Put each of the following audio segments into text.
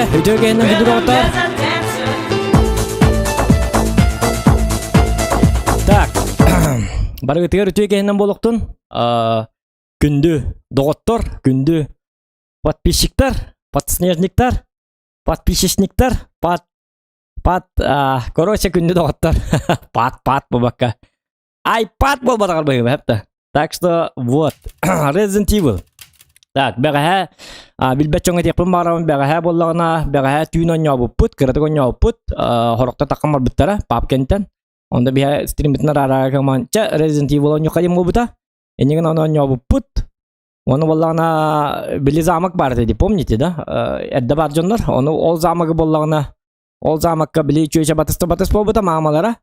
Үтүө киһинэн күндү Так, барыгытыгар үтүө киһинэн буолуохтун. Күндү доҕоттор, күндү подписчиктар, подснежниктар, подписчиктар, под под короче күндү доҕоттор. Пат пат буолбакка. iPad буолбатаҕар быһыыбап да. Так что вот, Resident Evil. Так, бэҕэһээ билбэт дьоҥҥо этиэхпин баҕарабын, бэҕэһээ буоллаҕына, бэҕэһээ түүн оонньообуппут, кыратык оонньообуппут, хорохтор таххан барбыттара, папкентэн. Онно биһэ стриммитин араарага кыман, чэ, Resident Evil оонньуохха диэн буолбута. Иннигин ону оонньообуппут. Ону буоллаҕына, били замок баар этэ, помните, да? Эрдэ баар дьоннор. Ону ол замогы буоллаҕына, ол замокка били чүөчэ батыста батыс буолбута маамалара.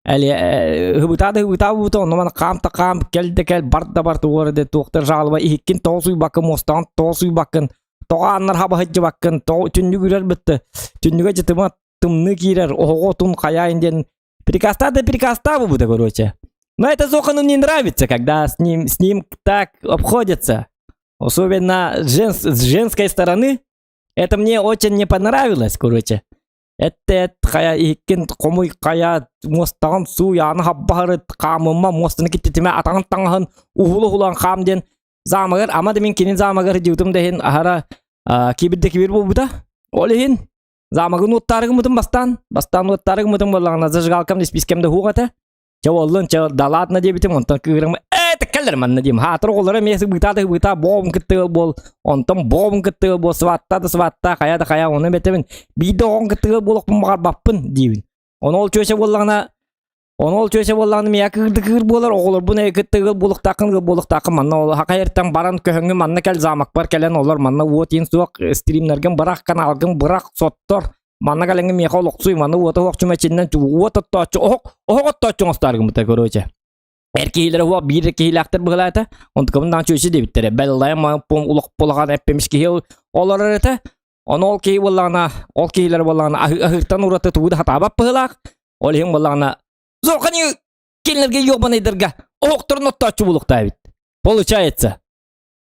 Һыбытаа да һыбытаа буолбута, онно маны хаам да хаам, кэл да кэл, бар да бар тугу эрэ туохтар жалоба иһиккин тоҕо сууйбаккын, муостаҕын тоҕо сууйбаккын, тоҕо ааннар хаба сылдьыбаккын, тоҕо түннүк үрэр бытты, түннүгэ дьытыма тымныы киирэр, оһоҕо отун хайаайын диэн приказтаа да приказтаа буолбута, короче. Но это Зохану не нравится, когда с ним так обходятся. Особенно с женской стороны. Это мне очень не понравилось, короче. Эт хайа иһиккин хомуй хайа муостаҕын сууй ааны хаббаһырыт хаамымма муостаны киттитимэ атаҕын таҥаһын уһулу-уһулаан хаам диэн замагар ама да мин кини замагар дьыбытым да иһин аһара кибир да кибир буолбута. Ол иһин замагын уоттаары гыммытым бастаан бастаан уоттаары гыммытым буоллаҕына зажигалкам испискэм да суох этэ. Чэ уоллун чэ да ладно диэбитим онтон кыырым ээ кэлэр манна диим хаатыр оҕолоро эмиэ сыбыытаа да сыбыытаа бообун кытта буол онтон бообун кытта буол сваттаа да сваттаа хайа да хайа ону эбэтэбин биирдэ оҕон кытта буолуохпун баҕарбаппын диибин ону ол чүөчэ буоллаҕына ону ол чүөчэ буоллаҕына миэхэ кыырды кыыр буолар оҕолорбун ээ кытта ыал буолуохтааххын ыал буолуохтааххын манна ол хахайыртан баран көһөҥҥү манна кэл замокпар кэлэн олор манна уот иин суох стримнэргин бырах каналгын бырах соттор Манна кэлэҥҥин миэхэ олохсуй, манна уота оһох чүмэчиннэн уот оттооччу, оһох, оһох оттооччу оҥостоору гыммыта, короче. Эр киһилэрэ уох биир киһилээхтэр быһылаата. Онтукабын даҕаны чүөчэ диэбиттэрэ. Бэллайа пом улах булахан эппимис киһи олорор этэ. Ону ол киһи буоллаҕына, ол киһилэр буоллаҕына аһыыртан ураты тугу да хатаабат быһылаах. Ол иһин буоллаҕына, Зохани кинилэргэ ёбанайдарга оһохторун оттооччу буолуохтаабит. Получается.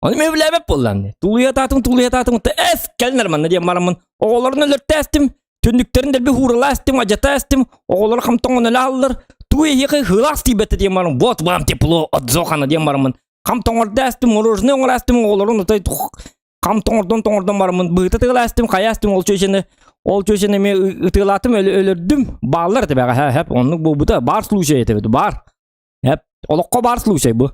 Ону мен билээбэт буоллаан. Тулуйа таатым, тулуйа таатым, эс кэлнэр манна диэн бараммын оҕолорун өлөртөөстүм, түннүктэрин дэлби хууралаастым, адьатаастым, оҕолоро хамтоҥон өлө тугу эһиэхэ хылаас тиийбэтэ диэн баран, вот вам тепло от Зохана диэн бараммын хам тоҥордаастым, мороженое оҥораастым, оҕолорун отой хам тоҥордон тоҥордон бараммын быыта тыылаастым, хайаастым, ол чүөчэни эмиэ ытыалаатым, өлөрдүм, бааллар этэ бэҕэһээ, хэп, оннук буолбута, баар случай этэ баар, хэп, олоххо баар случай бу.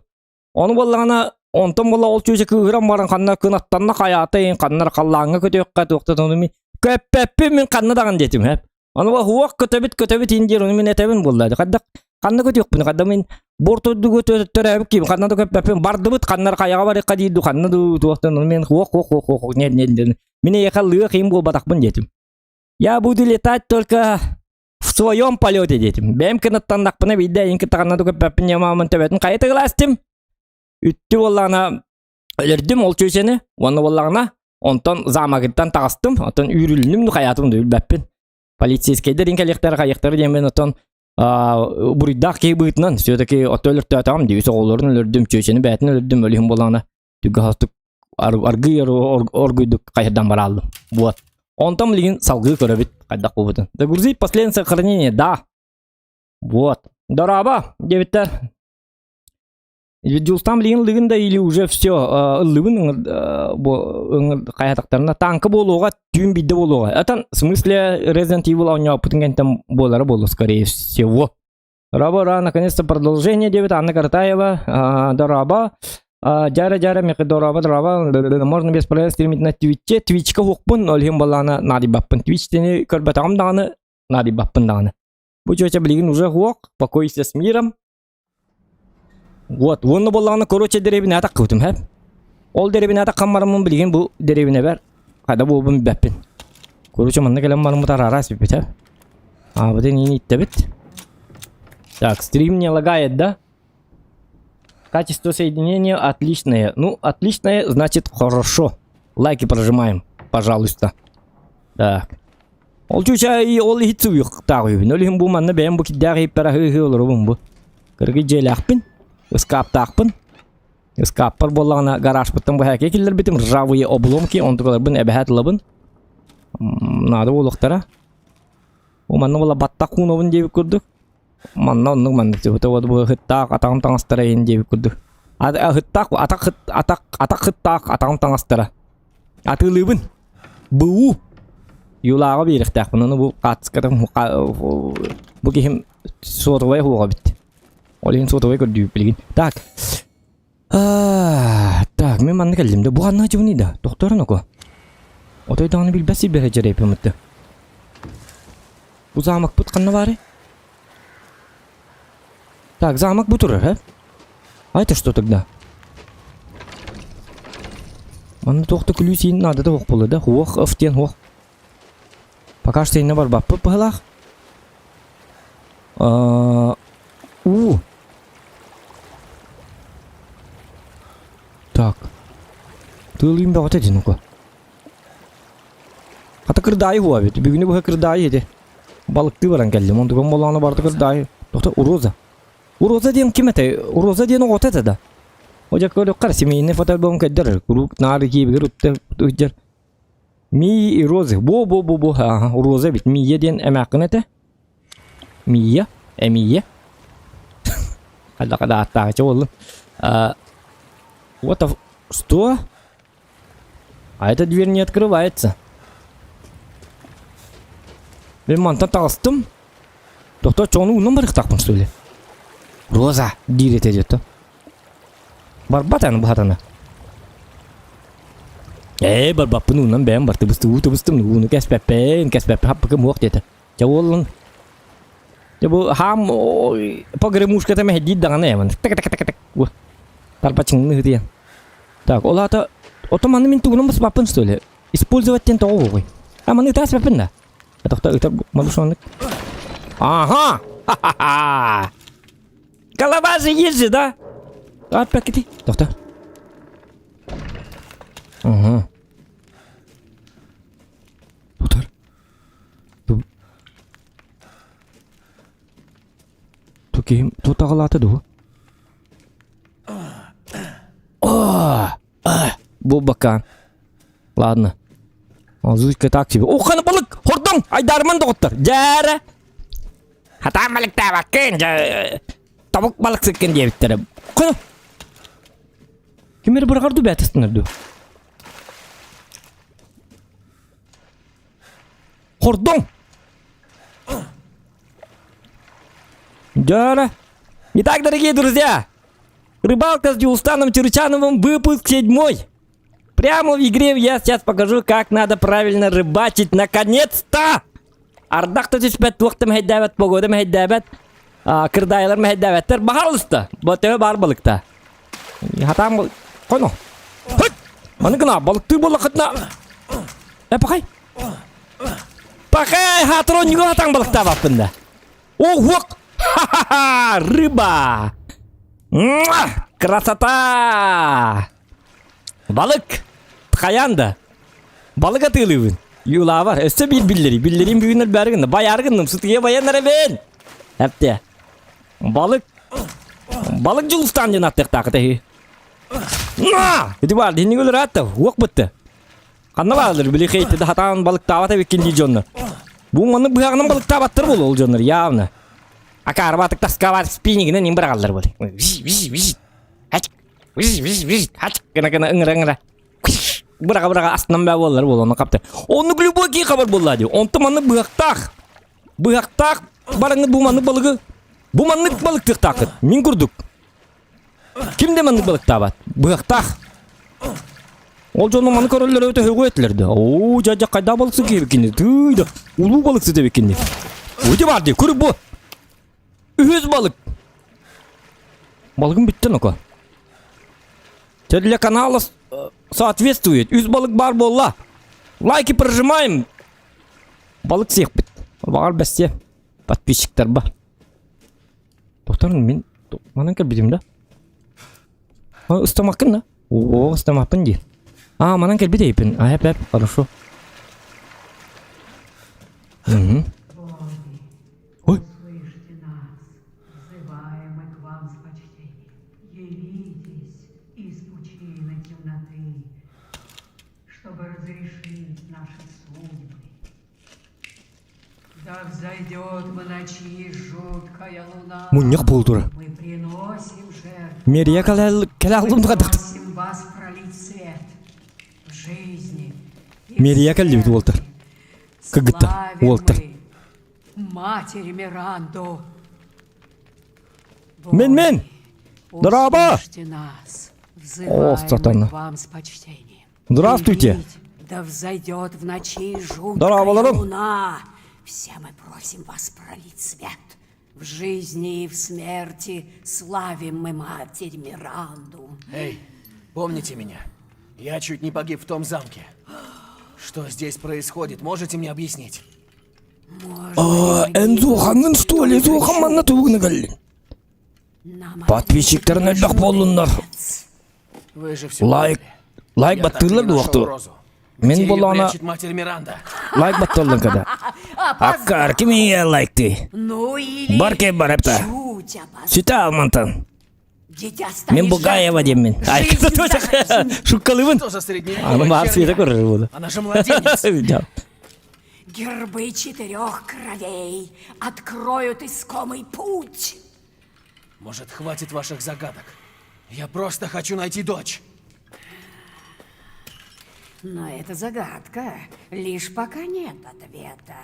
Ону буоллаҕына, онтон буолла ол чүөчэ кыыһыран баран ханна кынаттанна хайаата иһин ханна халлааҥҥа көтүөххэ туохта ону мин көппөппүн мин ханна даҕаны диэтим һэп. Ону уох көтөбүт көтөбүт иһин диир ону мин этэбин буолла хайдах ханна көтүөхпүн хайда мин буор турдугу төрөөбүт киһим ханна да көппөппүн бардыбыт ханна хайаҕа барыахха диир ду ханна ду туохтан ону мин уох уох уох уох нет нет мин эйиэхэ лыах иһин буолбатахпын диэтим. Я буду летать только в своем полете диэтим. Бэйэм кынаттаннахпына биирдэ эйин кытта ханна да көппөппүн ньамаамын төбөтүн хайа тыгылаастым. Үттү буоллаҕына өлөрдүм ол чүөчэни уонна буоллаҕына онтон замогыттан таҕыстым оттон үүрүлүннүм ну хайаатым да билбэппин. Полицейскайдар ин кэлиэхтэрэ хайыахтара диэммин оттон буруйдаах киһи быһыытынан все-таки отто өлөртөөтөҕүм дии үс оҕолорун өлөрдүм чүөчэни бэйэтин өлөрдүм өлүһүм буоллаҕына түггэ хостук аргый оргуйдук хайырдан барааллым. Вот. Онтон билигин салгыы көрөбүт хайдах буолбутун. Загрузить последнее сохранение, да. Вот. Дорообо, диэбиттэр. Дьулстан билигин ыллыгын да или уже все ыллыбын бу хайатахтарына танка буолуоҕа түүн биирдэ буолуоҕа. Это в смысле Resident Evil оонньооппутун кэнтэн буолара буолуо скорее всего. Раба, ра, наконец-то продолжение диэбит Анна Каратаева. Дорообо. Дьара дьара меки дорообо дорообо можно без проблем стримить на Твиче. Твичка хуохпун, ол иһин буоллаҕына наадыйбаппын. Твичтени көрбөтөҕүм даҕаны, наадыйбаппын даҕаны. Бу чүөчэ билигин уже хуох, покойся с миром. Вот, уонна буоллаҕына, короче, дэриэбинэҕэ таххыбытым, һэ. Ол дэриэбинэҕэ таххан бараммын билигин бу дэриэбинэбэр хайда буолбун билбэппин. Короче, манна кэлэн бараммыт араас бүппүт, һэ. Аабытын иин иттэбит. Так, стрим не лагает, да? Качество соединения отличное. Ну, отличное, значит, хорошо. Лайки прожимаем, пожалуйста. Так. Ол чуча и ол иһит суйуктаах үһүбүн. Ол иһин бу манна бэйэм бу кирдээх иһиппэр аһыы-аһыы олоробун бу. Кыргый дьиэлээхпин, ыскааптаахпын. Ыскааппар буоллаҕына гаражпыттан бу һээкэ киллэрбитим ржавые обломки, онтукаларбын эбэһээт ылабын. Наада буолуохтара. Бу манна буола баттах хуунабын диэбит курдук. Манна оннук маннык дьыбыта вот бу ыһыттаах атаҕым таҥастара иһин диэбит курдук. Ыһыттаах атах атах атах хыттаах атаҕым таҥастара. Атыылыыбын. БУ. Юлааҕа биэриэхтээхпин. Ону бу хаацкатым бу киһим сотовай уоҕа эбит. Ол иһин сотовай көрдүүбүт билигин. Так. Так, мин манна кэллим да. Бу ханна дьыбыный да? Тохторон око. Отой даҕаны билбэт сирбэһэ дьэрэйпиммит. Бу замокпыт ханна баарый? Так, замок бу турар, э? А это что тогда? Манна туох да күлүү сиин наада да суох буолла да. Хуох, ыф диэн хуох. Пока что иннэ барбаппыт быһылаах. У. Так. Тыалыым бөҕөтө дин ука. Хата кырдаайы хуа эбит. Бүгүнү быһа кырдаайы ити. Балыктыы баран кэллим. Онтугам боллоҕуна барыта кырдаайы. Тохто, Уроза. Уроза диэн ким этэй? Уроза диэн оҕото этэ да. О дьэ көрүөххэ семейный фотоальбом көрдөрөр. Куруук наар киэбигэр утта ыдьар. Мии и розы. Бу бу бу бу. Аха, Роза эбит. Мия диэн эмээххин этэ. Мия, Эмия. Хайдах да ааттааҕыча буоллун. What the... Что? А эта дверь не открывается. Мен мантан таҕыстым. Доктор чону уунан барыахтаахпын что ли? Роза диир этэ диэтэ. Барбат аны быһатана. Ээ барбаппын уунан бэйэм бар тыбыстым тыбыстым ууну кэспэппин кэспэппин хаппыкым уох диэтэ. Дьэ уоллун Дьэ бу хаам погремушката мэһэйдиир даҕаны ээ так так так так тарбачыҥны ытыйан. Так, ол аата отон маны мин тугунан баспаппын что ли? Использовать диэн тоҕо буолуой? А маны ытаа сипэппин да? Тохто ытар малышоннык. Ага! Ха-ха-ха! Голова же есть же, да? Опять-таки. Тохто. Ага. Тутар. Ту киһим тутаҕалаата дуо? Бу бакаан. Ладно. Озвучка так себе. Ох, хана балык! Хордоҥ! Айдаарыман доҕоттор! Дьээрэ! Хатаан балыктаабаккын! Тобук балыксыккын диэбиттэрэ. Хана! Ким эрэ быраҕар дуу бээтастынар дуу? Хордоҥ! Дьара! Итак, дорогие друзья, рыбалка с Дюлстаном Чурчановым, выпуск седьмой. Прямо в игре я сейчас покажу, как надо правильно рыбачить. Наконец-то! Ардах да түспэт, туох да мэһэйдээбэт, погода мэһэйдээбэт, кырдаайылар мэһэйдээбэттэр. Баһаалыста, төһө баар балыкта. Хатаан хоно. Маны гына балыктыыр буоллаххытына Э, пахай. Пахай, хаатыр онньуга хатаан балыктаабаппын да. Ох, Ха-ха-ха! Рыба! Муа! Красота! Балык! Хайаан да. Балык атыылыыбын. Юлаабар, өссө биир биллэрий. Биллэриим бүгүн элбээри гынна. Байаары гынным. Сытыйа байан эрэбин. Эптэ. Балык. Балык Дьулустаан диэн аттыахтаах этэ. На! Ити баар, динник өлөр аатта. Уох бытты. Ханна бааллар били хейти да хатаан балыктаабат эбиккин дии дьоннор. Бу манны быһаҕынан балыктаабаттар буолуо ол дьоннор явно. Акаарбатык таскаабат спиннигинэн им быраҕаллар буолуо. Гына гына ыҥыра ыҥыра. Быраҕа быраҕа астынан баа буоллар буолуо хапта. Оннук любой киһи хабар буолла дии. Онтон маннык быһахтаах. Быһахтаах бараҥҥыт бу маннык балыгы бу маннык балыктыахтааххыт. Мин курдук. Ким да маннык балыктаабат. Быһахтаах. Ол дьону маны көрөллөр өтө хөҕү этилэр да. Оо, дьэ, дьэ, хайдах балыксыт киһибиккин Тыый да, улуу балыксыт эбиккин Ити бар дии, көр бу. Үһүс балык. Балыгым бүттэ ноко. Для канала соответствует. Үс балык бар буолла. Лайки прожимаем. Балык сиэхпит. Баҕар бэстиэ. Подписчиктар бар. Тоқтар мин манан кэлбитим да. Ыстамаккын да? О, ыстамаппын дии. А, манан кэлбит эйпин. А, эп, эп, хорошо. Угу. Ой. Услышьте нас, взываем мы к вам с почтением. Явитесь из пучины темноты, чтобы разрешить наши судьбы. взойдет в ночи жуткая луна. Мунньах буолтура. Мы приносим жертву. Мерия кэлэ Просим вас пролить свет в жизни. Мерия кэллибит уолтар. Кыгытта уолтар. Матери Миранду. Мен мен! Дорообо! нас, О, сатана. к вам с почтением. Здравствуйте! Да взойдет в ночи жуткая Дорооболорум! луна. Все мы просим вас пролить свет. В жизни и в смерти славим мы Матерь Миранду. Эй, помните меня? Я чуть не погиб в том замке. Что здесь происходит, можете мне объяснить? Эн суохаҥҥын что ли? Суохан манна тугуна кэллин? Подписчиктарын элбэх буоллуннар. Вы же все Лайк, лайк баттыылар дуохту. Мин буоллаҕына матерь Миранда. лайк батталлын когда. Аккар кимиге лайкты? Ну или Бар кем бар эпта. чуть опоздал. Сүтэ алмантан. Дитя Мин станет Бугаева диэммин. Ай, шуккалыбын. Что за средневековая Аны баар херня? света көрөр буолу. Она же младенец. Гербы четырех кровей откроют искомый путь. Может, хватит ваших загадок? Я просто хочу найти дочь. Но это загадка. Лишь пока нет ответа.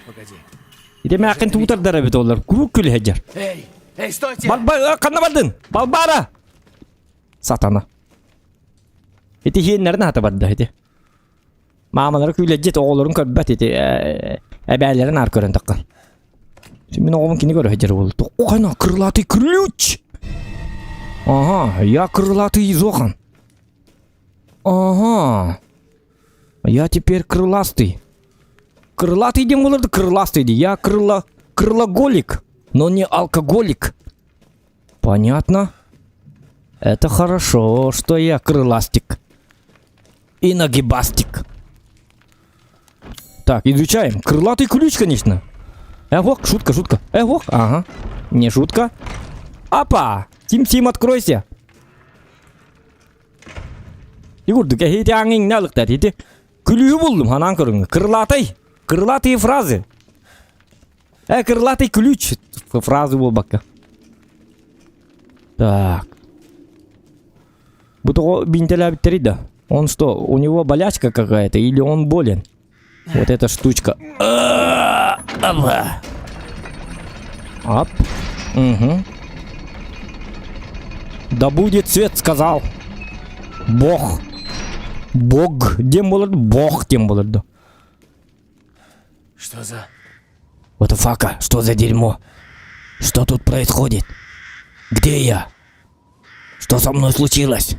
Погоди. Ити мээххин туутардар эбит олар. Куруук күлүһэдьэр. Эй, эй, стойте! Балба ханна бардын? Балбара! Сатана. Ити хиэннэрин аата барда ити. Маамалара күүлэдьит оҕолорун көрбөт ити эбээлэрин аар көрөн таххан. Мин оҕобун кини көрө сылдьар буолла. Охана крылатый ключ! Ага, я крылатый изохан. Ага. Я теперь крыластый. Крылатый диэн буолар да крыластый дии. Я крыло... крылоголик, но не алкоголик. Понятно. Это хорошо, что я крыластик. И нагибастик. Так, изучаем. Крылатый ключ, конечно. Эх, шутка, шутка. Эх, ага. Не шутка. Апа! Тим-Тим, откройся. И курдук эһиити ааҥҥа алыктар ити күлүүһү буллум ханаан көрүҥ крылатый крылатые фразы э крылатый ключ фразы буолбакка так бу тоҕо биинтэлээбиттэрий да он что у него болячка какая-то или он болен вот эта штучка Ап. Угу. Да будет свет, сказал. Бог. Бог. Диэн буолар Бог диэн буолар да. Что за... What the fuck? Что за дерьмо? Что тут происходит? Где я? Что со мной случилось?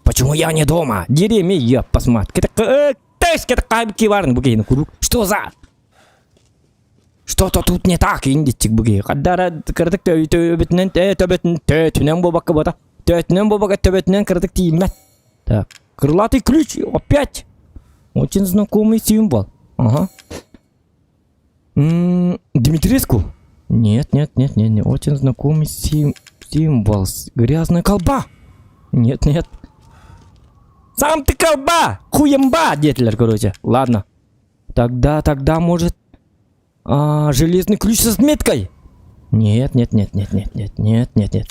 Почему я не дома? Дереми, я посмотри. Что за? Что-то тут не так, индитик буги. Хаддара кырдык төбөтүнэн төбөтүн төтүнэн буолбакка буота. Төтүнэн буолбакка төбөтүнэн кырдык тиийиммэт. Так, крылатый ключ опять. Очень знакомый символ. Ага. М-м, Дмитреску? Нет, нет, нет, нет, не очень знакомый сим символ. Грязная колба. Нет, нет. Сам ты колба! Хуемба! Диэтилэр, короче. Ладно. Тогда, тогда, может, а, железный ключ с отметкой? Нет, нет, нет, нет, нет, нет, нет, нет, нет.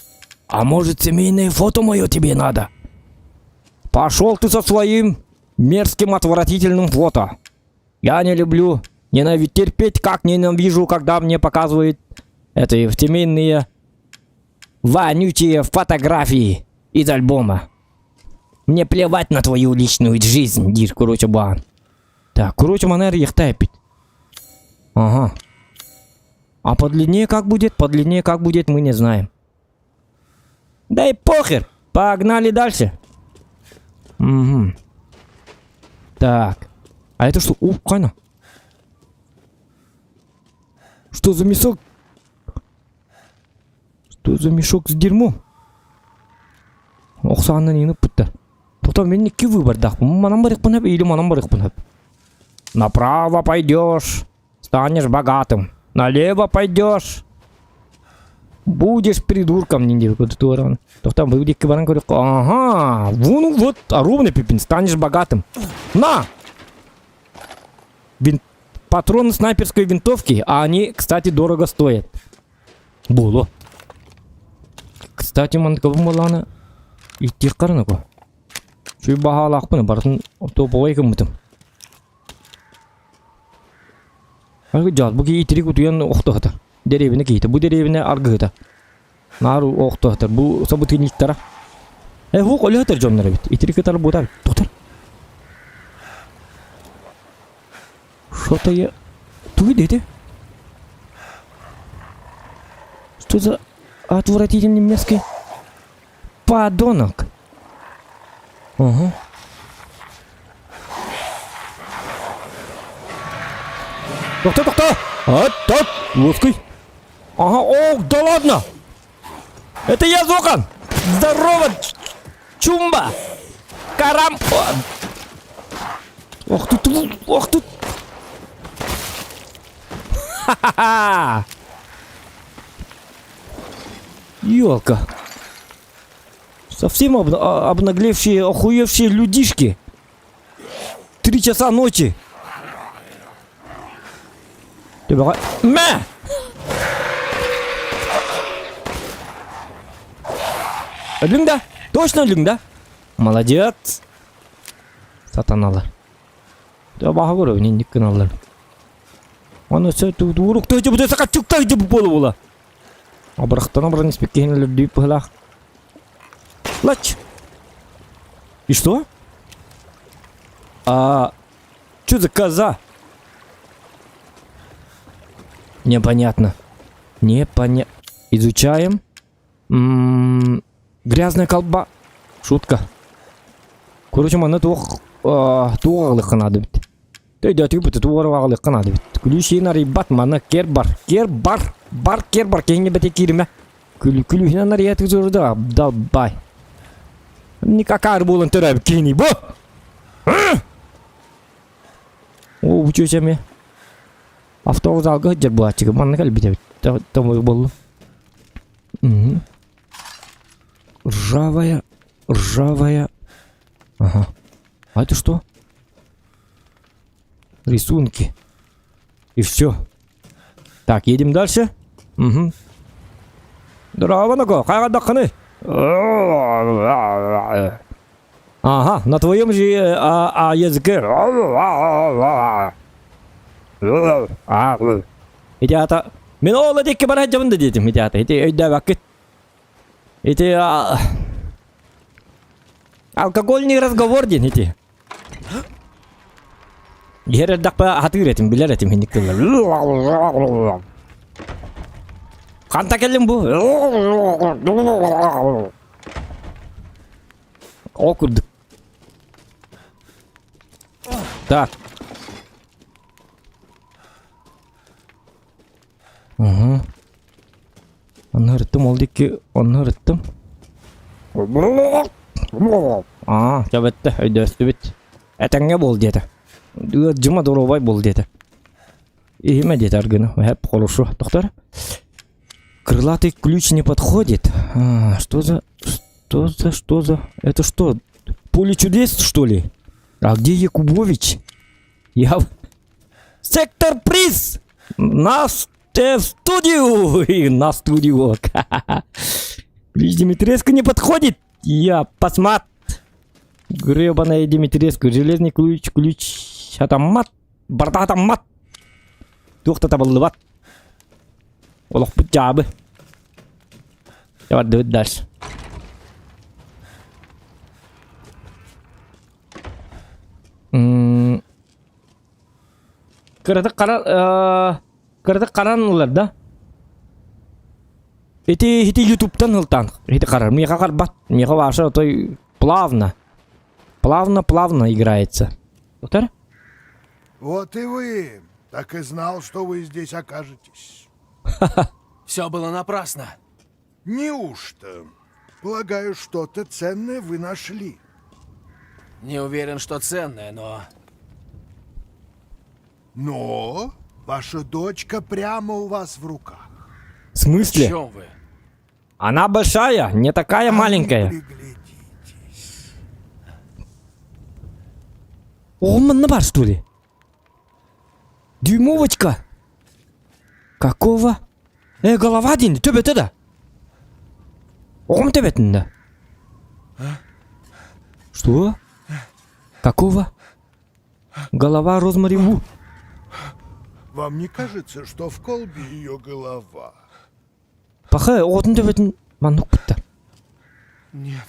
А может, семейное фото мое тебе надо? Пошел ты со своим мерзким отвратительным фото. Я не люблю, ненавид терпеть, как ненавижу, когда мне показывают это семейные вонючие фотографии из альбома. Мне плевать на твою личную жизнь, диир, короче, баан. Так, короче, манер ехтайпит. Ага. А подлиннее как будет? Подлиннее как будет, мы не знаем. Да и похер. Погнали дальше. Угу. Так. А это что? О, хайна. Что за мешок? Что за мешок с дерьмом? Ох саанан иҥнэ Потом мин икки выбордаахпын. Манан барыахпын или манан барыахпын Направо пойдешь, станешь богатым. Налево пойдешь. Будешь придурком, не диэбит Тохтон бу диэки баран көрүөххэ. Ага, вон вот, ровно Пипин, станешь богатым. На! Вин... Патроны снайперской винтовки, а они, кстати, дорого стоят. Буолуо. Кстати, маннык буоллаҕына иттиэх харыныко. Чүй баһаалаахпын барытын топовой гыммытым. Дьаат, бу киһи итирик утуйан охтоһутар. Дэриэбинэ киһитэ. Бу дэриэбинэ аргыһыта. Наар охтоһутар. Бу собутыльниктара. Э, хук өлөһөтөр дьоннор эбит. Итирик кытар бутар. Тохтор. Что-то я... Тугу диэтэ? Что за отвратительный мерзкий подонок? Ага. Тохто, тохто! А, так, лоской. Ага, о, да ладно! Это я, Зохан! Здорово, Чумба! Карам... Ох ты, ох ты! Ха-ха-ха! Елка. Совсем об, обнаглевшие, охуевшие людишки. 3 часа ночи. Мэ! Өллүҥ да? Точно өллүҥ да? Молодец! Сатаналар. Баха көрөбүн инник гыналлар. Оны өссө туурукта дьыбыта сакаччыкта дьыбы буола буола. Абырахтан абыран испеккиһин өлөрдүү быһылаах. Лач! И что? А, что за коза? Непонятно. Непонятно. Изучаем. М -м грязная колба. Шутка. Короче, манна туох туох аҕалыахха наада эбит. Өйдөөтүгүт бу туох аҕалыахха наада эбит. Күлүүс арыйбат манна кер бар. Кер бар. Бар кер бар киһиҥҥэ бэтэ кииримэ. Күл күлүүһүнэн арыйаатык зоруда далбай. Никакар буолан төрөөбүт киһини бу. О, бу чүөчэми. Автовокзалга сылдьар буолааччыгы манна кэлбит эбит. Томой буоллум. Ржавая, ржавая. Ага. А это что? Рисунки. И все. Так, едем дальше. Угу. Здорово, Наго. Хайа Ага, на твоем же а, а, языке. Ити аата мин ол диэки бара сылдьабын да диэтим ити аата ити өйдөөбөккүт ити алкогольный разговор диэн ити иһэр эрдэхпэ хатыыр этим билэр этим инник тыллар ханта кэллим бу ол курдук так Угу. Онно ырыттым, ол диэки онно ырыттым. Аа, чабетте, өйдөстүбүт. Этэҥҥэ буол диэтэ. Ыалдьыма доруобай буол диэтэ. Иһимэ диэтэ аргыны. Хэп, хорошо. Доктор? Крылатый ключ не подходит. А, что за... Что за... Что за... Это что? Поле чудес, что ли? А где Якубович? Я... Сектор приз! Нас в студию! На студию. Ключ Димитреску не подходит. Я посмат. Гребаная Димитреску. Железный ключ, ключ. Атаммат. Барда атаммат. Туох да табыллыбат. Олохпут дьаабы. Бардыбыт дальше. М Кыратык хара кыратык харан ылар да. Ити ити ютубтан ылтан. Ити харар. Миэхэ харбат. Миэхэ ваша той плавно. Плавно, плавно играется. Доктор? Вот и вы. Так и знал, что вы здесь окажетесь. Все было напрасно. Неужто? Полагаю, что-то ценное вы нашли. Не уверен, что ценное, но... Но ваша дочка прямо у вас в руках. В смысле? О чем вы? Она большая, не такая А вы маленькая. приглядитесь. Оҕом манна бар что ли? Дюймовочка. Какого? Э, голова диэн төбөтө да. Оҕом төбөтүн да. Что? Какого? Голова Розмари Ву. Вам не кажется, что в колбе ее голова? Паха, оҕотун төбөтүн маннык бутта. Нет.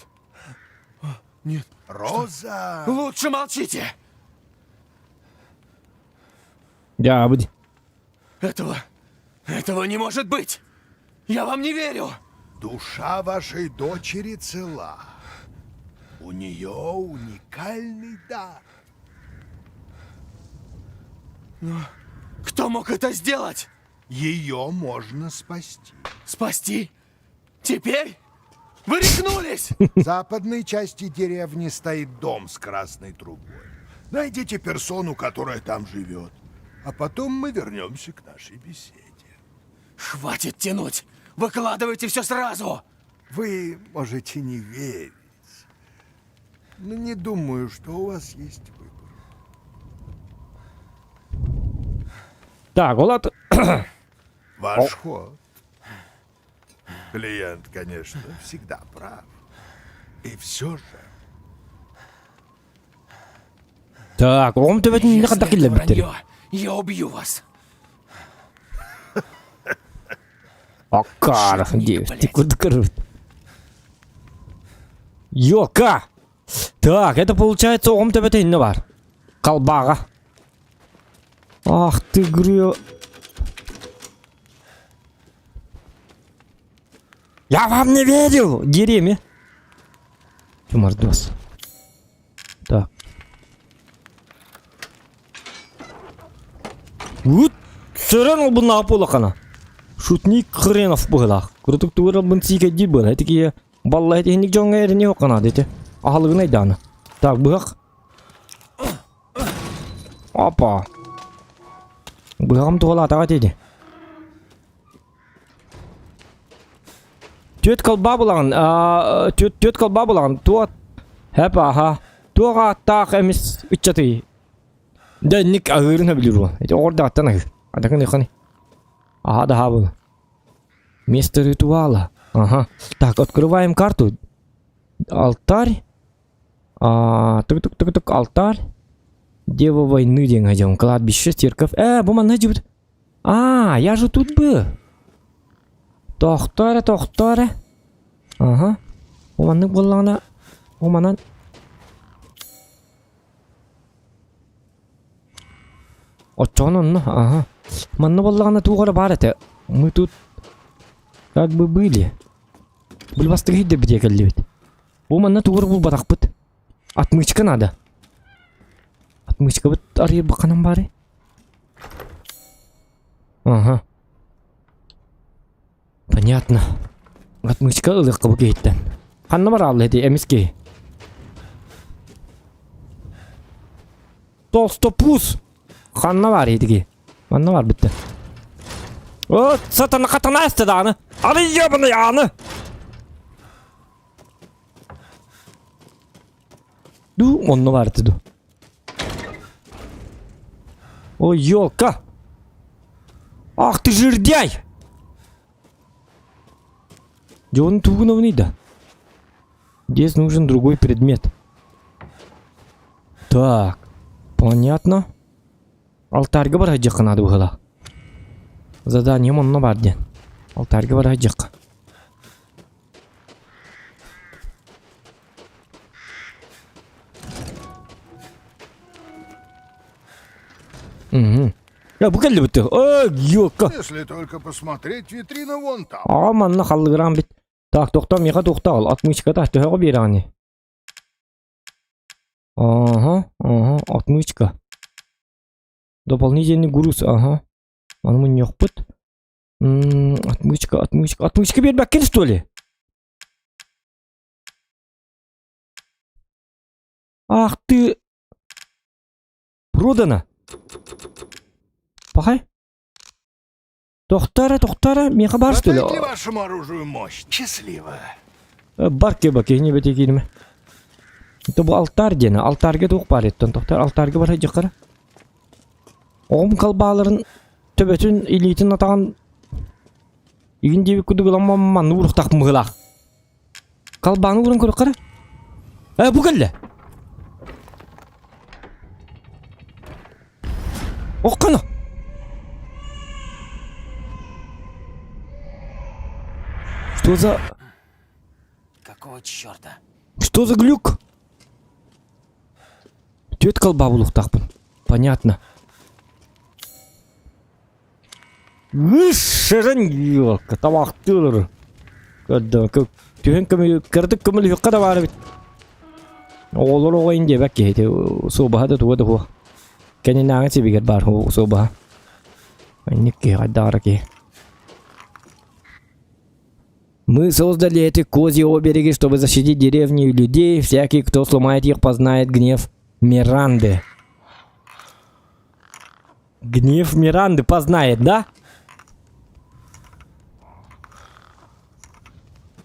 Нет. Роза! Лучше молчите! Дьаабы Этого... Этого не может быть! Я вам не верю! Душа вашей дочери цела. У нее уникальный дар. Но кто мог это сделать? Ее можно спасти. Спасти? Теперь? Вы рехнулись! В западной части деревни стоит дом с красной трубой. Найдите персону, которая там живет. А потом мы вернемся к нашей беседе. Хватит тянуть! Выкладывайте все сразу! Вы можете не верить, но не думаю, что у вас есть выбор. Так, ол ат... Ваш ход. Клиент, конечно, всегда прав. И все же... Так, оҕом төбөтүн Если хайдах это киллэрбиттэрий? вранье, я убью вас. Аккаар, Шутник, диэбит. блядь. Курдук көрөбүт. Ёка! Так, это получается оҕом төбөтө иннэ бар. Колбаҕа. Ах ты грё... Я вам не верил! Дереми. Чумардос. Так. Ут! Сөрөн олбуннаах буолахана. Шутник хренов быһылаах. Курутук тугар албын сиикэйдиир буолан. Ити киһи балла итиһинник дьоҥҥо эрэниэ хокканаада ити. Аһылыгын айдаана. Так, быһах. Опа. Быһаҕым туһалаатаҕа ити. Түөт колба булаҕын, түөт, түөт колба булаҕын, туот, хэп аха, туох ааттаах эмис ыччатый. Дэ инник аһыырын сөбүлүүр уол. Ити оҕордааттан аһыыр. Атакын ыханы. Аха да аһаабын. Место ритуала. Ага. Так, открываем карту. Алтарь. А, тук-тук-тук-тук, алтарь. Дева войны диэн дьон. Кладбище, церковь. Э, бу манна дьибит. А, я же тут был. Тохтоо эрэ, тохтоо эрэ. Аха. Бу маннык буоллаҕына, бу манан Оччоҕуна онно, аха. Манна буоллаҕына туох эрэ баар этэ. Мы тут как бы были. Били бастыгы иһирдэрбит кэллибит. Бу манна тугу эрэ булбатахпыт. Отмычка надо. Отмычкабыт арыйбакканан баарый? Ага. Понятно. Отмычка ылыахха бу киһиттэн. Ханна бараалла ити эмис киһи? Толстопуз! Ханна баар итиги? Манна бар битте. О, сатана хатана эсте дааны. Аны ебаный аны! Ду, онно баар ду. Ой, елка! Ах ты жердяй! Дьон тугуновный да. Здесь нужен другой предмет. Так, понятно. Алтарьга барайдьахха надо быһыылаах. Заданием онно баар диэн. Алтарьга барайдьахха. Угу. Я бу кэллибит. Ой, ёлка. Если только посмотреть, витрина вон там. Аҕам манна халлыгыраан бит. Так, тохтоо, миэхэ тохтоол. Отмычката төһөҕө биэрэҕиний? Ага, ага, отмычка. Дополнительный груз, ага. Аны мунньуохпут. Отмычка, отмычка. Отмычка биэрбэккин, что ли? Ах ты! Продано! Пахай. Тохтоо эрэ, тохтоо эрэ, миэхэ баар что ли? Хватает ли вашему оружию мощь? Счастливо. Бар кеба киһини бэти кииримэ. Это бу алтарь диэн, алтарьга туох баар еттон тохтор, алтарьга бар дьахара. Оҕом халбааларын төбөтүн, илиитин атаҕын игин диэбит курдук ылан манна уурухтаах мыһылаах. Халбааны ууран көрөххө эрэ. Э, бу кэллэ. Оххоно. Что за... Какого черта? Что за глюк? Түөт колба булуохтаахпын. Понятно. Үс-сэрэн елка, тамахтыыр. Көрдө, түһэн көмү, кырдык көмүлүөххэ да баар эбит. Оҕолор оҕо ин диэбэк киһи, суобаһа да туга да суох. Кэнинээҕи сибигэр баар суобаһа. Инник киһи хайдаҕара киһи. Мы создали эти козьи обереги, чтобы защитить деревню и людей. Всякий, кто сломает их, познает гнев Миранды. Гнев Миранды познает, да?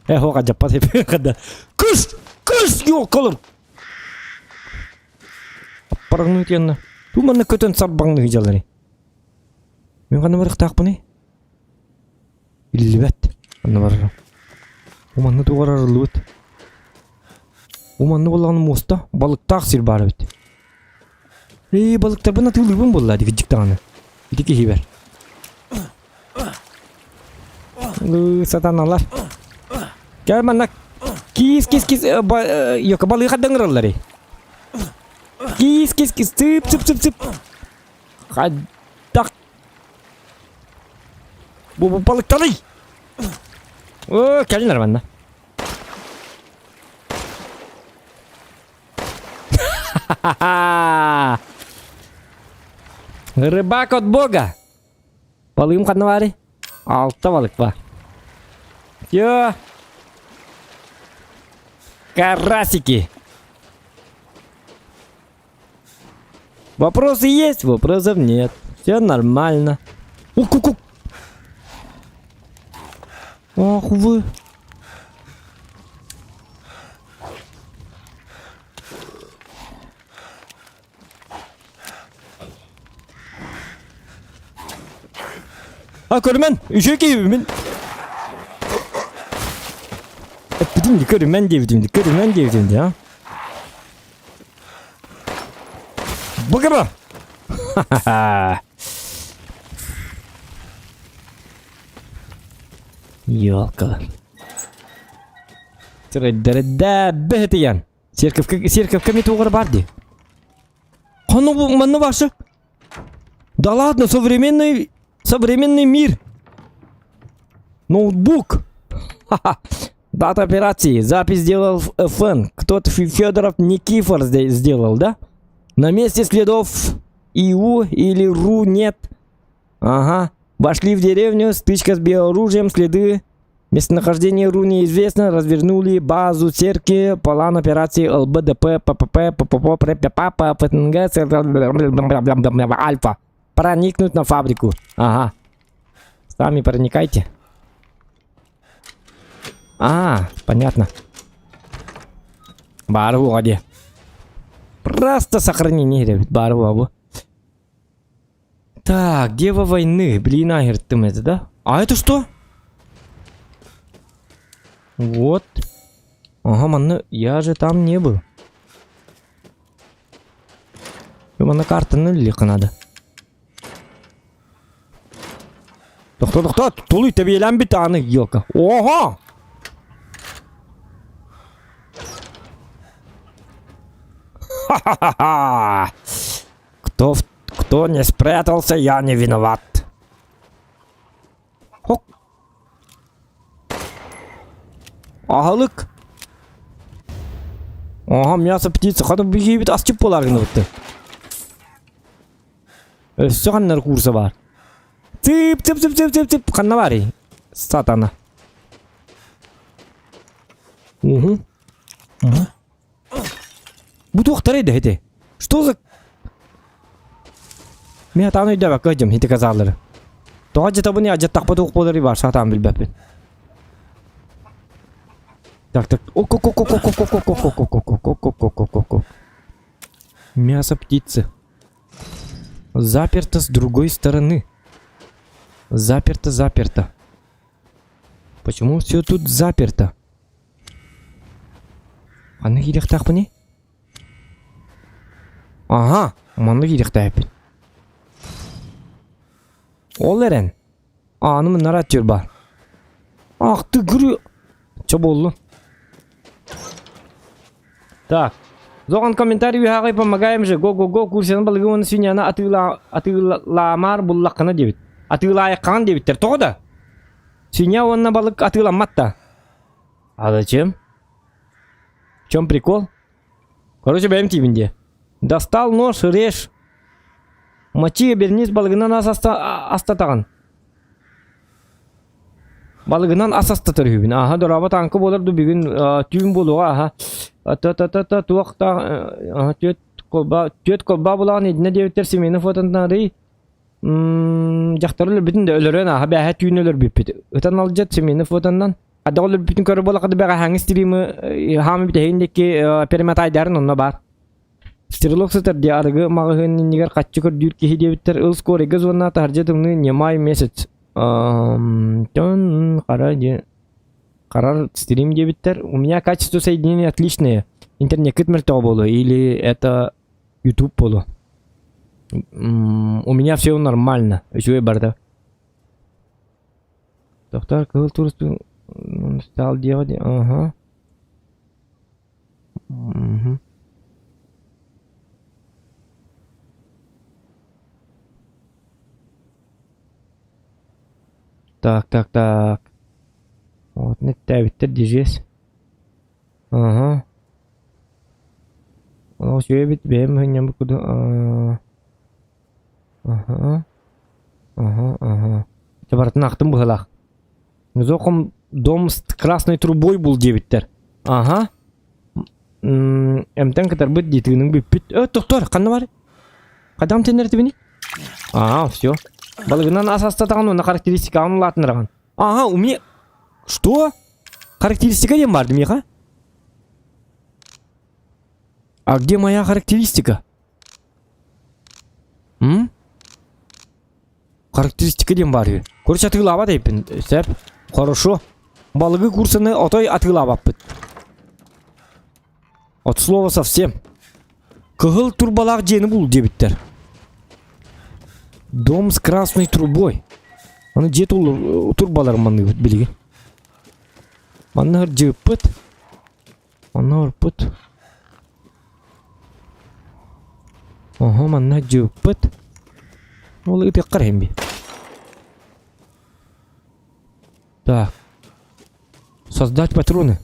Э, хоға жаппа деп қада. Күш! Күш! Ёкалым! Аппараңны өтенні. Туманны көтен сарбаңны хыжалары. Мен қана барықтақпыны? Биллибэт. Онно барарым. Бу манна туох арыллыбыт? Бу манна буоллаҕына муоста балыктаах сир баар эбит. Ээ, балыктарбын атыылыырбын буолла дии кырдьык даҕаны. Ити киһибэр. Ыы, сатаналар. Кэл манна киис киис киис э, ба, э, йока балыга ыҥыраллар Киис киис киис цып цып цып цып. Хайдах Бу бу балыктарый! Оо, кэлин эрэ манна. Рыбак от бога! Балыгым ханна баарый? Алта балык бар. Всё. Карасики. Вопросы есть, вопросов нет. Все нормально. Ух-ку-ку. Ох вы. А көрүмэн, үчүгэй киһибин. Эппитим ди көрүмэн диэбитим ди, көрүмэн диэбитим ди, а? Быгыра! Ёлка. Сирэйдэрдэ бэһэтийэн. Церковка церковка ми тугар бар ди. Ханна бу манна башы? Да ладно, современный современный мир. Ноутбук. Ха-ха. Дата операции. Запись сделал ФН. Кто-то Федоров Никифор сделал, да? На месте следов ИУ или РУ нет. Ага. Вошли в деревню, стычка с биооружием, следы. Местонахождение РУ неизвестно. Развернули базу церкви. План операции ЛБДП, ППП, ППП, ППП, ПТНГ, Альфа. Проникнуть на фабрику. Ага. Сами проникайте. А, понятно. Баар буолуо дии. Просто сохранение эбит баар буолуо. Так, Дева войны. Блин, ахертым это, да? А это что? Вот. Ага, манна, я же там не был. Манна картаны лихо надо. Тохто, тохто, тулуй тэбиэлээн бүт аны, елка. Ого! Ха-ха-ха! Кто, кто не спрятался, я не виноват. Хок. Аһылык. Ага, мясо птицы. Хата бигибит асчып болар гына Өссө ханнар курса бар. Цып цып цып цып цып цып ханна барый? Сатана. Угу. Ага. Бу туохтарый да ити? Что за... Мен атаан өйдөөбөккө сылдьым ити казалары. Тоҕо алдьатабын алдьаттахпыт уох буолар бар сатаан билбэппин. Так, так. Мясо птицы. Заперто с другой стороны. Заперто, заперто. Почему все тут заперто? Ханна киириэхтээхпиний? Аха, манна киириэхтээхпин. Ол эрэн, ааны мыннара аттыыр баар. Ах ты гры... Чо буоллун? Так. Зоҕон комментарий үһэҕэй помогаем же го-го-го курсияны балыгы уонна свиньяны атыыла атыылаамаар буллаххына диэбит. Атыылаайаххаҕын диэбиттэр. Тоҕо да? Свинья уонна балык атыыламмат да. А зачем? В чем прикол? Короче, бэйэм тиибин диэ. Достал нож, режь. Мочи, обернись, балыгынан ас астатаҕын. Балыгынан ас астатар үһүбүн. Аха, дорообо тааҥка буолар ду бүгүн түүн буолуоҕа аха. Та-та-та-та туох та аха түөт колба түөт колба булаҕын идинэ диэбиттэр Семенов фотонтан Дьахтар өлөрбүтүн да өлөрөн аха бээһэ түүн өлөрбүппүт. Ытан алдьат Семенов фотоннан Ада өлөрбүтүн көрөр буоллахха бэҕэһээҥҥи стримы хаамы бүтэһигин диэки перемотайдарын онно баар. Стрелок сытар дии арыгы маҕаһыын иннигэр хаччы көрдүүр киһи диэбиттэр ыл скорыйга звонна таһырдьа тымныы немай месяц. Тон хара диэн харар стрим диэбиттэр. У меня качество соединения отличное. Интернеккит мөлтөҕө буолуо или это YouTube буолуо. У меня все нормально. Үчүгэй барда. Тохтор кыһыл туристы стал делать. Ага. Угу. Так, так, так. Вот, неттээбиттэр дижиэс. Ага. Ол үчүгэй бэйэм ыһынньаммыт курдук Аһа. Аһа, аһа. Дьэ барытын аахтым быһыылаах. Зоком дом с красной трубой бул диэбиттэр. Аһа. Эмтэн кытарбыт дии тыыныҥ бүппүт. Э, тохтор, ханна бар? Хайдах эмтэннэртибиний? Аа, все. Балыгынан ас астатаҕын уонна характеристикаҕын улаатыннараҕын. Ага, у меня... Что? Характеристика диэн баар миэхэ? А где моя характеристика? М? Характеристика диэн баар үһү. Короче, атыылаабат эбиппин. Сөп. Хорошо. Балыгы курсаны отой атыылаабаппыт. От слова совсем. Кыһыл турбалаах дьиэни бул диэбиттэр. Дом с красной трубой. Аны дьиэ турбалар манныыбыт билигин. Манна сырдьыыппыт. Манна олорпут. Оһо, манна дьыыппыт. Ол ытыаххар иһин би. Так. Создать патроны.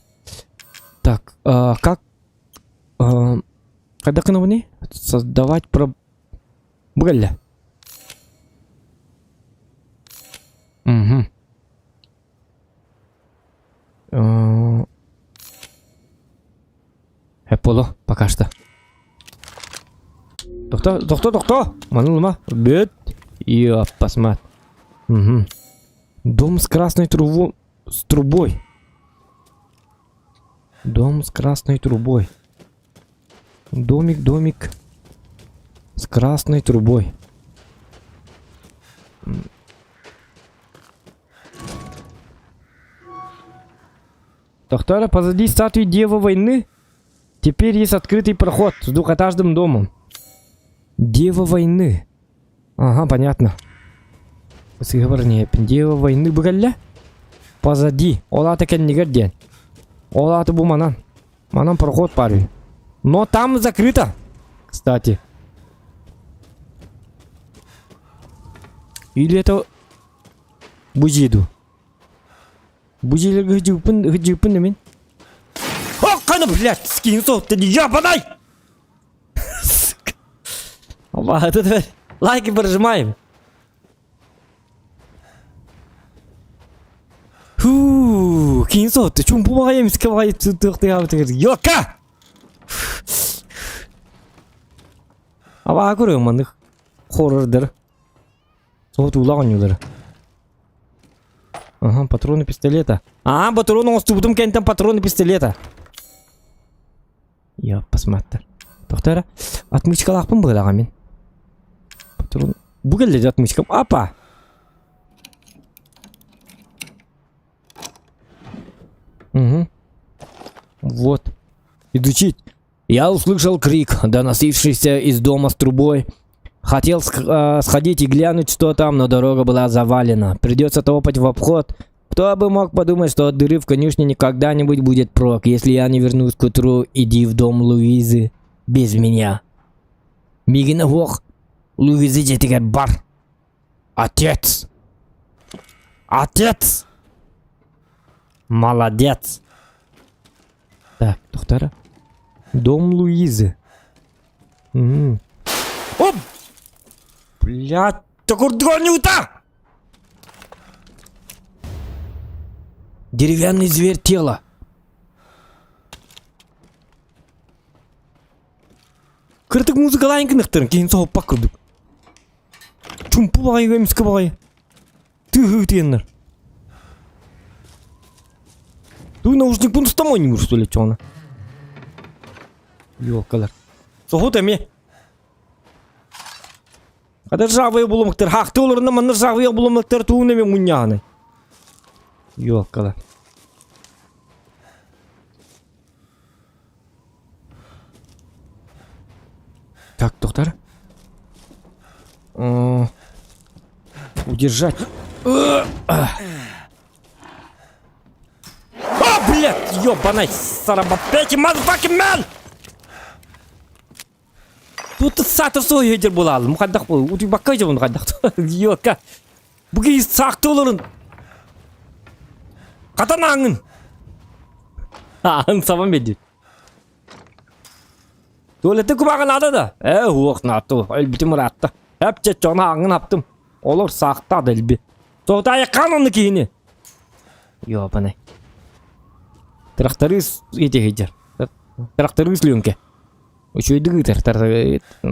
Так, а, как... А, когда кнопни? Создавать про... Бля. Угу. Эполо пока что. Тохто, тохто, тохто! Манылма. Бүт. Ёппасмат. Угу. Дом с красной трубой. С трубой. Дом с красной трубой. Домик, домик. С красной трубой. Тохтора, позади статуи Девы войны теперь есть открытый проход с двухэтажным домом. Дева войны. Ага, понятно. Дева войны быгалля? Позади. Ол аата кэннигэр диэн. Ол аата бу манан. Манан проход баар үһү. Но там закрыто. Кстати. Или это бу дьиэ дуу? Бу дьиэлэргэ сылдьыбыппын, сылдьыбыппын да мин. Хана, блядь, скин соһутта дии, ебаный! Сука. Оба, это лайки прожимаем. Фу, киин соһутта, чумпу баҕайы эмискэ баҕайы тыахтыгаабытыгар. Йока! Абаа көрүөм маннык хоррордар. Соһутуулаах оонньуулары. Ага, патроны пистолета. А, патрон оҥостубутум кэнтэн патроны пистолета. Я посмотр. Тоқтара. Отмычкалаахпын быһыылаҕа мин. Патрон. Бу кэллэ отмычкам. Апа! Угу. Вот. Изучить. Я услышал крик, доносившийся из дома с трубой. Хотел э, сходить и глянуть, что там, но дорога была завалена. Придется топать в обход. Кто бы мог подумать, что от дыры в конюшне никогда-нибудь будет прок. Если я не вернусь к утру, иди в дом Луизы без меня. Миигинэ суох Луиза дьиэтигэр бар. Отец! Отец! Молодец! Так, тохтара. Дом Луизы. М. Оп! Блядь, курдук Деревянный зверь тело. Кырдьык музыкалаан гыныхтарын киһин соһуппат курдук. Чумпу баҕайы эмискэ баҕайы. Тыһыы тиэннэр. Туй наушникпын устам ойнуур что ли чоҕуна. Ёлкалар. Соһут эмиэ. Хата ржавые булумуктар. Хаахты олорунна манна ржавые булумуктар туун эмиэ мунньааны. Ёлкалар. Так, доктор. Удержать. А, блядь, ёбаный, сарабапети, motherfucking man! Тут саатар суох иһдэр буолаалым хайдах бу утуйбакка дьобун хайдах ёка бу киһи саахты олорун хатан ааҥын аан сабан биэрдит туалетты кубаҕа наада да ээ уох наату өлбүтүм ыраатта эп чоччоҕуна ааҥын аптым олор саахтаах да элби тоҕутаайаххаан онну киһини ёбаный тракторист ити сылдьар тракторист Лүөҥкэ Үчүгэйдик ыытар.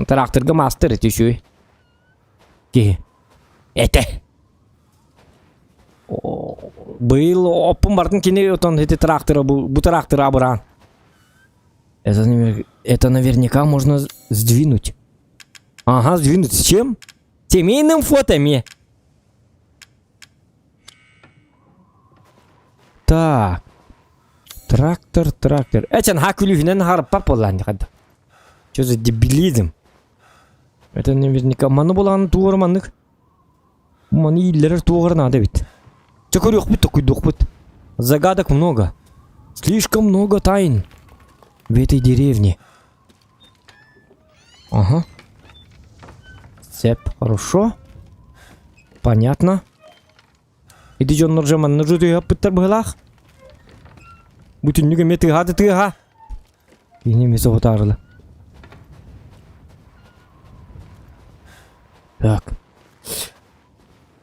Тыраахтырга маастар ити үчүгэй киһи. Этэ. Быйыл оппун бартын кини отон ити тыраахтыра бу, бу тыраахтыра абыраан. Это, это наверняка можно сдвинуть. Ага, сдвинуть с чем? Семейным фотами. Так. Трактор, трактор. Эчен ха күлүүһүнэн хараппат буоллаан хайда. Что за дебилизм? Это наверняка маны булаан туора маннык. Маны ииллэрэр туоҕар наада эбит. Чэ көрүөхпүт токуйдуохпут. Загадок много. Слишком много тайн в этой деревне. Ага. Сеп, хорошо. Понятно. Ити дьоннор дьэ манна тыаһаппыттар быһылаах. Бу түннүк эмиэ тыаһаата тыаһа. Кини эмиэ соҕотаарыла. Так.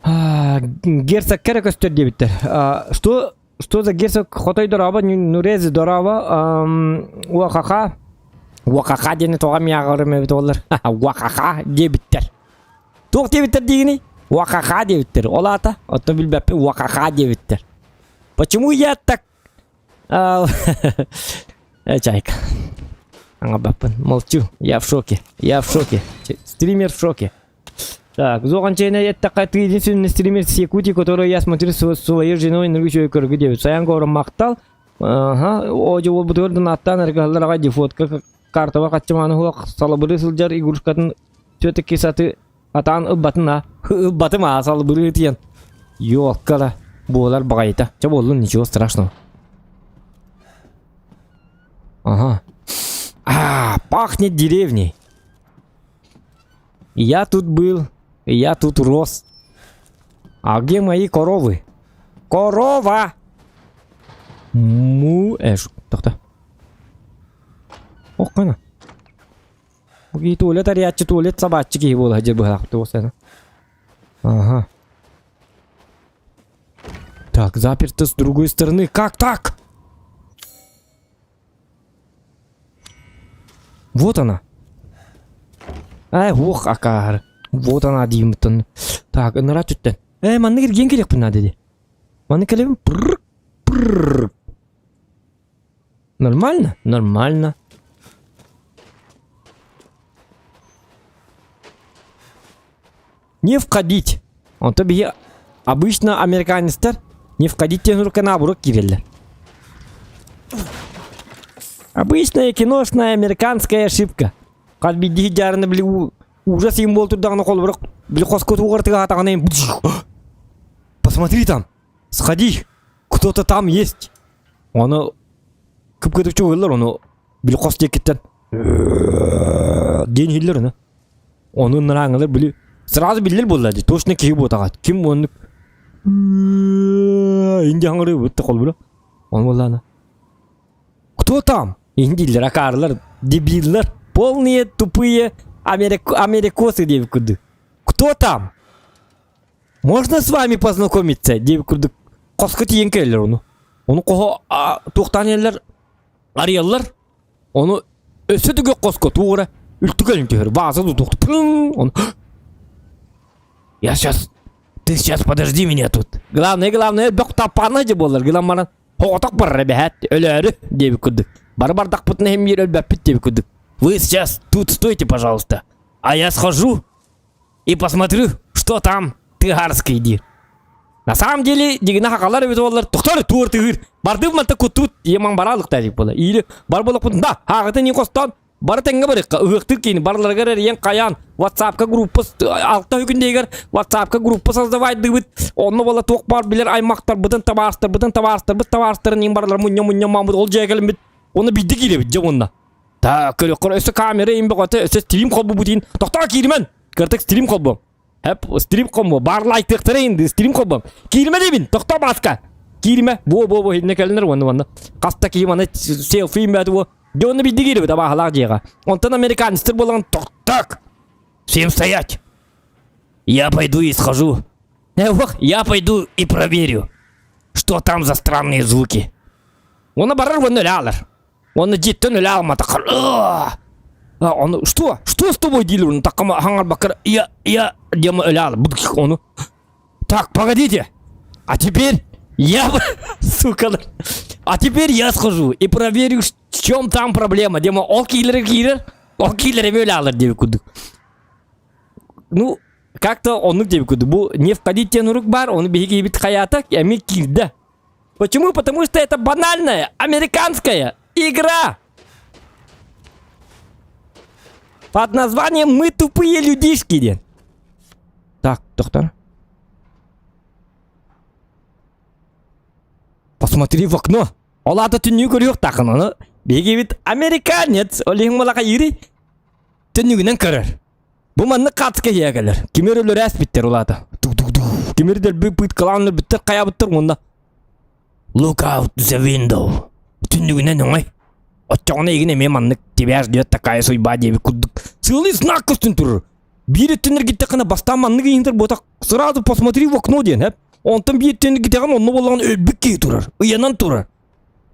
А, герцог кэрэ көстөр диэбиттэр. А, что что за герцог хотой дорообо нурези дорообо уахаха уахаха диэни тоҕо миаҕарым эбит олар уахаха диэбиттэр Туох диэбиттэр диигиний? Уахаха диэбиттэр. Ол аата, оттон билбэппин уахаха диэбиттэр. Почему я так... Э, чайка. Аңабаппын. Молчу. Я в шоке. Я в шоке. Стример в шоке. Так, Зохан Чейна эттэххэ ты единственный стример с Якутии, который я смотрю с своей женой Нургучевой көргү диэбит. Саян Гором махтал. Ага, о дьэ уолбутугар аттаан эргэһэллэр аҕай дефотка картаба хаччымааны хуох салабырыы сылдьар игрушкатын Все-таки саты атаан ылбатын а. Ылбатым а салбырыы тиэн. Ёлка да буолар баҕайыта. Чэ буоллун ничего страшного. Ага. А, пахнет деревней. Я тут был, я тут рос. А где мои коровы? Корова! Му... Эш, тохто. Ох, кана. Бу киһи туалет арыйааччы, туалет сабааччы киһи буола сылдьар быһалаах туох Ага. Так, заперто с другой стороны. Как так? Вот она. Ай, ох, акаар. Вот она диимтон. Так, ынара түттен. Э, маннык иргиэн кэлиэхпин наада дии. Маны кэлэбин прррк прррк. Нормально? Нормально. Не входить. Онто биһи обычно американецтар не входить диэн сурукка наоборот киирэллэр. Обычная киношная американская ошибка. Хас биирдии дьаарына били ужас им буол турдаҕына холобура били хоско тугар тыгаатаҕына Посмотри там, сходи, кто-то там есть. Ону кып-кытык чугуйлар, ону били хос диэкиттэн диэн иһиллэр ону. Ону ынырааҥылар били сразу биллэр буолла дии, точно киһи буотаҕа. Ким оннук инди хаҥырыы бутта холбура. Ону буоллаана. Кто там? Индииллэр, акаарылар, дебиллар, полные тупые америк... америкосы диэбит курдук. Кто там? Можно с вами познакомиться? диэбит курдук хоско тиийэн кэлэллэр ону. Ону хоһо туохтаан иһэллэр арыйаллар. Ону өссө түгэх хоско туора үлтү кэлин түһэр. Ваза тутух. Ону Я сейчас ты сейчас подожди меня тут. Главное, главное, бөх таппаана же буолар. Гынан баран оҕотох барар эбэһээт өлөөрү диэбит курдук. Бары бардахпытына иһин биир өлбөппүт диэбит курдук. Вы сейчас тут стойте, пожалуйста. А я схожу и посмотрю, что там тыгарский диир. На самом деле, дигина хакалар эбит буоллар, тохтор туор тыгыр. Бардым манта кутут, еман баралык дадик була. Или бар болоппут да, аагытын не костон, бары тэҥҥэ барыахха, ыһыахтыыр киини барыларыгар эрийэн хайаан, WhatsApp-ка группа алта үгүндэйгэр WhatsApp-ка группа создавайдыбыт, онно буола туох баар билэр аймактарбытын, табаарыстарбытын, табаарыстарбыт табаарыстарын иин барылар мунньа мунньа мааммыт ол дьиэ кэлиммит, оны биирдэ киирэбит дьэ уонна. Так, көрүөххэ өссө камера иин бөҕөтө, өссө стрим холбубутин, тохтоо кииримэн, кыртык стрим холбуом. Хэп, стрим холбуом, баарлайтыахтара иин стрим холбуом. Кииримэ диибин, тохтоо бааска. Кииримэ, буо-буо-буо иһиннэ кэлинэр уонна уонна. Хаста киһи маны селфи иммэт уо. Дьэ онно биирдэ киирэбит абааһылаах дьиэҕэ. Онтон американецтар буолан так, всем стоять. Я пойду и схожу. Эх, я пойду и проверю, что там за странные звуки. Оны барар уонна өлө аалар. Оны дьиэттэн өлө аалматаххар. Оны что? Что с тобой дииллэр оны таккама хаҥарбаккар я я диэм өлө аалар. Ону Так, погодите. А теперь я, сука, а теперь я схожу и проверю, в чем там проблема. Дима, ол киилер киирэр, ол киилер өлө аалар диэбит курдук. Ну, как-то оннук диэбит курдук. Бу не входить диэн урук баар, ону биһиги киһибит хайаата эмиэ киирдэ. Почему? Потому что это банальная американская игра. Под названием «Мы тупые людишки» диэн. Так, доктор. Посмотри в окно. Ол аата түннүгү көрүөх ону. Биһиги американец, ол иһин малаха ири түннүгүнэн көрөр. Бу маннык хаатыска иһэ кэлэр. Кимир өлөрөөс биттер улаата. Кимир дөлбү пыткалаан өлбүттэр хайабыттар уонна Look out the window. Түннүгүнэн оҥой. Оччоҕуна игин эмиэ маннык тебя ждет такая судьба диэбит курдук сыалый знак көстөн турар. Биир өттүн эргиттэххинэ бастаан маннык иһинтер буотах сразу посмотри в окно диэн хэп. Онтон биир өттүн эргитэҕин онно буоллаҕына өлбүт киһи турар. Ыйанан турар.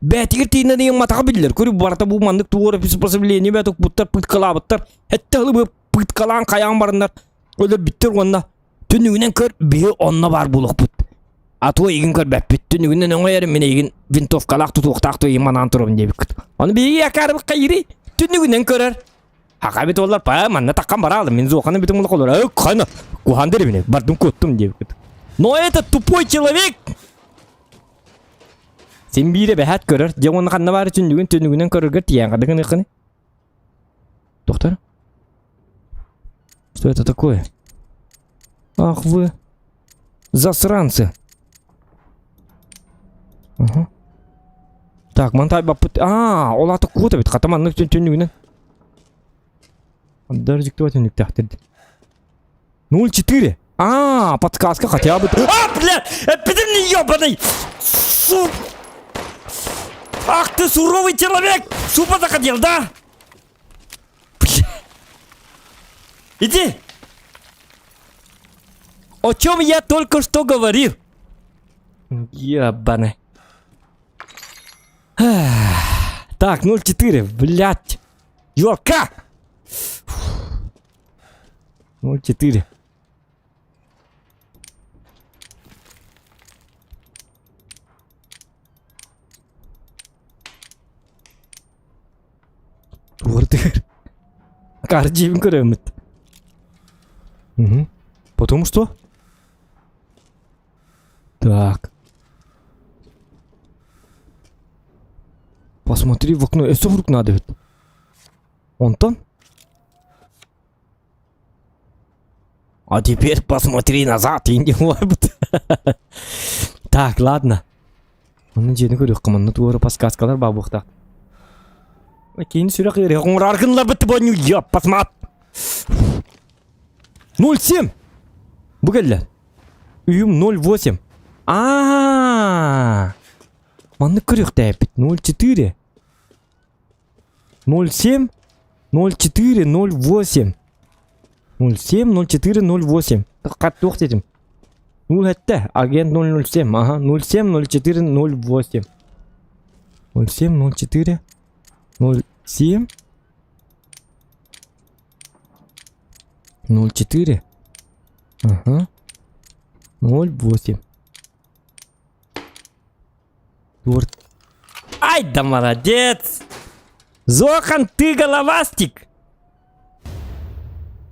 Бээтигэр тиийинэн ыйан матаҕа биллэр. Көрү барыта бу маннык туора приспособление бэт укпуттар пыткалаабыттар. Этте ылы пыткалаан хайаан бараннар өлөрбүттэр уонна түннүгүнэн көр биһи онно баар буолуохпут. А то игин көрбөппүт. Түннүгүнэн оҥойор мин эйигин винтовкалаах тутуохтаах туйун манаан турабын диэбиккит. Ону биһиги акаарыбыкка ири түннүгүнэн көрөр. Аха бит олар па манна таккан баралым. Мин зуоханы бүтүн улах олор. Өк хана кухан дерибине бардым куттум диэбиккит. Но этот тупой человек Син биирэ бэһэт көрөр. Дьэ уонна ханна баары түннүгүн түннүгүнэн көрөргөр тиийэн хадыгын ыккыны. Доктор? Что это такое? Ах вы засранцы. Ага. Так, мантай баппыт. А, ол аты куота бит. Хата маннык түннүгүнэн. Дөржиктү түннүктээхтир. 0,4. А, подсказка хотя бы. А, бля! Эпидемия ебаный! Су... Ах ты суровый человек! Супа захотел, да? Бля. Иди! О чем я только что говорил? Ебаный. Так, 0,4, блядь. Ёрка! 0,4. Акар дьиэбин көрөммүт. Угу. Потому что? Так. Посмотри в окно. Өссө хурук надо ведь. Онтон? А теперь посмотри назад и не Так, ладно. Онно дьиэни көрүөххэ манна туора подсказкалар баа буохтаах. Киин сүрэх иэри хоҥороор гыннарбыт бонню ёппасмат. 07. Бу кэллэ. Үйүм 08. Аа. Маннык көрүөхтээппит 04. 07 04 08 07 04 08 Хат туох дедим? 07 агент 007 ага 07 04 08 07 04 07 04 ага 08 Тур. Ай да молодец! Зохан, ты головастик!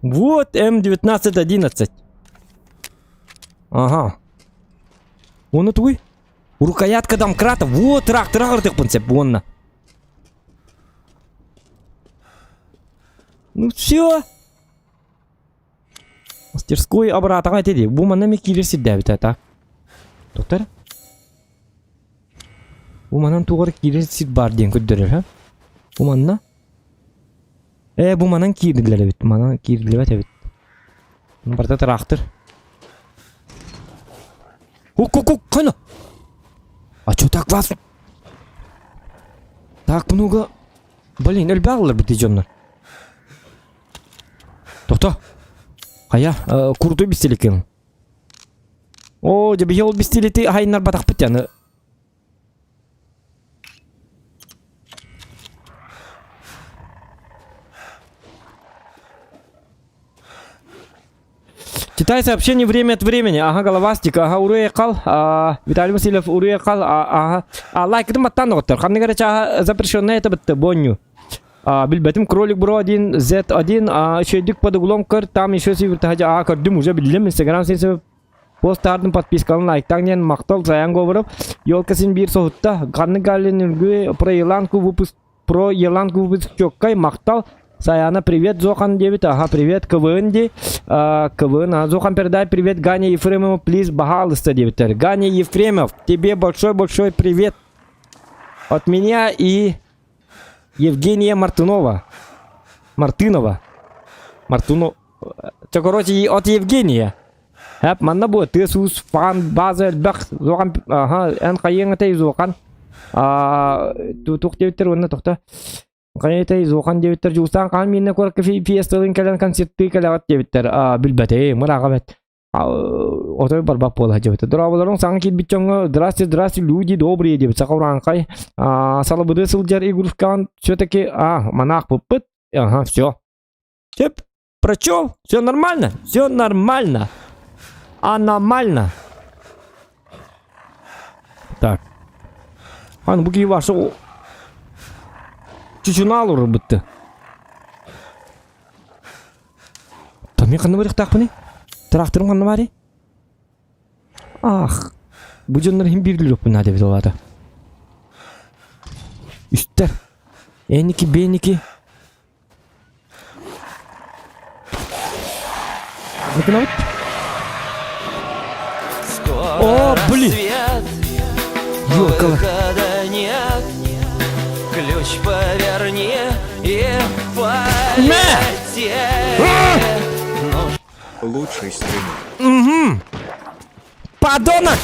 Вот М1911. Ага. Оны тугуй? Рукоятка домкрата. Вот трактор ыртыкпын сеп уонна. Ну все. Мастерской обратаҕа этэ дии. Бу манна эмиэ киирэр сирдээбитэ так. Доктор? Бу манан туох эрэ киирэр сир баар диэн көрдөрөр ха? Бу манна? Ээ бу манан киирдилэр эбит. Манан киириллибэт эбит. Барыта тыраахтыр. Ку-ку-ку, хана! А чё так вас? Так много... Блин, элбэх ылларбыт дии дьоннор. Тохто. Хайа, крутой бистиликин. О, дьэ биһи ол бистилити хайыннарбатахпыт яны. Читай сообщение время от времени. Ага, головастик. Ага, уруй-айхал. А, Виталий Васильев, уруй-айхал. А, ага. А, лайкытын баттан доҕоттор. Ханнык эрэ чааһа запрещенная это бытты, бонню. А, билбэтим кролик бро 1, Z1, а, үчүгэйдик под углом көр, там еще а, көрдүм, уже биллим, инстаграм сенсі пост таардым подпискалын лайктаң диэн махтал Заян Говоров, елка син биир соһутта, ханнык галлин үлгү про Еланку выпуск про Еланку выпуск чоккай махтал, Саяна, привет, Зохан диэбит, ага, привет, КВН ди, КВН, а, Зохан, передай привет Гане Ефремову, плиз, баһаалыста диэбиттэр. Ганя Ефремов, тебе большой-большой привет от меня и Евгения Мартынова. Мартынова. Мартуно... Це, короче, от Евгения. Хэп, манна бу тыас-уус фан база элбэх зохан аха эн хайыаҥ этэй зохан аа туох диэбиттэр уонна тохто хайыаҥ этэй зохан диэбиттэр дьулустаан хаан мииннэ куоракка фиесталыын кэлэн концерттыы кэлэҕит диэбиттэр аа билбэтим ырааҕа бэт отой барбат буола сылдьыбыт. Дорооболоруҥ саҥа киирбит дьоҥҥо здрасте, здрасте, люди добрые диэбит саха урааҥхай салабыды сылдьар игрушкаҕын все-таки а манаах пыппыт ага все Все прочел, все нормально, все нормально. Аномально. Так. Аны бу киһи ваша чучунаал урбытты. Мен ханна барыахтаахпыный? Тракторым ханна баарый? Ах, бу дьоннор иһин биирдилиэхпин наада эбит ол аата. Үстэр. Эники, беники. Гынабыт? О, блин! Ёлкала. Выхода нет. Ключ поверни и полетели. Лучший стример. Подонок!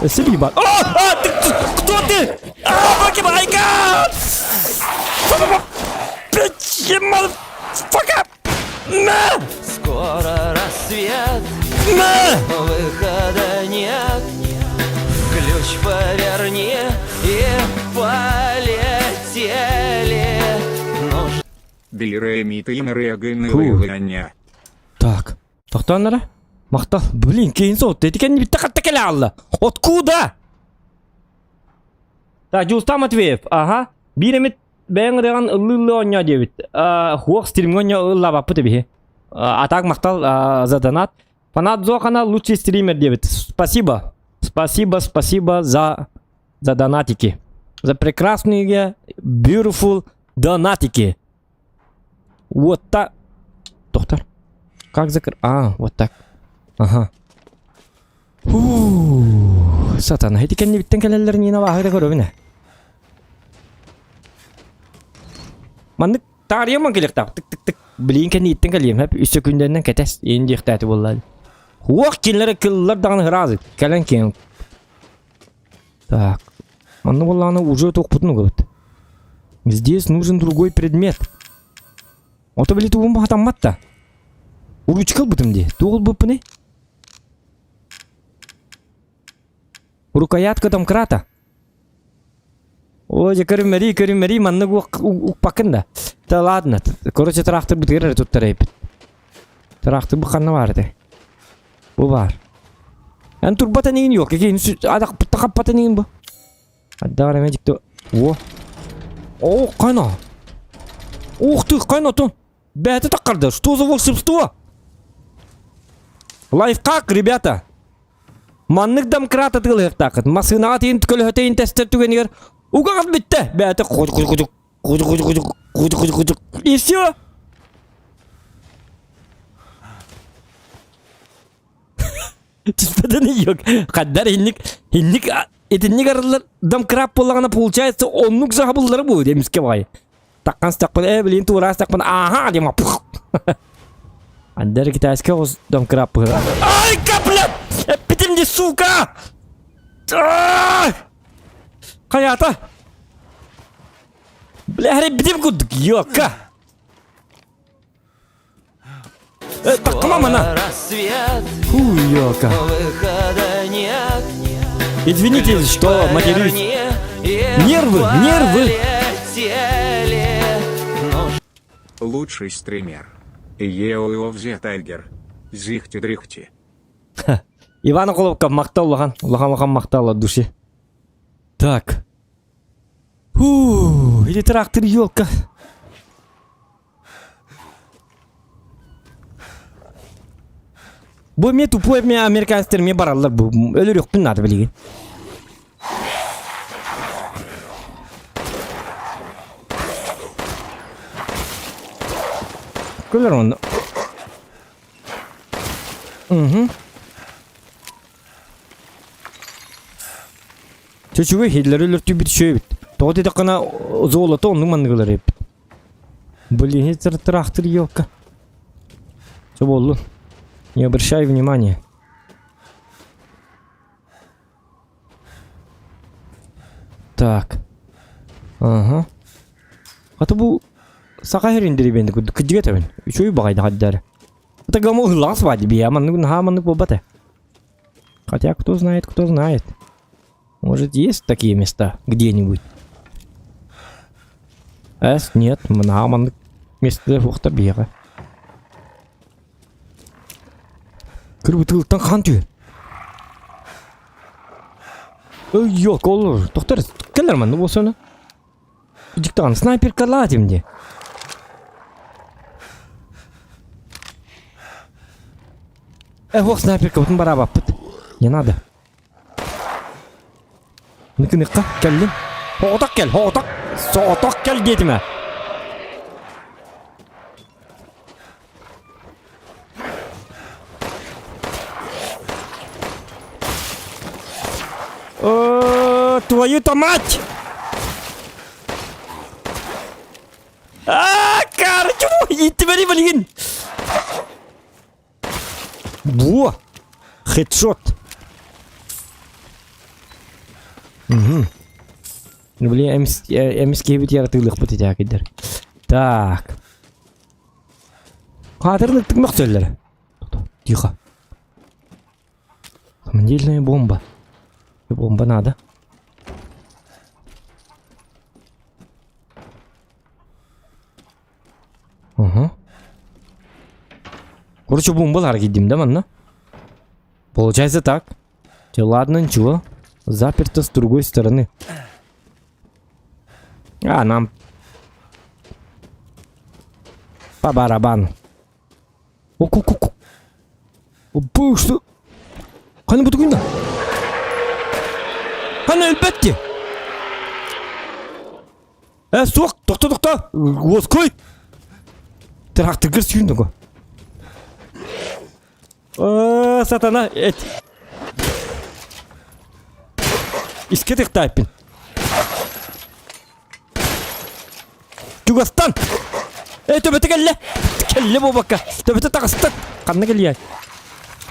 Өссө биир баар. О, а, ты, ты, кто ты? А, Покемайка! Motherfucker! На! Скоро рассвет, На! выхода нет. Ключ поверни и полетели. Нужно Билирэми Так, тохтоон эрэ. Махтал. Блин, киһин соһутта. Ити кэнни бүттэ хатта кэлэ хаалла. Откуда? Так, Дьулустаан Матвеев. Ага. Биир эмит. бэйэҥ ырыаҕын ыллыы-ыллыы оонньоо диэбит. Хуох стримҥа оонньоо ыллаабаппыт эбиһи. А так махтал за донат. Фанат Зохана лучший стример диэбит. Спасибо. Спасибо, спасибо за, за донатики. За прекрасные, beautiful донатики. Вот так. Доктор, как закр... А, вот так. Ага. Фу, сатана. Ити кэннибиттэн кэлэллэр Нина бааһыра көрөбүн ээ. Маннык таарыйаман кэлиэхтээх. Тык-тык-тык. Билигин кэннииттэн кэлиэм. Хэп үс сөкүүндэнэн кэтэс. Иин диэхтээти буоллаа. Хуох кинилэри кыллар даҕаны ыраазы. Кэлэн киэн. Так. Маннык буоллаҕына уже туохпутун угабыт. Здесь нужен другой предмет. Ото били тугум хатаммат да. Ручка ылбытым дии. Туох ылбыппыный? Рукоятка домкрата. Ой, дьэ көрүммэрий, көрүммэрий, маннык укпаккын да. Да ладно, короче, тыраахтырбытыгар эрэ туттарайбыт. Тыраахтырбыт ханна баар этэ? Бу баар. Эн турбата нигин yok. Кикин адак хаппата нигин бу. Аддаар эме дикти. О. О, кайна. Ух ты, кайна тон. Бэйэтэ таххарда. Что за волшебство? Лайфхак, ребята. Маннык домкрат атыылаһыахтааххыт. Массыынаҕа тиийэн көлөһөтөйүн тэстэр түгэнигэр угаҕыт бүттэ. Бэйэтэ кудук кудук кудук кудук кудук И все. Түспэтэн yok. Хаддар инник инник итинник арыллар домкрат буоллаҕына получается оннук сахабыллара буолуо эмискэ баҕайы. Таккан сытахпын ээ билин туораас тахпын ааха дима пух. Андер китайский оҕус домкрат быһыра. Ай капля! Эппитим ди сука! Хайата! Бля, эппитим курдук, ёка! Таххама мана! Фу, ёка. Извините, что матерюсь. Нервы, нервы. Лучший стример. Ео Тайгер. Зихти-дрихти. Иван Околовка махтал улахан. Улахан улахан махтал от души. Так. Фу, или трактор елка. Бу эмиэ тупой эмиэ американецтэр эмиэ бараллар бу өлөрүөхпүн наада билигин. Көлөр онно. Угу. Чөчүгэй хиллер өлөртүүбүт үчүгэй эбит. Тоҕо диэтэххинэ золото оннук маннык ылар эбиппит. Блин, трактор елка. Все буоллун. Не обращай внимания. Так. Ага. Хата бу саха сирин деревеньте курдук кырдьыга этэбин. Үчүгэй баҕайда хаддары. Это гому ыһыллаҕас баҕайы бия маннык наһаа маннык буолбат ээ. Хотя кто знает, кто знает. Может есть такие места где-нибудь? Эс, нет, наһаа маннык места суохтар биһиэхэ. Кырбытылыттан хаан түһэр. Ой, ёлка, олор, тохтор, кэлэр манна буолсана. Диктант, снайперка ладим де. Э, ох, снайперка, бутун барабаппыт. Не надо. Ныкыныкка, кэллим. Оҕотох кэл, оҕотох. Соҕотох кэл диэтим ээ. О, твою-то мать! А, короче, иттибэри билигин. Во! Хедшот. Угу. Ну, блин, эмис киһибит яратыылыахпыт итээкидэр. Так. Хаатырыныктык мөхсөллөр. Тихо. Самодельная бомба. Бомба надо. Угу. Короче, бомбалар кидим, да, манна? Получается так. Те, ладно, ничего. Заперто с другой стороны. А, нам... По барабану. О-ку-ку-ку. Бу что? Ханы бу тугунна? Ханы өлбөттү. Э, суох, тохто, тохто. Уоскуй. Тракторгар сүүрдү го. Э, сатана, эт. Иске тыктайпын. Чугастан! Эй, төбөтө кэллэ! Кэллэ буолбакка! Төбөтө таҕыста! Ханна кэлиэ?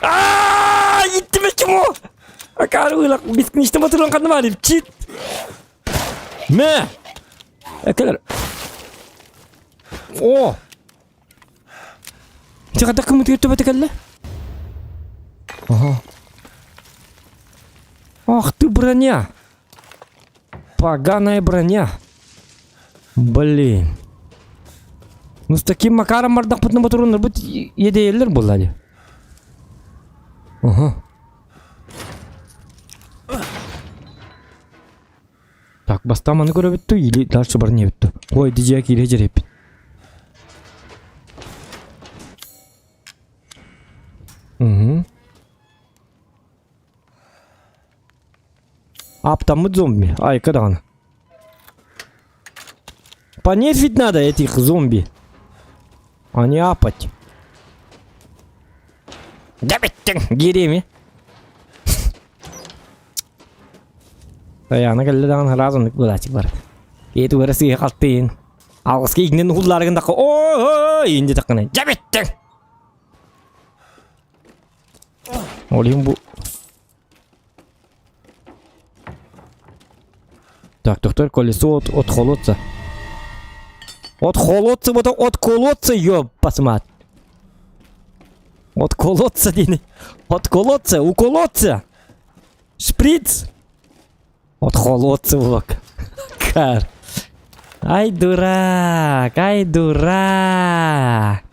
Аа, иттиме чмо! Акаары уйлак, бесконечно батыран ханна бар? Чит! Мэ! Экелер. О! Ити хайдах кыммытыгар төбөтө кэллэ? Ага. Ах ты броня! Поганая броня. Блин. Ну с таким макаром бардахпытына ботуруннарбыт иэдэйэллэр буолла дии. Ага. Так, бастаан маны көрөбүт дуу или дальше баран иһэбит дуу? Ой, дьиэ киирэ дьэрэппит. Угу. Аптаммыт зомби. Айка даҕаны. Понерфить надо этих зомби. А не апать. Да бүттүҥ, гириэми. Тайаана кэллэ даҕаны сразу оннук буолааччы бар. Киһи тугу эрэ сыыһа халтыйын. Алгыска иҥнэн уһуллаарыгын дахха ой иин диэтэххинэ дьэ бүттүҥ. Ол иһин бу Так, доктор, колесо от, от холодца. От холодца, вот от колодца, ёб мать. От колодца диэн. От колодца, у колодца. Шприц. От холодца булок. Кар. Ай, дурак, ай, дурак.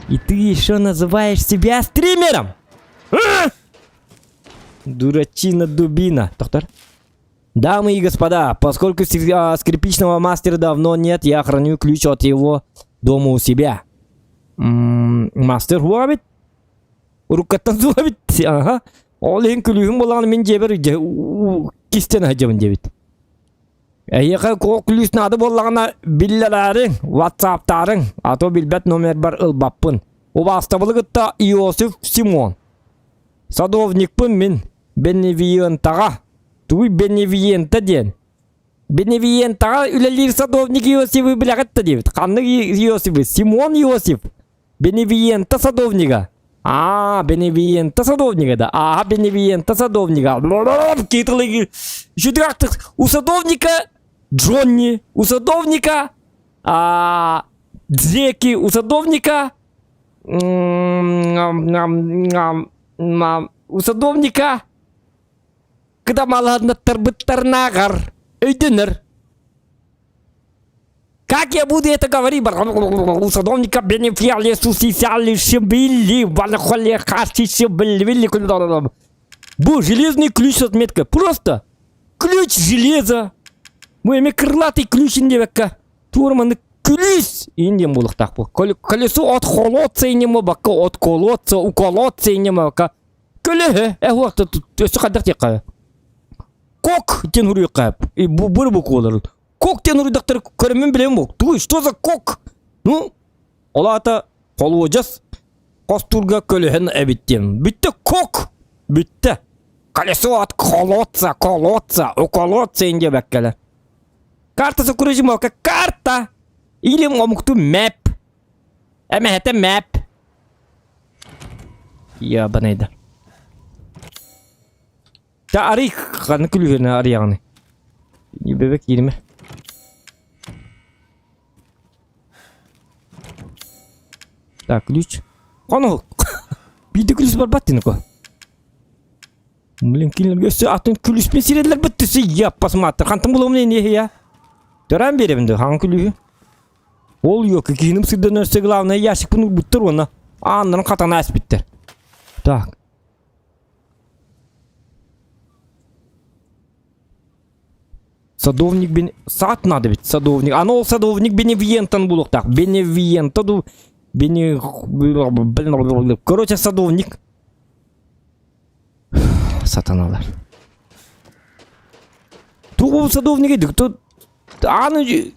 И ты еще называешь себя стримером? А? Дурачина дубина. Доктор? Дамы и господа, поскольку а, скрипичного мастера давно нет, я храню ключ от его дома у себя. М-м, мастер ловит? Уруккаттан ловит? Ага. Ол иһин күлүүһүм буоллаҕына мин дьиэбэр кистэн сылдьабын диэбит. Эһиэхэ куо күлүүс наада буоллаҕына биллэрээриҥ, ватсаптаарыҥ, а то билбэт номербар ылбаппын. Убаастабылы кытта Иосиф Симон. Садовникпын мин, Беневиентаҕа. Тугуй Беневиента диэн? Беневиентаҕа үлэлиир садовник Иосифы билэҕит да диэбит. Ханнык Иосифы? Симон Иосиф. Беневиента садовнига. Аа, Беневиента садовнига да. Аа, Беневиента садовнига. У садовника Джонни, у садовника а, Джеки, у садовника у садовника кыдамаланнаттарбыттарнааҕар өйдөнөр. Как я буду это говорить? У садовника бенефиали сусисяли шибили, валахоли хаши шибили. Бу железный ключ с отметкой. Просто ключ железа. Бу эми крылатый ключ диэбэккэ. Туорманы күлүүс индиэн буолуохтаах бу. Колесо от холодца иннем бакка от колодца, у колодца иннем бакка. Көлөһө, э өссө хайдах диэххэ. Кок диэн суруйуохха бу бу буолар. Кок диэн уруйдахтары көрөммүн билэбин бу. Тугуй, что за кок? Ну, ол аата холуодьас хостуурга көлөһөн эбит диэн. Бүттэ кок! Бүттэ. Колесо от колодца, колодца, у колодца ин диэбэккэлэр. Карта сокуружимовка карта! Или омукту мэп. Эмэһэтэ мэп. Ябанайда. Та арый ханна күлүһүнэ арыйаҕыный? Бэбэ кииримэ. Так, ключ. Хону. Биирдэ күлүс барбат динико. Блин, кинилэргэ өссө атын күлүспүн сирэллэр быттысы я посмотри. Хантан булуом не я. Төрөөн биэрэбин дөө, хаҥан күлүүһү. Ол ёки киһиним сырдан өссө главное ящикпын урбуттар уонна ааннарын хатана эспиттэр. Так. Садовник бен... Саат надо ведь, садовник. Аны ол садовник Беневиентан булуохтаах. Беневиента ду... Бене... Короче, садовник. Сатаналар. Тугу садовник эдик? Тут аны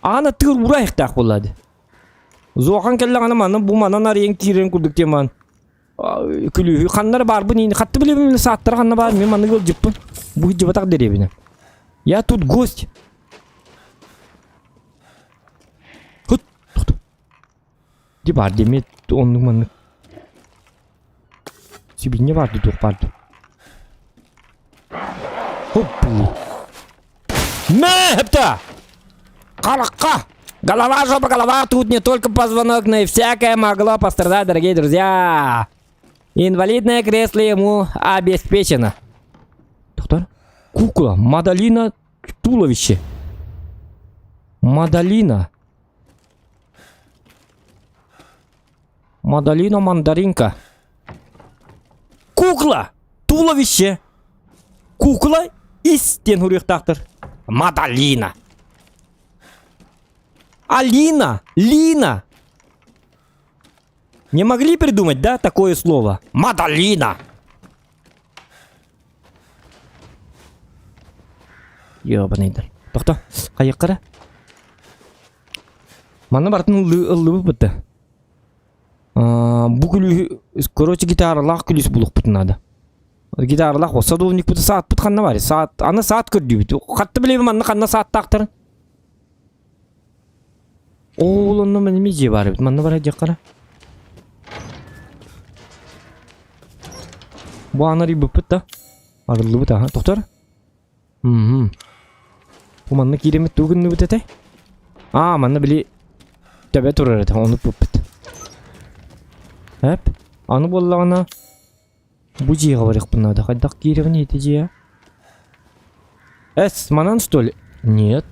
Аана тыыр урайыктаах буолла Зохан кэллэҕинэ манна бу манан арыйан киирэн курдук диэн күлүүһү ханнара баарбын иин хатты билэбин сааттара ханна баар мен маннык ыалдьыппын бу сылдьыбатах дэриэбинэ я тут гость Хут Ди баар диэмит оннук маннык Сибинньэ баар туох баар Хоп Мэпта! Харахха! Голова, жопа, голова, тут не только позвонок, но и всякое могло пострадать, дорогие друзья. Инвалидное кресло ему обеспечено. Доктор? Кукла, Мадалина, туловище. Мадалина. Мадалина мандаринка. Кукла! Туловище! Кукла ис диэн суруйуохтаахтар. Мадалина. Алина! Лина! Не могли придумать, да, такое слово? Мадалина! Ёбаныйдар. Тохто, хайыккара. Манна бартын ыллыбыт бытта. Бу күлүүһү, короче, гитаралаах күлүүс булуохпутун наада. Гитаралаах садовникпыт саатпыт ханна бар? Саат, аны саат көрдүүбүт. Хатта билэбин манна ханна сааттаахтарын. Ол онно мин эмиэ дьиэ баар эбит. Манна барар диэххэ Бу ааны арыйбыппыт да. Арыллыбыт аха. Тохтор. Мм. Бу манна киириммит тугу гынныбыт этэй? Аа, манна били төбө турар этэ, ону пуппут. Эп. Аны буоллаҕына бу дьиэҕэ барыахпын наада. Хайдах киирэбин ити дьиэ? Эс, манан что ли? Нет.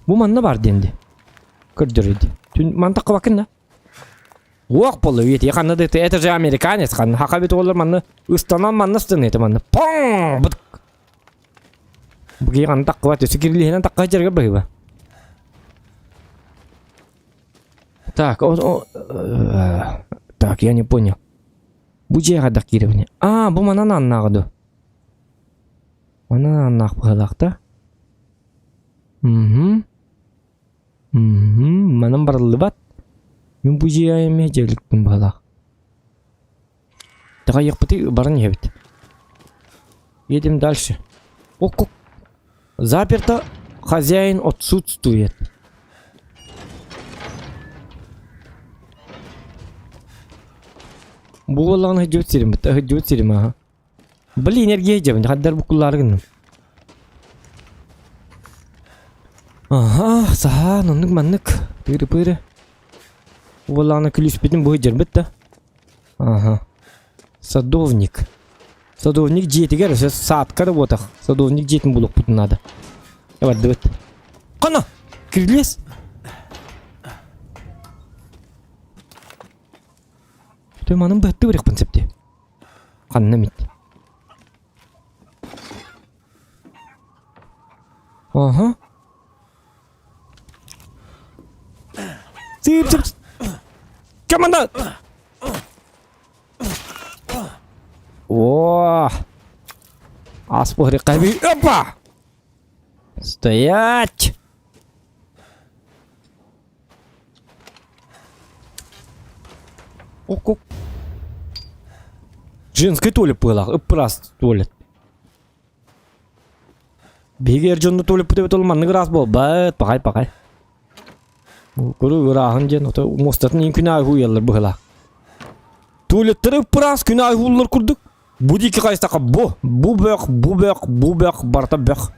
Бу манна бар диэн дии. Көрдөрүйдэ. Түн мантан хабакын да. Уох буолла үйэтиэ ханна да это же американец ханна хака бит олор манна ыстанан манна ыстаныа этэ манна пong быт бу киһи ханна таххыбат өссө кирилиһинэн тахха сылдьарга быһыыба так о, о, э, так я не понял бу дьиэҕэ хайдах киирэбиний а бу манан ааннааҕа дуо Манан ааннаах быһыылаах да Мгм. Мгм. Манан барыллыбат. Мин бу дьиэҕэ эмиэ дьиэликпин быһыылаах. Таҕайыахпытый баран иһэбит. Едем дальше. О, Заперто. Хозяин отсутствует. Бу буоллаҕына сылдьыбыт сирим, сылдьыбыт сирим аха. Блин, энергия дьэбин, хаддар буккуллаары гынным. Аха, саһаан, оннук маннык, тыыры-пыыры. Уоллаҕына күлүспүтүн бу дьэрбит да. Аха. Садовник. Садовник дьиэтигэр өссө саатка да буотах. Садовник дьиэтин булуохпутун наада. Бардыбыт. Хана! Кирилиэс! Той манын быһатты барыахпын сөп дии. Ханна эмит. Ага. Сып сып. Команда! О! Ас буһарыахха Опа! Стоять! Ок-ок. Женский туалет быһыылаах, ып-ыраас туалет. Биһиги эр дьонно туалеппыт эбит ол маннык ыраас буолбат, пахай-пахай. Көрүү ырааһын диэн, ото муостатын иин күн аайы уйаллар быһыылаах. Туалеттары ып-ыраас күн аайы ууллар курдук. Бу диэки хайыстахха бу, бу бөх, бу бөх, бу бөх, барыта бөх.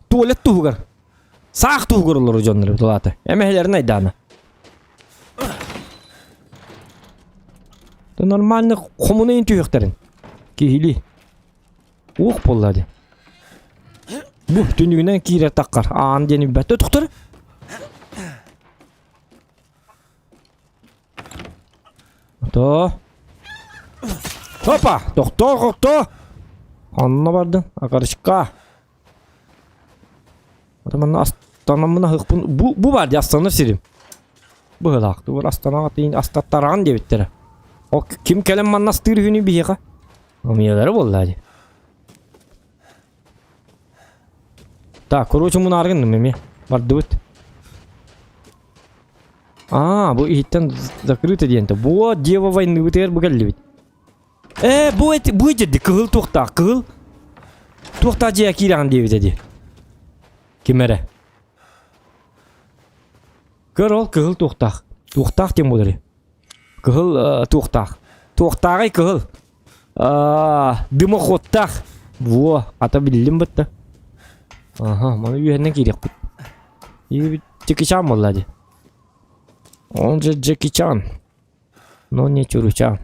Туалет туһугар. Саах туһугар олорор дьоннор тулаата. Эмэһэлэрин айдаана. Да нормально хомунайын түһүөхтэрин. Киһили. Уох буолла дии. Бу түннүгүнэн киирэр таххар. Аан диэн билбэт. Тохтор. Тохтоо. Опа! Тохтоо, тохтоо! Онно бардым. Акарычка. Манна астанаммын аһыахпын бу бу баар дии астанар сирим. Быһыылаах. Тугу астанаҕа тиийин астаттараҕын диэбиттэрэ. Ол ким кэлэн манна астыыр үһүнүй биһиэхэ? Ымыйалара буоллаа дии. Так, короче, мунааргын эмиэ. Бардыбыт. Аа, бу иһиттэн закрыто диэнтэ. Бу дева войныбытыгар бу кэллибит. Ээ, бу эти бу дьэрди кыһыл туохтаах, кыһыл туохтаах дьиэ киирэҕин диэбитэ дии. Ким эрэ. Көр ол кыһыл туохтаах. Туохтаах диэн буолар. Кыһыл э, туохтаах. Туохтааҕый кыһыл. Аа, дымоходтаах. Во, ата биллим бытта. Аха, маны үөһэннэн киириэхпит. Иибит Джеки Чан буолла дии. Он же Джеки Чан. Но не Чуручан.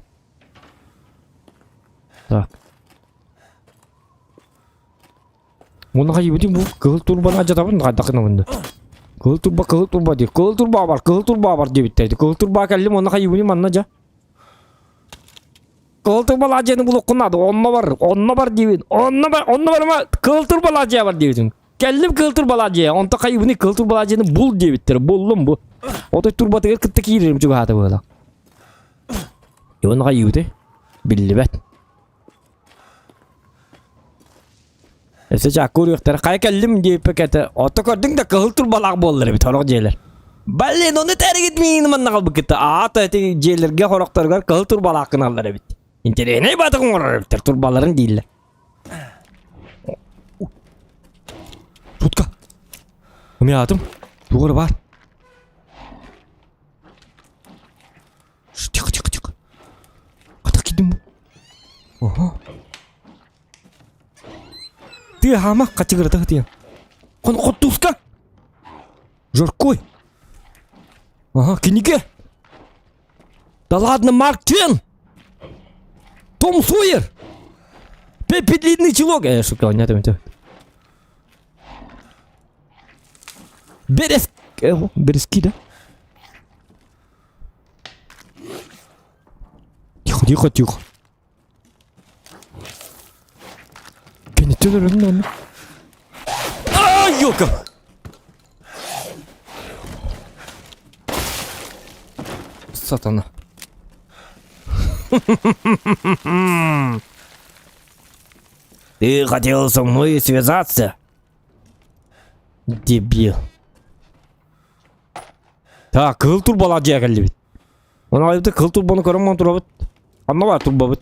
Так. Уонна хайыбытын бу кыһыл турбаны алдьатабын хайдах гынабын Кыһыл турба кыһыл турба дии. Кыһыл турба бар, кыһыл турба бар диэбиттэр. Кыһыл турба кэллим уонна хайыбыны манна дьа. Кыһыл турбалаах дьиэни булуоххун наада. Онно бар, онно бар диибин. Онно бар, онно барыма кыһыл турбалаах дьиэ бар диэбитим. Кэллим кыһыл турбалаах дьиэ. Онто хайыбыны кыһыл турбалаах дьиэни бул диэбиттэр. Буллум бу. Отой турбатыгар кытта киирэрим чугаһаата быһыылаах. Иван хайыбыты? Биллибэт. Өссө чаакка уруйуохтара хайа кэллим диэбиппэ ото көрдүҥ да кыһыл турбалаах буоллар эбит сорох дьиэлэр. Блин, ону этэригит миигин манна хаалбыккыта. Аата ити дьиэлэргэ хорохторугар кыһыл турбалаах гыналлар эбит. Интэриэһинэй баатык оҥорор эбиттэр турбаларын дииллэр. Тутка. Умятым. Тугу эрэ баар. Тихо, тихо, тихо. Хата киирдим бу. Ага. Тыаһаама хачыгырата сытыйан. Хон хоттууска. Жаркой. Ага, кинигэ. Да ладно, Марк Твен! Том Сойер! Пеппи длинный чулок! Э, шутка, не это, Берез... Э, Березки, да? Тихо, тихо, тихо. Кэнниттэн өрөһүн онно. А, ёлка! Сатана. Ты хотел со мной связаться? Дебил. Так, кыһыл турбалаах дьиэ кэллибит. Оны айбыты кыһыл турбаны көрөн турабыт. Анна бар турбабыт.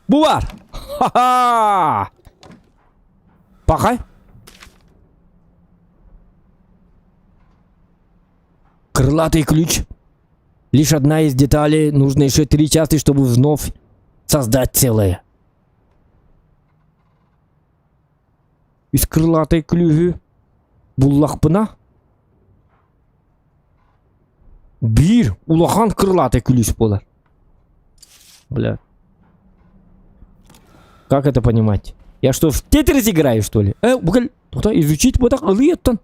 Бу бар! Ха-ха! Пахай. Крылатый ключ. Лишь одна из деталей, нужно еще три части, чтобы вновь создать целое. Үс крылатай күлүүһү буллахпына биир улахан крылатай күлүүс буолар. Бля. Как это понимать? Я что, в Тетрис играю, что ли? Э, бугал, тоқта, изучить вот так, ылыйыттан.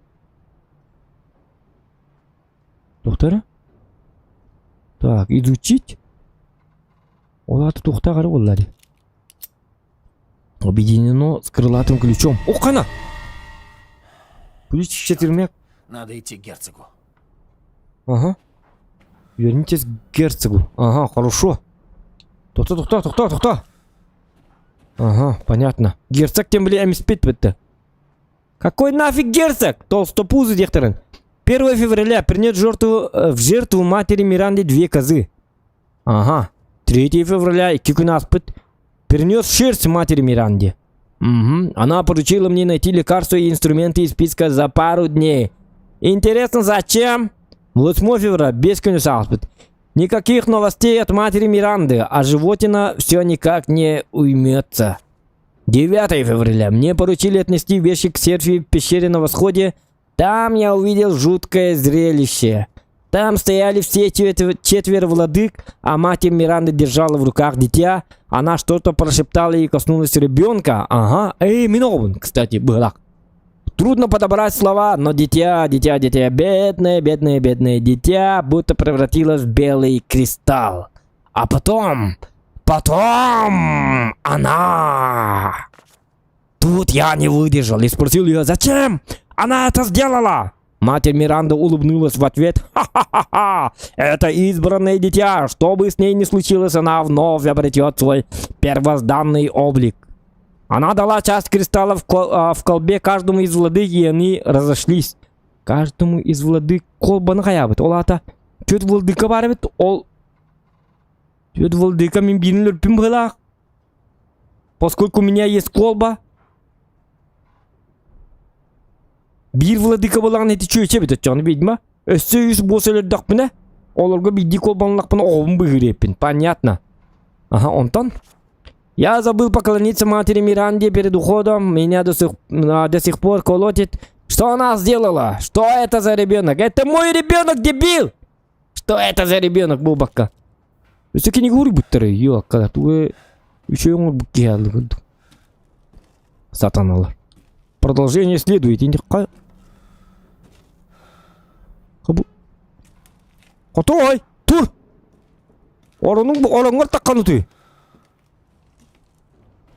Доктора? Так, изучить. Ол аты туохта қара боллар. Объединено с крылатым ключом. О, қана! Ключ с четырьмя... Надо идти к герцогу. Ага. Вернитесь к герцогу. Ага, хорошо. Тоқта, тоқта, тоқта, тоқта. Ага, понятно. Герцог тем более эмиспит бітті. Какой нафиг герцог? Толстопузый дехтерін. 1 февраля принес жертву, э, в жертву матери Миранды две козы. Ага. 3 февраля икки күн ааспыт. Принес шерсть матери Миранде. Угу. Она поручила мне найти лекарства и инструменты из списка за пару дней. Интересно, зачем? 8 февраля, биэс күн ааспыт. Никаких новостей от матери Миранды, а животина все никак не уймется. 9 февраля. Мне поручили отнести вещи к серфи в пещере на восходе. Там я увидел жуткое зрелище. Там стояли все четверо владык, а мать Миранды держала в руках дитя. Она что-то прошептала и коснулась ребенка. Ага. Эй, мин оҕобун, кстати, была. Трудно подобрать слова, но дитя, дитя, дитя, бедное, бедное, бедное дитя, будто превратилось в белый кристалл. А потом, потом она... Тут я не выдержал и спросил ее, зачем она это сделала? Матерь Миранда улыбнулась в ответ. Ха-ха-ха-ха! Это избранное дитя. Что бы с ней ни случилось, она вновь обретет свой первозданный облик. Она дала часть кристаллов в колбе каждому из владык, и они разошлись. Каждому из владык колбаны хайабыт. Ол аата түөрт владыка бар эбит. Ол түөрт владыка мин биирин өлөрпүн быһыылаах. Поскольку у меня есть колба, биир владыка буолаҕын ити чүөчэ эбит оччоҕуна видимо. Өссө үс буос өлөрдөхпүнэ, олорго биирдии колбанлахпына оҕобун быыһыыр Понятно. Ага, онтон Я забыл поклониться матери Миранде перед уходом. Меня до сих, до сих пор колотит. Что она сделала? Что это за ребенок? Это мой ребенок, дебил! Что это за ребенок, Бубакка? Өссө кини уруйбуттары, ёкка, тугу үчүгэй оҥорбут киһи курдук. Сатаналар. Продолжение следует. Инди ха... Хабу... Хотой! Тур! Оронуҥ ороҥҥор таххан утуй.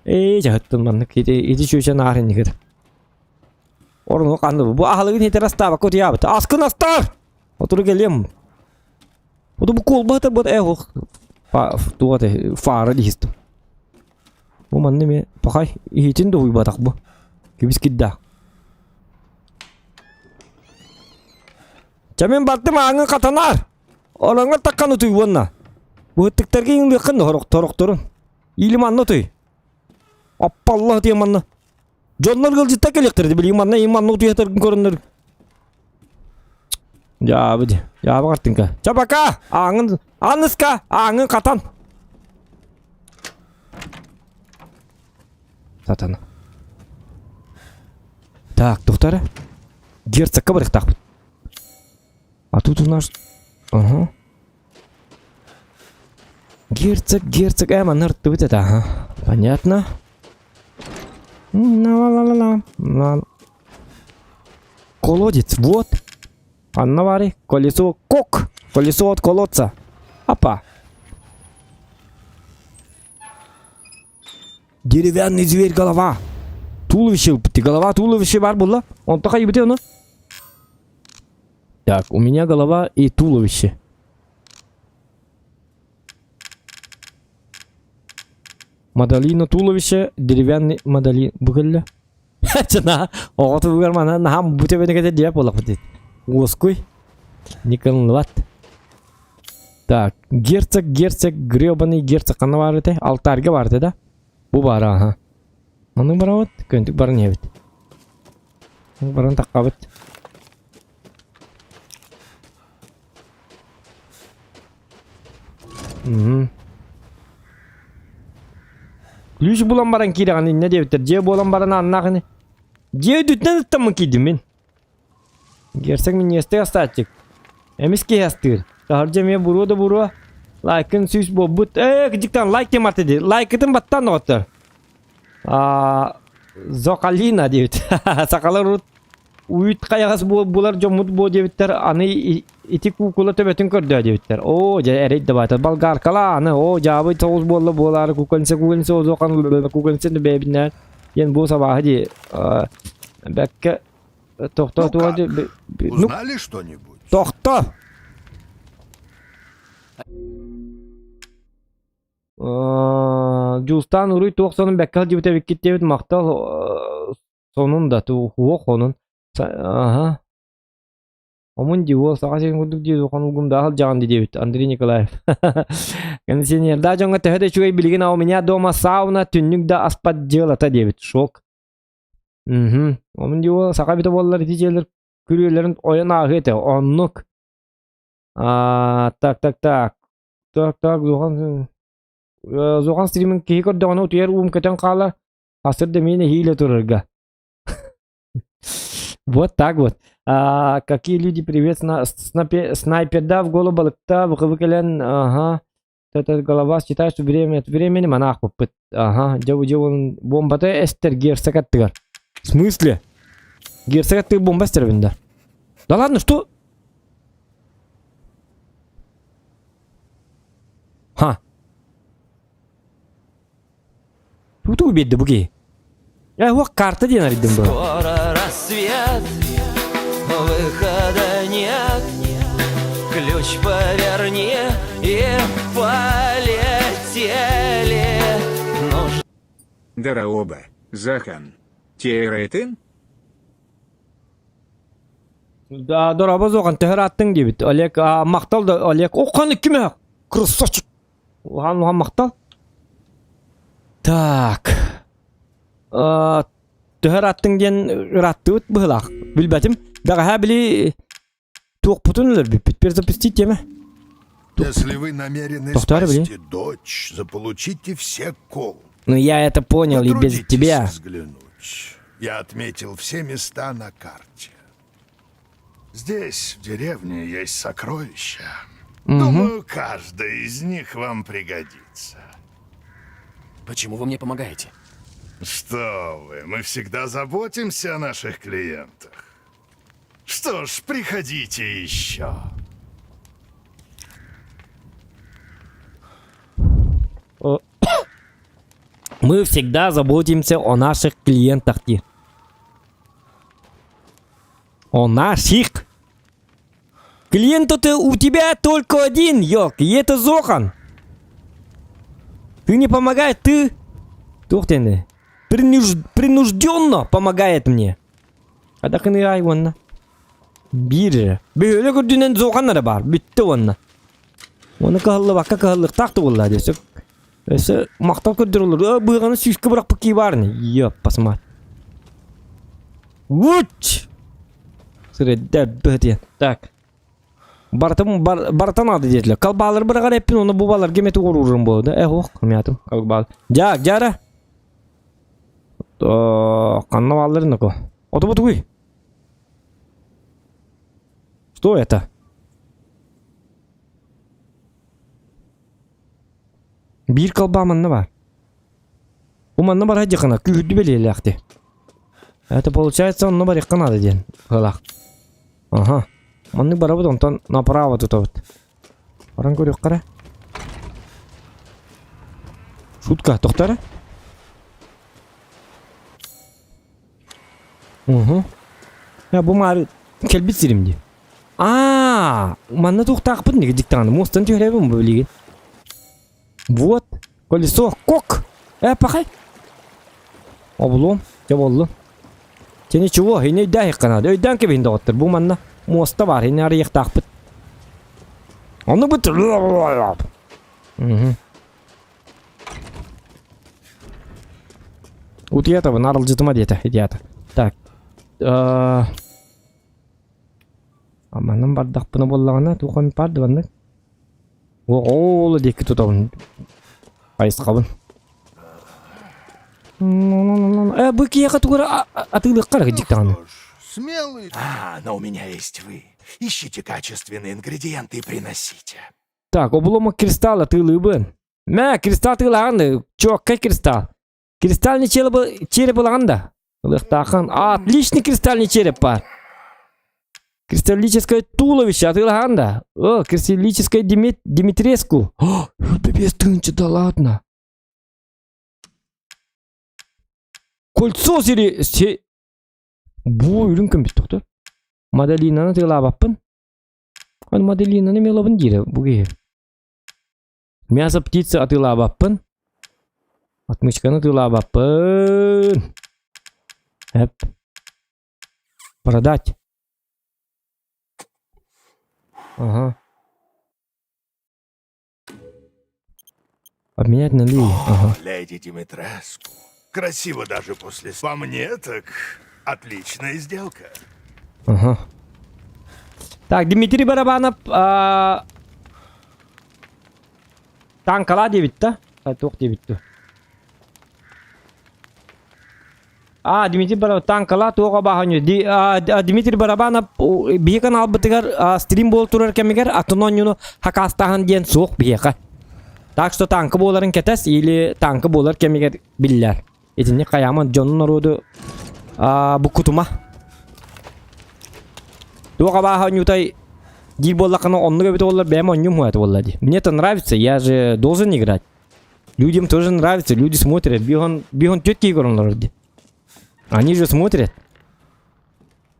Ээ, дьаһыттын маннык ити ити чүөчэ наар иннигэр. Орону ханны бу аһылыгын хитер астаабакка утуйаабыт. Аскын астаар! Отуру кэлиэм. Оту бу куолбаһыта бут э ох. Туох этэй фара диһистим. Бу манна эмиэ пахай иһитин да уйбатах бу. Кибис кирдээх. Чэ мин бардым ааҥҥын хатанаар. Ороҥҥор таххан утуй уонна. Быһыттыктарга иҥлиэххин да хорохторун. Или манна утуй. Аппалла утуйа манна. Дьоннор ыалдьыттар кэлиэхтэрэ билигин манна им манна утуйатаргын көрөннөр. Дьаабы дии. Дьаабы картинка. Чэ пока! Ааҥын Аныска! Ааҥын хатан! Сатана. Так, тухтара. Герцогка барыахтаахпыт. А тут у нас... Ага. Герцог, герцог, манна ырыттыбыт это, ага. Понятно. Ла-ла-ла-ла. Колодец, вот. Анна баарый, колесо, кок! Колесо от колодца. Апа. Деревянный зверь голова. Туловище, голова туловище бар буолла. Онто хайбыты ону? Так, у меня голова и туловище. Мадалина туловище, деревянный мадалин. Бу кэллэ. Чына, оҕотугар мана наһам бу төбөнү кэтэ диэп буоллахпыт дии. Уоскуй. Николлат. Так, герцог, герцог, гребаный герцог ханна баар этэ? Алтарьга баар этэ да? Бу баар аха. Аны барабыт, көнтүк баран иһэбит. Баран таххабыт. Мгм. Ключ булан баран киирэҕин иннэ диэбиттэр. Дьиэ буолан баран ааннаах ини. Дьиэ үрдүттэн ыттаммын киирдим мин. Герцог минньигэстик астааччык. Эмис киһи астыыр. Таһырдьа эмиэ буруо да буруо. Лайкын сүүс буолбут. Ээ, кыдьыктан лайк диэн барта дии. Лайкытын баттаан доҕоттор. Аа, Зокалина диэбит. Сахалар урут Үүт хайаҕас булар дьоммут буо диэбиттэр, аны ити куукула төбөтүн көрдөө диэбиттэр. Оо, дьэ эрэй да баата. Болгаркала аны, оо, дьаабый соҕус буолла буолаары кукольница кукольница озохан кукольница бэйэбинээн диэн бу сабааһы дии. Бэккэ тохто Ну туга как? ну Узнали что-нибудь? тохто! Дьулустаан уруй туох сонун бэккэ сылдьыбыт эбиккит диэбит махтал Сонун да туох онун аһа Омун дии уол саха сирин курдук дии улахан улгумдаах сылдьаҕын дии диэбит Андрей Николаев. Кондиционердаах дьоҥҥо төһө да үчүгэй билигин а у меня дома сауна түннүк да аспат дьыалата диэбит шок. Мхм. Омун дии уол саха эбитэ буоллар ити дьиэлэр күрүөлэрин ойон ааһыа этэ оннук. Аа так так так. Так так Зухан Зухан стримин киһи көрдөҕүнэ утуйар уум көтөн хаалар Хасыр да миэнэ иһиилэ турарга. Вот так вот. А, какие люди, привет, снайперда в голову балыкта, быкыбы кэлэн, ага, это голова считает, что время от времени монах попыт. Ага, дьэ дьэ он бомбата эстер герцог аттыгар. В смысле? Герцог ты бомба стервин да. Да ладно, что? Ха. Тут убедді буги. Я его карта диэн арыйдым бу. Скоро рассвет, выхода нет. Ключ поверни и полетели. Нужно Дороба, Захан. Терейтин? Да, дороба зоған төһөр аттың диэбит. Олег, а, махтал да, Олег. О, қаны киме? Красавчик. Улахан улахан махтал. Так. А, төһөр аттың диэн ыраттыбыт быһылаах. Билбэтим. Бэҕэһээ били туохпутун өлөрбүппүт. Перезапустить тема. Если вы намерены Повторю, блин. спасти дочь, заполучите все кол. Ну я это понял и без Потрудитесь тебя. взглянуть. Я отметил все места на карте. Здесь, в деревне, есть сокровища. Думаю, каждое из них вам пригодится. Почему вы мне помогаете? Что вы, мы всегда заботимся о наших клиентах. Что ж, приходите еще. Мы всегда заботимся о наших клиентах. дии. О наших. Клиент-то у тебя только один, ёлк, и это Зохан. Ты не помогаешь, ты... Туох диэн Принужденно помогает мне. Адакыны ай уонна. Биир. Бөһүөлэк үрдүнэн Зохан эрэ баар. Бүттэ уонна. Оны кыһаллыбакка кыһаллыктаах да буолла десек. Өссө махтал көрдөрөлөр. Быыганы сүүскэ бырахпыт кии баар ини. Ёппасымаат. Уч! Сирэйдэ быһытыйан. Так. Барытым бар, барытан аады диэтилэр. Калбаалары быраҕар эппин, оны бу баларга эмети уоруурум буолла да. Э, ох, мятым, калбаал. Дьа, дьара. Ханна баалларын око. Ото тугуй? Что это? Биир колба манна бар. Бу манна бар дьахана күүһүрдү бэлиэлээхти. Это получается онно барыахха наада диэн ыалаах. Аха. Маннык барабыт онтон направо тутабыт. Баран көрүөххэ эрэ. Шутка, тохто эрэ. Угу. Я бу маары кэлбит сирим дии. Аа, манна туохтаахпын диги диктаҕына муостан түһэрэбин бу билигин. Вот, колесо, кок! Э, пахай! Обулуом, дьэ буоллун. Дьэ ничего, ини өйдөөх наада. Өйдөөн кэбиһин доҕоттор, бу манна муоста баар, ини арыйыахтаахпыт. Ону бут... Мгм. Утуйатабын, аралдьытыма диэтэ, идиата. Так. Э, Аманан бардахпына буоллаҕына, туох эмит баар да маннык? Оҕо диэки тутабын. Хайысхабын. Э, бу киһиэхэ тугу эрэ атыылыахха эрэ кырдьык даҕаны. Смелый. А, но у меня есть вы. Ищите качественные ингредиенты и приносите. Так, обломок кристалла атыылыыбын. Мэ, кристалл атыылааҕын, чуоккай кристалл. Кристальный череп, череп ылаҕын да? Ылыахтааххын. Отличный кристальный череп баар. Кристаллическое туловище атыылаһаҕын да? О, кристаллическое Димит... Димитреску. О, без тыынча да ладно. Кольцо сири... Се... Бу үрүҥ көмүс тохтор. Мадалинаны тыылаабаппын. Аны Мадалинаны мелобын диирэ бу киһи. Мясо птицы атыылаабаппын. Отмычканы атыылаабаппын. Эп. Продать. Ага. Обменять на лилии. Ага. Леди Димитреску. Красиво даже после... По мне так отличная сделка. Ага. Так, Дмитрий Барабанов а... Танкала диэбит да? Туох диэбит дуу? А, Дмитрий Барабанов, танкала туох абааһынньу. Дмитрий Барабанов биһи каналбытыгар стрим буол турар кэмигэр атын оонньууну хакаастааһын диэн суох биһиэхэ. Так что танка буоларын кэтэс или танка буолар кэмигэр биллэр. Итинник хайааман дьонун норуоду буккутума. Туох абааһы оонньуутай диир буоллаххына оннук эбит буоллар бэйэм оонньуум это буолла дии. Мне это нравится, я же должен играть. Людям тоже нравится, люди смотрят. Бихон, бихон түөрт киһи көрөн олорор дии. Они же смотрят.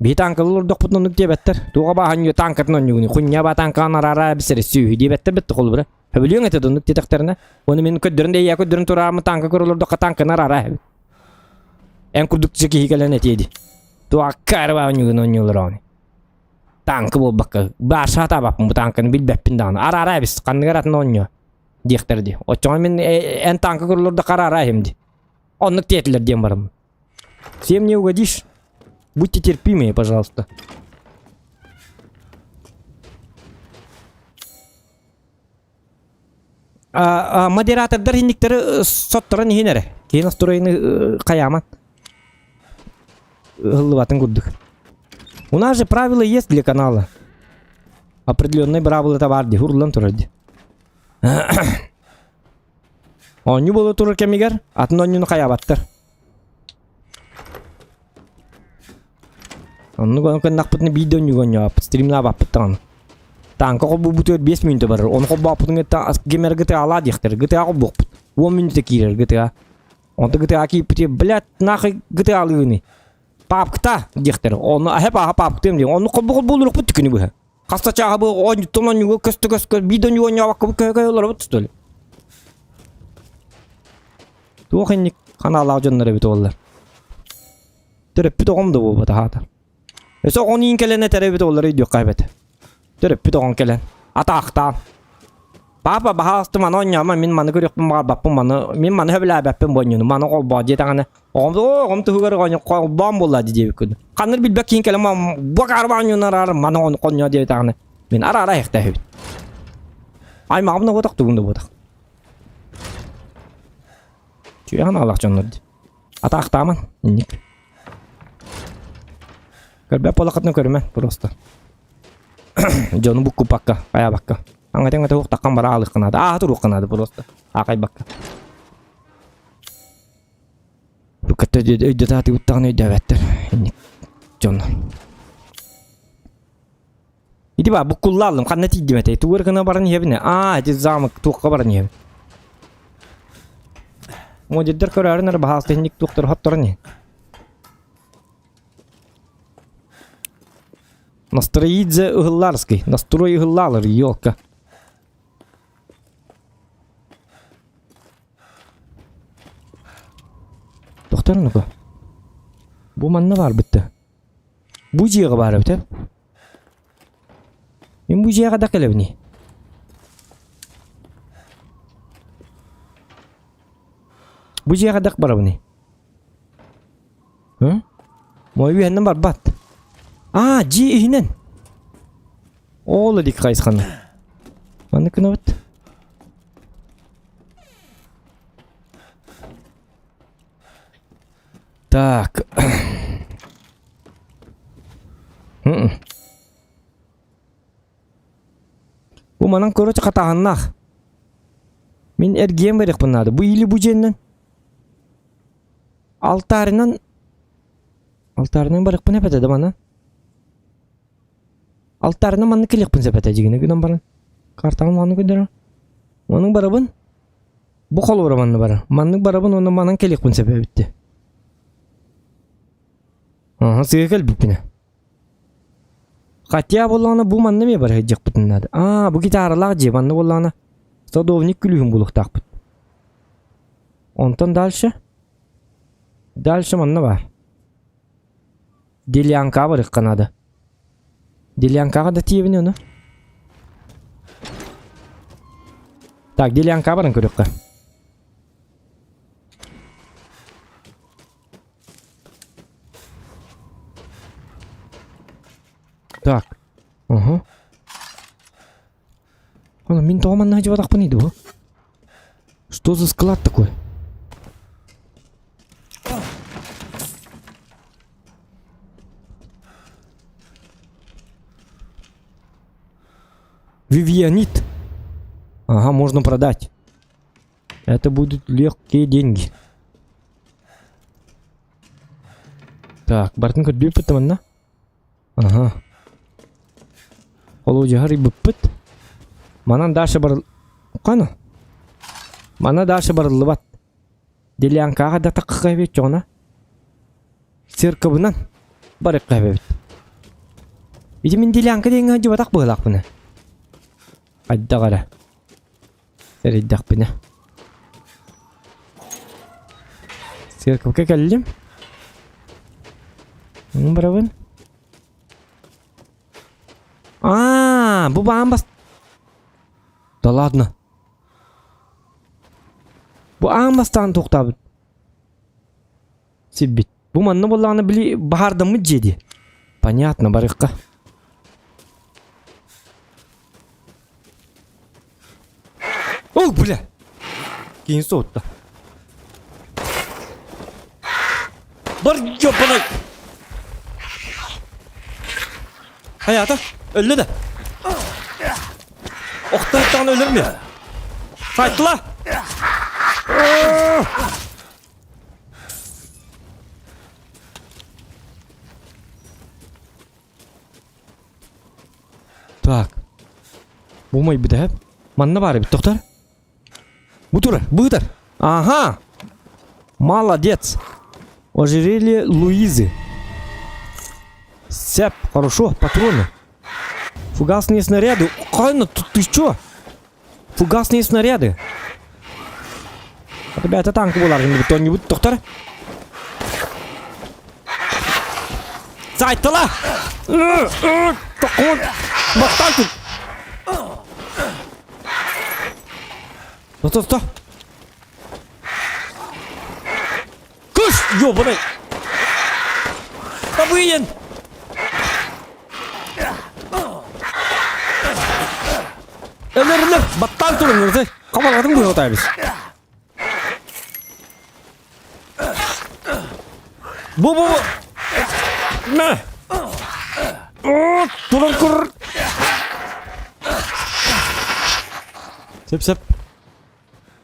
Биһи танкалар олордохпутун оннук диэбэттэр. Туоҕа бааһын танкатын онньугуну хунньа ба танкаҕын араара бисэри сүөһү диэбэттэр битти холобура. Хөбүлүөҥ этэ оннук диэтэхтэринэ. Уонна мин көрдөрөн да ийэ көрдөрөн турааммын танка көрө олордоххо танканы араара эһэбит. Эн курдук киһи кэлэн этиэ дии. Туохха эрэ оонньуугун оонньуулар оҕону. Танка буолбакка, баша сатаабаппын бу танканы билбэппин даҕаны. Араара эбис, ханныгар атын оонньуо диэхтэр дии. Оччоҕо мин эн танка көрөлөрдөххө араара иһим дии. Оннук диэтилэр диэн бараммын. Всем не угодишь. Будьте терпимее, пожалуйста. Модератордар иһинниктэри сотторон иһин эрэ. Киһи настроены хайааман. Ыһыллыбатын курдук. У нас же правила есть для канала. Определенные правила баар дии, урлан турар дии. Оонньуу буола турар кэмигэр атын оонньууну хайаабаттар. Оннук ону кыннахпытына биир да оонньууга оонньообоппут, стримнаабаппыт даҕаны. Танка холбуубутугар 5 мүнүүтэ барар. Ону холбооппутун кытта ким эрэ GTA-лаа диэхтэр. GTA холбуохпут. 10 мүнүүтэ киирэр GTA. Онто GTA киирбити, блядь, нахуй GTA-лыыгыный? Папкта диэхтэр. Ону аһа пааха папктыам диэн. Онну холбу холбуулуруохпут күнү быһа. Хаста чааһа бу оонньуттан оонньууга көстө көскө биир да оонньуу оонньообокко көһө көһө олоробут что ли? Туох инник ханаалаах дьоннор эбит уоллар. Төрөппүт оҕом да буолбата хаата. Өсө оҕон иин кэлэн этэр эбит уоллар өйдүөххэ эбит. Төрөппүт оҕон кэлэн атаахтаан. Папа баһаалыста маны оонньоомо мин маны көрүөхпүн баҕарбаппын маны мин маны сөбүлээбэппин бу оонньууну маны холбоо диэтэҕинэ оҕом оо оҕом туһугар холбоон буолла дии диэбиккин. Ханнык билбэт киин кэлэн бу акаарба оонньууну араар маны хонньоо диэтэҕинэ мин араара иһэхтээһибит. Аймаҕым да буотах тугум да буотах. Чүөһэн аалах дьоннор дии. Атаахтааман инник. Көрбөт буолаххытына көрүмэн просто. Дьону буккуппакка, хайаабакка. Аҥата-аҥата уохтаххан бара аалыахха наада. Ааһа туруохха наада просто. Аахайбакка. Буккатта өйдөтө сатыыбыттаҕына өйдөөбөттөр. Инник дьоннор. Ити баа буккуллааллым ханна тиийдим этэй? Тугу гына баран иһэбин Аа, ити замок туохха баран иһэбин? Модердер көрөөрүн эрэ баһаалта инник туохтар хотторон иһин. Настроидзе ыһыллаарский. Настрой ыһыллаалар, елка. Тохтор ну-ка. Бу манна баар бытта. Бу дьиэҕэ баар эбит ээ. Мин бу дьиэҕэ да кэлэбиний? Бу дьиэҕэ дак барабыный? Һы? Мой үһэннэн барбат. Аа, дьиэ иһинэн. Ол илик хайысханы. Маннык гынабыт. Так. М. Бу манан короче хатааһыннаах. Мин эргийэн барыахпын наада. Бу или бу дьиэннэн. Алтаарынан Алтаарынан барыахпын эбэтэ да мана. Алтаарынан маннык кэлиэхпин сөп этэ дьигинэ гынан баран. Картаҕын маннык көрдөрөр. Маннык барабын. Бу холобура манна барар. Маннык барабын уонна манан кэлиэхпин сөп эбитти. Аха, сыа кэлбиппинэ. Хотя буоллаҕына бу манна эмиэ бара сылдьыахпытын наада. Аа, бу гитаралаах дьиэ манна буоллаҕына садовник күлүүһүн булуохтаахпыт. Онтон дальше? Дальше манна баар. Делянкаҕа барыахха наада. Делянкаҕа да тиийэбин ону. Так, делянкаҕа баран көрүөххэ. Так. Угу. Ана, мин тоҕо манна сылдьыбатахпыный дуо? Что за склад такой? Вивианит. Ага, можно продать. Это будут легкие деньги. Так, барытын көрдүүппүт манна. Ага. Холуодьаһы арыйбыппыт. Манан дальше бар... Хана? Манна дальше барыллыбат. Делянкаҕа да тахха эбит чоҕуна. Церковынан барыахха эбит. Ити мин делянка диэҥҥэ сылдьыбатах быһыылаахпына. Хайдах эрэ. Сэрэйдэхпинэ. Церковка кэллим. Ону барабын. Аа, бу баан бас... Да ладно. Бу аан бастаан туохтаабыт сирбит. Бу манна буоллаҕына били баһаардаммыт дьиэ дии. Понятно, барыахха. О, бля! Киин соһутта. Бар ёбаный! Хайаата? Өллө да? Охтоһуттаҕына өлөр ми? Сайтла! Так. Бу умайбыта һэп. Манна баар эбит, доктор. Бу турар, быытар. Ага. Молодец. Ожерелье Луизы. Сеп, хорошо, патроны. Фугасные снаряды. Кайна, ты, ты чё? Фугасные снаряды. Ребята, танк булар, кто-нибудь, доктор? Сайтала! Бастан тут! Стой, стой! Кыш! Ёбаный! Табыйын! Өлөр, өлөр! Баттаан турун, ырзы! Қамалғадың бұйғы отайбыз. Бу, бу, бу! Мә! Турун кур! Сеп, сеп.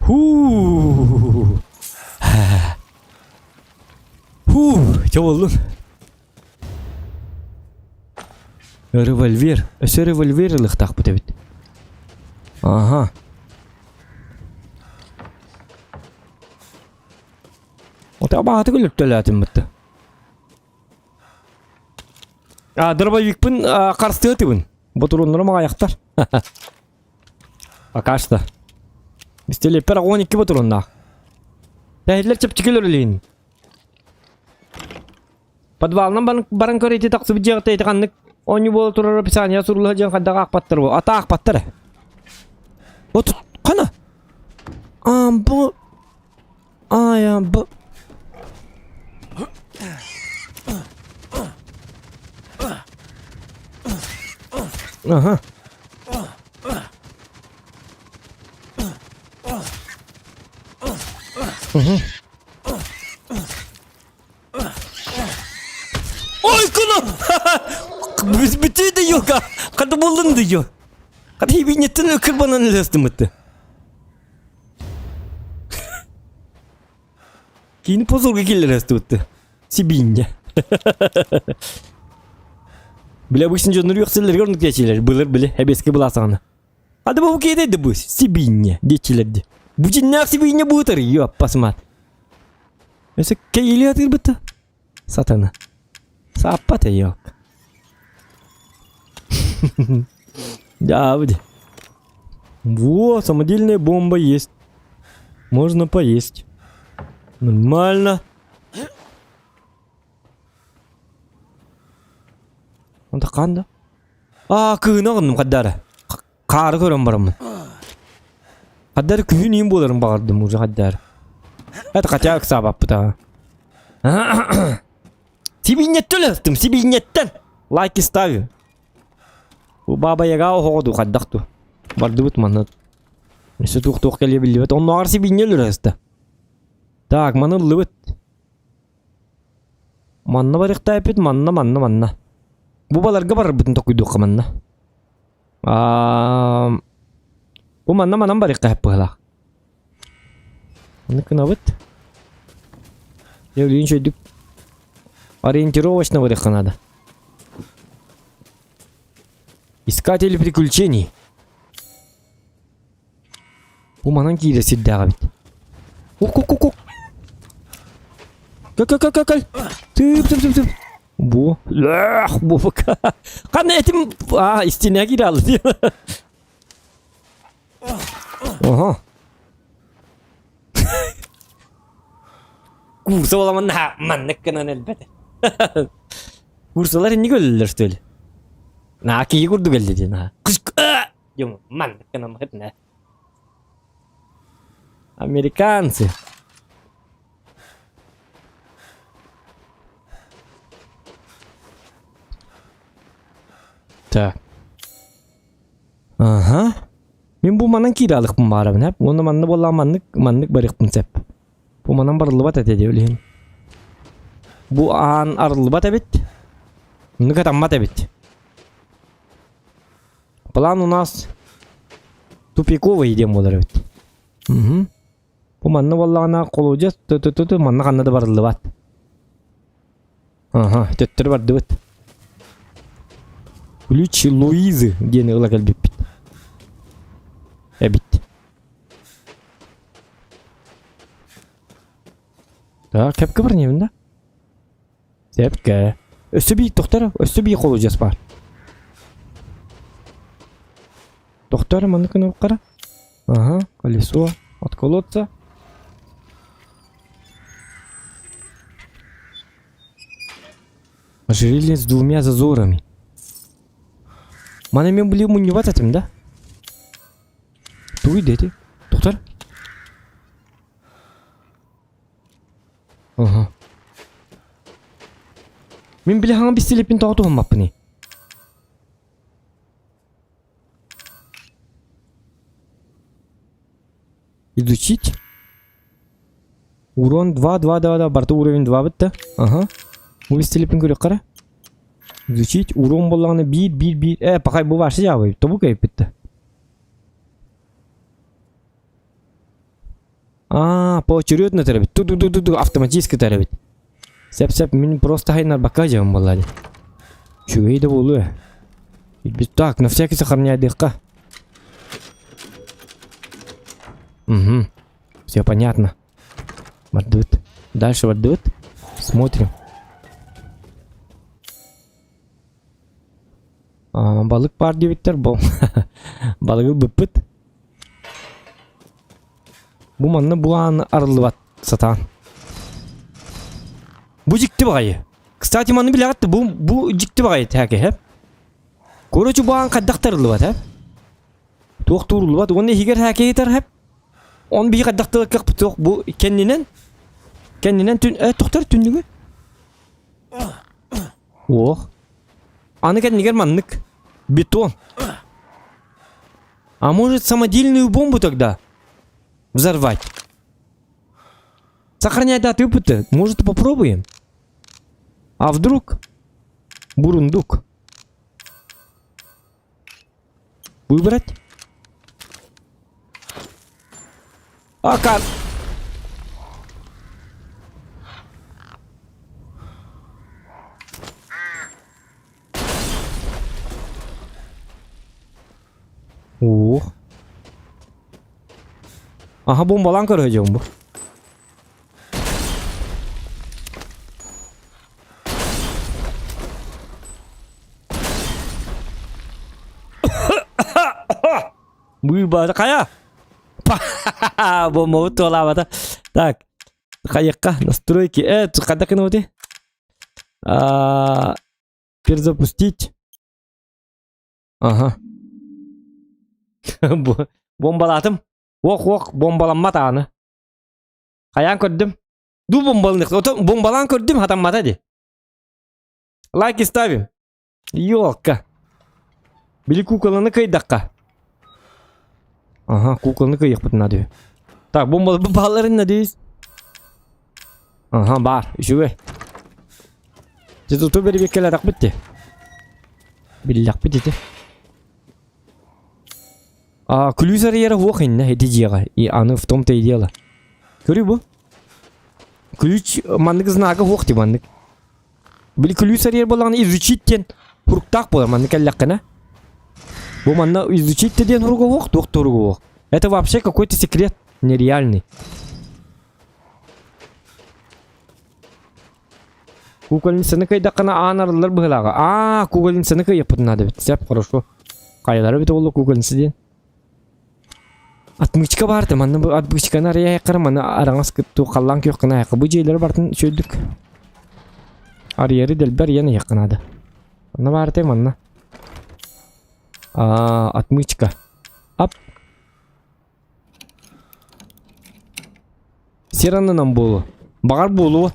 Хуу. Хуу, чэ буоллун. Револьвер. Өссө револьвер ылыахтаахпыт эбит. Аха. Ота баҕаты күлүктөлөөтүм бытты. А, дробовикпын харыстыатыбын. Ботуруоннарым аҕайахтар. Пока что. Пистолеттер 12 ботуруоннаах. Тэһиллэр чэпчэкилэр үлэһин. Подвалынан баран, баран көр ити тахсыбыт дьиэҕитэ ити ханнык оонньуу буола турар описание сурулла дьон хайдах аахпаттар бу ата аахпаттар Вот хана А бу А бу Ага. Угу. Ой, куну! Бүтүү да yok. Кады болдун да yok. Кады хибинеттен өкір банан өлөстүм Кини позорга киллэрэ сытыбытты. Сибиинньэ. Бile обычно дьоннор үөхсэллэригэр оннук диэчилэр. Былыр били эбиэскэ былаасаҕына. Ады бу киэтэй да бу сибиинньэ диэчилэр ди. Бу дьиннээх сибиинньэ буутар ёппасмат. Өсө кэйилиэ атыырбыта. Сатана. Сааппат ёк. Да, Во, самодельная бомба есть. Можно поесть. Нормально. Онта қанда? А, кыына гынным хаддара. Хаары көрөн бараммын. Хаддары күһүн иин буоларын баҕардым уже хаддары. Это хотя ыксаабаппыт аа. Сибиинньэттэн өлөстүм, сибиинньэттэн! Лайки ставлю. Бу Баба Яга оһоҕо дуу хайдах дуу. Бардыбыт манна. Өссө туох-туох кэлиэ биллибэт. Оннооҕор сибиинньэ өлөрөстө. Так, маны ыллыбыт. Манна барыахтаайпыт, манна, манна, манна. Бу баларга барарбытын токуйдуохха манна. Аа, бу манна манан барыахха сөп быһыылаах. Ону гынабыт. Дьэ, билигин үчүгэйдик ориентировочно барыахха наада. Искатель приключений. Бу манан киирэ сирдээх эбит. Ук-ук-ук-ук. Көл-көл-көл-көл. Тып-тып-тып-тып. Бу. Лэх, бу. Ханна этим... А, истине киирэ алды. Ага. Курса боламан маннык гынан элбэт. Курсалар инник өлөллөр что ли? Наа киһи курдук эллэ диэн аа. Дьум маннык гынан на. Американцы. Так. Аха. Мин бу манан киирэ алыкпын баарабын эп. Уонна манна буоллаҕа маннык маннык барыахпын сөп. Бу манан барыллыбат этэ диэ билиһин. Бу аан арыллыбат эбит. Оннук атаммат эбит. План у нас тупиковый диэн буолар эбит. Угу. Бу манна буоллаҕына холуодьас ту-ту-ту манна ханна да барыллыбат. Аха, төттөрү бардыбыт. Ключ Луизы диэн ыла кэлбиппит. Эбит. Так, кэпкэ бар небин да? Сепке. Өссө бии тохтор, өссө бии холуодьас бар. Тохтор, маннык гына кара. Ага, колесо от колодца. Ожерелье с двумя зазорами. Маны мен били мунньубат этим да? Туй дети. Доктор? Ага. Мен били хаҥа бистилеппин тоҕо туһаммаппыный? Изучить. Урон 2, 2, 2, 2, барыта уровень 2 бытта. Ага. Бу бистилеппин көрүөххэ эрэ. Изучить. Урон буоллаҕына биир, биир, биир. Э, пахай бу вообще дьаабай. Тобу кэйпитте. А, поочередно тэрэбит. Ту-ту-ту-ту автоматически тэрэбит. Сеп-сеп, мин просто хайнарбакка дьабын буолла дии. Үчүгэй да буолуо. Так, на всякий сохраняйдыхха. Угу. Все понятно. Бардыбыт. Дальше бардыбыт. Смотрим. А, балык баар диэбиттэр бу. Балыгы быппыт. Бу манна бу аан арыллыбат сатаан. Бу дьикти баҕайы. Кстати, маны билэҕит бу бу дьикти баҕайы тээки һэ. Короче, бу аан хайдах тарыллыбат һэ? Туох тууруллубат уонна иһигэр һээкэйи тарһап. Он биһи хайдах тылыкках туох бу кэннинэн кэннинэн түн э тохтор түннүгү. Ох. Аны кэннигэр маннык бетон. А может самодельную бомбу тогда взорвать? Сохраняй дату опыта. Может попробуем? А вдруг бурундук? Выбрать? А как? Ух. Аха бомбалаан көрө бу. Быыбары хайа? Бомбабыт туолаабата. Так, хайыкка настройки. Э, хайдах гынабыт Перезапустить. Ага. Бомбалаатым. Ох-ох, бомбаламмат ааны. Хайаан көрдүм. Ду бомбалынык. Ото бомбалаан көрдүм, хатаммата ди. Лайки ставим. Ёлка. Били куколаны кыйдакка. Ага, куколаны кыйыхпыт надо. Так, бомбалы бааларын надеюсь. Ага, бар, үчүгэй. Дьэ туту бэрибиэккэлээтэхпит дии. Биллэхпит ити. А, күлүүс арыйара суох иннэ ити дьиэҕэ. И аны в том-то и дело. Көрүй бу. Ключ маннык знага суох дии маннык. Били күлүүс арыйар буоллаҕына изучить диэн хуруктаах буолар маннык кэллэххинэ. Бу манна изучить диэн уругуох, туох да уругуох. Это вообще какой-то секрет нереальный. Кукольницаны кыйдаххына аан арыллар быһылааҕа. Аа, кукольницаны кыйыппытын наада эбит. Сөп, хорошо. Хайалара эбит ол кукольница диэн. Отмычка баар да манна бу отмычканы арыйаайаххара маны араҥас кыттуу халлаан күөх гына бу дьиэлэри бартын үчүгэйдик арыйары дэлби арыйан иһиэххэ наада. Манна баар этэ манна. Аа, отмычка. Ап. Сир аннынан буолуо. Баҕар буолуо.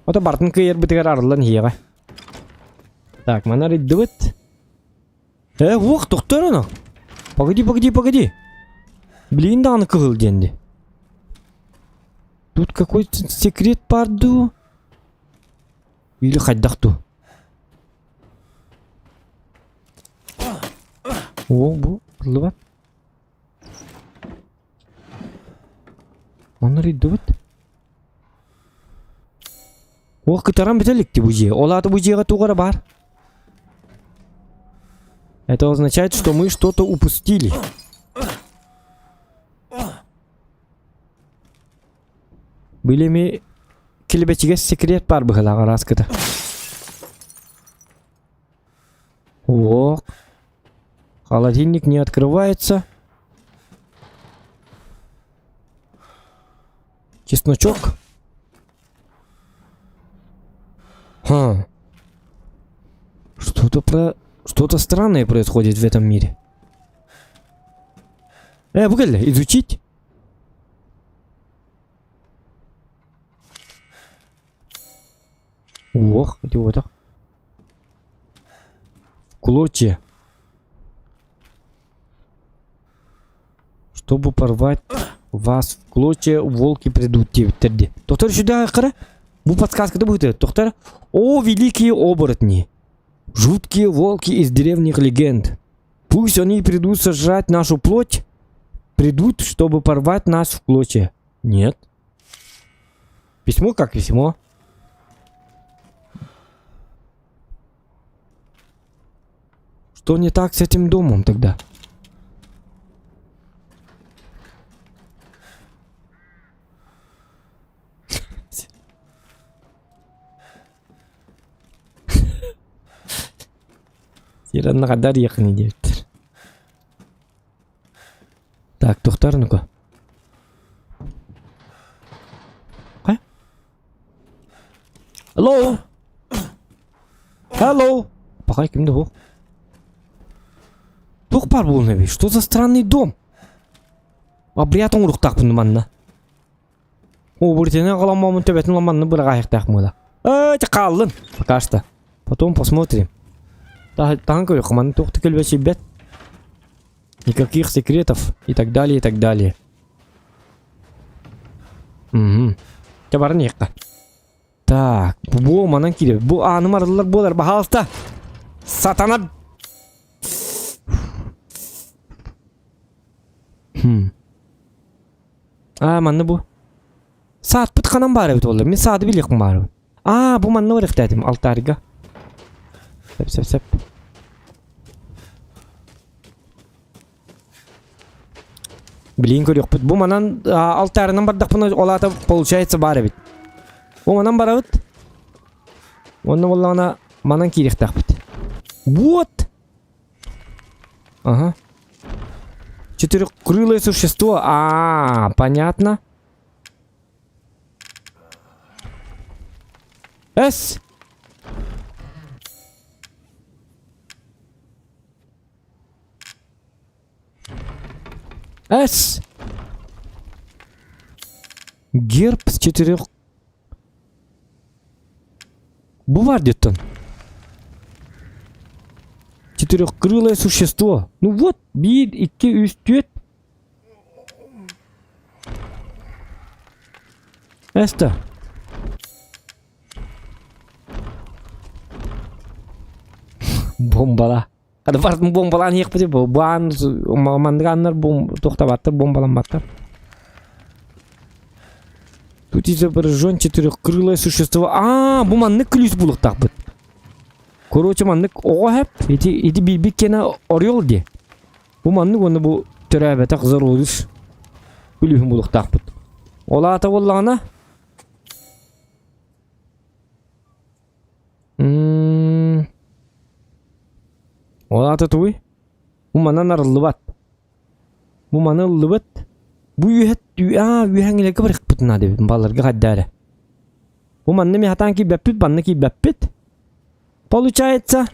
Ото бартын кыайарбытыгар арыллан иһиэҕэ. Так, маны арыйдыбыт. Э, уох, тохтор ону. Погоди, погоди, погоди. Билигин даҕаны кыһыл диэн дии. Тут какой-то секрет баар дуу? Или хайдах дуу? О, бу, арыллыбат. Онно арыйдыбыт. Уох кытаран бүтэ иликти бу дьиэ. Ол аата бу дьиэҕэ туох эрэ баар. Это означает, что мы что-то упустили. Билими килбэчигэс секрет баар быһылаах араас кыта. Ох. Холодильник не открывается. Чесночок. Ха. Что-то про... Что-то странное происходит в этом мире. Э, бу изучить. Ох, идиотах. Клочья. Чтобы порвать вас в клочья, волки придут диэбиттэр дии. Доктор сюда кара. Бу подсказкада будет. Доктор. О, великие оборотни. Жуткие волки из древних легенд. Пусть они придут сожрать нашу плоть. Придут, чтобы порвать нас в клочья. Нет. Письмо как письмо. Что не так с этим домом тогда? Сиранна хадар якын диэбиттэр. Так, тохтор ну-ка. Hello? Hello? Пока ким да бу? Туох баар буолуна эбит? Что за странный дом? Абриат оҥоруохтаахпын манна. Оборотень аҕаламмамын төбөтүн ламанны быраҕаайахтаах мыла. Э, хааллын. Пока что. Потом посмотрим. Таһан көрүөх, манна туох да көлбөсүйбэт. Никаких секретов и так далее, и так далее. Угу. Чэ баран иһиэххэ. Так, бу манан киирэр. Бу ааным арыллар буолар, баһаалта. Сатана. Хм. Аа, манна бу. Саатпыт ханан баар эбит буолла. Мин саады билиэхпин баарыбын. Аа, бу манна барыахтаатым, алтарьга. Сөп, сөп, сөп. Билигин көрүөхпүт. Бу манан алтарынан бардахпына ол аата получается баар эбит. Бу манан барабыт. Онно буоллаҕына манан киириэхтээхпит. Вот! Ага. Четырехкрылое существо. А, -а, -а понятно. С. С. Герб с четырех... Бу баар диэттэн. Четырехкрылое существо. Ну вот, биир, икки, үс, түөрт. Эста. Бомбала. Хата бартын бомбалаан иһиэхпит баан маннык ааннар бом туохтабаттар бомбаламматтар. Тут изображен четырехкрылое существо. А, бу маннык күлүүс булуохтаахпыт. Короче, маннык оҕо хэп, ити, ити биирбит киэнэ орел дии. Бу маннык уонна бу төрөөбөтөх зародыш күлүүһүн булуохтаахпыт. Ол аата буоллаҕына М, Ол аата тугуй? Бу манан арыллыбат. Бу маны ыллыбыт. Бу үөһэ аа үөһэҥҥилэргэ барыахпыт наада эбит баларга хайда эрэ. Бу манна эмиэ хатаан киирбэппит, манна киирбэппит. Получается.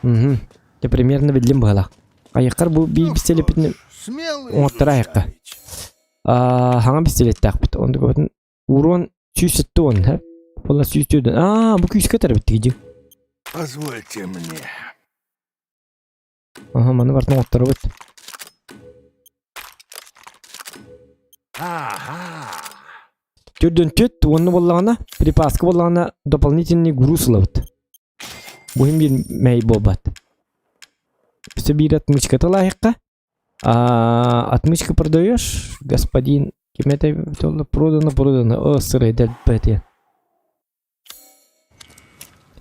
Угу. Дьэ примерно биллим быһалаах. Айаххар бу биир пистолеппитин Смелый оҥоттор айахха. Аа, хаҥа пистолеттаахпыт. Онтукабытын урон 170, һэ? Була 104. Аа, бу күүскэ этэр эбит дии. Позвольте мне. Аха, маны барытын оҥотторобут. Ага. Түрдөн түт, уонна буоллаҕына, припаска буоллаҕына дополнительный груз ылабыт. Бу иһин биир мэй буолбат. Все биир отмычката лаайыкка. А, отмычка продаешь, господин? Ким это продано, продано. О, сырой, дэлбэт.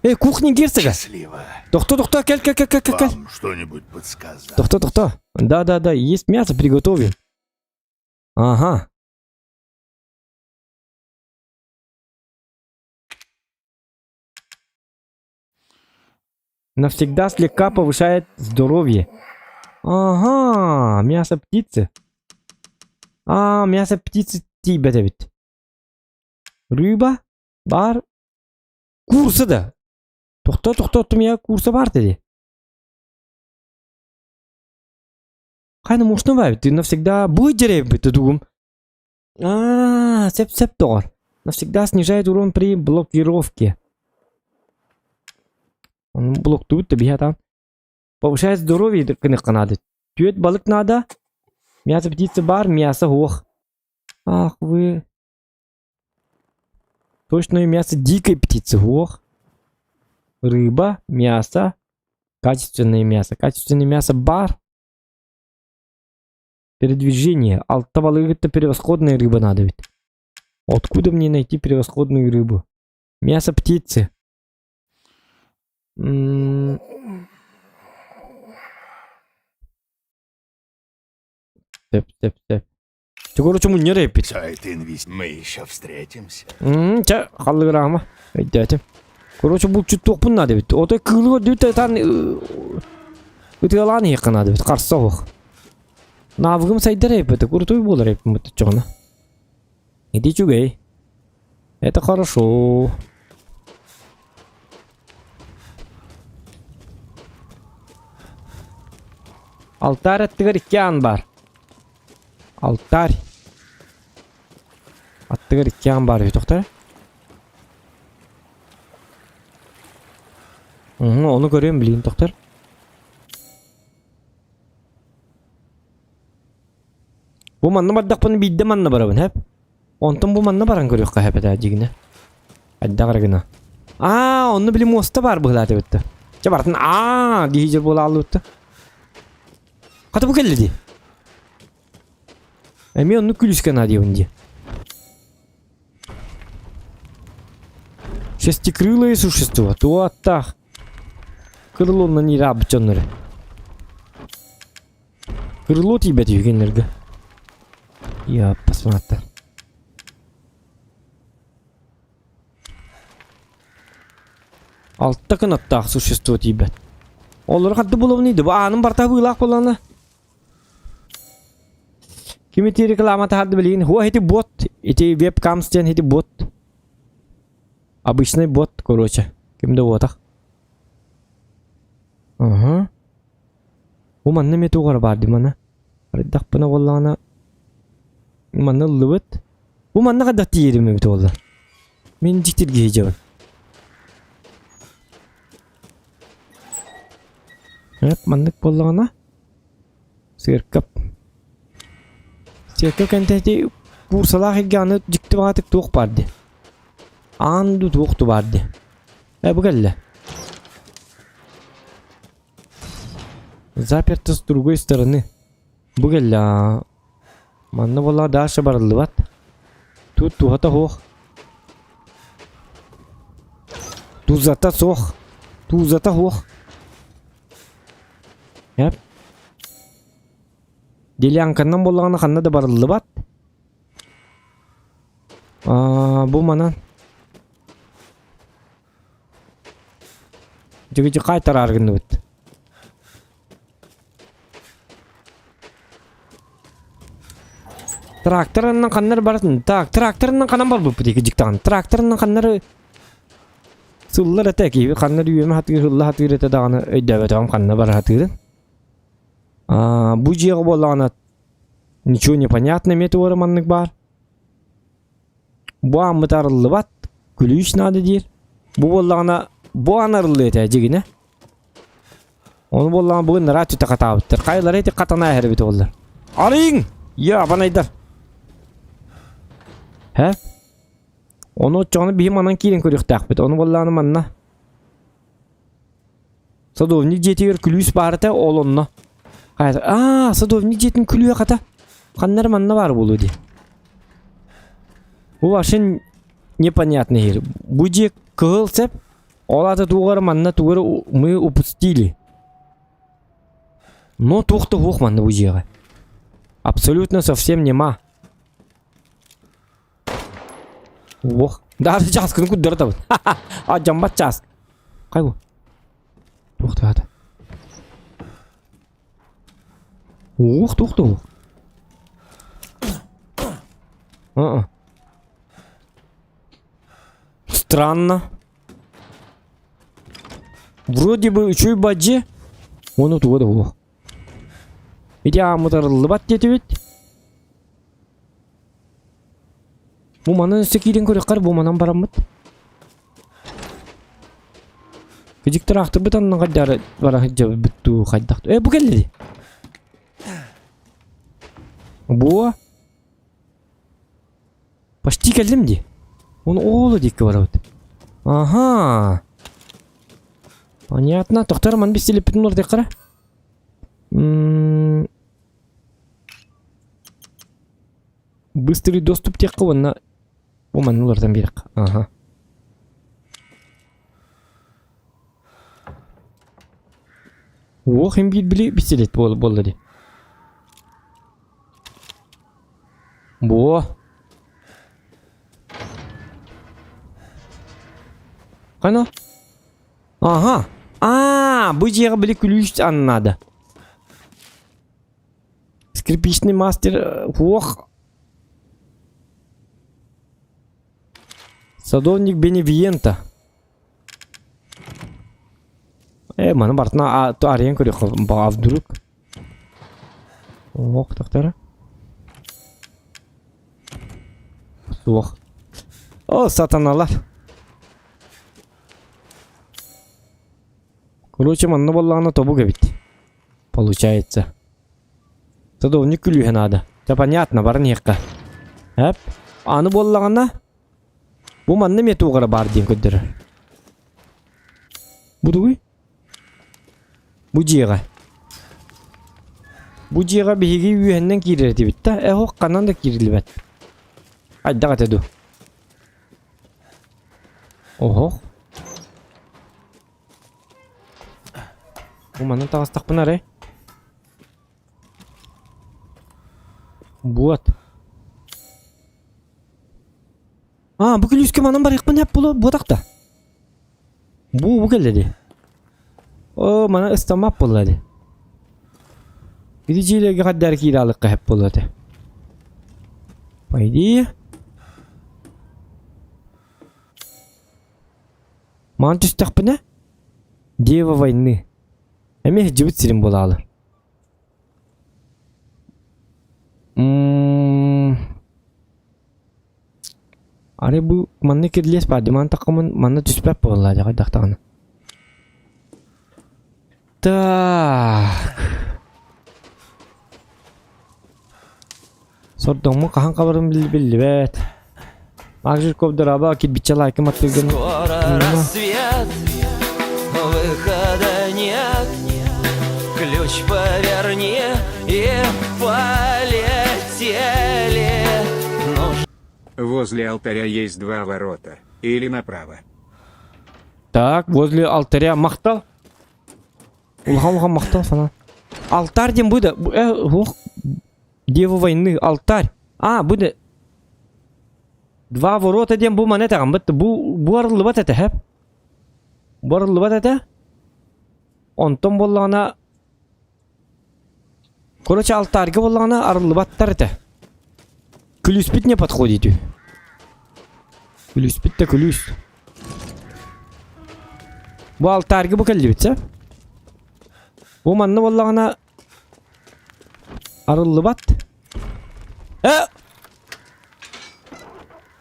Эй, кухня герцога! Счастливо. Тохто, тохто, кел, кел, кел, кел, кел. Вам что-нибудь подсказать? Тохто, тохто. Да, да, да, есть мясо, приготовим. Ага. Навсегда слегка повышает здоровье. Ага, мясо птицы. А, мясо птицы тиийбэт эбит. Рыба, бар, куурса да. Тохто, тохто, я куурса бар dedi. Хайна можно баар Ты навсегда будет деревья тугум. А, сөп сөп доҕор. Навсегда снижает урон при блокировке. Он блоктуют тебе там. Повышает здоровье гыныхха наада. Түөт балык наада. Мясо птицы бар, мясо ох. Ах вы. Точное мясо дикой птицы. Ох. Рыба, мясо. Качественное мясо. Качественное мясо бар. Передвижение. Алта балык это превосходная рыба надо ведь. Откуда мне найти превосходную рыбу? Мясо птицы. М Сөп, сөп, сөп. Короче, мунньар эппит. Все это инвест. Мы еще встретимся. Чэ, халлыгыраама. Өйдөөтүм. Короче, булчуттуохпун наада эбит. Ото кыылы көрдүбүт тан ытыалаан иһиэххэ наада эбит. Харса оһох. Навыгым сайдар эбит. Крутой буолар эбит бутуччоҕуна. Иди үчүгэй. Это хорошо. Алтарь аттыгар икки аан баар. Алтарь. Аттыгар икки аан баар үһү тохтор. Уһу, ону көрүөм билигин тохтор. Бу манна бардахпына биирдэ манна барабын, хэп? Онтон бу манна баран көрүөххэ хэп этэ дьигинэ. Хайдах эрэ гына. Аа, онно били муоста баар быһыылаах эбит. Чэ барытын аа дии дьэ буолааллыбыт. Хата бу кэллэ дии. Эмиэ оннук күлүскэ наадыйабын дии. Шестикрылое существо. Туаттаах. Крылоннан ираабыт дьоннору. Крыло тиийбэт үһү кинилэргэ. Я посмотрю. Алта кынаттаах существо тиийбэт. Олору хадды булабын иди. Бу аанын барта быылаах буоллаҕына. Ким ити реклама таһарды билигин. Хуа ити бот. Ити вебкамс диэн ити бот. Обычный бот, короче. Ким да буотах. Ага. Бу манна эмиэ туох эрэ баар дии манна. Арыйдахпына буоллаҕына манна ыллыбыт. Бу манна хайдах тиийэрим эбит буолла. Мин дьиктиргии сылдьабын. Эп маннык буоллаҕына сыаркап. Сыаркап кэнтэти куурсалаах илгэ аны дьикти баҕатык туох баар дии. Аан дуу туох дуу баар дии. Э бу кэллэ. Заперто с другой стороны. Бу кэллэ Манна буоллаҕа Даша барыллыбат. Тут туһата суох. Тузата суох. Туузата суох. Эп. Делянканнан буоллаҕына ханна да барыллыбат. Аа, бу манан. Дьигичи хайтараар гынныбыт. Тракторынан ханнар баратын. Так, тракторынан ханан барбыппыт ики дьиктаҕын. Тракторынан ханнары сыллар этэ киһи ханнар үөмэ хатыыр сылла хатыыр этэ даҕаны өйдөөбөтөҕүм ханна бара хатыырын. Аа, бу дьиэҕэ буоллаҕына ничего не понятно эмиэ туора маннык баар. Бу ааммыт арыллыбат, күлүүс наада диир. Бу буоллаҕына бу аан арыллыа этэ дьигинэ. Ону буоллаҕына бүгүн нараат түтэ хатаабыттар. Хайалара ити хатана эһэр эбит буоллар. Арыйыҥ! Я, банайдар. Һэ? Ону оччоҕуна биһи манан киирэн көрүөхтээхпит. Ону буоллаҕына манна Садовник дьиэтигэр күлүүс баар этэ, ол онно. Хайа, аа, садовник дьиэтин күлүүһэ хата. Ханна эрэ манна баар буолуо дии. Бу вообще непонятный иһир. Бу дьиэ кыһыл сэп, ол аата туох эрэ манна тугу эрэ мы упустили. Но туох да суох манна бу дьиэҕэ. Абсолютно совсем нема. Уох. Даже чааскыны курдары А жамбат чаас. Кай бу? Туох таата. Уох, туох туох. А. Странно. Вроде бы үчүгэй бадьы. Оны туга да буолуох. Ити ааммытарыллыбат диэтибит. Бу манан өссө киирэн көрүөххэ бу манан бараммыт. Кыдьыктар аахтырбыт аннын хайдары бара сылдьабыт дуу хайдах э бу кэллэ дии. Бу Почти кэллим дии. Оны ооло диэки барабыт. Ага. Понятно. Тохтор ман бистилиппитин олордеххара. Быстрый доступ диэххэ уонна бу манна уларытан биэриэххэ. Аха. Уох им биир били пистолет буолла дии. Буо. Хана? Ага. Аа, бу дьиэҕэ били күлүүс аннада. Скрипичный мастер ох. Садовник Беневиента. Э, маны бартына арыйан көрүөххэ а вдруг. Ох, тохтара. Суох. О, сатаналар. Короче, манна буоллаҕына тобук эбит. Получается. Садовник күлүүһэ наада. Да понятно, баран иһиэххэ. Эп. Аны буоллаҕына бу манна эмиэ туох эрэ баар диэн көрдөрөр. Бу тугуй? Бу дьиэҕэ. Бу дьиэҕэ биһиги үөһэннэн киирэр этибит да, эһох ханан да киириллибэт. Хайдах этэ дуу? Оһох. Бу манан таҕыстахпына эрэ. Вот. А, бу күлүүскэ манан барыахпын сөп буолуо буотах да. Бу бу кэллэ дии. Оо, мана ыстаммат буолла дии. Ити дьиэлэргэ хаддаар киирэ алыкка сөп буолуо этэ. Пойди. Маан түстэхпинэ, Дева войны. Эмиэ сылдьыбыт сирим буолаалар. Арай бу манна кирилиэс баар дии, маны таххаммын манна түспэт буолла дии хайдах даҕаны. Так. Сордоҥмун хаһан хабарым биллибэт. Марк Жирков дорообо, кирбиччэ лайкым аттыгын. Скоро рассвет, выхода нет. Ключ поверни и полетели. Возле алтаря есть два ворота. Или направо. Так, возле алтаря махтал. Улахан улахан махтал фанат. Алтарь диэн бу да э, ох, Дева войны, алтарь. А, бу да Два ворота диэн бу маны этэҕин бу бу бу арыллыбат этэ хэп. Бу арыллыбат этэ. Онтон буоллаҕына Короче, алтарьга буоллаҕына арыллыбаттар этэ. Күлүүспүт не подходит үһү. Күлүүспүт да күлүүс. Бу алтарьга бу кэллибит сэ. Бу манна буоллаҕына арыллыбат. Э!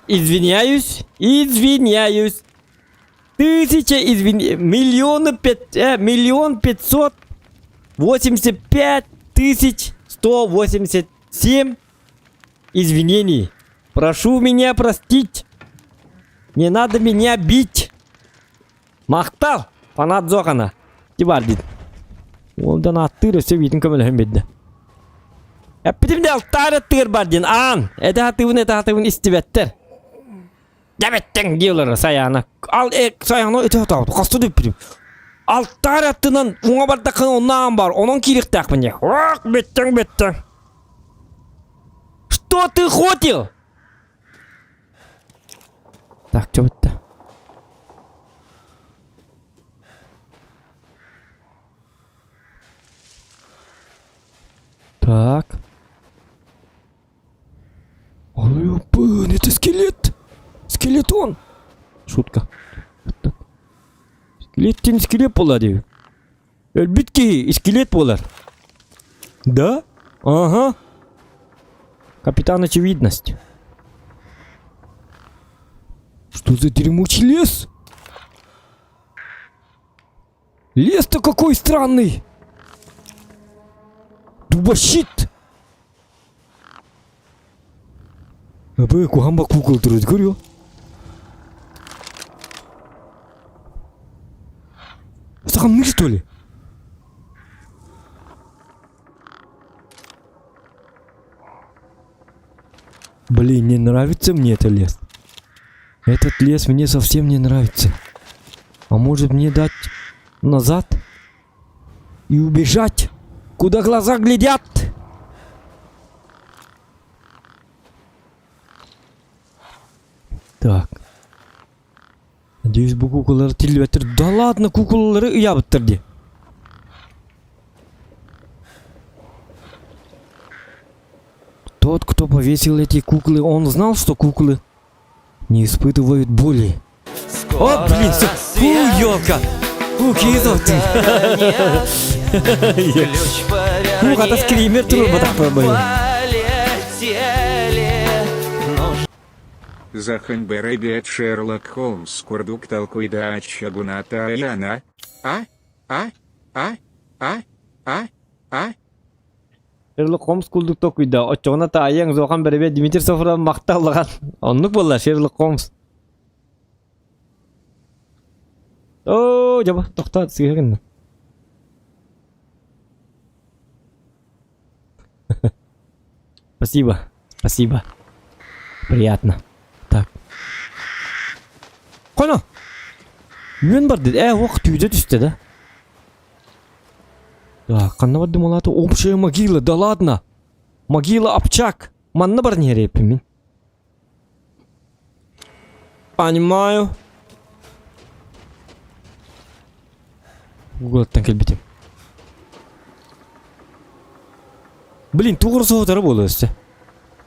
Извиняюсь, извиняюсь. Тысяча извини... Миллионы пять... Э, 1 585 187 извинений. Прошу меня простить. Не надо меня бить. Махтал! Фанат Зохана. Тибар дит. Ондан аттыыр өссө биитин көмөлөһөн биэрдэ. Эппитим де алтаар аттыгар бар диэн аан. Этэ хатыыбын этэ хатыыбын истибэттэр. Дәбэттэн дии олорор Сайаана. Ал э, Сайаана өтө отаабыт. Хаста дүппүтүм. Алтаар аттынан уҥа бардаххына онно аан бар. Онон киириэхтээхпин дии. Ох, бүттүҥ бүттүҥ. Что ты хотел? Так, что бытта? Так. Ой, это скелет! Скелетон! Шутка. Скелеттен скелет буолар дии. Өлбүт киһи скелет буолар. Да? Ага. Капитан Очевидность. Что за дремучий лес? Лес-то какой странный! Дубощит! Абы куһаҕан кукол турар көрүө. Сахамны что ли? Блин, не нравится мне этот лес. Этот лес мне совсем не нравится. А может мне дать назад и убежать, куда глаза глядят? Так. Надеюсь, бу куколары тиллибэттэр. Да ладно, куколалары ыйаабыттар дии. Тот, кто повесил эти куклы, он знал, что куклы не испытывают боли. О, блин, всё. Фу, елка. Фу, кизов ты. Фу, хата скример турбатах Захан бэрэбиэт Шерлок Холмс курдук толкуйдааччагуната Яна А А А А А А Шерлок Холмс курдук толкуйда. Оччоҕуна таайыаҥ Зохан бэрэбиэт Дмитрий Софронов махталлаҕан. Оннук буолла Шерлок Холмс. Оо, дьаба, тохтоо, сыыһа гынна. Спасибо, спасибо. Приятно. Так. Коно! Үөн бар деді. Э, ох, түйде түсті да. Так, ханна бардым ол аты? Общая могила, да ладно. Могила Апчак. Манна бар не мин. Понимаю. Гуглаттан кэлбитим. Блин, тугур соһутара буолуо өссө.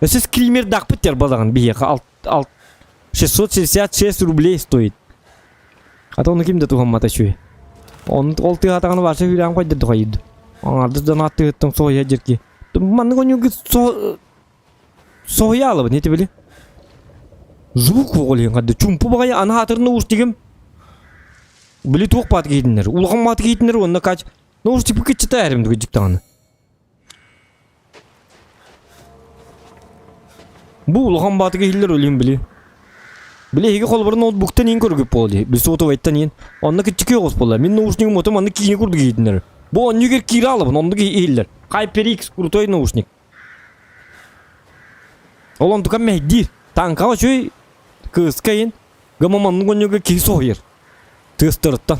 Өссө скримердаахпыт дьэр балаҕан биһиэхэ алт, алт, 666 рублей стоит. А то ону ким да туһаммата үчүгэй. Ону ол тыаһатаҕына вообще хүрээн хойдордо хайыды. Аҥаардас дьон аттыгыттан соһуйа дьирки. Маннык онньугу со соһуйа алабын ити били. Звук буолуон хадды чумпу баҕайы аны хаатырын уустигим. Били туох баат киһитиннэр, улахан баат киһитиннэр уонна кач наушник кыччата эрим дугу даҕаны. Бу улахан баатыга иһиллэр өлүм били. Били эһиги холобура ноутбуктан иин көргүп буол дии. Били сотовайтан иин. Онно киччики оҕус буолла. Мин наушнигым отум анны киини курдук иһитиннэр. Бу онньугер киирэ алабын, оннук иһиллэр. HyperX крутой наушник. Ол онтукам мэһэйдиир. Таҥкаҕа үчүгэй кыыска иин. Гыма маннык онньуга киһи соһуйар. Тыастарыттан.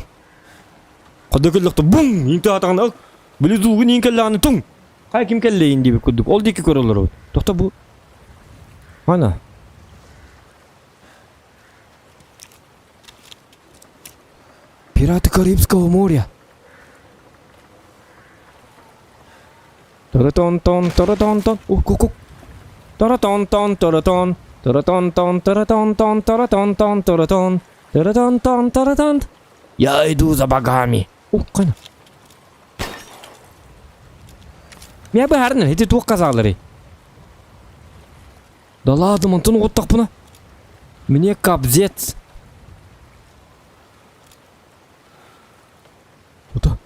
Хада кэллэхтэ бум! Иҥ таатаҕына били зуугун иин кэллэҕинэ туҥ! Хайа ким кэллэйин диэбит курдук. Ол диэки көрө олоробут. Тохто бу. Ана. Пираты Карибского моря. Торатон-тон, торатон-тон, ук-ук-ук. Торатон-тон, торатон, торатон-тон, торатон-тон, торатон-тон, торатон, торатон-тон, торатон. Я иду за богами. Ук, қана. Мя быһаарына, ити туох казалары? Да ладно, онтон уоттахпына. Мне капзец. Куда?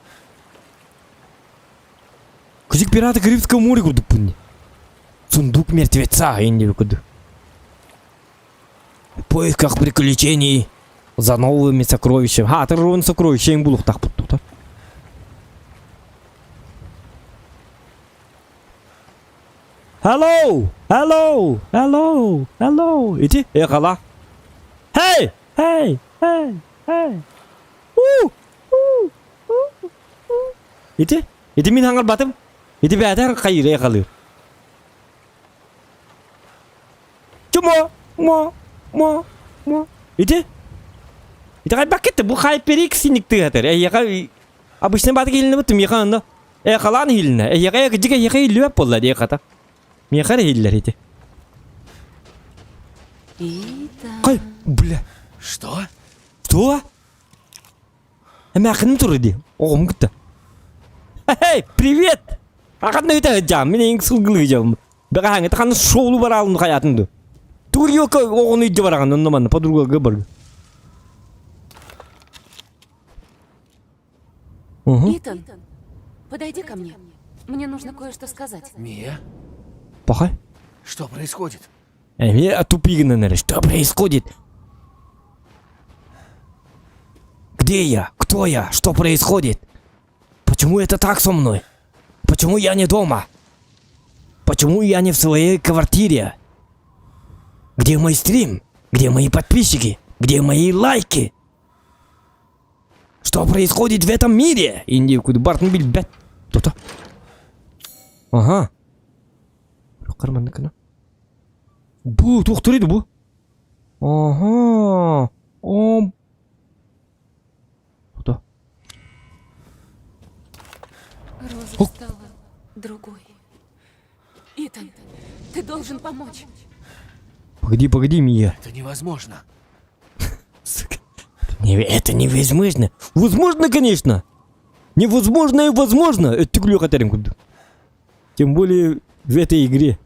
Кызык пираты Карибского моря курдукпун. Сундук мертвеца инди курдук. В поисках приключений за новыми сокровищами. Ха, ты сокровища булуктахпыт тута. Hello! Hello! Hello! Hello! Ити, эхала. Hey! Hey! Hey! Hey! Уу! Уу! Уу! Ити, ити мин хаҥарбатым. Ити бээтэр хайыыр эхалыыр. Чумо! Мо! Мо! Мо! Ити? Ити хайбаккет бу хайперикс синик тыатыр. Эйэхэ обычно баты келинебит миэхэ онно Эхалаан иһилинэ. Эһиэхэ кырдьык эһиэхэ иһиллибэт буолла дии хата. Миэхэ эрэ иһиллэр ити. Кай, бля. Что? Что? Эмээхиним турар дии. Оҕом кытта. Эй, привет! Аханна ыта сылдьаам, мин эйиҥ сылгылыы дьом. Бэҕэһээҥҥи ханна шоулу бараалын хайаатын ду. Тугур оҕону илдьэ бараҕын онно манна подругага бар. Угу. Итан, подойди ко мне. Мне нужно кое-что сказать. Мия? Пахай. Что происходит? Э, тупигнен Что происходит? Где я? Кто я? Что происходит? Почему это так со мной? Почему я не дома? Почему я не в своей квартире? Где мой стрим? Где мои подписчики? Где мои лайки? Что происходит в этом мире? Индия Барт билбэт. Тута. Ага. Карманныкына. Бу туох бу? Ага. О. Тута. Роза О. стала другой. Итан, ты должен помочь. Погоди, погоди, Мия. Это невозможно. Сука. Не, это невозможно. Возможно, конечно. Невозможно и возможно. Это курдук. Тем более в этой игре.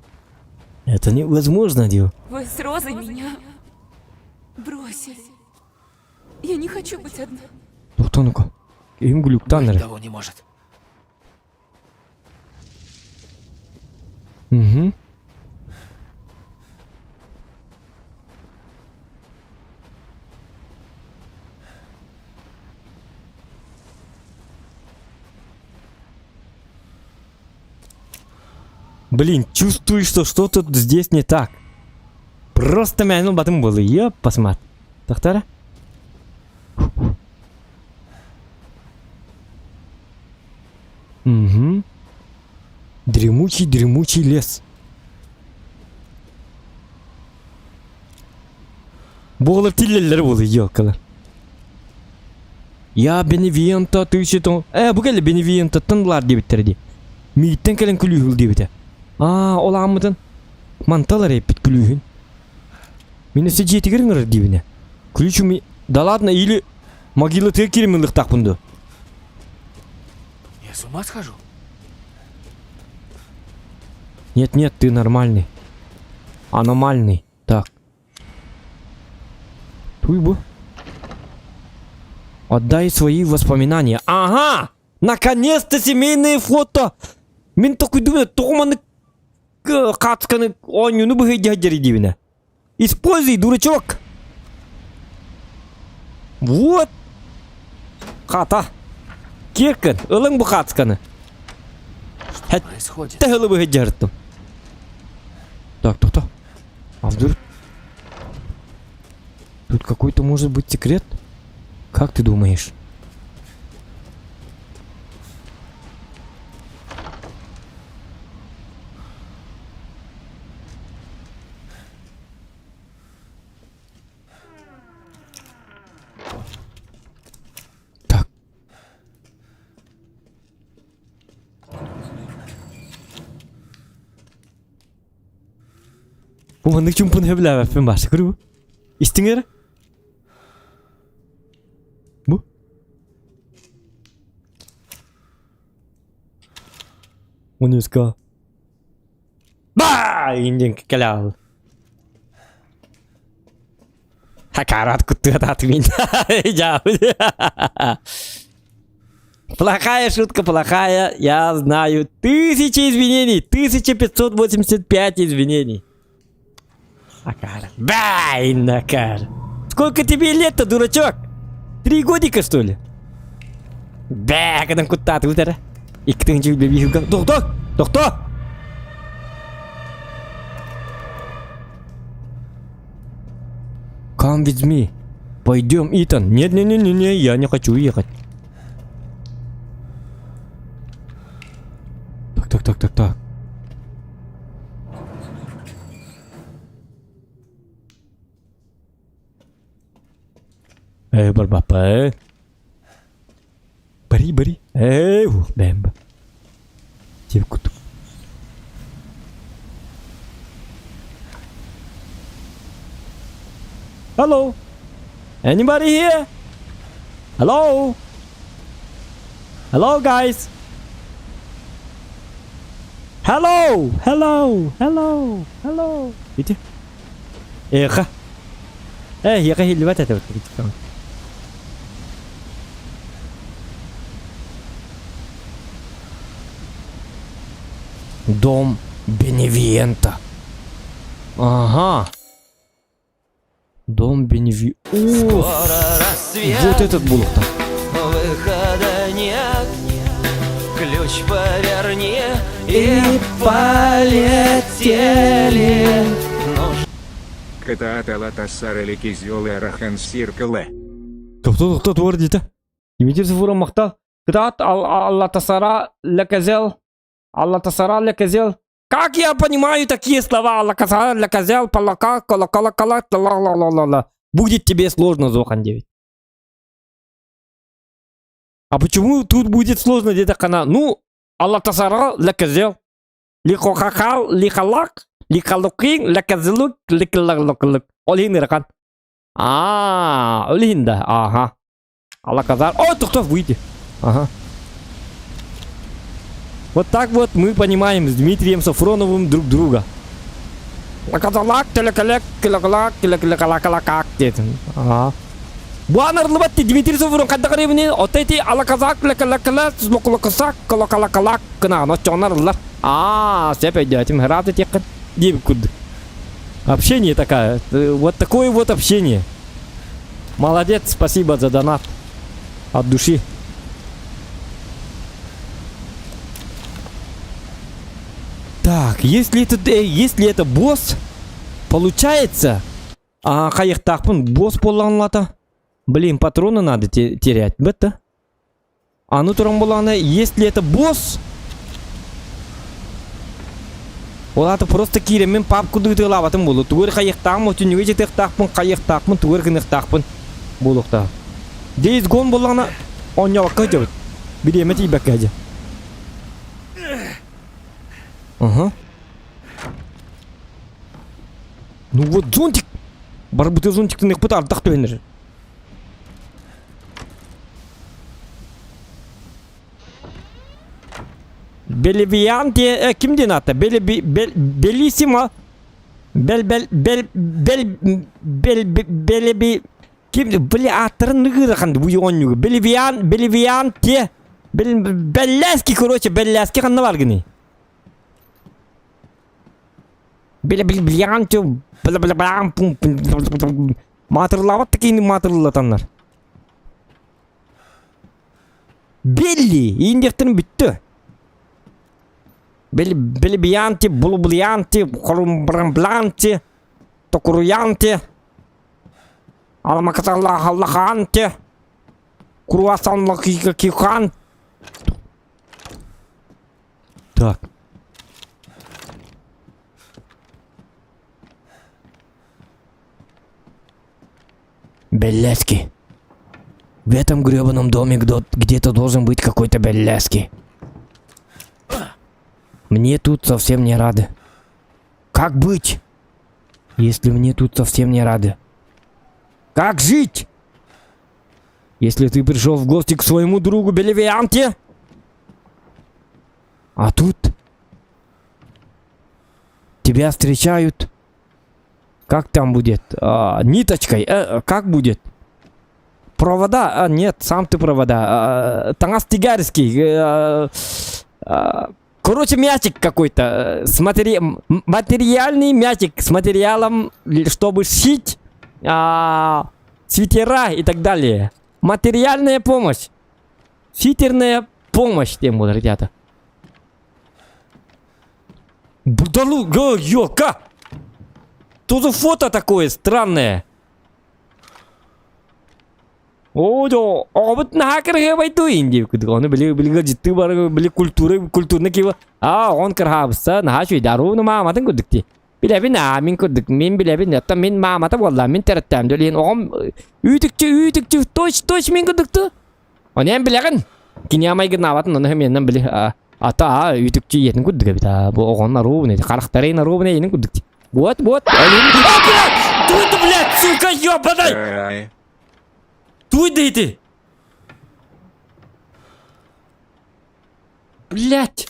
Это невозможно дело. Вы с Розой меня бросили. Я не хочу быть одна. Тоқтон ну-ка. Им глюктан Быть того не может. Угу. Блин, чувствую, что что-то здесь не так. Просто мянул батым был. Ёп, посмотри. Тохтара? Угу. Дремучий, дремучий лес. Буолар тиллэллэр буолу елкалар. Я Беневиента тысяча Э, бу кэллэ Беневиентаттан булар диэбиттэрэ дии. Мииттэн кэлэн күлүүһүл диэбитэ. Аа, ол ааммытын манталар эппит күлүүһүн. Мин өссө дьиэтигэр ыҥырар диибинэ. Ключ ми... Да ладно, или могилатыгар киирэн ылыахтаахпын дуо? Я с ума схожу? Нет, нет, ты нормальный. Аномальный. Так. Туй бу. Отдай свои воспоминания. Ага! Наконец-то семейные фото! Мин толкуйдуубун тоҕо маннык хаацканы оонньууну быһыйдыһа дьэридиибинэ. Используй, дурачок! Вот! Хата! Киркин, ылыҥ бу хаацканы. Что происходит? Тэһылы быһыйдьарыттым. Так, тоқта. А вдруг... Тут какой-то может быть секрет? Как ты думаешь? Так. Бу маннык чумпуну сөбүлээбэппин бааса көрү бу. Истиҥ эрэ. Бу. Унуска. Ба! Индин кэлээл. Хакарат куттуатаатым мин. Плохая шутка, плохая, я знаю. Тысячи извинений, 1585 извинений. Акара. Бай, накар. Сколько тебе лет-то, дурачок? Три годика, что ли? Бэ, кадан куттааты утара. Икки тыһынча Тохто! Тохто! Come with me. Пойдем, Итан. Нет, нет, нет, нет, нет, я не хочу ехать. Так, так, так, так, так. Э, барбапа, э. Бари, бари. Э, ух, бэмб. Тип кутук. Hello? Anybody here? Hello? Hello, guys? Hello! Hello! Hello! Hello! Ити. Эха. Э, эха хиллибат этэ. Дом Беневиента. Ага. Дом Беневи... Скоро рассвет. Вот этот булук там. Выхода нет. Ключ поверни и полетели. Кытааталатассар Кизёлы Сиркылы. Тохто тохто туар диэтэ. Дмитрий Сафуров махтал. Кытаат Аллатасара Леказел. Аллатасара Леказел. Как я понимаю такие слова? Аллакасара Леказел, Палака, Колокола, Кала, ла ла ла ла ла. Будет тебе сложно, Зохан 9. А почему тут будет сложно где-то кана? Ну, Аллатасара Леказел. Лихохахал, лихалак, лихалукин, леказелук, ликалалукалук. Ол иһин ырахан. Аа, ол иһин да, ага. Алаказар. О, тохтов, выйди. Ага. Вот так вот мы понимаем с Дмитрием Сафроновым друг друга. Лаказалак, телекалек, килакалак, килакалакалакак диэтин. Ага. Бу анарылыбат Дмитрий Сафронов хайдах эребини, ото ити алаказак, лекалекале, локулокасак, колокалакалак гынаҕын оччоҕуна арыллар. Аа, сөп өйдөөтүм, ыраат этиэххин диэбит курдук. Общение такая, вот такое вот общение. Молодец, спасибо за донат. От души. Так, если это, э, если это босс, получается, а, хайыктаахпын босс буоллаҕын Блин, патроны надо терять, бетта. Аны туран буоллаҕына, если это босс, ол аата просто киирэммин пап курдук ытыалаабатым буолуо. Тугу эрэ хайыахтааҕым, отүннүгэ дьиэтиэхтаахпын, хайыахтаахпын, тугу эрэ гыныахтаахпын буолуохтаах. Days Gone буоллаҕына, оонньообокко сылдьабыт. Бириэмэ тиийбэккэ сылдьа. Ага. Ну вот зонтик. Барбыты зонтиктын ыкпыт ардах түһэн Белибианте э, ким диэн аата? Белиби бел Белиссимо бел бел бел бел бел белиби ким били ааттарын ыгырахан бу оонньууга Белибиан Белибианте Бел Белляски короче Белляски ханна бар гыный Белибианте маатырлаабат да киһини маатырлатаннар Билли, индиэхтэрин бүттэ. Били Билибианти, Булублианти, Хорумбрамбланти, Токуруянти, Аламакаталлахаллаханти. Круассан кихан. Так. Белляски. В этом гребаном доме где-то должен быть какой-то Белляски. Мне тут совсем не рады. Как быть, если мне тут совсем не рады? Как жить? Если ты пришел в гости к своему другу Белевианте, а тут тебя встречают, как там будет, а, ниточкой, э, как будет? Провода, а, нет, сам ты провода, а, Танас Тигарский, э, а, короче, мячик какой-то, э, с матери... материальный мячик с материалом, чтобы шить а, свитера и так далее. Материальная помощь. Свитерная помощь, тем буолар ребята. Будалу, ёлка! Что за фото такое странное? Оо, оҕобут наһаа кырыһыабай дуу диэбит курдук. Ону били били ыалдьыттыы бар били культура культурный киһи аа оҕон кырһаабысса наһаа үчүгэй даруу мааматын курдук дии. Билэбин аа мин курдук мин билэбин оттон мин маамата буолла мин төрөттөөм дөлүн оҕом үүтүкчү үүтүкчү точь точь мин курдукту. Ону эн билэҕин. Кини майгыннаабатын ону менен били ата аа үүтүкчү ийэтин курдук эбит аа бу оҕонун оруобуна харахтарын оруобуна ийэтин курдук Вот вот. А, блядь! Туй ты, блядь, сука, ёбаный! Туй да ити! Блядь!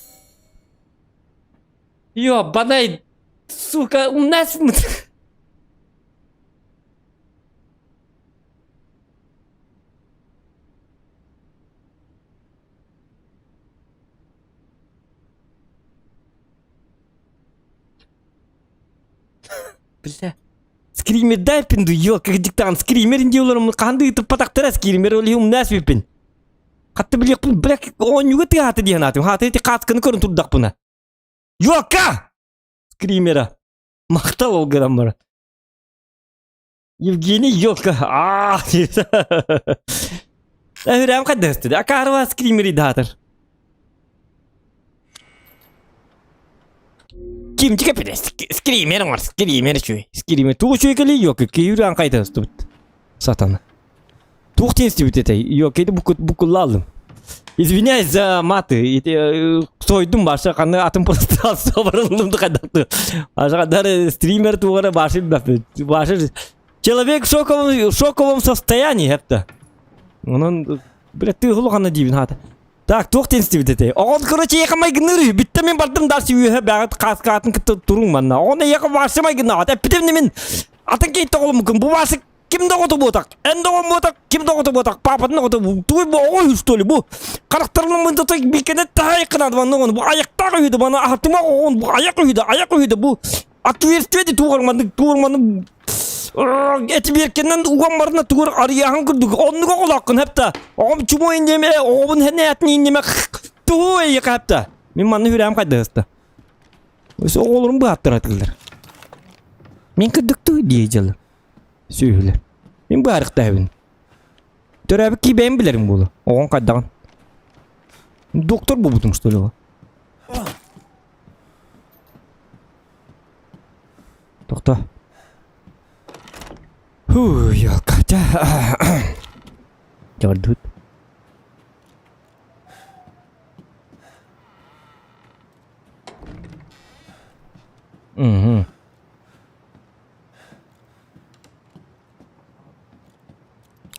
Ёбаный! Сука, у нас... Бля. Скример дай пинду, ё, как диктант. Скример диуларым қанды ыппатахтара скример ол умнас биппин. Хатты билиэхпин, бля, оонньууга тыаһаата диэн аатым. Хаата ити хаасканы көрөн турдахпына. Ёка! Скримера. Махтал ол гынан баран. Евгений Ёлка. Аа. Эһүрэм хайдастыр. Акаарва скримери даатар. Ким тикепиде скример оҥор скример үчүгэй. Скример тугу үчүгэй кэлий ёлка киһи хайдастыбыт. Сатана. Туох тиэнстибит этэй? Ёлка ити букуллаалым. Извиняюсь за маты. Ити сойдум баша ханны атын пространство барылдым хайдахты. Аша даже стример тугара башы башы человек в шоковом, шоковом состоянии это. Онон, бля, ты хулухана диибин хаата. Так, туох тиэнстибит этэй? Оҕон, короче, эйиэхэ майгынныыр бүттэ мин бардым дальше үөһэ бэҕэт кааскаатын кытта туруҥ манна. Оҕон эйиэхэ вообще майгыннаабат. Эппитим мин атын киһи тоҕолуммуккун. Бу баасы Ким да оҕото буотах, эн да оҕом буотах, ким да оҕото буотах, паапатын оҕото тугуй бу оҕо үһү что ли бу харахтарынан мындата биккэнэ таайыккынаат манна оҕону бу айахтаах үһү да мана аһатыма оҕон бу айах үһү да айах үһү да бу отверстие де тугар маннык тугар маннык эти биэркэннэн уган барына тугар арыйааһын курдук оннук оҕолооххун хэпта оҕом чуму иннеме оҕобун хэнээтин иннеме тугу эйиэхэ хэпта мин манна хүрээм хайдыһыста Өссө оҕолорун быһааттаратылар мин кырдыктыы дии дьылы Сүөһүлэр. Мин быһаарыахтаахпын. Төрөөбүт киһи бэйэм билэрим буолуо. Оҕоҥ хайдаҕын. Доктор буолбутум что ли? Тохто. Фу, ёлка. Дьордут. Угу.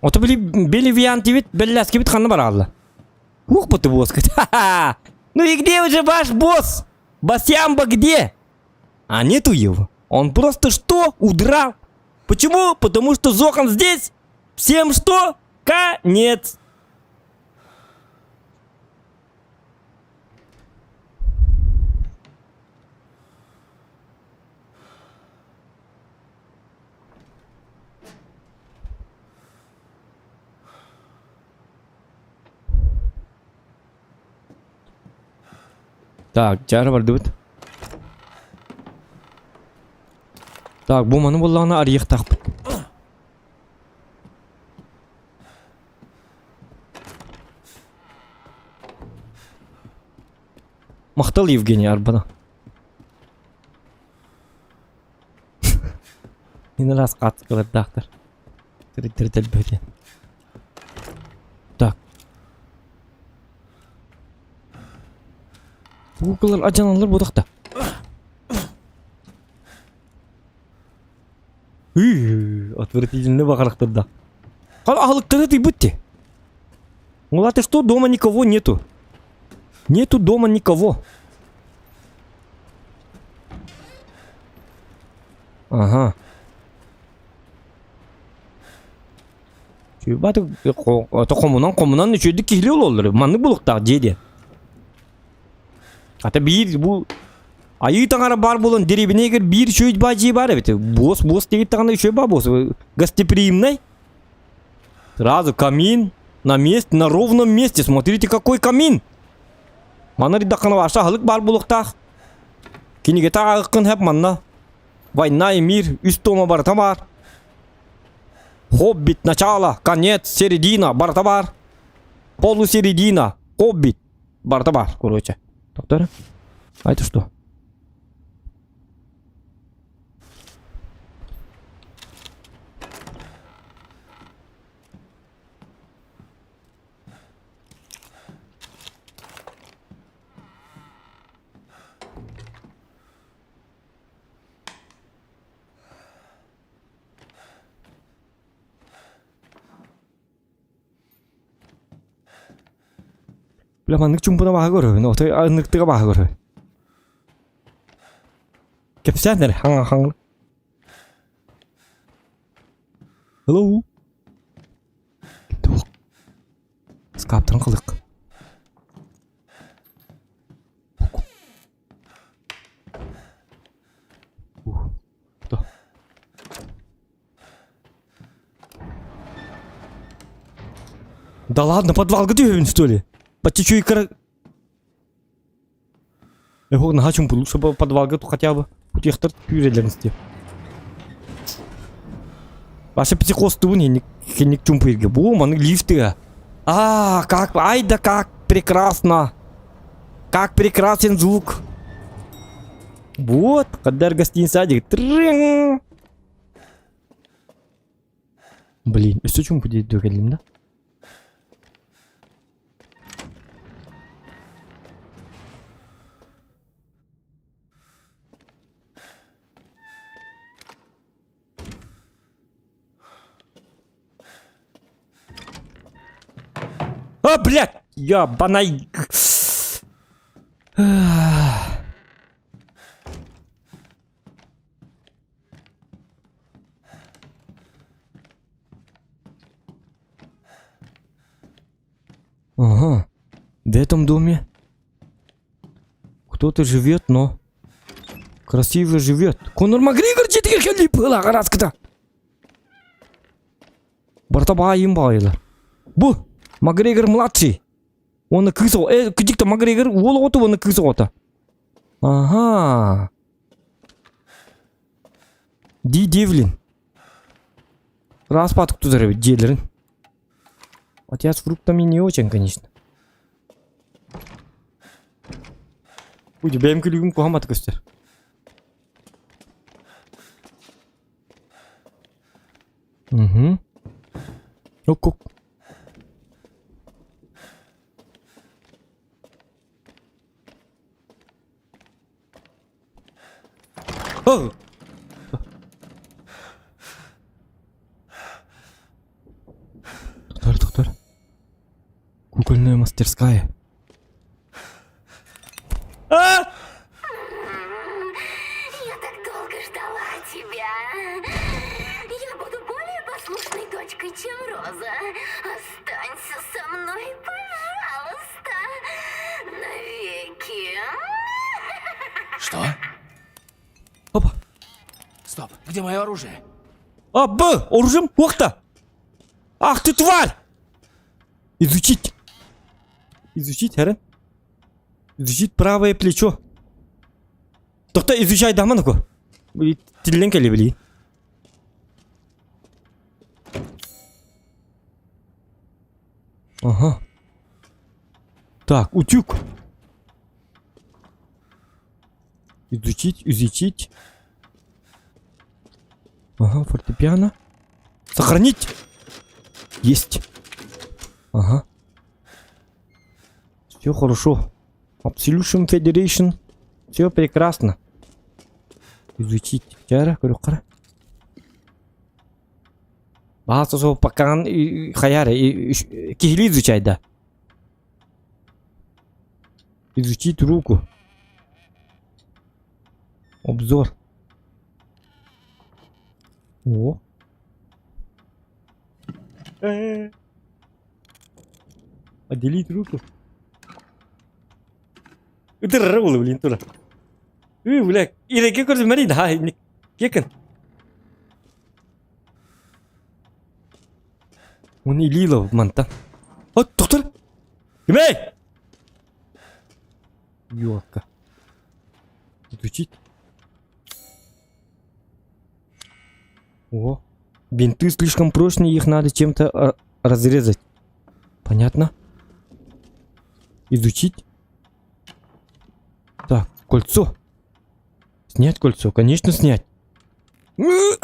Ото били Беливиантибит Белляскибит ханна бараалла. Ух, ты босс. Ну и где уже ваш босс? Басьямба где? А нету его. Он просто что? Удрал. Почему? Потому что Зохан здесь. Всем что? Конец. Так, дьара бардыбыт. Так, бу маны буллаҕына арыйыахтаахпыт. Махтал Евгений Арбана. Ин раз хаатыскалардаахтар. Тиритэр Так. Куукулар адьаналлар буотахта. Отвратительно баҕарахтарда. Аһылыктары тыйбыт ти. Ну ты что, дома никого нету. Нету дома никого. Ага. Чуйбаты хомунан хомунан үчүгдүк киһили ололлор. Маннык булуктаах дьиэ диэн. Ата биир бу айыы таҥара баар буолан дэриэбинэ биир үчүгэй баа дьиэ баар эбит. Буос буос диэбит даҕаны үчүгэй баа буос. Гостеприимный. Сразу камин на месте, на ровном месте. Смотрите, какой камин. Манна ридаххана ваша аһылык баар буолуохтаах. Кинигэтэ ааҕыккын хэп манна. Война и мир үс тома барыта баар. Хоббит, начало, конец, середина барыта баар. Полусередина, хоббит барыта баар, короче. Доктор, а это что? Бля, маннык чумпуна баһа көрөбүн, отой ынныктыга баһа көрөбүн. Кэпсээн эрэ, хаҥа хаҥ. Hello. Туох. Скаптарын кылык. Кто? Да ладно, подвалга түһэбин что ли? Почти кыра... Эһок наһаа чумпулук чтобы подвалга хотя бы утуйахтар күүрэллэрин истиэ. Ваше психоз тугун хинник чумпуирге. Бу маны лифтыга. А, как, ай да как прекрасно. Как прекрасен звук. Вот, кадар гостиница Трын. Блин, өссө чумпу диэт кэллим да? А, блядь! Я банай... Ага. В этом доме кто-то живет, но красиво живет. Конор Макгрегор дьиэтигэр кэлли быһыылаах араскыта. Барыта баайым баайылар. Бу Макгрегор младший. Уонна кыыс оҕо. Э, кырдьык Макгрегор уол оҕото уонна кыыс оҕото. Ага. Ди Девлин. Ыраас баатык тутар эбит дьиэлэрин. Хотя с фруктами не очень, конечно. Уй, бэйэм күлүгүм куһаҕан көстөр. Угу. Ок-ок. О! Тоқтар, тоқтар. Кукольная мастерская. А! Я так долго ждала тебя. Я буду более послушной дочкой, чем Роза. Останься со мной, пожалуйста. Навеки. Что? Опа. Стоп, где мое оружие? А, Б! Оружием? Ух-то! Ах ты тварь! Изучить. Изучить, эрэ? Изучить правое плечо. Тохто изучай даман ку. Тиллен кэлли били. Ага. Так, утюг. Изучить, изучить. Ага, фортепиано. Сохранить! Есть. Ага. Все хорошо. Absolution Federation. Все прекрасно. Изучить. Чара, көрүк Баҕа суоппаккаҕын хайаар киһилии изучай да. Изучить руку. Обзор. О. Отделить руку. Ытырара буолла, блин, тура. Үй, бля, ирэки көрдүм мэрий да, кекин. Он Илилов мантан. От, доктор! Кимэй! Ёлка. Изучить. О, бинты слишком прочные, их надо чем-то а, разрезать. Понятно? Изучить. Так, кольцо. Снять кольцо, конечно, снять. Давай,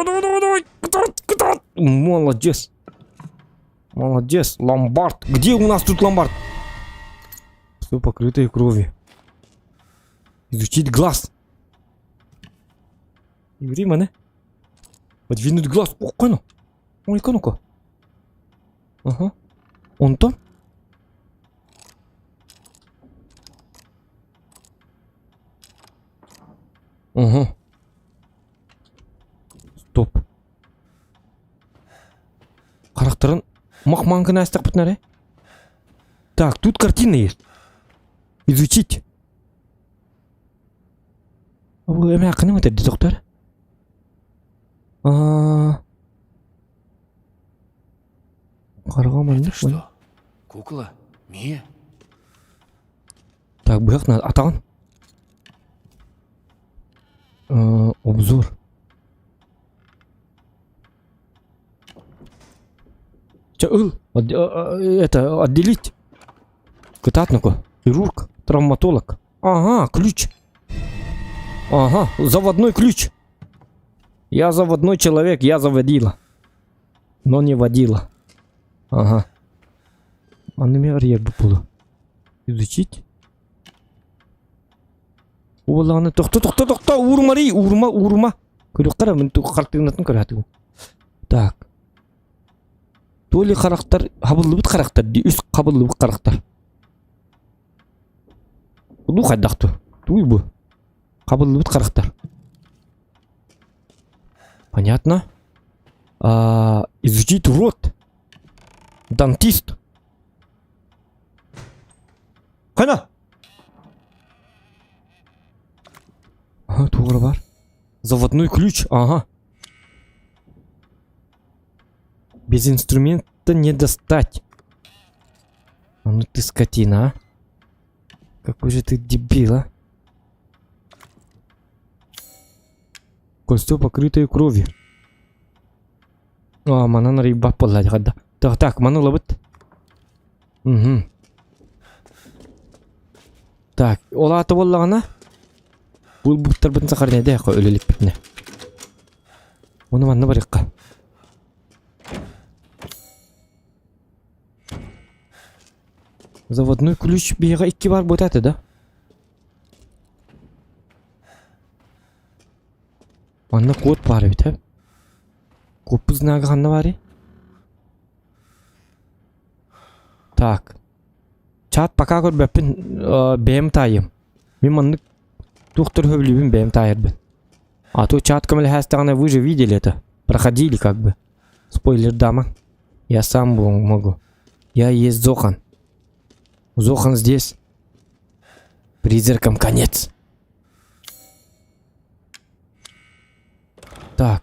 давай, давай, давай. Молодец. Молодец. Ломбард. Где у нас тут ломбард? Все покрытое кровью. Изучить глаз. Время, Подвинуть глаз. О, кону. Ой, кону-ка. Ага. Он то? Угу. Стоп. Харахтарын мах-маҥкын аастахпытына эрэ. Так, тут картина есть. Изучить. Эмээххиним этэрди доктор. А Хараҕа маннык Что? Кукла? Мия? Так, быһах надо. Атаҕын. Э, обзор. Чэ, ыл. Это, отделить. Кытаатнако. Хирург, травматолог. Ага, ключ. Ага, заводной ключ. Я заводной человек, я заводила. Но не водила. Ага. Аны мен арыйарбыт буолуо. Изучить. Уоллаҕына тохто тохто тохто уурумарый уурума уурума. Көрүөххэ эрэ мин хартыынатын көрөөтүгүм. Так. То ли харахтар хабыллыбыт харахтар дии үс хабыллыбыт харахтар. Бу хайдах ту? Туй бу? Хабыллыбыт харахтар. Понятно. А, изучить рот. Дантист. Хайна! Ага, тугура бар. Заводной ключ, ага. Без инструмента не достать. А ну ты скотина, а. Какой же ты дебил, а. Кольцо, покрытое кровью. А, манан арыйбат буолла да. Так, так, маны ылабыт. Угу. Так, ол аата буоллаҕына булбуттарбытын сахарнайда өлөлүппүтүнэ. Ону манна барыахха. Заводной ключ биһиэхэ икки баар буотаата да? Манна код баар эбит ээ. Куоппут знага ханна баарый? Так. Чат пока көрбөппүн, бэйэм таайым. Мин маннык туох сөбүлүүбүн бэйэм таайарбын. А то чат көмөлөһөөстөҕүнэ вы же видели это. Проходили как бы. Спойлер дама. Я сам могу. Я есть Зохан. Зохан здесь. Призракам конец. Так.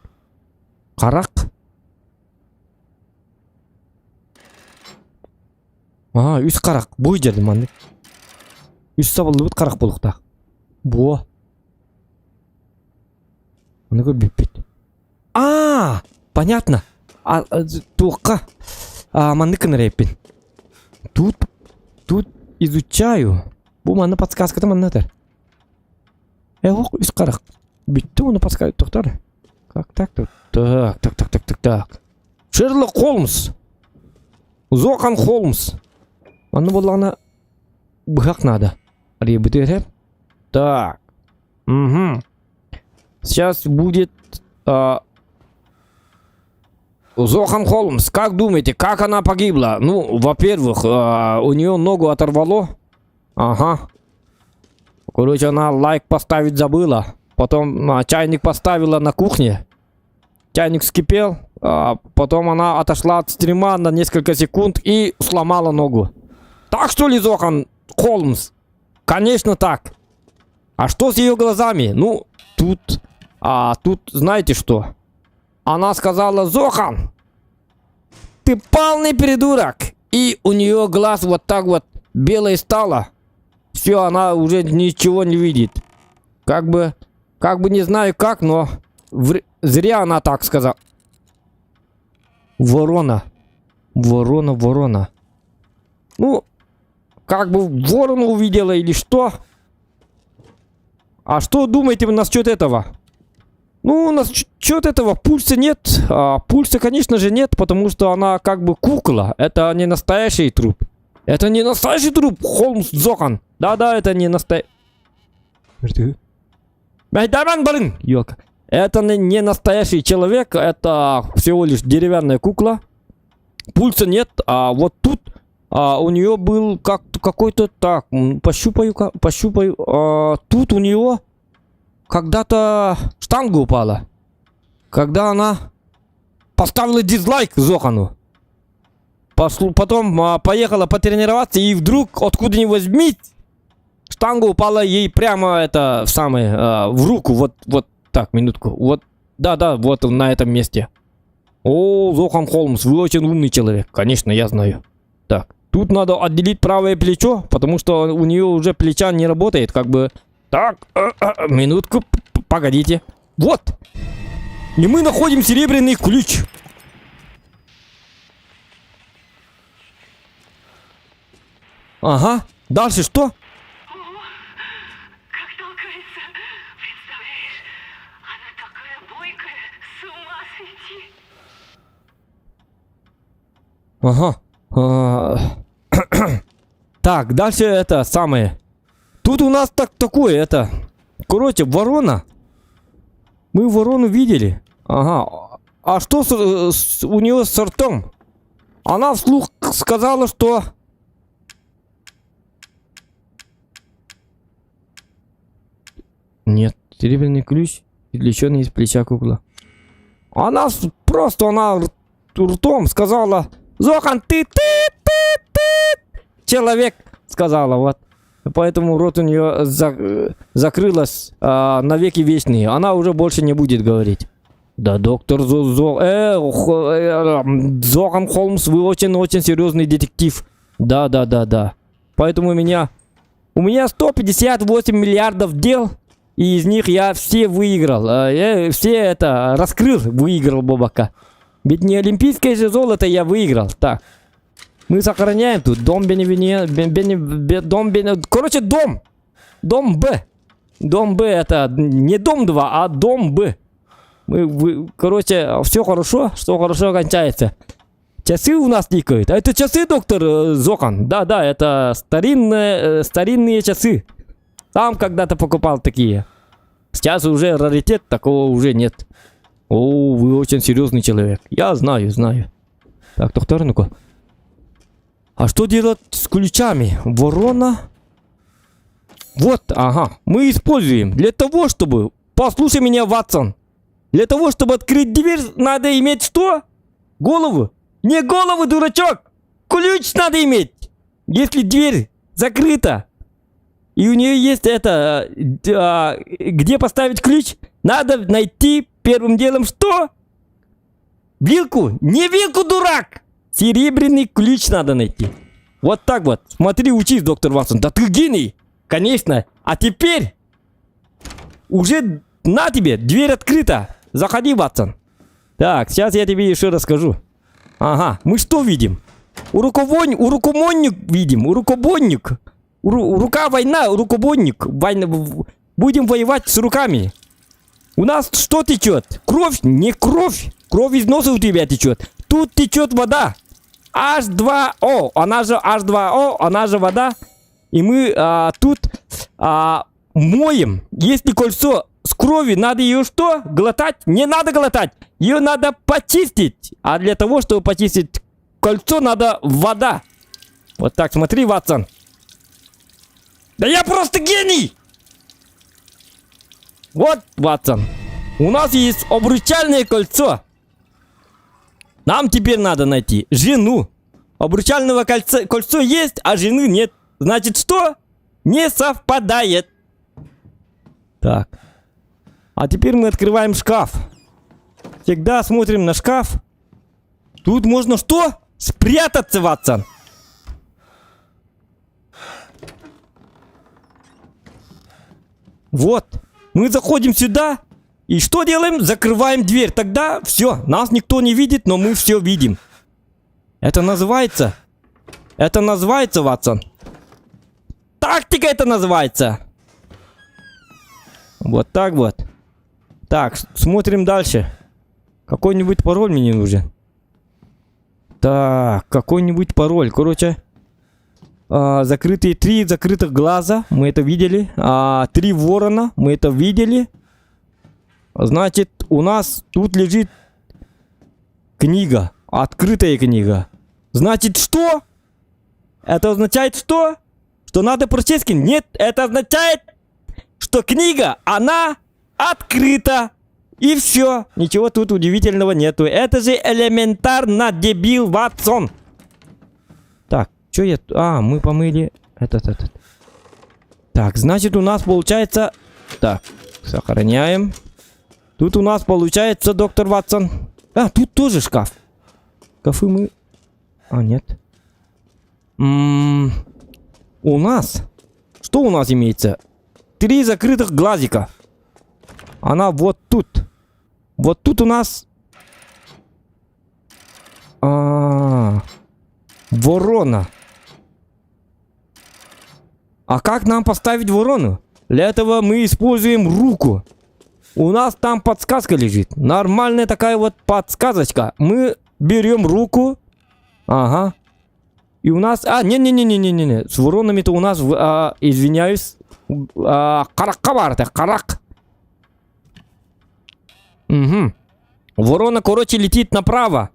Харах. Аа, үс харах. Бу дьэрдим маннык. Үс сабыллыбыт харах буолуохтаах. Буо. Ону көрбүппүт. Аа, понятно. А, туохха? А, маннык гынар эппин. Тут, тут изучаю. Бу манна подсказката манна этэр. Э, ох, үс харах. Бүттү оны подсказка тоқтар. Как так тут? Так, так, так, так, так, так. Шерлок Холмс. Зохан Холмс. Манна буоллаҕына быһах надо. Арыйбыты Так. Угу. Сейчас будет а, Зохан Холмс, как думаете, как она погибла? Ну, во-первых, а, у нее ногу оторвало. Ага. Короче, она лайк поставить забыла. Потом а, чайник поставила на кухне. Чайник вскипел. А, потом она отошла от стрима на несколько секунд и сломала ногу. Так что ли, Зохан Холмс? Конечно так. А что с ее глазами? Ну, тут... А, тут знаете что? Она сказала, Зохан, ты полный придурок. И у нее глаз вот так вот белый стало. Все, она уже ничего не видит. Как бы, как бы не знаю как, но вр... зря она так сказала. Ворона. Ворона, ворона. Ну, как бы ворону увидела или что? А что думаете вы насчет этого? Ну, насчет этого пульса нет. А, пульса, конечно же, нет, потому что она как бы кукла. Это не настоящий труп. Это не настоящий труп, Холмс Зохан. Да-да, это не настоящий... Ёлка. Это не настоящий человек, это всего лишь деревянная кукла. Пульса нет, а вот тут а, у нее был как какой-то так, пощупаю, пощупаю. А, тут у нее когда-то штанга упала. Когда она поставила дизлайк Зохану. Послу, потом а, поехала потренироваться, и вдруг, откуда ни возьмись, штанга упала ей прямо это в самое, а, в руку. Вот, вот так, минутку. Вот, да-да, вот на этом месте. О, Зохан Холмс, вы очень умный человек. Конечно, я знаю. Так, тут надо отделить правое плечо, потому что у нее уже плеча не работает, как бы. Так, э, э, минутку, погодите. Вот! И мы находим серебряный ключ. Ага. Дальше что? О, как толкается. Представляешь, она такая бойкая, с ума сойти. Ага. А, так, дальше это самое. Тут у нас так такое, это... Короче, ворона. Мы ворону видели. Ага. А что с, с, у нее с ртом? Она вслух сказала, что... Нет, серебряный ключ, извлеченный из плеча кукла. Она просто, она ртом сказала, Зохан, ты, ты, ты, ты, человек, сказала, вот. Поэтому рот у нее за, закрылась а, навеки вечные. Она уже больше не будет говорить. Да, доктор Зо, Зо, э, э, Зохан Холмс, вы очень-очень серьезный детектив. Да, да, да, да. Поэтому у меня... У меня 158 миллиардов дел, и из них я все выиграл. Э, я все это раскрыл, выиграл Бобака. Ведь не олимпийское же золото я выиграл. Так. Мы сохраняем тут дом Беневене... Бен, Бен, дом Бене... Короче, дом. Дом Б. Дом Б это не дом 2, а дом Б. Мы, вы, короче, все хорошо, что хорошо кончается. Часы у нас тикают. А это часы, доктор э, Зохан? Да, да, это старинные, э, старинные часы. Сам когда-то покупал такие. Сейчас уже раритет, такого уже нет. О, вы очень серьезный человек. Я знаю, знаю. Так, доктор, ну-ка. А что делать с ключами? Ворона? Вот, ага. Мы используем для того, чтобы... Послушай меня, Ватсон. Для того, чтобы открыть дверь, надо иметь что? Голову. Не голову, дурачок! Ключ надо иметь! Если дверь закрыта, и у нее есть это, а, где поставить ключ, надо найти первым делом что? Вилку! Не вилку, дурак! Серебряный ключ надо найти. Вот так вот. Смотри, учись, доктор Ватсон. Да ты гений! Конечно. А теперь уже на тебе, дверь открыта. Заходи, Ватсон. Так, сейчас я тебе еще расскажу. Ага, мы что видим? Уруковонь, урукомонник видим, урукобонник. Рука война, рукобойник. Война... Будем воевать с руками. У нас что течет? Кровь? Не кровь. Кровь из носа у тебя течет. Тут течет вода. H2O. Она же H2O, она же вода. И мы а, тут а, моем. Если кольцо с крови, надо ее что? Глотать? Не надо глотать. Ее надо почистить. А для того, чтобы почистить кольцо, надо вода. Вот так, смотри, Ватсон. Да я просто гений! Вот, Ватсон. У нас есть обручальное кольцо. Нам теперь надо найти жену. Обручального кольца, кольцо есть, а жены нет. Значит, что? Не совпадает. Так. А теперь мы открываем шкаф. Всегда смотрим на шкаф. Тут можно что? Спрятаться, Ватсон. Вот. Мы заходим сюда. И что делаем? Закрываем дверь. Тогда все, нас никто не видит, но мы все видим. Это называется... Это называется, Ватсон. Тактика это называется. Вот так вот. Так, смотрим дальше. Какой-нибудь пароль мне нужен. Так, какой-нибудь пароль. Короче, а, закрытые три закрытых глаза, мы это видели. А, три ворона, мы это видели. Значит, у нас тут лежит книга, открытая книга. Значит, что? Это означает что? Что надо прочесть? Нет, это означает, что книга, она открыта. И все. Ничего тут удивительного нету. Это же элементарно, дебил Ватсон. Так, что я... А, мы помыли этот, этот. Так, значит, у нас получается... Так, сохраняем. Тут у нас получается, доктор Ватсон. А, тут тоже шкаф. Шкафы мы... А, нет. М -м у нас... Что у нас имеется? Три закрытых глазика. Она вот тут. Вот тут у нас... А -а -а, ворона. А как нам поставить ворону? Для этого мы используем руку. У нас там подсказка лежит. Нормальная такая вот подсказочка. Мы берем руку. Ага. И у нас... А, не-не-не-не-не-не. С воронами-то у нас... А, извиняюсь. А, харахха харах. Угу. Ворона, короче, летит направо.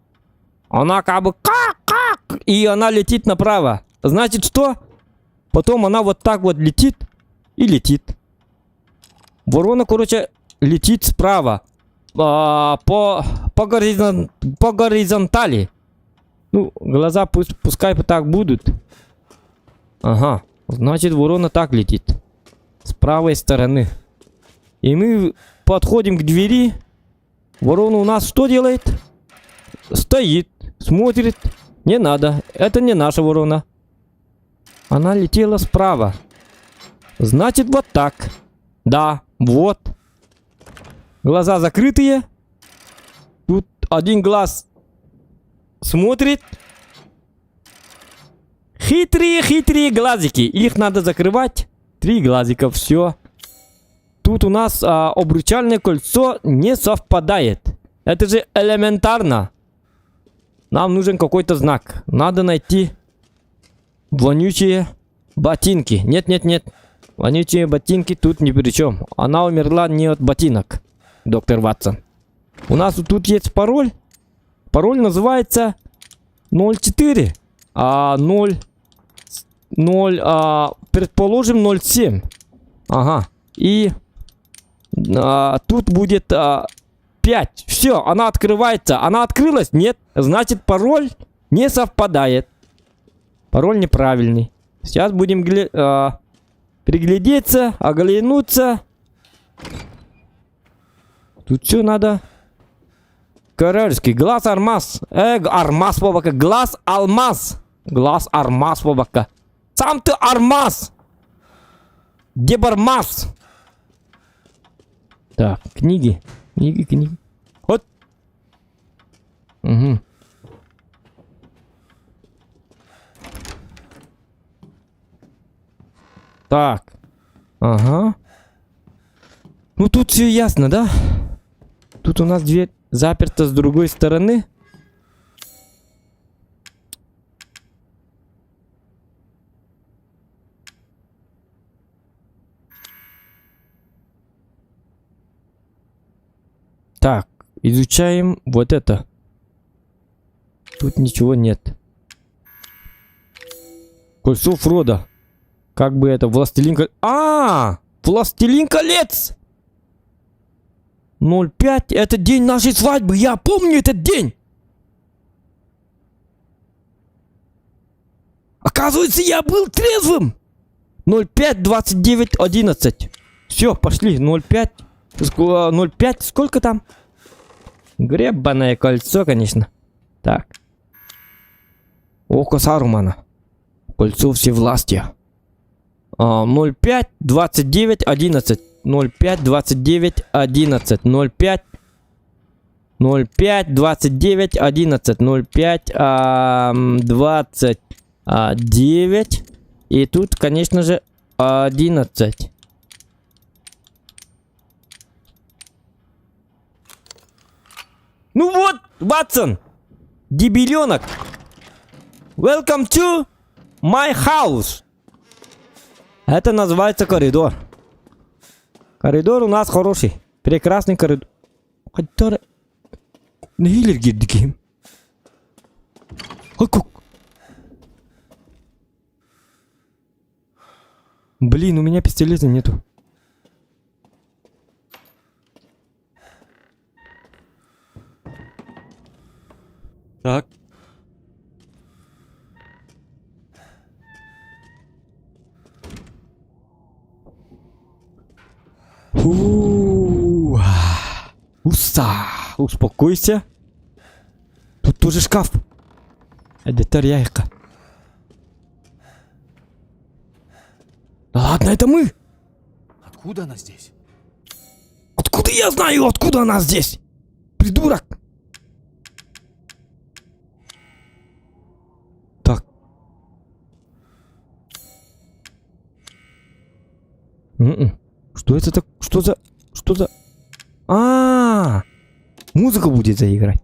Она как бы как, как, и она летит направо. Значит, что? Потом она вот так вот летит и летит. Ворона, короче, летит справа. А, по, по, горизон, по горизонтали. Ну, глаза пусть, пускай так будут. Ага. Значит, ворона так летит. С правой стороны. И мы подходим к двери. Ворона у нас что делает? Стоит, смотрит. Не надо. Это не наша ворона. Она летела справа. Значит, вот так. Да, вот. Глаза закрытые. Тут один глаз смотрит. Хитрые-хитрые глазики. Их надо закрывать. Три глазика, все. Тут у нас а, обручальное кольцо не совпадает. Это же элементарно. Нам нужен какой-то знак. Надо найти вонючие ботинки. Нет, нет, нет. Вонючие ботинки тут ни при чем. Она умерла не от ботинок, доктор Ватсон. У нас тут есть пароль. Пароль называется 04. А 0... 0, а, предположим, 0,7. Ага. И а, тут будет а, 5. Все, она открывается. Она открылась? Нет. Значит, пароль не совпадает. Пароль неправильный. Сейчас будем а, приглядеться, оглянуться. Тут все надо. Корольский. Глаз алмаз. Э, армаз буолбакка. Глаз алмаз. Глаз армаз буолбакка. Сам ты армаз. Дебармаз. Так, книги. Книги, книги. Вот. Угу. Так. Ага. Ну тут все ясно, да? Тут у нас дверь заперта с другой стороны. Так, изучаем вот это. Тут ничего нет. Кольцо Фрода. Как бы это, Властелин колец. А, Властелин колец! 05, это день нашей свадьбы, я помню этот день! Оказывается, я был трезвым! 05, 29, 11. Все, пошли, 05. 05, сколько там? Гребаное кольцо, конечно. Так. Око Сарумана. Кольцо всевластия. 05, 29, 11. 05, 29, 11. 05, 05, 29, 11. 05, 29. И тут, конечно же, 11. Ну вот, Ватсон, дебиленок. Welcome to my house. Это называется коридор. Коридор у нас хороший. Прекрасный коридор. Который... Нэһиилэ киирдим. А Блин, у меня пистолета нету. Так. Фу. Уса, успокойся. Тут тоже шкаф. Это яйка. Да ладно, это мы. Откуда она здесь? Откуда я знаю, откуда она здесь? Придурок. Так. М-м. Что это так? Что за... Что за... А, -а, -а! Музыка будет заиграть.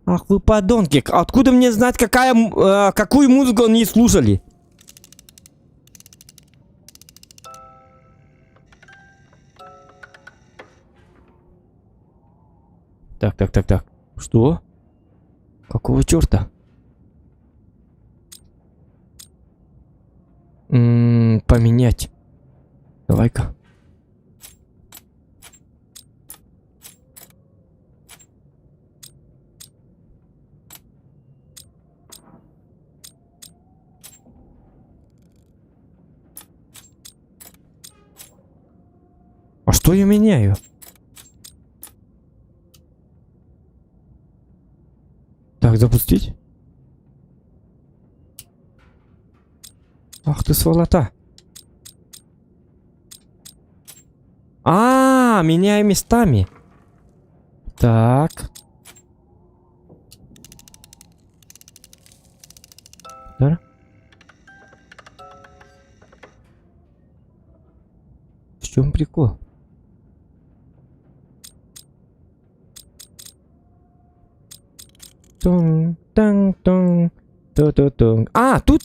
Ах вы подонки. Откуда мне знать, какая, э, какую музыку они слушали? Так, так, так, так. Что? Какого черта? М -м, поменять. Давай-ка. А что я меняю? Так, запустить. Ах ты сволота. А, -а, а, меняю местами. Так. Да? В чем прикол? Тун, тун, тун, ту ту тун. А, тут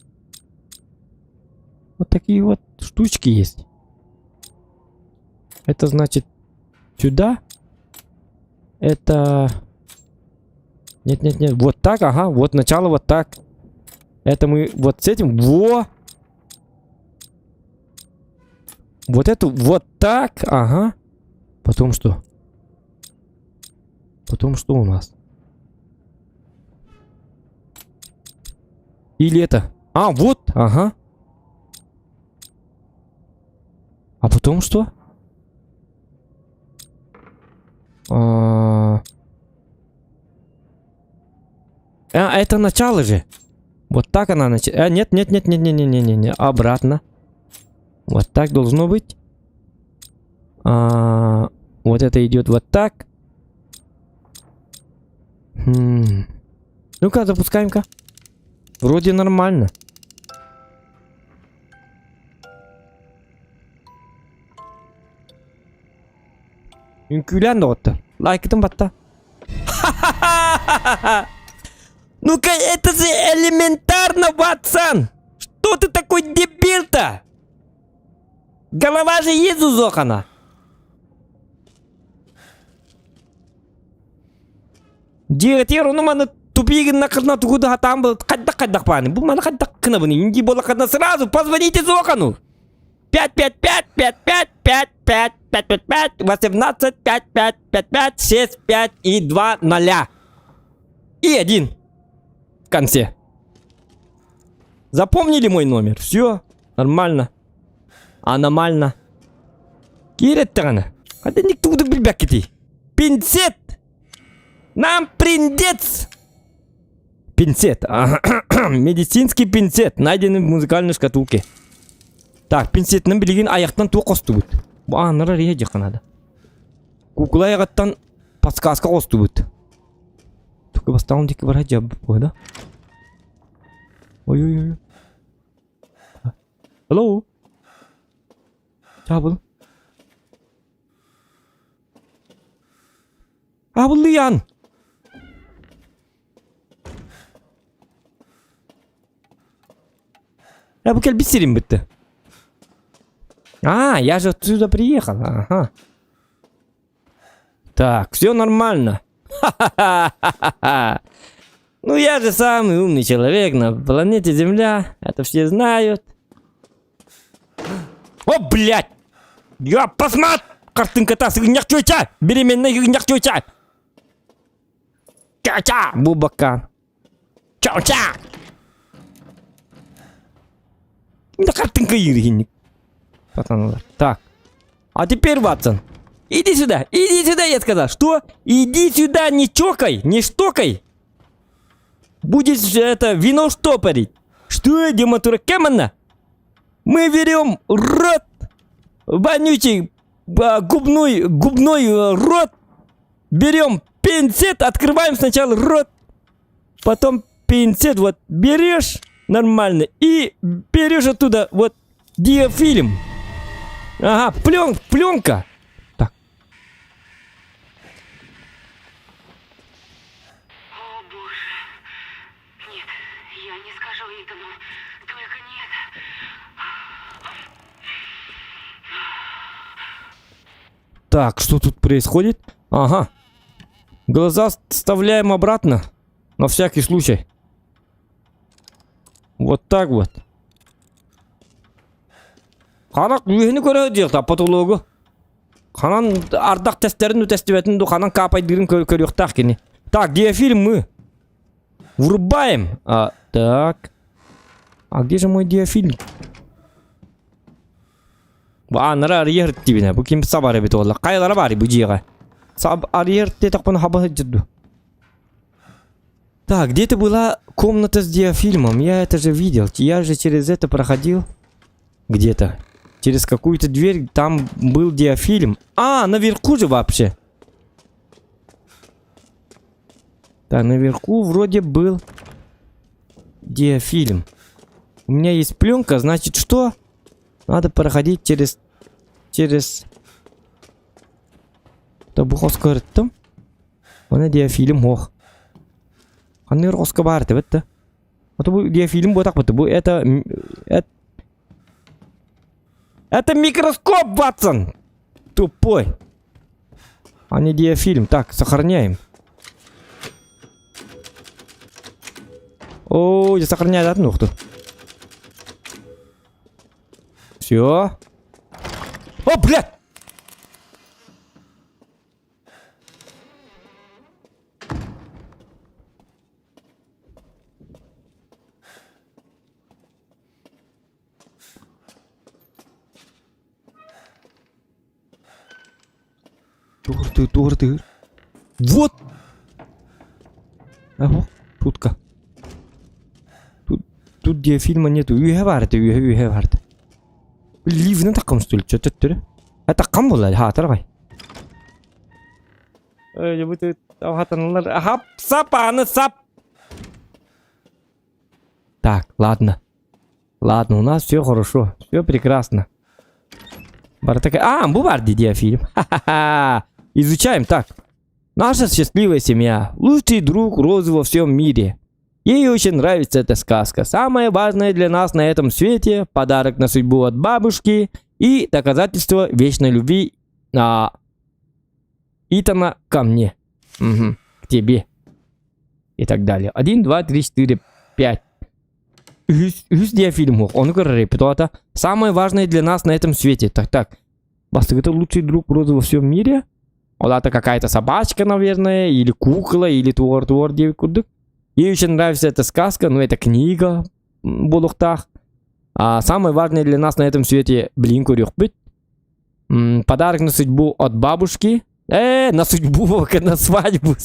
вот такие вот штучки есть. Это значит сюда. Это... Нет, нет, нет. Вот так, ага. Вот начало вот так. Это мы вот с этим. Во! Вот эту вот так, ага. Потом что? Потом что у нас? Или это? А, вот, ага. А потом что? А, а это начало же. Вот так она начала. А, нет, нет, нет, нет, нет, нет, нет, нет, обратно. Вот так должно быть. А, вот это идет вот так. Хм. Ну-ка, запускаем-ка. Вроде нормально. Үҥкүүлээн доҕоттор. Лайкытын батта. Ну-ка, это же элементарно, Ватсон! Что ты такой дебил-то? Голова же есть у Зохана. Дьиэтигэр ону маны тупик гынна тугу да хатаан был хайдах хайдах бааны бу маны хайдах гынабын инди буоллаххына сразу позвоните Зохану 5 5 5 5 5 5 5 5 5 5 18 5 5 5 5 6 5 и 2 0 и 1 в конце. Запомнили мой номер? Все, нормально. Аномально. Киирэттэҕинэ. Хата тугу билбэккитий? Пинцет! Нам приндец! Пинцет. Медицинский пинцет, найденный в музыкальной шкатулке. Так, пинцетинэн билигин айахтан туох хостубут? Бу ааннара арыйа диэххэ наада. Куукула айаҕыттан подсказка хостубут. Только бастаан диэки бара дьабы да? Ой-ой-ой. Hello? Чаабыл. Абылыйан! Я бу кэлбит сирим бытты. А, я же отсюда приехал. Ага. Так, все нормально. Ха-ха-ха-ха-ха. Ну я же самый умный человек на планете Земля. Это все знают. О, блядь! Я посмотри! Картинка сыгынньах чуйча! Беременная сыгынньах чуйча! Ча-ча! Бубака. Ча-ча! Да картинка иргинник. Пацаны. Так. А теперь, Ватсон, иди сюда, иди сюда, я сказал. Что? Иди сюда, не чокай, не штокай. Будешь это вино штопорить. Что, Диматура Кэмона? Мы берем рот, вонючий, губной, губной рот. Берем пинцет, открываем сначала рот, потом пинцет вот берешь нормально и берешь оттуда вот диафильм. Ага, плен, пленка. Так. О, боже. Нет, я не скажу Итану. Только нет. Так, что тут происходит? Ага. Глаза вставляем обратно. На всякий случай. Вот так вот. Харах үөһүнү көрө диэхтэ потологу. Ханан ардах тестерин тэстибэтин ду ханан каапайдыырын көрүөхтээх кини. Так, диафильм мы врубаем. А, так. А где же мой диафильм? Бу ааннара арыйа һырттибинэ. Бу ким сабар эбит уолла. Хайалара баарый бу дьиэҕэ? Саб арыйа һырттиэтэхпинэ хаба сылдьар дуо? Так, где-то была комната с диафильмом. Я это же видел. Я же через это проходил. Где-то. Через какую-то дверь там был диафильм. А, наверху же вообще. Так, наверху вроде был диафильм. У меня есть пленка, значит что? Надо проходить через... Через... Да бу хоско ырыттым. Оны диафильм ох. Ханны хоско бар это бітті. Это бу диафильм бу так бу это... Это, это микроскоп, Ватсон! Тупой. А не диафильм. Так, сохраняем. О, я сохраняю одну ухту. Все. О, блядь! Тур ты, тур ты. Вот! Ага, шутка. Тут, тут где фильма нету. Үөһэ баар этэ, үөһэ, үөһэ баар этэ. Ливнен таккам что ли? Чё төттөрү? А таккам буолла, хаатар Ой, бу хатаналар. Хап, сап, аны сап. Так, ладно. Ладно, у нас все хорошо. Все прекрасно. Барыта А, бу баар дии диафильм. Ха-ха-ха. Изучаем так. Наша счастливая семья. Лучший друг Розы во всем мире. Ей очень нравится эта сказка. Самое важное для нас на этом свете – подарок на судьбу от бабушки и доказательство вечной любви а, Итана ко мне. Угу, к тебе. И так далее. 1, 2, 3, 4, 5. Үһүс, үһүс диафильм суох. Ону көрөр это самое важное для нас на этом свете. Так, так. Бастыгыта лучший друг Розы во всем мире. Ол это какая-то собачка, наверное, или кукла, или туор-туор диэбит курдук. Ей очень нравится эта сказка, но это книга буолуохтаах. А самое важное для нас на этом свете, блин, көрүөхпүт. Подарок на судьбу от бабушки. Э, на судьбу, на свадьбу.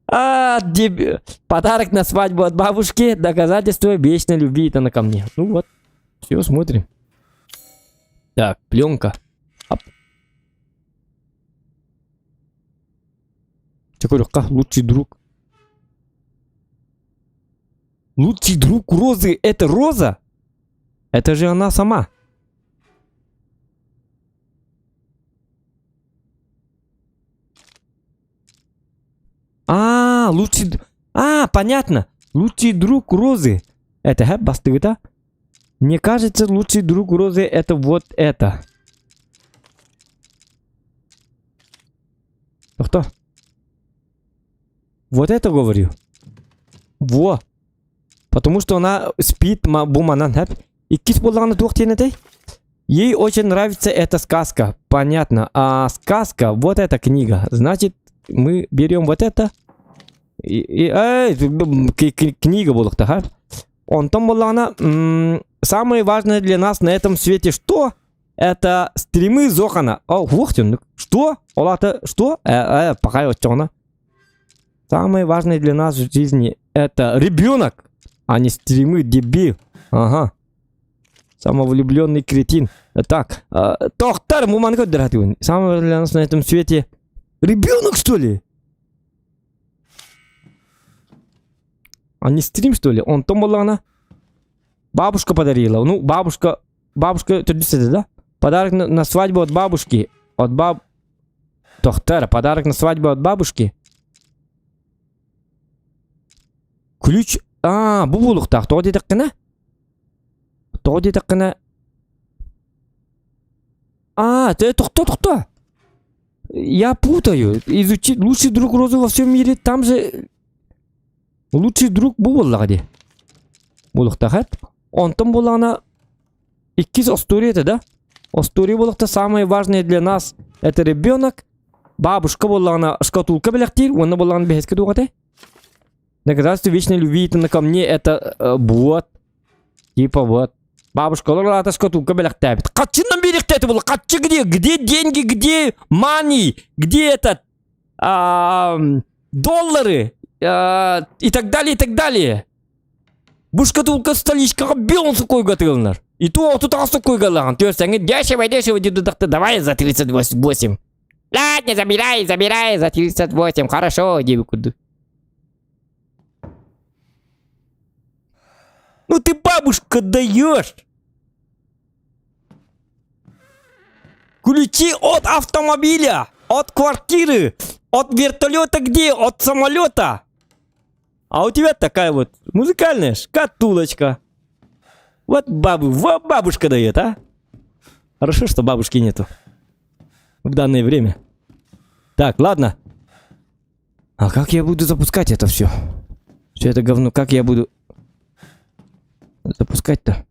А, деб... Подарок на свадьбу от бабушки, доказательство вечной любви это на ко мне. Ну вот, все, смотрим. Так, пленка. Ап. Такой лучший друг. Лучший друг Розы это Роза? Это же она сама. А, лучший... А, понятно. Лучший друг Розы. Это хэп бастыгыта. Мне кажется, лучший друг Розы это вот это. Кто? Вот это говорю. Во. Потому что она спит бу манан хэп. Иккис буоллаҕына туох диэн этэй? Ей очень нравится эта сказка. Понятно. А сказка, вот эта книга. Значит, мы берем вот это. И, и, эй, книга буолуохтаах. Онтон буоллаҕына, самое важное для нас на этом свете что? Это стримы Зохана. О, ух ты, что? Ол что? Э, э, пока оччоҕуна. Самое важное для нас в жизни это ребенок, а не стримы, дебил. Ага. Самовлюбленный кретин. Так, тохтар, муман Самое важное для нас на этом свете ребенок, что ли? А не стрим, что ли? Онтон буоллаҕына. Бабушка подарила. Ну, бабушка... Бабушка, да? Подарок на, на свадьбу от бабушки. От баб... Тохтар, подарок на свадьбу от бабушки. Ключ... А, бу буолуохтаах. Тоҕо диэтэххинэ? Тоҕо диэтэххинэ? А, ты тохто, тохто. Я путаю. Изучить лучший друг Розы во всем мире. Там же лучший друг бу буоллаҕа дии. Буолуохтаах Онтон буоллаҕына иккис история это, да? История буолуохта самое важное для нас это ребенок. Бабушка буоллаҕына шкатулка бэлэхтиир, уонна буоллаҕына бэһискэ туох этэй? Доказательство вечной любви это ко мне это э, вот. Типа вот. Бабушка олор шкатулка бэлэхтээбит. Харчынан биэриэхтээтэ буолла. Харчы где? Где деньги? Где money? Где этот? А, доллары? А, и так далее, и так далее. Бу шкатулка столичкаҕа бион сукойга тыылынар. И то тутаҕа сукойгалаҕын. Түөрсэҥҥит дешево, дешево диэт давай за 38. Ладно, забирай, забирай за 38. Хорошо, диэбит курдук. Ну ты, бабушка, даешь! Ключи от автомобиля, от квартиры, от вертолета где? От самолета. А у тебя такая вот музыкальная шкатулочка. Вот бабу, вот бабушка дает, а? Хорошо, что бабушки нету. В данное время. Так, ладно. А как я буду запускать это все? Все это говно, как я буду запускать-то?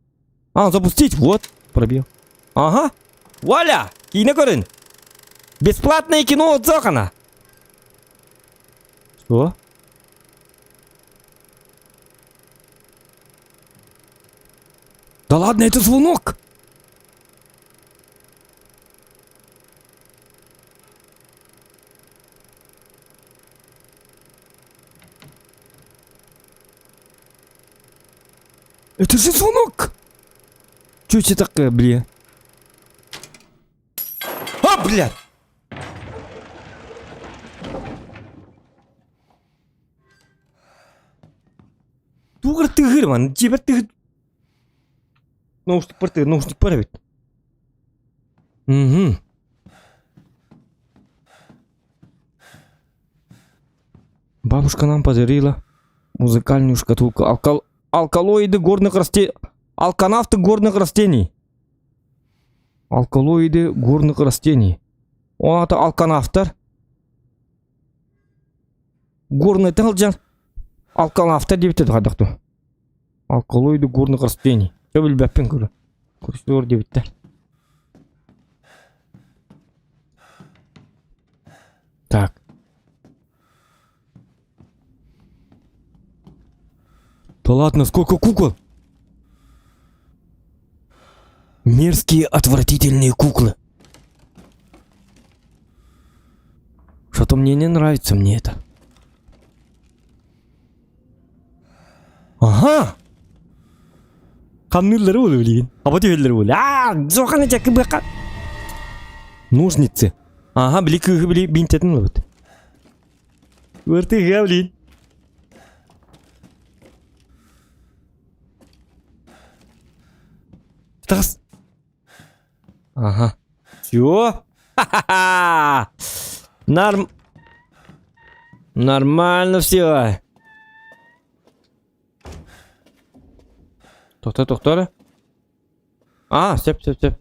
А, запустить, вот, пробил. Ага, вуаля, киинэ көрүн. Бесплатное кино от Зохана. Что? Да ладно, это звонок! Это же звонок! Чё это такое, бля? А, блядь! Тугар тыгыр ман, дьиэбэр тыгыр. Наушник бар наушник бар эбит. Угу. Бабушка нам подарила музыкальную шкатулку. Алкал... Алкалоиды горных растений. Алканавты горных растений. Алкалоиды горных растений. Ол ата алканавтар. Горный сылдьан алканавтар диэбиттэр хайдах дуу. Алкалоиды горных растений. Чэ билбэппин көрө. Көрсүөр диэбиттэр. Так. Да ладно, сколько кукол? Мерзкие, отвратительные куклы. Что-то мне не нравится мне это. Ага! Хамнырлары буолу билигин. Аба түһэллэр буолу. Аа, зоханы дьакы быака. Ножницы. Ага, били кыыһы били бинтэтин ылабыт. Ыртыга блин. Тас. Ага. Все. Ха-ха-ха. Норм... Нормально все. Тохто, тохто. А, сөп, сөп, сөп.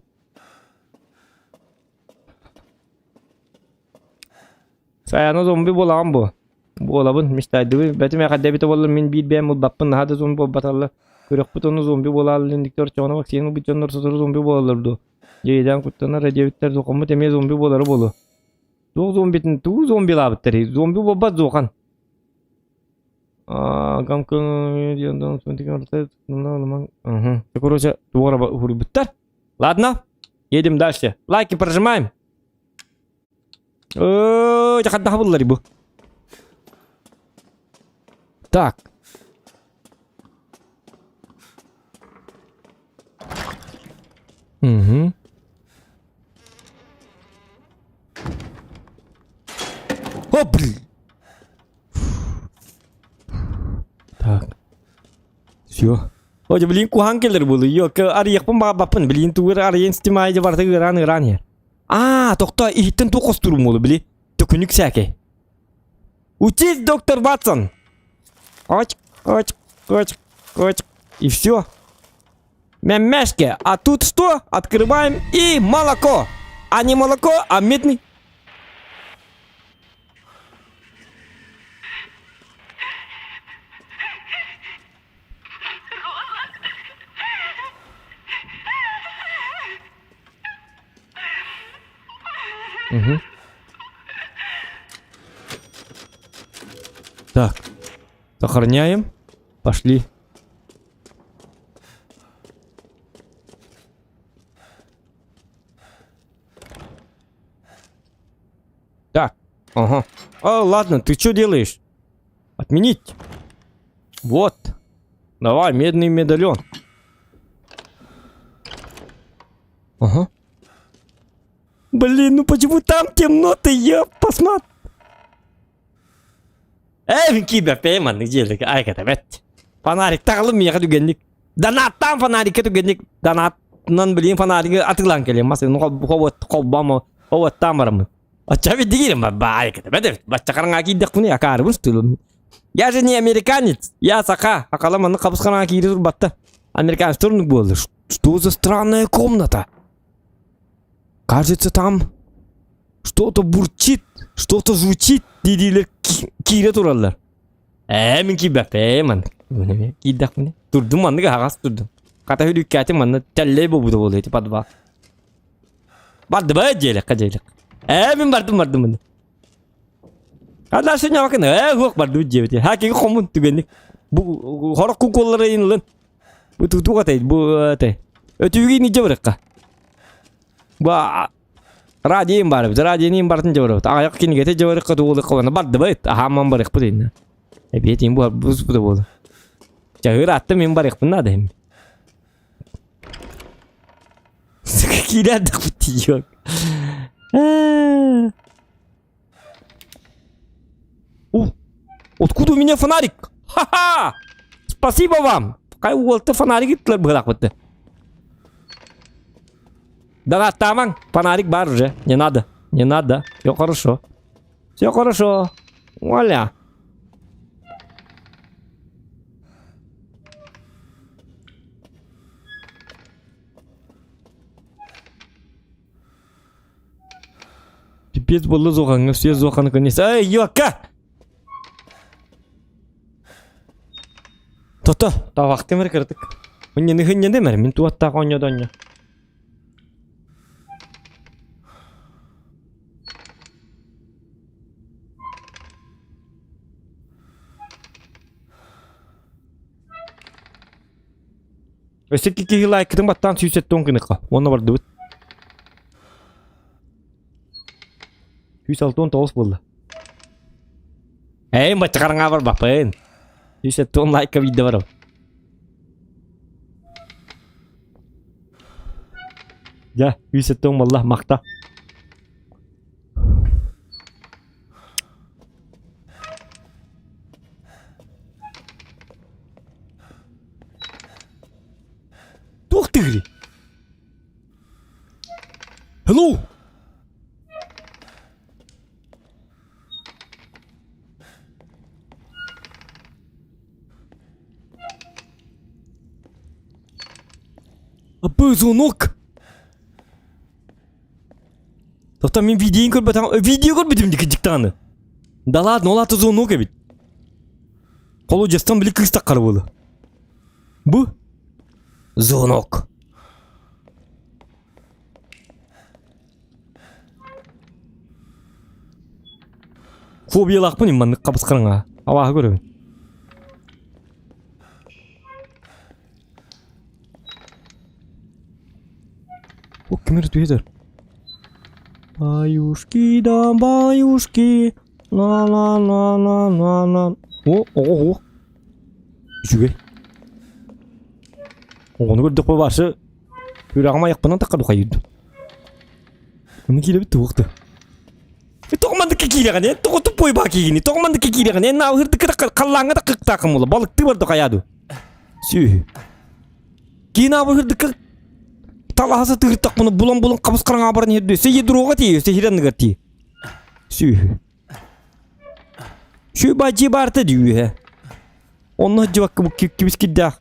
Сайаны зомби буолаҕын бу. Буолабын, мечтайдыбын. Бэтим эҕэрдэбитэ буоллар мин биир бэйэм ылбаппын наһаа да зомби буолбаталлар. Көрөхпүт ону зомби буолааллар индиктэр оччоҕуна вакцина ылбыт дьоннор сотору зомби буолаллар дуо? Дьиэйдээн куттанар диэбиттэр духоммут эмиэ зомби буолара буолуо. Туох зомбитин тугу зомбилаабыттарый? Зомби буолбат зохан. Короче, туора Ладно, едем дальше. Лайки прожимаем. Э, бу. Так. Угу. О, блин. Так. Все. Ой, блин, куһаан кэлэр буолу. Йо, арыйахпын баҕарбаппын. Блин, тугу арыйан стимайдя барыта ыараан ыараан иһэр. Аа, тохто, иһиттэн туох хостуурум буолу, били. Төкүнүк сээкэй. Учись, доктор Ватсон! Оч, оч, оч, оч. И все. Мямяшки. А тут что? Открываем и молоко. А не молоко, а медный. Угу. Так. Сохраняем. Пошли. Так. Ага. А, ладно, ты что делаешь? Отменить. Вот. Давай, медный медальон. Ага. Блин, ну почему там темно-то, я посмотри. Ээ, киирбэппэ маннык дьиэлэргэ айката бэт. Фонарик таҕылым миэхэ түгэнник. Донаттаан фонарикка түгэнник донатынан билигин фонаригы атыылаан кэлиэм мас хобот холбомо хоботтаан бараммын. Оччо бидигирим баайката бэт бачча хараҥа киирдэхпинэ акаарыбын стылым. Я же не американец, я саха. Акала маннык хабыс хараҥа киирэ турбатта. Американец турнук буолла. Что за странная комната? Кажется, там что-то бурчит, что-то звучит диилэр киирэ тураллар. Ээ, мин киирбэппэ, маннык. Киирдэхпинэ. Турдум маннык аһаҕас турдум. Хата үрүккээтим манна тэллэй буолбута буолуо ити подвал. Бардыбай дьиэлэххэ дьиэлэх. Ээ, мин бардым бардым манна. Дальше ньабакын ээ хуох бардыбыт диэбити. Ха киги хомун түгэнник. Бу хорох куколлары ылын. Бу тутук атай бу этэй. Өтүүгү нидже барыкка. Бу радио баар эбит. Радионы барытын дьабарабыт. Аҕыйах кинигэтэ дьабарыкка тугулукка уонна бардыбыт. Аһаамман барыахпыт инна. Эбиэтин бу бу буолу. Чаһыыр атты мин барыахпын наада им. Киирэрдэхпит тиийиэк. У, откуда у меня фонарик? Ха-ха! Спасибо вам! Хай уолта фонарик иттилэр быһылаахпытты. Донаттаамаҥ, фонарик бар уже. Не надо, не надо. Все хорошо. Все хорошо. Вуаля. Пипец буолла зохаҥҥа, все зоха наконец. Эй, ёка! Тото, табахтым эрэ кыратык. Мынньаны хынньаным эрэ, мин туаттаах оонньоодо оонньо. Өссө икки киһи лайкытын баттаан 170 гыныхха. Уонна бардыбыт. 169 буолла. Эй, бачча барбаппын. 170 лайка видео барам. Дьэ, 170 буолла, махта. Туох тыгырый? Hello! Абы звонок! Тота мин видеоны көрбөтөҕүм. Видео көрбүтүм дии кырдьыктааны. Да ладно, ол аата звонок эбит. Холодьастан били кыыс таххара буолла. Бу звонок. Фобиялаахпын маннык хабыс-хараҥа. Абааһы көрөбүн. О, ким эрэ түһэ Баюшки да баюшки, ла-ла-ла-ла-ла-ла. О, оҕо Үчүгэй. Оҕону көрдөхпө башы үрэҕим айахпынан тахха духайырдым. Оны киирэбит туох да. Тоҕо маннык киирэҕин, эн тоҕо тупой баа киигини, тоҕо маннык киирэҕин, эн наалыһырдыкка да халлааҥҥа да кыктааххын буола, балыктыы барда хайаа дуу. Сүөһү. Киин аабыһырдыкка талаһа сатыыртахпына булан-булан хабыс хараҥа баран иһэрдүү. Сэ ядроҕа тиийэ, сэ хиранныгар тиий. Сүөһү. Сүө баадьы баарта дии үһэ. Онно дьыбакка бу кибис кирдээх.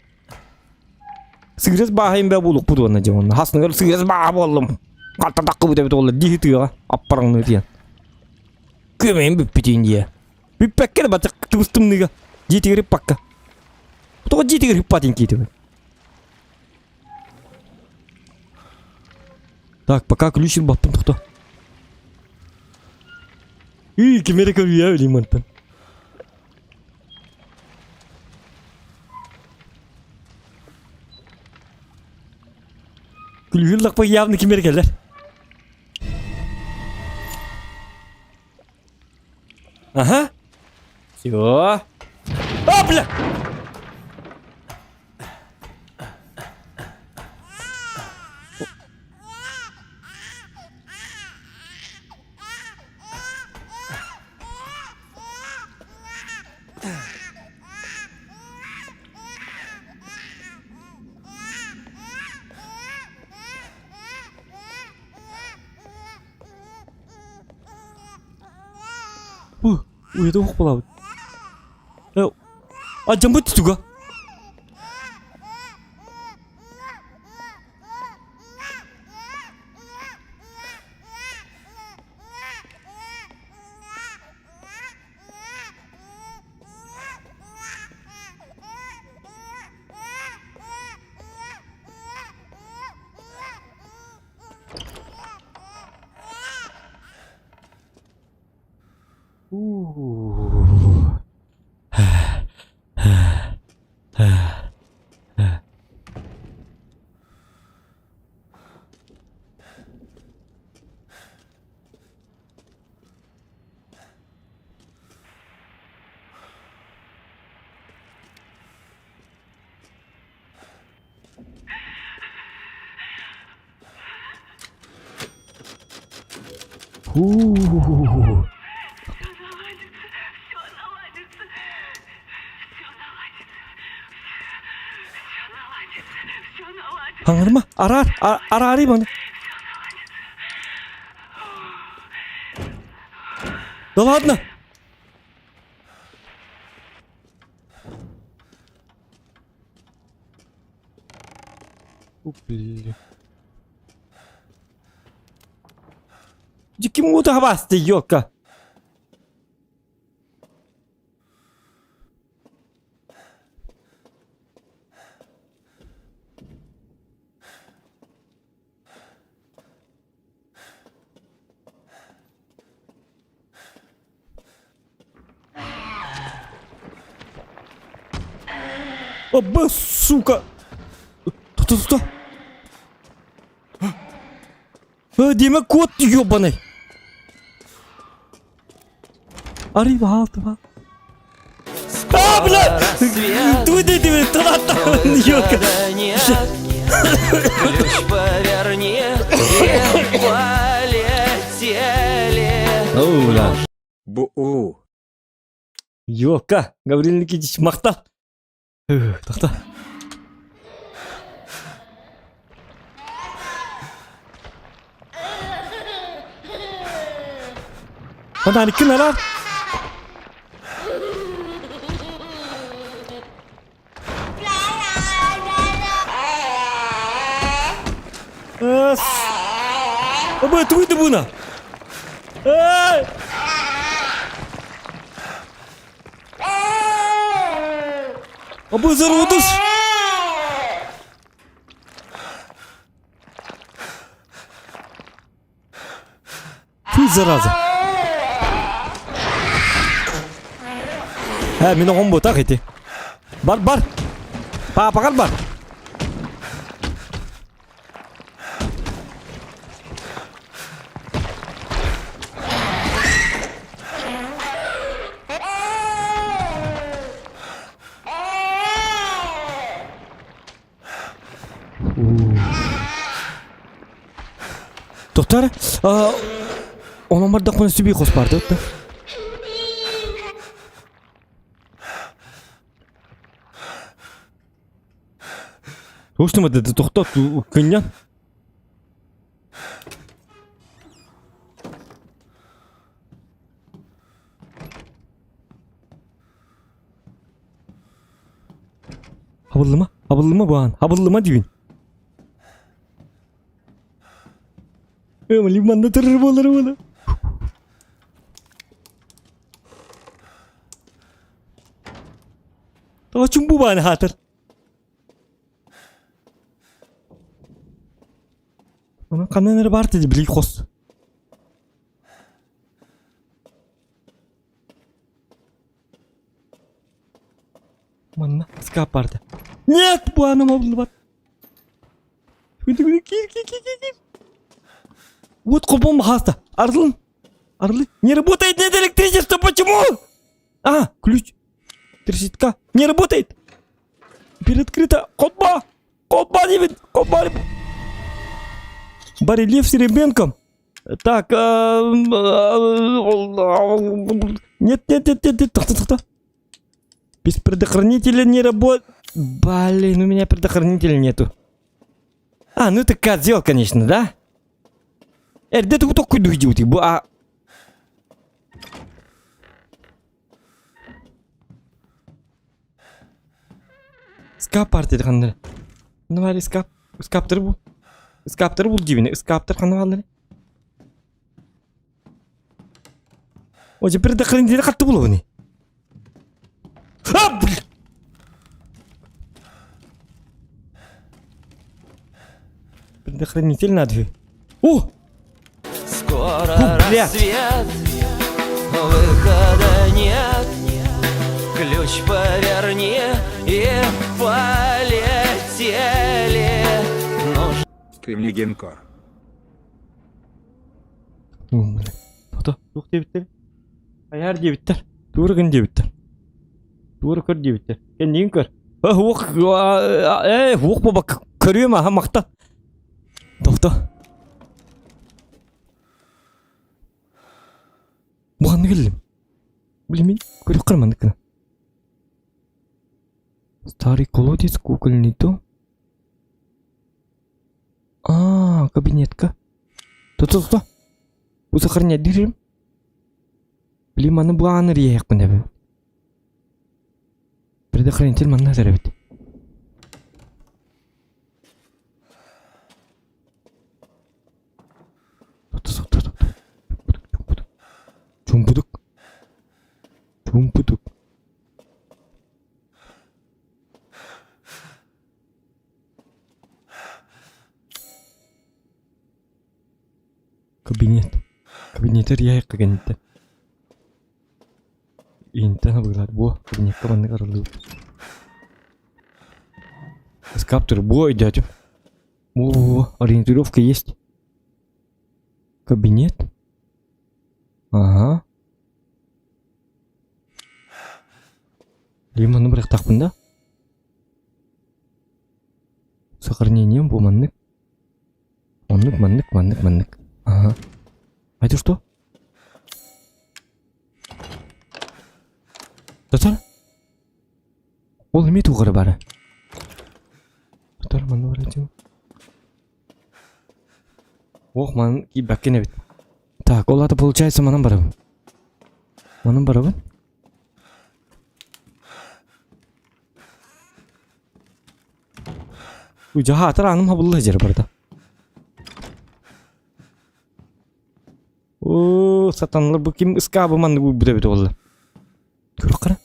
Сыырас бааһайын бээ буолукпут уонна дьэ онно. Хасныгар сыырас бааһа буоллум. Хатта таккыбыт эбит уолла дии тыаҕа аппараҥныы тиэн. Күөмэйим бүппүтүн дии. Бүппэккэ да батык тыбыс тымныыга. Дьиэтигэр ыппакка. Тоҕо дьиэтигэр ыппатын киитибин. Так, пока ключ баттым тохто. Үй, ким эрэ көрүйэ өлейм мантан. Күлүгүн лакпа явно ким эрэ кэлэр. Ага. Все. А, бля! Уйата уох буолабыт. Алдьаммыт туга. Уу. Хаҥырма, араар, араарый маны. Да ладно. Блин. Ким уота хабасты, елка? Абы, сука! Ту-ту-ту! Дима, кот ебаный! Арый баалты ба. А, бля! Туй ты, ты, ёлка! Ключ поверни и полетели. Оу, бля. Бу-у. Ёлка, Гаврил Никитич, махта. Тохто. Ханариккин арар. Абы тугуй буна. Эй! Абы зародыш! Фу, зараза. Э, мин оҕом буотах ити. Бар, бар. Паапаҕар бар. Доктор, онон бардахпына сүбүй хос барды да. Туох да тохтот кынньан. Хабыллыма, хабыллыма баан, хабыллыма диибин. Ээ, манна турар буолар буола. Тоҕо чумбу бааны хаатыр. Онон ханан эрэ баар диди били хос. Манна скап барды. Нет, бу аным обулбат. Кир кир кир кир. Вот купом хаста. Арлын. Орлы. Не работает нет электричества. Почему? А, ключ. Трещитка. Не работает. Теперь открыто. Копа. Копа, Девид. Копа. Барельеф с ребенком. Так. Нет, нет, нет, нет, нет. Тохто, тохто. Без предохранителя не работает. Блин, у меня предохранителя нету. А, ну это козел, конечно, да? Эрдэ тугу токкуйдуй диэбитий бу а Скап бар диэри ханна эрэ Ханна баар ыскаап ыскааптары бул ыскааптары бул диибин ыскааптар ханна бааллар О дьэ предохранители хатты булабыный А, блин! Предохранитель надо. О! Скоро Фу, блядь. рассвет, выхода нет. Ключ поверни и полетели. Нужно Ты мне генкор. Тото, туох диэбиттэр? Хайаар диэбиттэр. Туора гын диэбиттэр. Туора көр диэбиттэр. Кэннигин көр. Уох, ээ, уох буолбакка көрүөм аха махтал. Тохто. Бу ханна кэллим? Билимин көрүөххэ маннык гына. Старый колодец, кукольный дом. А, кабинетка. Тото-тото. Бу сохранять дирим. Блин, маны бу ааны риэхпин эбит. Предохранитель манна эбит. Тото, тото, тото. Чуумпутук. Кабинет. Кабинетер яйыкка кэнниттэн. Иинтэн абыылаат буо кабинекка маннык арыллыбыт. Скаптыр буо өйдөөтүм. Во-во-во, ориентировка есть. Кабинет. Ага. Лимоны бырахтахпын да? Сохранением бу маннык. Оннук, маннык, маннык, маннык. Ага. А это что? Татар? Ол эмиэ туох эрэ баара. Татар манна бар этим. Ох, манан киирбэккин эбит. Так, ол аата получается манан барабын. Манан барабын. Дьаһаатар ааным хабылла сылдьар барыта. Оо, сатанылар бу ким ыскаабы маннык уурбут эбит буолла. Көрөххө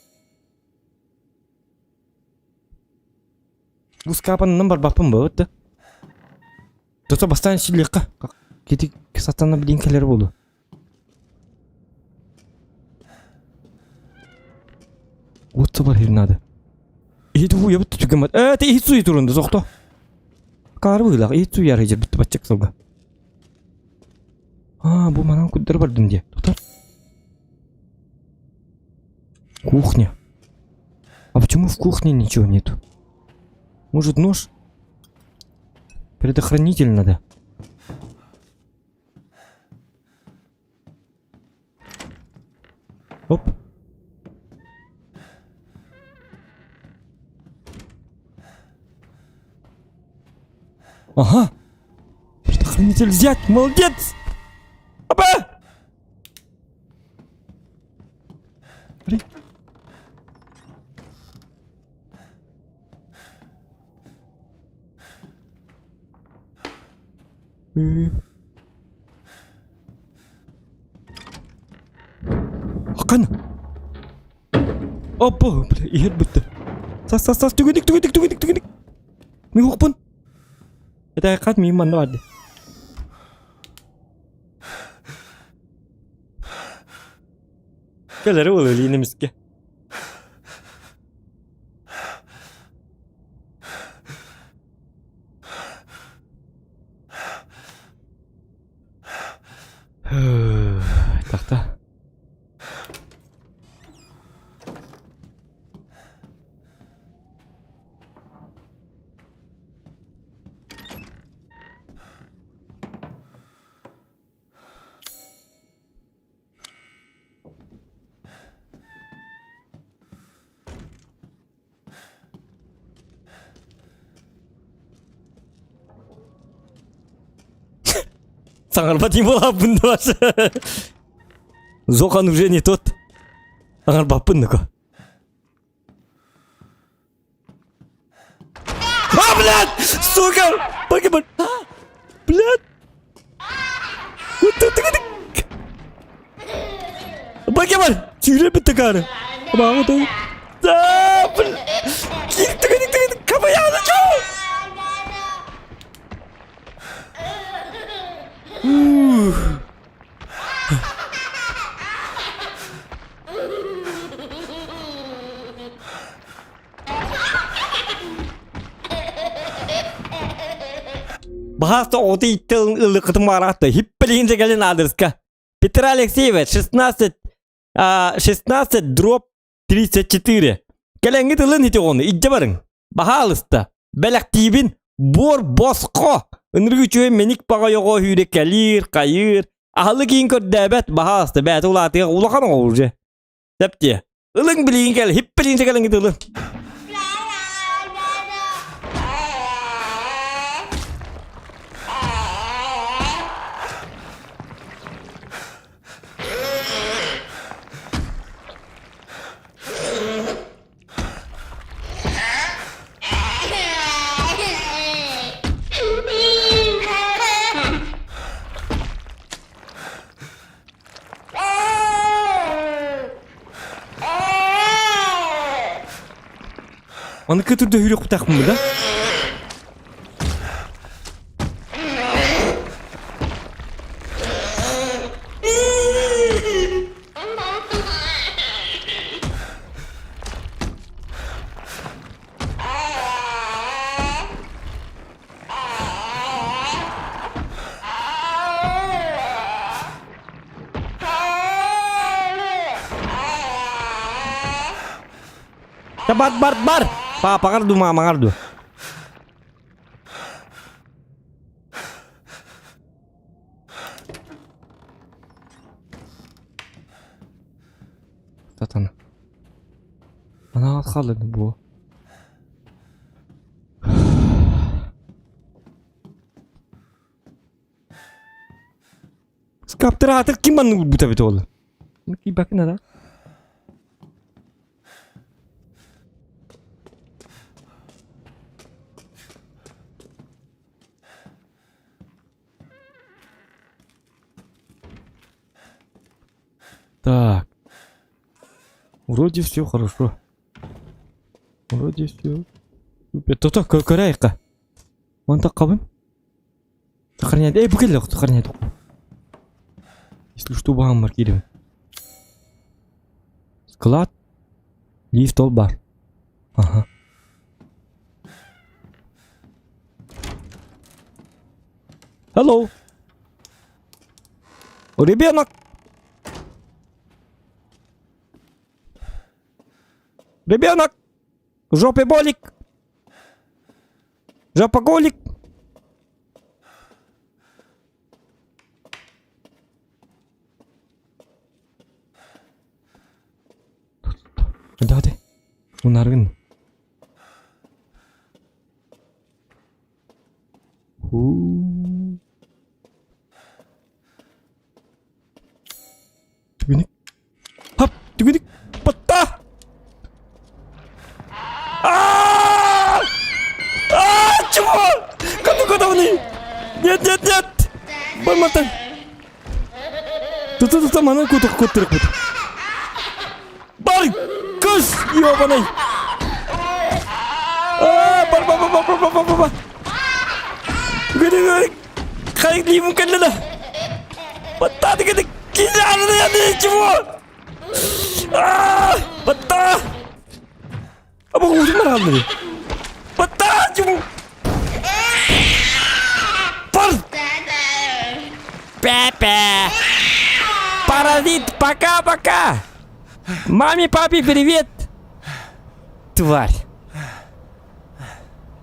Бу ыскаапанынан барбаппын буолбут да. Тото бастаан силлиэххэ. Кити сатана билин кэлэр буолуо. Вот собар надо. Иһит уйабыт түгэмэт. Ээ, ти иһит суй турунду сохто. Каары быылах иһит суйар иһит битти баччак сылга. А, бу манан куддар бардым дии. Тотор. Кухня. А почему в кухне ничего нету? Может нож? Предохранитель надо. Оп. Ага. Предохранитель взять. Молодец. Опа! Блин. Хакан! Опа, бля, иһэр бүттэ. Сас, сас, сас, түгүнүк, түгүнүк, түгүнүк, түгүнүк. Мин уохпун. Это хат мин манна барды. Кэлэри ол өлүүнэ миске. Тахта. Саҥарбат буолааппын да бас. Зохан уже не тот. Саҥарбаппын да А, блядь! Сука! Покемон! Блядь! Покемон! Сүүрэ бүттэ каары. Абааҕы Да, блин! Кабаяны Ух. Баһаста оҕото иттэ ыллыкытын баҕараатта. Хиппелиин кэлин аадырыска. Петр Алексеевич 16 16 дробь 34. Кэлэҥҥит ылын ити оҕону илдьэ барыҥ. Баһаалыста. Бэлэхтиибин. Буор босхо. Ынырык үчүгэй мэник баҕайы оҕо үүрэ кэлиир, хайыыр. Аһылык иин көрдөөбөт, баһаалыста бэйэтэ улаатыах улахан оҕо уже. Тэптиэ. Ылыҥ билигин кэл, хиппелиин кэлэҥҥит ылын. Оны көтүрдө хүрүөхтээхпин да? Бар бар бар. Папаҕар дуу, маамаҕар дуу. Татана. Анаҕа хаалла бу. Скаптыраатыр ким маннык урбута эбит ол? Кийбакын да? Так. Вроде все хорошо. Вроде все. Супер. Тото көрейік. Онта қабын. Сохраняет. Эй, бу кэллэ сохраняет. Если что, баҕам маркируем. Склад. Лифт ол бар. Ага. Hello. Ребенок. Ребенок. В жопе болик. Жопоголик. Давай. Унаргын. Түгүнүк. Хап, түгүнүк. Батта! А! А, чего? Куда, куда они? Нет, нет, нет! Барматан. Тут, тут, там, она куда, куда, куда. Бар, кыз, ёбаный. А, бар, бар, бар, бар, бар, бар, бар. Гүрү, хайгли мукаллана. Баттады кede чего? А, батта. Абы узун баралды. Батта, чего? Пар. Пепе. Паразит, пока-пока. Маме, папе привет. Тварь.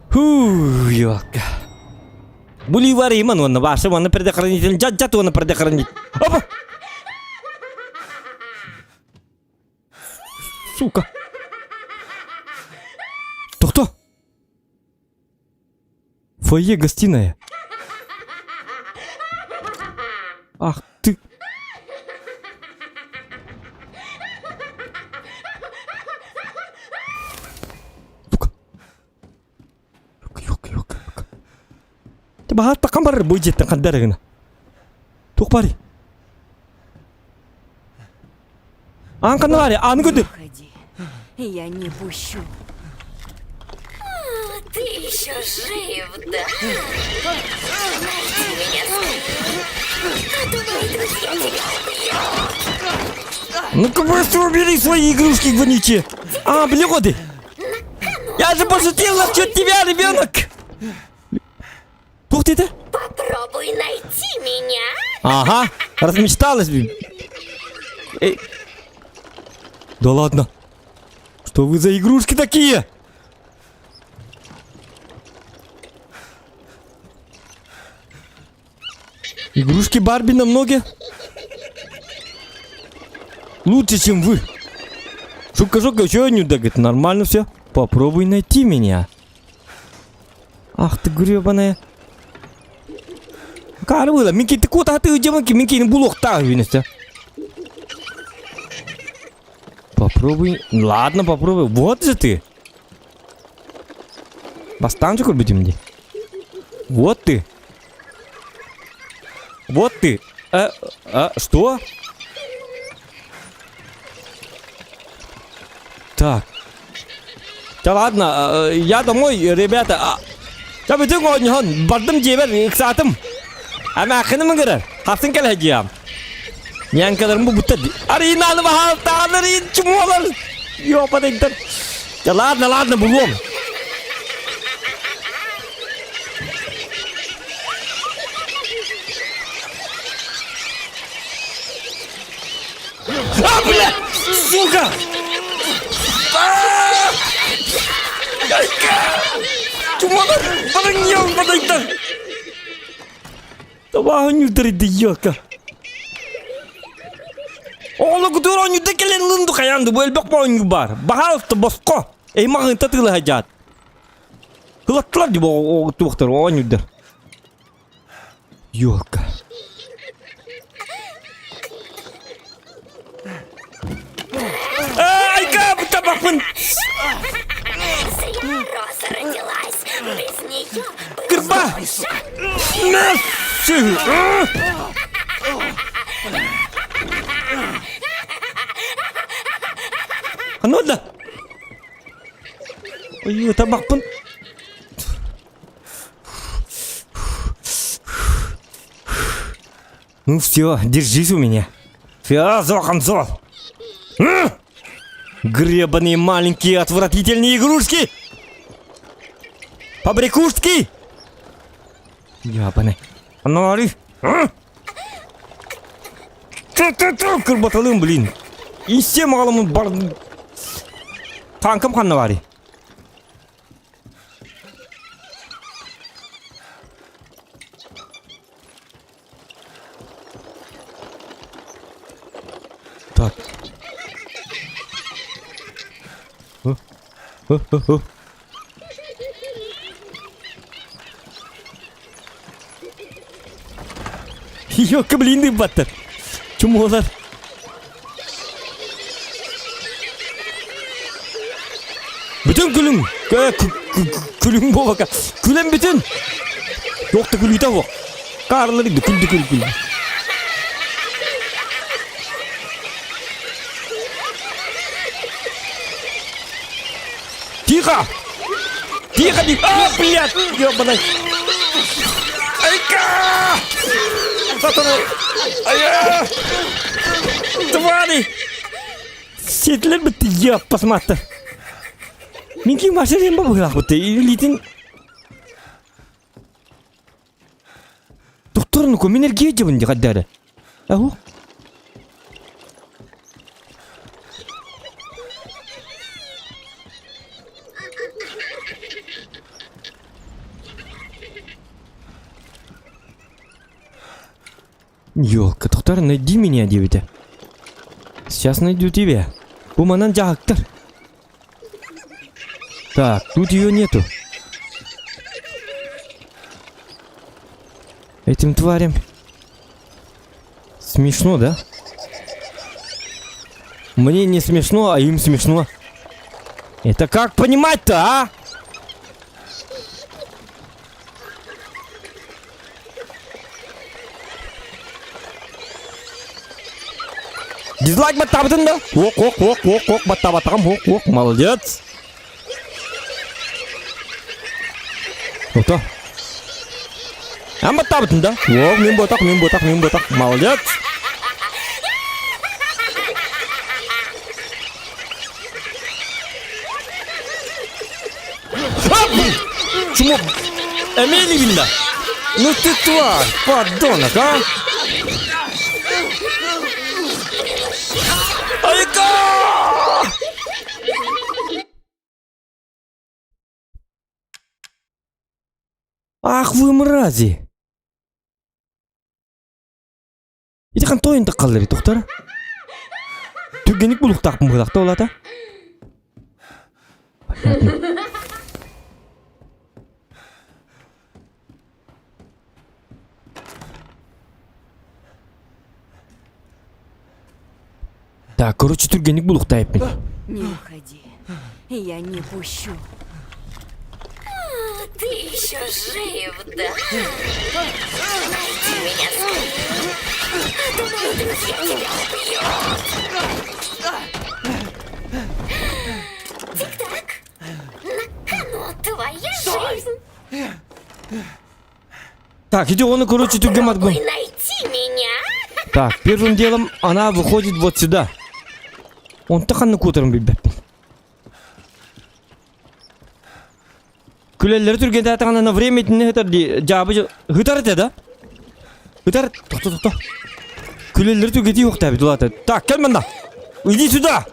Фу, ёлка. Буливар иман уонна баасы уонна предохранитель жат жат уонна предохранитель. Опа! Сука. Тохто? Фойе гостиная. Ах ты. Сука. Yok yok yok. Баһааттаххан барар бу дьиэттэн ханна эрэ гына. Туох баарый? Аан ханна баарый? Ааны көрдүр. Уходи. Я не пущу. Ты еще жив, да? Найди меня скорее. А то мои друзья тебя убьют. Ну-ка быстро убери свои игрушки вонючие. А, блин, Я же пошутил насчет тебя, ребенок! Туох ты Попробуй найти меня. Ага, размечталась. Эй. Да ладно. Что вы за игрушки такие? Игрушки Барби намного лучше, чем вы. Шутка, шутка, что не да, говорит, нормально все. Попробуй найти меня. Ах ты гребаная. Карвыла, Микки, ты куда ты девонки, Микки, не булох так, Попробуй. Ладно, попробуй. Вот же ты. Бастаанчык көрбүтүм дии. Вот ты. Вот ты. А, а, что? Так. Да ладно, я домой, ребята. Я бүтүн оонньоһон, бардым дьиэбэр, ыксаатым. Эмээххиним ыҥырар, хапсын кэлэ дьиэм. Нянькаларым бу буттар. Аринаны баһаалтаан арин чумуолар. Ёпадайдар. Да ладно, ладно, булуом. А, бля! Сука! Чумалар! Барың ёлбадайдар! Табаһын ньүтэрди ёлка. Оҕолор кутур оонньууда кэлэн ылын ду хайаан ду бу элбэх оонньуу баар. Баһаалта босхо. Эй маҕыынта тыылаһа дьаат. Кылаттылар дии бу туохтар оонньуурдар. Ёлка. Айка, табахпын! Зря Роза родилась. Без нее Кырба! На! А ну да! Ой, табахпын! Ну все, держись у меня. Все, Зоханзо! Гребаные маленькие отвратительные игрушки! Побрякушки! Ябаный. Анори! Ту-ту-ту, кырбаталым, блин. Истем аҕаламын бар... Танкым ханна баарый? Так. Ёка, блин, баттар. Чумолар. Бүтүн күлүҥ! Күлүҥ буолбакка. Күлэн бүтүн! Туох да күлүүтэ суох. Каарлар иди күлдү күл күл. Тихо! Тихо! А, блядь! Ёбаный! Айка! Сатана! Ая! Твари! Сиэтилэр бытты йаппасматта. Мин ким машинем бабыгылах бытты. Илитин Докторну мин эргиэ дьыбын ди хаддары. Аху. Ёлка, доктор, найди меня диэбитэ. Сейчас найду тебя. Бу манан дьаһыктар. Так, тут ее нету. Этим тварям. Смешно, да? Мне не смешно, а им смешно. Это как понимать-то, а? Дизлайк баттаабытын да? Ок, ок, ок, ок, ок, баттаабатаҕым, ок, ок, молодец. Ото. Эн баттаабытын да? Ок, мин ботах, мин ботах, мин ботах, молодец. Чмо! Эмили да? Ну ты тварь, подонок, а? Айка! Ах вы мрази! Ити хантойын таххаллар тохтор. Түргэнник булуктаахпын быһылахта улата. Понятно. Так, короче, түргэнник булуктаайыппын. Не уходи. Я не пущу. Ты еще жив, да? Найди меня скорее. А то мои друзья тебя убьют. Тик-так. Так, иди он, короче, Попробуй найти меня. Так, первым делом она выходит вот сюда. Онто ханна куотарын билбэппин. Күлэллэри түргэнтээтаҕына на время итиннэ сытар дии дьаабы ытар этэ да? Ытар тохто тохто. Күлэллэри түргэтии уохтаабит улаата. Так, кэл манна. Иди сюда.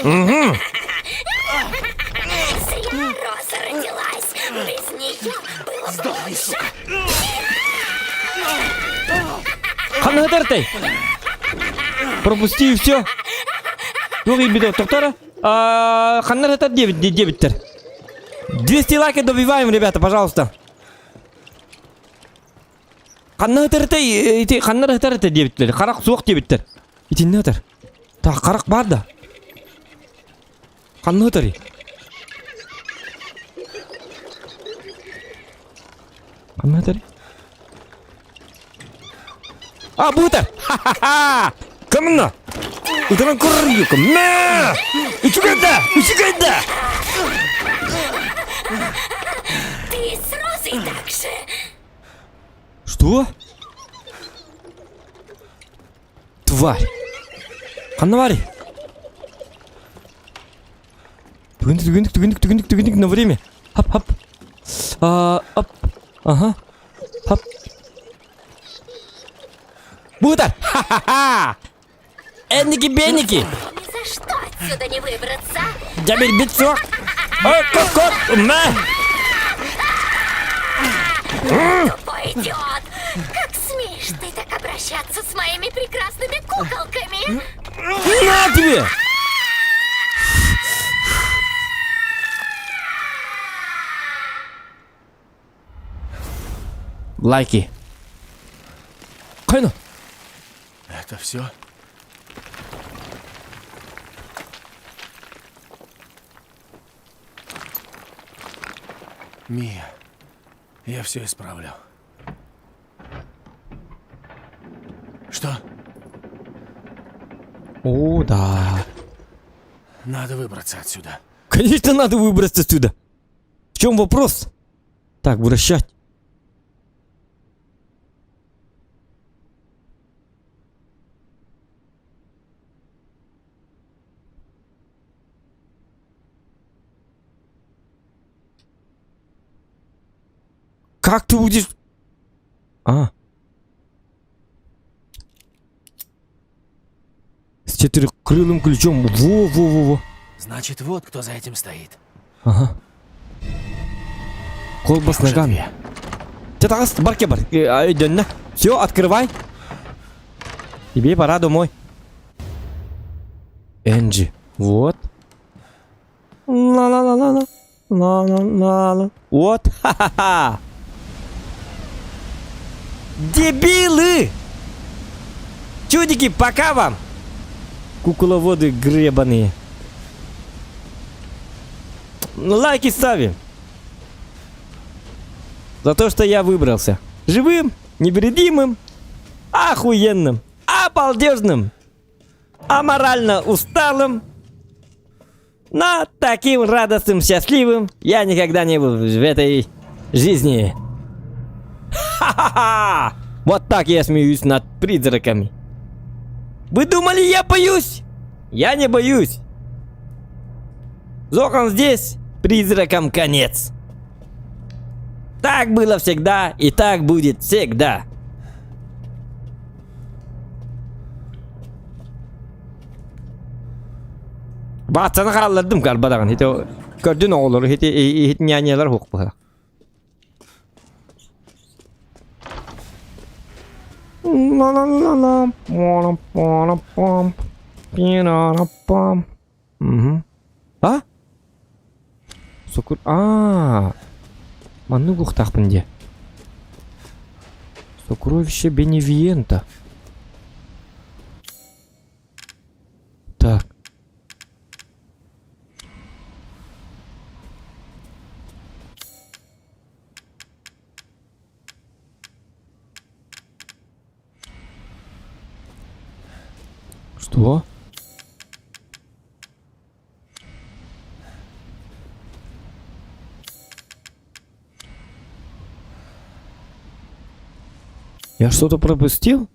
Угу. Зря Роза родилась. Без нее было бы лучше. Ханна ытартай. Пропусти и все. Туох иирбит тохтора? Ханна ытар диэбиттэр. 200 лайков добиваем, ребята, пожалуйста. Ханна ытартай, ити ханна ытар диэбиттэр. Харах суох диэбиттэр. Итиннэ ытар. Так, харах баар да. Ханна ытарый? Ханна ытарый? А, бу ытар! Ха-ха-ха! Кымна! Ытыран көрүрүкүм. Мэ! Үчүгэйдэ! Үчүгэйдэ! Ты с Розой так же. Что? Тварь! Ханна баарый? Түгүндүк, түгүндүк, түгүндүк, түгүндүк, түгүндүк на время. Хап, хап. А, оп. Ага. Хап. Бу ытар! Ха-ха-ха! Энники-бенники! Ни за что отсюда не выбраться. Дьэ билбит суох! Ой, кот-кот! Мэ! Тупой идиот! Как смеешь ты так обращаться с моими прекрасными куколками? На тебе! Лайки. Хайно. Это все? Мия, я все исправлю. Что? О, да. Надо выбраться отсюда. Конечно, надо выбраться отсюда. В чем вопрос? Так, вращать. Как ты будешь... А. С четырехкрылым ключом. Во-во-во-во. Значит, вот кто за этим стоит. Ага. Колба с Уже ногами. две. Чэ, бар бар. Все, открывай. Тебе пора домой. Энджи. Вот. Ла-ла-ла-ла-ла. Ла-ла-ла-ла. Вот. Ха-ха-ха. Дебилы! Чудики, пока вам! Кукловоды гребаные. Ну, лайки ставим. За то, что я выбрался. Живым, невредимым, охуенным, обалдежным, аморально усталым, но таким радостным, счастливым я никогда не был в этой жизни. Ха-ха-ха! Вот так я смеюсь над призраками. Вы думали, я боюсь? Я не боюсь. Зохан здесь, призракам конец. Так было всегда и так будет всегда. Баатсаны хааллардым карбадаҕын ити көрдүн оҕолору ити иһит нянялар суох быһа. А? Сокур... А, маннык уохтаахпын дии. Сокровище Беневиента. Так. Что? Я что-то пропустил?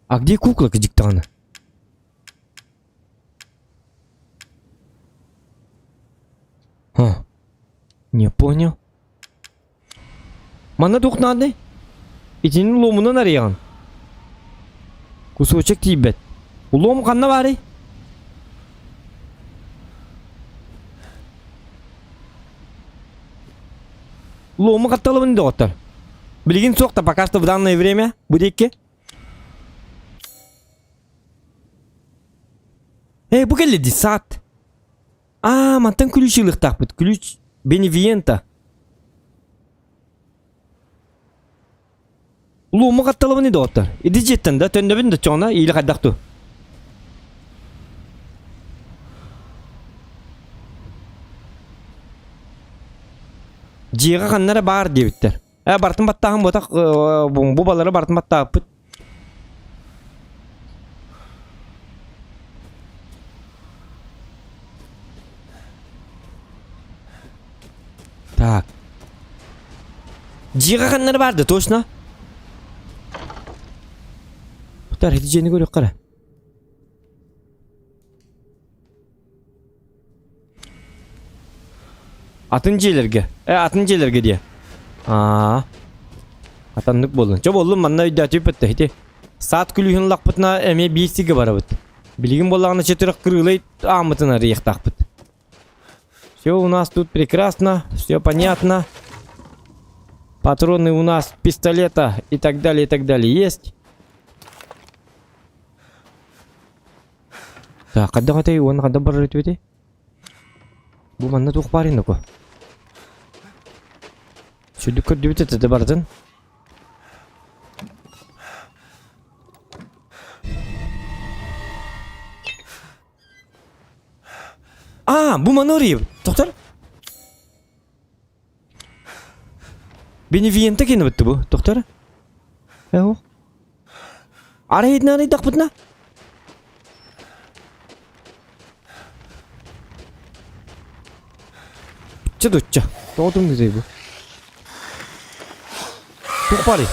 А где кукла диктана? А, не понял. Манна туох наадый? Итини луомунан арыйаҕын. Кусочек тиийбэт. Луом ханна баарый? Луому хатталабын доҕоттор. Билигин суох да пока что в данное время бу диэки. Эй, бу кэллэ дии саат. Аа, мантан ключ ылыахтаахпыт. Ключ Беневиента. Луому хатталабын доҕоттор. Иди дьиэттэн да төннөбүн да чоҕуна иилэ хайдах ту. Дьиэҕэ ханна эрэ баар диэбиттэр. Э, бартын баттааһын буотах, бу балары бартын баттааппыт. Так. Дьиэҕэ ханна эрэ баар да, точно? Тар, ити дьиэни көрүөххэ эрэ. Атын дьиэлэргэ. Э, атын дьиэлэргэ диэ. Аа. Атаннык буоллун. Чэ буоллун манна өйдөөтүппүт да ити. Саат күлүүһүн лахпытына эмиэ биир сиргэ барабыт. Билигин буоллаҕына четырех крылый ааммытын арыйыахтаахпыт. Все у нас тут прекрасно, все понятно. Патроны у нас пистолета и так далее, и так далее есть. Так, хайдах этэй уонна хайдах барар этибитий? Бу манна туох баар инноку? Сүрдүк көрдүбүт этэ да барытын. А, бу маны арыйып. Тоқтар. Беневиента кини битти бу. Тоқтар. Эho. Арайытын арыйдахпытына. Ча дучча. Тоҕо тымныый бу? Туох баарый?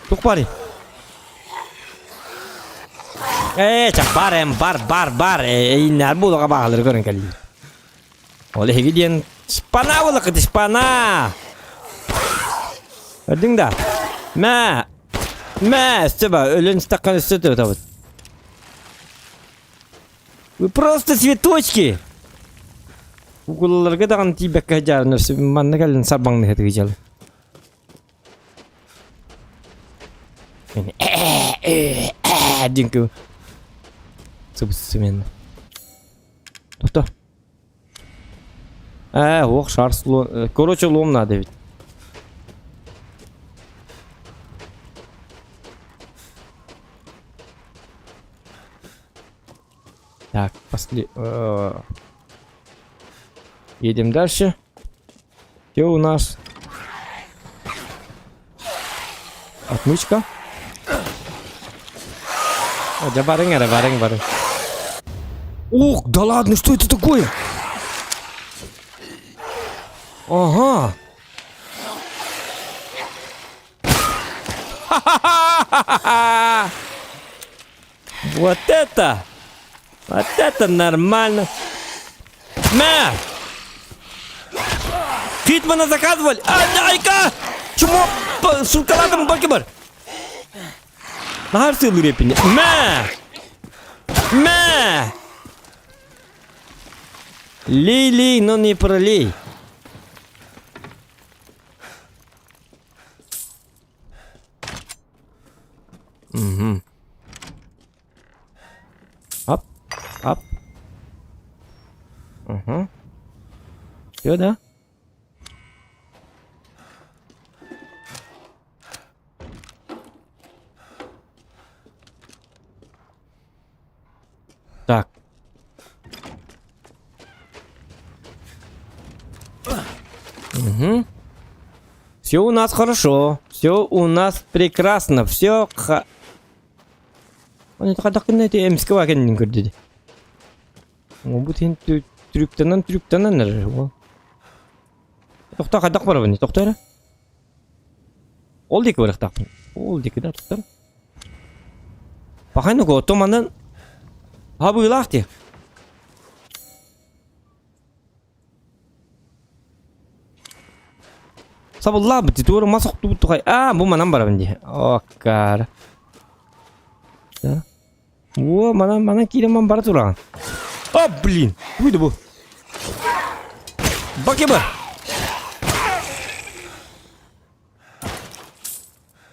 Туох баарый? Ээ, ча бар эм, бар, бар, бар. Эйиннэр буолуға баалары көрөн кэллим. Ол эһиги диэн шпана буоллаххыт, шпана! Көрдүҥ да? Мэ! Мэ! Өссө ба, өлөн стакан өссө тутабыт. Вы просто цветочки! Кукулаларга даҕаны тиийбэккэ сылдьаарын өссө манна кэлин сарбаҥныһытыгы дьалы. Диэн кы сыбыс-сыменно. Тохто. Ээ, ох, шар слон. Короче, лом надо ведь. Так, после... Э, едем дальше. Где у нас? Отмычка. О, дьэ барыҥ эрэ, барыҥ, барыҥ. Ох, да ладно, что это такое? Ага. Ха-ха-ха! Вот это! Вот это нормально! Мэ! Хитмана заказывали! А, айка! Чмо шоколадом покемар! Наһаар сыалыыр эппине. Мэ! Мэ! Лей-лей, но не пролей. Угу. Ап, ап. Угу. Все, да? Так. Угу. Все у нас хорошо. Все у нас прекрасно. Все ха... Оны хайдах гынна ити эмискэ баа кэннин көрдү. Бу тин трюктанан трюктанан эрэр. Тохтоо хайдах барабын? Тохтоо эрэ. Ол диэки барыахтаахпын. Ол диэки да тохтор. Пахайны куоттум манан хабыылаах дии. Сабыллаабыт туора мас охтубут тухай. Аа, бу манан барабын дии. Оккар. Да. О, манан манан киирэн ман бара тураҕын. А, блин! Тугуй бу? Бакеба!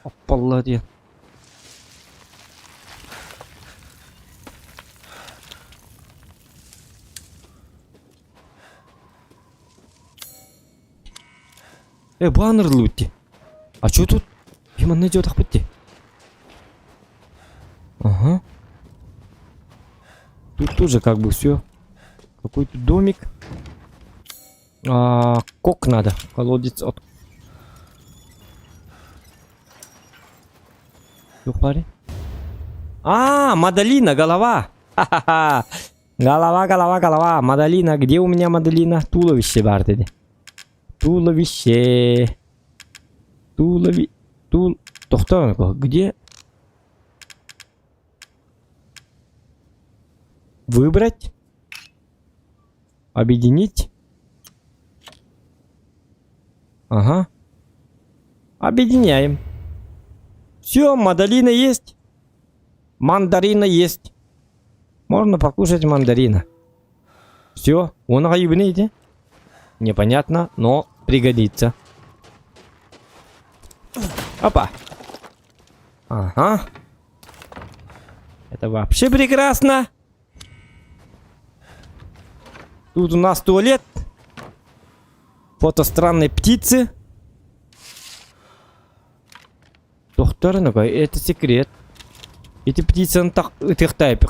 Аппалла диэн. Э, бу анырылыбыт дии. А чё тут? И манна идёт дии. Ага. Тут тоже как бы все. Какой-то домик. А, кок надо. Колодец от... Парень. А, Мадалина, голова. Ха-ха-ха. Голова, голова, голова. Мадалина, где у меня Мадалина? Туловище баар дии. Туловище. Тулови... Тул... Тохтоо, где? Выбрать. Объединить. Ага. Объединяем. Все, Мадалина есть. Мандарина есть. Можно покушать мандарина. Все, он иди. Непонятно, но пригодится. Опа. Ага. Это вообще прекрасно. Тут у нас туалет. Фото странной птицы. Доктор, ну это секрет. Эти птицы так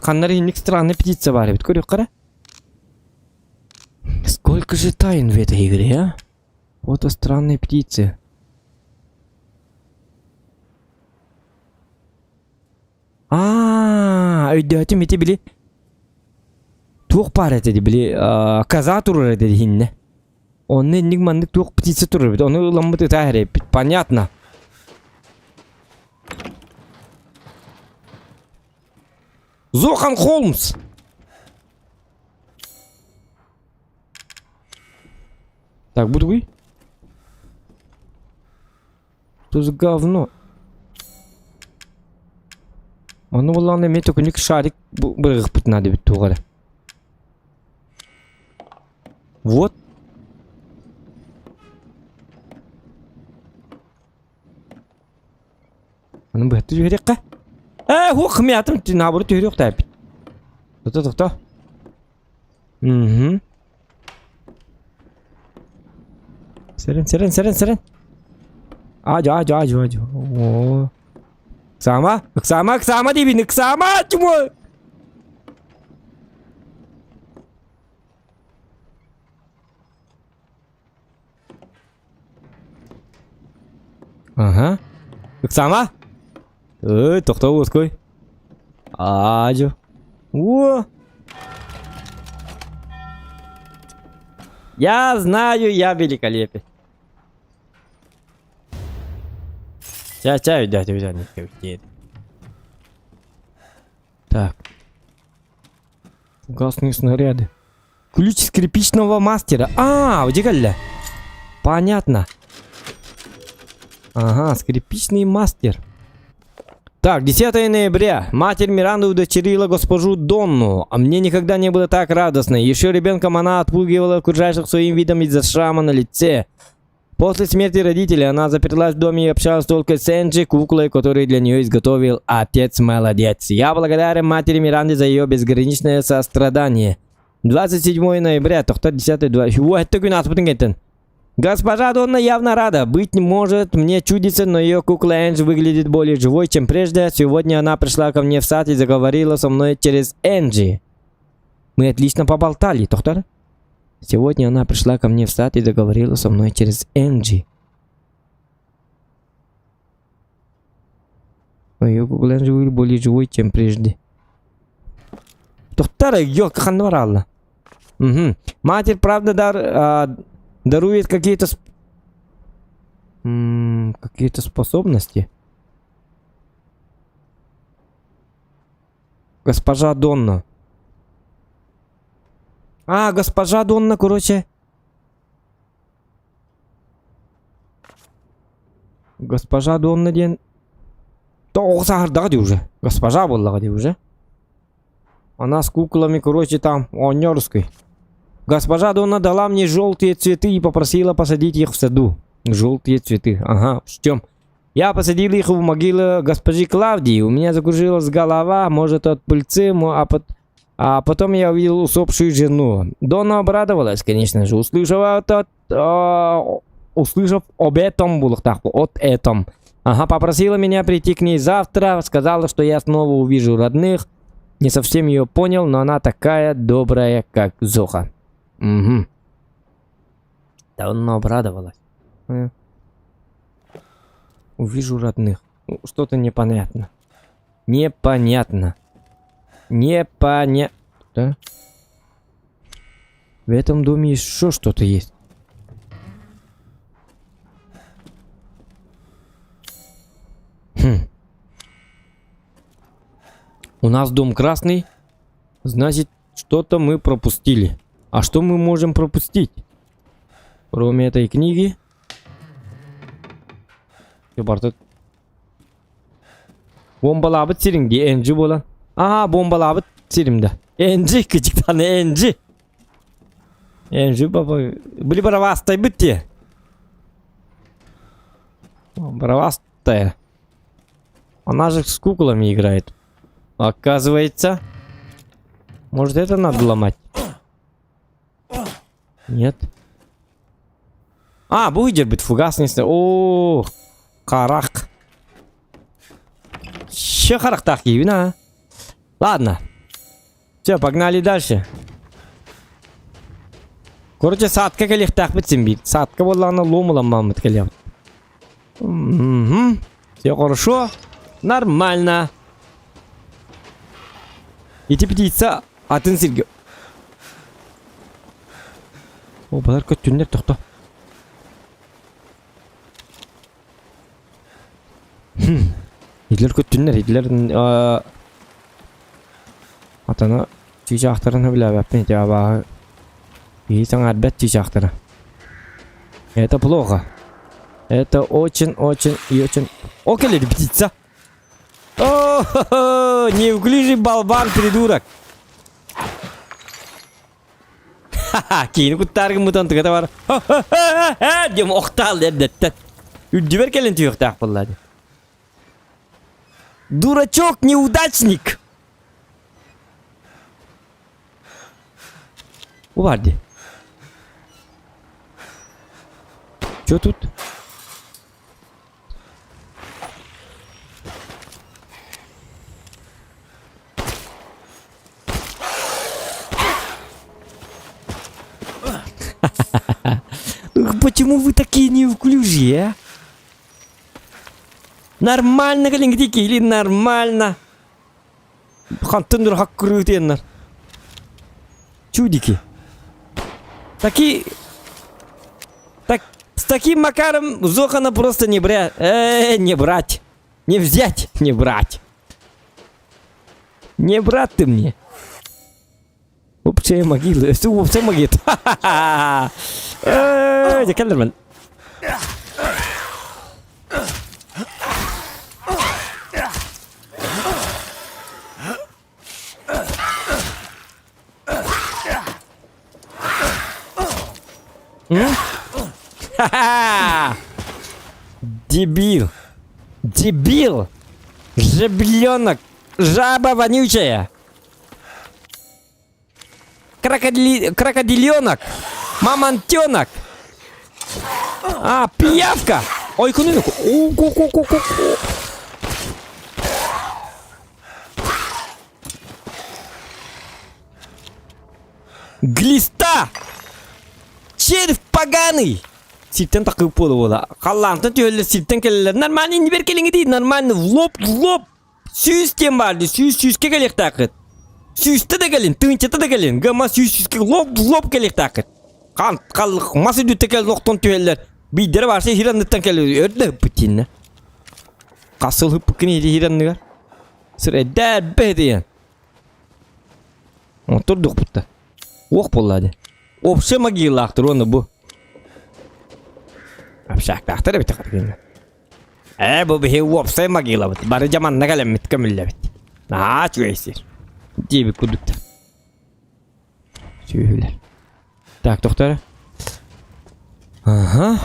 Ханна эрэ странная птица баар эбит. Көрүөх Сколько же тайн в этой игре, а? Фото странной птицы. А, өйдөөтүм ити били. Туох баар этэ били коза турар этэ иһиннэ. Онно инник маннык туох птица турар эбит. Ону ыламмыт ытаа эрэппит. Понятно. Зохан Холмс! Так, буду вы? Что за говно? Ону буоллаҕына эмиэ төкүнүк шарик бырыгыппыт надо эбит туох эрэ. Вот. Аны быһатты түһэриэххэ. Ээ, хуох, мятым наоборот түһэриэхтээппит. Тохто, тохто. Угу. Сэрэн, сэрэн, сэрэн, сэрэн. Ажо, ажо, ажо, ажо. Оо. Ыксаама, ыксаама, ыксаама диибин, ыксаама, чмо. Ага. Ыксаама. Ой, тохтоо уоскуй. Ажо. О! Я знаю, я великолепен. Ча, ча, өйдөөтү, өйдөөтү, Так. Фугасные снаряды. Ключ скрипичного мастера. А, удивительно. Понятно. Ага, скрипичный мастер. Так, 10 ноября. Матерь Миранды удочерила госпожу Донну. А мне никогда не было так радостно. Еще ребенком она отпугивала окружающих своим видом из-за шрама на лице. После смерти родителей она заперлась в доме и общалась только с Энджи, куклой, которую для нее изготовил отец молодец. Я благодарен матери Миранды за ее безграничное сострадание. 27 ноября, тохтоо 10 2... О, это күн ааспытын Госпожа Донна явно рада. Быть не может, мне чудится, но ее кукла Энджи выглядит более живой, чем прежде. Сегодня она пришла ко мне в сад и заговорила со мной через Энджи. Мы отлично поболтали, доктор. Сегодня она пришла ко мне в сад и заговорила со мной через Энджи. Ее кукла Энджи выглядит более живой, чем прежде. Доктор, ёлка ханна. Угу. Матерь, правда, дар, а, дарует какие-то какие-то способности. Госпожа Донна. А, госпожа Донна, короче. Госпожа Донна диэн тоҕо саһардаҕа дии уже. Госпожа буоллаҕа дии уже. Она с куклами, короче, там, оонньоорускай. Госпожа Донна дала мне желтые цветы и попросила посадить их в саду. Желтые цветы, ага, ждем. Я посадил их в могилу госпожи Клавдии. У меня закружилась голова, может, от пыльцы, а, пот... а потом я увидел усопшую жену. Донна обрадовалась, конечно же, услышав от, э, услышав об этом, от этом. Ага, попросила меня прийти к ней завтра, сказала, что я снова увижу родных. Не совсем ее понял, но она такая добрая, как Зоха. Угу. Да она обрадовалась. Э. Увижу родных. Ну, что-то непонятно. Непонятно. Непонятно. Да? В этом доме еще что-то есть. Хм. У нас дом красный. Значит, что-то мы пропустили. А что мы можем пропустить? Кроме этой книги. Барта Бомбалаабыт сириҥ дии Энджи буолан. Аа, бомбалаабыт сирим да. Энджи, кычыктан Энджи. Энджи баба. Били барабастайбыт дии. Бравастая. Она же с куклами играет. Оказывается. Может это надо ломать? Нет. А, бу быть фугасный. О, харах. Ще харахтах а. Ладно. Все, погнали дальше. Короче, садка кэлиэхтээхпит син биир. Садка буоллаҕына луом ыламмаммыт кэлиэхпит. Угу. Все хорошо. Нормально. Ити птица атын сиргэ. О, балар көттүннэр тохто. Хм. Итилэр көттүннэр, итилэр атана чыычаахтарын сөбүлээбэппин ити абааһы киһи саҥарбат чыычаахтара. Это плохо. Это очень-очень и очень... О, кэлэр птица! О, неуклюжий болван, придурок! Ха-ха, киини куттааргыммытан тыгата бар. Диэм охтаал эрдэттэн. Үрдүбэр кэлэн түһүөхтээх буолла дии. Дурачок, неудачник! Бу бар дии. Чё тут? Почему вы такие неуклюжие, а? Нормально, кэлиҥҥитики или нормально? Хантан хаккырыытыаннар. Чудики. Такие... Так, с таким макаром Зохана просто не брать. Э, не брать. Не взять, не брать. Не брат ты мне. Общая могила. Өссө уопсай могила. Э, дьэ кэллэрмэн. Ха-ха! Дебил! Дебил! Жабленок! Жаба вонючая! Крокодили... Крокодиленок! Мамонтенок! А, пиявка! Ой, кунунук! У-ку-ку-ку-ку! Глиста! Червь поганый! Сиртэн такып буола-буола. Халлаантан түһэллэр, сиртэн кэлэллэр. Нормально иннибэр кэлиҥҥитий, нормально. В лоб, в лоб. Сүүс диэн баар дии, сүүс сүүскэ кэлиэхтээххит. Сүүстэ да кэлин, тыынчата да кэлин, гыма сүүс сүүскэ лоп-лоп кэлиэхтээххит. Хан, халлых, мас үрдүттэн кэлэн охтон түһэллэр. Биирдэрэ баарса иһир анныттан кэлэр, өр да ыппыт дииннэ. Хас сыл ыппыккын иһир анныгар. Сыр эдээр бэһитийэн. Оттурдукпут да. Уох буолла дии. Общая могилаахтар уонна бу. Общактаахтар эбит хатыгын. Ээ, бу биһи уопсай могилабыт. Бары дьаманна кэлэммит көмүллэбит. Наһаа үчүгэй сир. Диэбит курдуктар. Сүөһүлэр. Так, тохтоо. Ага.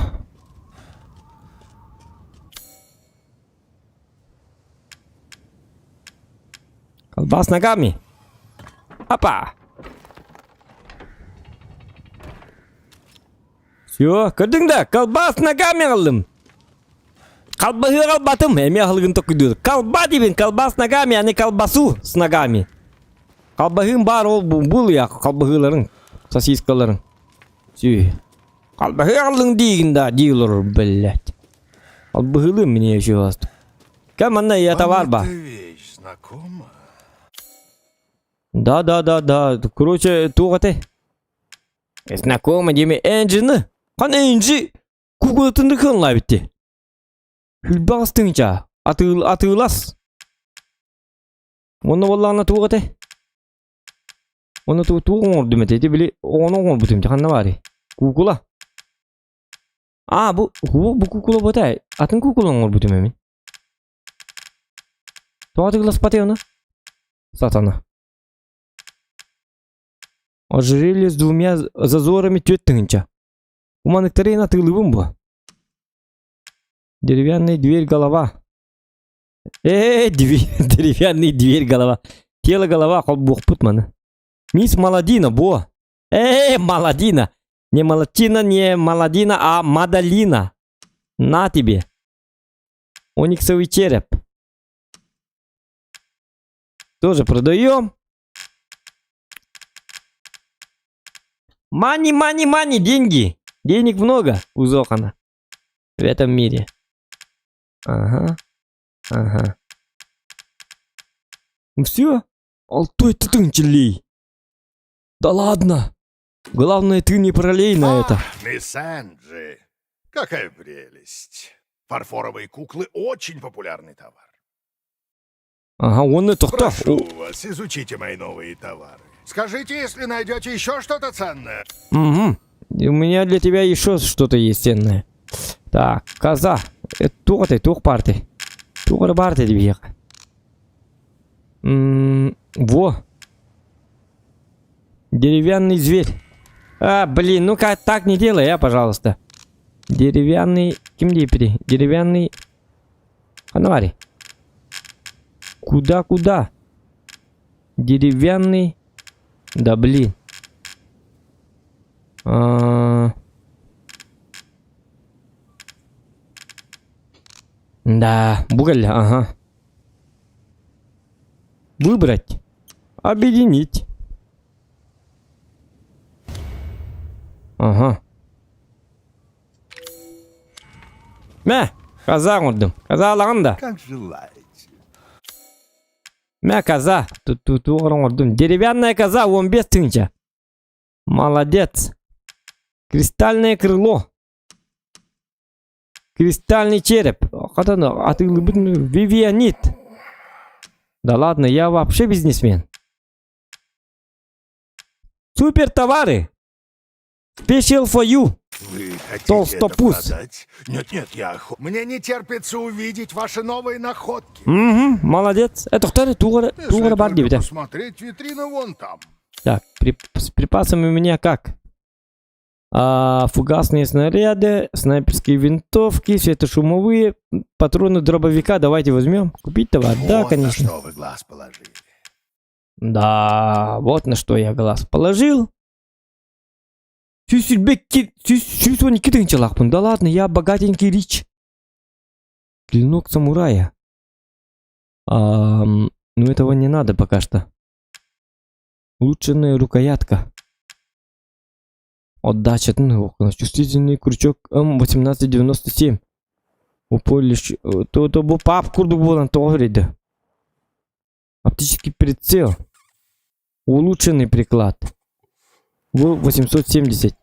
Колбас ногами. Опа! Все, көрдүҥ да, колбас ногами аҕаллым. Колбаһы аҕалбатым, эмиэ аһылыгын токуйдуур. Колба диибин, колбас ногами, а не колбасу с ногами. Колбаһыым баар ол бул я колбаһыыларыҥ, сосискаларыҥ. Сүү. Колбаһы аҕаллыҥ диигин да, дии олорор, блядь. Колбаһыылыым мне еще вас. Кэм манна я товар ба. Вам эта вещь знакома? Да, да, да, да. Короче, туох этэй? Знакома диэми Энджини. Хан Энджи кукулатын кыанлаабит дии. Хүлбэҕис тыҥча атыыл атыылас. Онно буоллаҕына туох этэй? Онно туох туох оҥордум этэ? Ити били оҕону оҥорбутум дии ханна баарый? Куукула. Аа бу бу куукула буотай. Атын куукула оҥорбутум эмин. Тоҕо атыыласпатый ону? Сатана. Ожерелье с двумя зазорами түөрт тыһыынча. Уманыктары эн атыылыыбын буо. Деревянный дверь голова. Э, деревянный дверь голова. Тело голова холбуохпут маны. Мисс Маладина, буо. Э, Маладина. Не Малатина, не Маладина, а Мадалина. На тебе. Ониксовый череп. Тоже продаем. Money, money, money, деньги. Денег много у Зохана. В этом мире. Ага. Ага. Ну все. Алтой тытынчелей. Да ладно. Главное, ты не пролей на это. Мисс Энджи, какая прелесть. Фарфоровые куклы очень популярный товар. Ага, он и тохто. Прошу вас, изучите мои новые товары. Скажите, если найдете еще что-то ценное. Угу. У меня для тебя еще что-то есть ценное. Так, коза. Туох ты, туох парты. Туох барты тебе. Во. Деревянный зверь. А, блин, ну-ка так не делай, а, пожалуйста. Деревянный... Ким диэппитий? Деревянный... Ханна Куда, куда? Деревянный... Да блин. А... Да, бугель, ага. Выбрать. Объединить. Ага. Мэ, коза оҥордум. Козалаҕын да. Как желаете. Мэ, коза. Тут тут оҥордум. Деревянная коза, 15 тысяча. Молодец. Кристальное крыло. Кристальный череп. Хатан атыылыбыт Вивианит. Да ладно, я вообще бизнесмен. Супер товары. Special for you. Вы хотите Толстопуз. это продать? Нет, нет, я... Мне не терпится увидеть ваши новые находки. Угу, молодец. Это кто? Тугара, Если тугара бар только диэбитэ. посмотреть витрину вон там. Так, с припасами у меня как? А, фугасные снаряды, снайперские винтовки, светошумовые, патроны дробовика. Давайте возьмем. Купить товар? Да, Вот конечно. на что вы глаз положили. Да, вот на что я глаз положил. 112 тыһыынчалаахпын. Да ладно, я богатенький rich. Клинок самурая. А, ну этого не надо пока что. Улучшенная рукоятка. Отдача, ну, чувствительный крючок М1897. Уполиш, то то бу пап курдук буолан тоҕо Оптический прицел. Улучшенный приклад. Бу 870.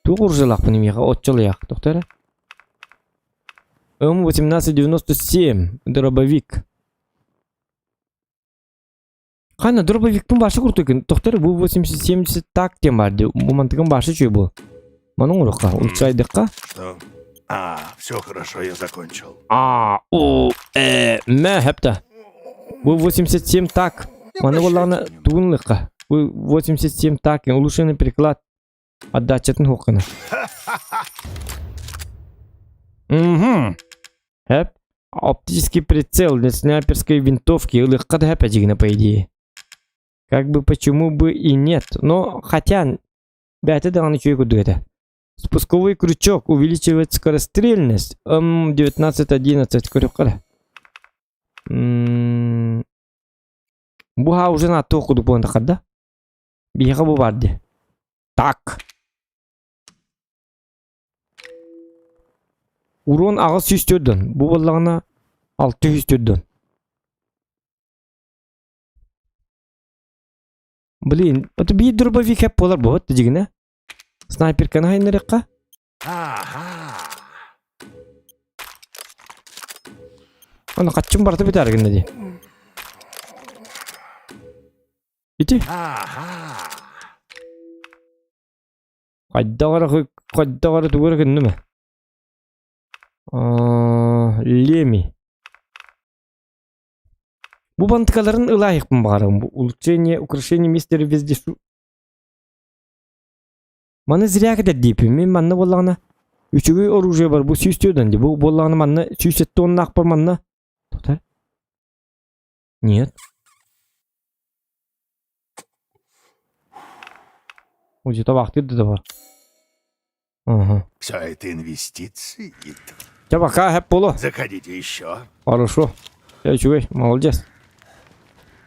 Туох оружиялаахпын миэхэ оччолуйах. Тохто эрэ. М1897. Дробовик. Ханна дробовикпын башы куртук. Тохто эрэ бу 870 так диэн баар дии. Бу мантыгын башы үчүгэй бу. Маны оҥоруохха. Улучшайдыхха. Что? А, все хорошо, я закончил. А, У, Э, М, хэпта. Бу 87 так. Маны буоллаҕына тугун ылыахха. Бу 87 так, улучшенный приклад. Отдачатын хуоххана. Угу. Хэп. Оптический прицел для снайперской винтовки. Ылыахха да хэп эдьигинэ, по идее. Как бы почему бы и нет. Но хотя бэйэтэ даҕаны үчүгэй курдук этэ. Спусковой крючок увеличивает скорострельность. М1911 көрүөххэ эрэ. М, Бу ха уже нааттыах курдук буолан таххар да? Биһиэхэ бу баар дии. Так. Урон 804 дон. Бу буоллаҕына 604 дон. Блин, это биир дробовик хэп буолар буолбат дьигинэ. Снайперканы хайнарыахха. Ага. Аны хаччым барыта бүтээр гынна дии. Ити. Ага. Хайдах эрэ хайдах эрэ тугу эрэ гынным ээ. Леми. Бу бантыкаларын ылаайыкпын баҕарабын. Бу улучшение, украшение мистера везде Маны зря кэтэр диэппин. Мин манна буоллаҕына үчүгэй оружие бар бу 104 дии. Бу буоллаҕына манна 107 уоннаахпар манна Тутар? Нет. Уже табахтыр да бар. Ага. Все это инвестиции, гид. Чэ пока хэп буолуо. Заходите еще. Хорошо. Чэ үчүгэй, молодец.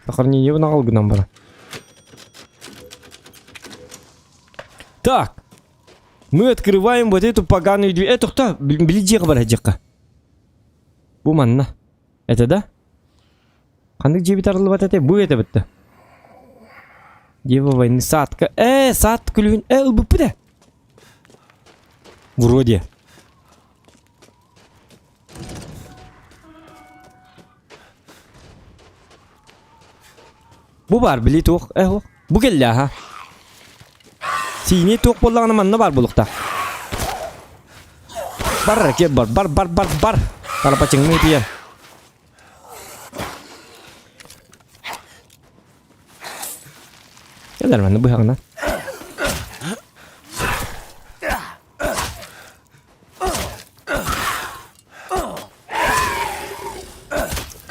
Сохранение аҕал гынан баран. Так. Мы открываем вот эту поганую дверь. Это кто? Били дьиэҕэ бар дьиэххэ. Бу манна. Это да? Ханнык дьиэбит арыллыбат этэ? Бу этэ бытта. Дева войны садка. Э, сад күлүгүн э ылбыппыт э. Вроде. Бу бар били туох э ох. Бу кэллэ аха. Сиини туох буоллаҕына манна бар буолуохтаах. Бар киэр бар бар бар бар бар. Тарапачыҥныы тиийэн. Кэлэр манна быһаҕынан.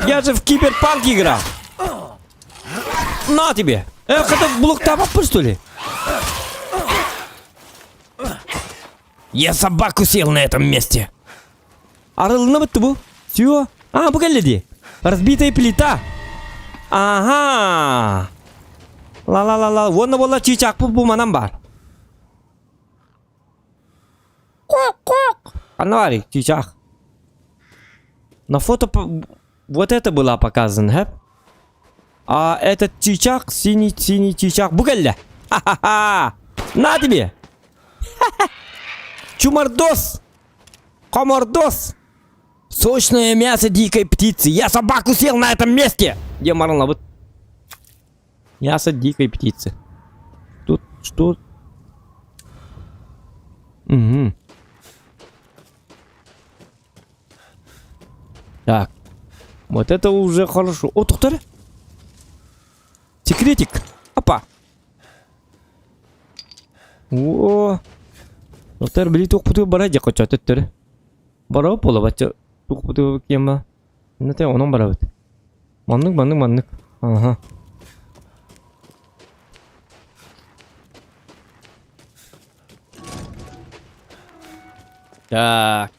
Я же в киберпанк играл. На тебе! Эх, это блок табаппын, что ли? Я собаку съел на этом месте. Арылынабыт бу. Все. А, бу кэллэ дии. Разбитая плита. Ага. Ла-ла-ла-ла. Уонна буолла чыычаахпыт бу манан баар. Кок-кок. Ханна баарый чыычаах? На фото вот это была показана, хэп? А этот чыычаах, синий, синий чыычаах бу кэллэ. Ха-ха-ха! На тебе! Чумардос! Комордос! Сочное мясо дикой птицы! Я собаку съел на этом месте! Где маралабыт? Мясо дикой птицы. Тут что? Угу. Так. Вот это уже хорошо. О, доктор! Секретик! Опа! О! Доктор, били туохпутугар бара дьэ хочо төттөрү. Барабыт буола бачча туохпутугар киэмэ. Иннэтэ онон барабыт. Маннык, маннык, маннык. Аха. Так.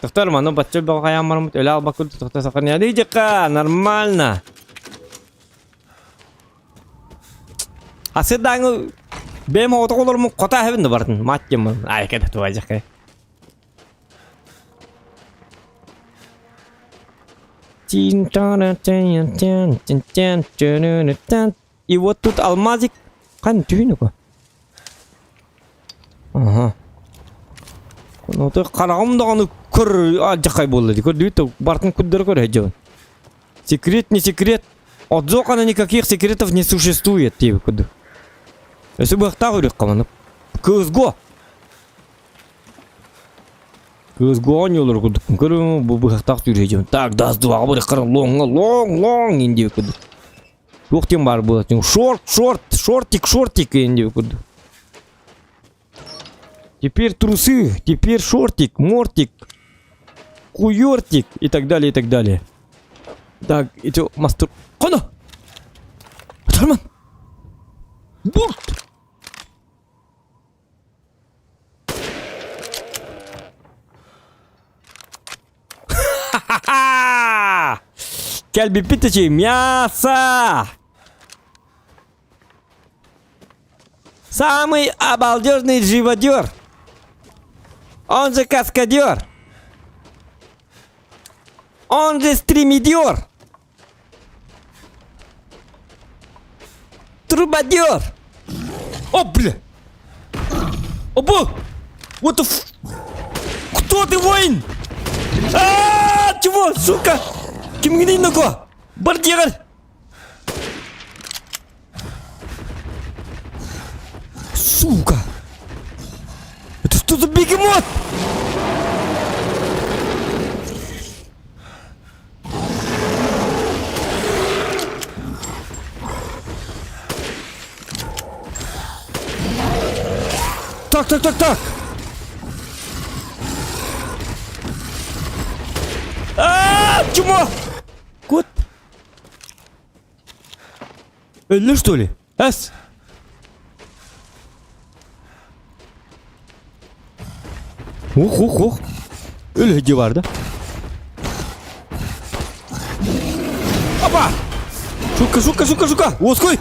Тохтор маны бачча бөҕө хайаан бараммыт өлө албаккын тохто сохраняли дьыкка нормально. Асыдааҥы бэйэм оҕотох олоруммун хото аһабын да бартын мать диэммин ай кэдэ туга дьыкка. И вот тут алмазик. Хан түүнү Ага. Ну то хараҕым даҕаны көр алдьархай буолла дии. Көрдүгүт бартын курдары көрө сылдьабын. Секрет не секрет. От Зокана никаких секретов не существует диэбит курдук. Өссө быахтаах үрүөххэ маны. Кыызго. Кыызго оонньуулар курдук. Көрүҥ бу быһахтаах сүүрэ сылдьабын. Так, даст дуаҕа быраххара лоҥҥа лоҥ лоҥ диэн диэбит курдук. Туох диэн баар буолар шорт шорт шортик шортик диэн диэбит курдук. Теперь трусы, теперь шортик, мортик, куёртик и так далее, и так далее. Так, эти мастер... Коно! Атарман! Бурт! Ха-ха-ха! Кэлбиппит мясо! Самый обалдежный живодер! Он же каскадер! Он же стримидер! Трубадер! О, бля! Опа! What the f... Кто ты, воин? А, -а, -а чего, сука? Кимҥиний ноко? Бар дьиэҕэр! Сука! Это что за бегемот? Так, так, так, так. А, чмо! Кот. Өллө что ли? Эс! Ух, ух, ух. Өлө дьиэ бар да. Опа! Сука, сука, сука, сука! Уоскуй!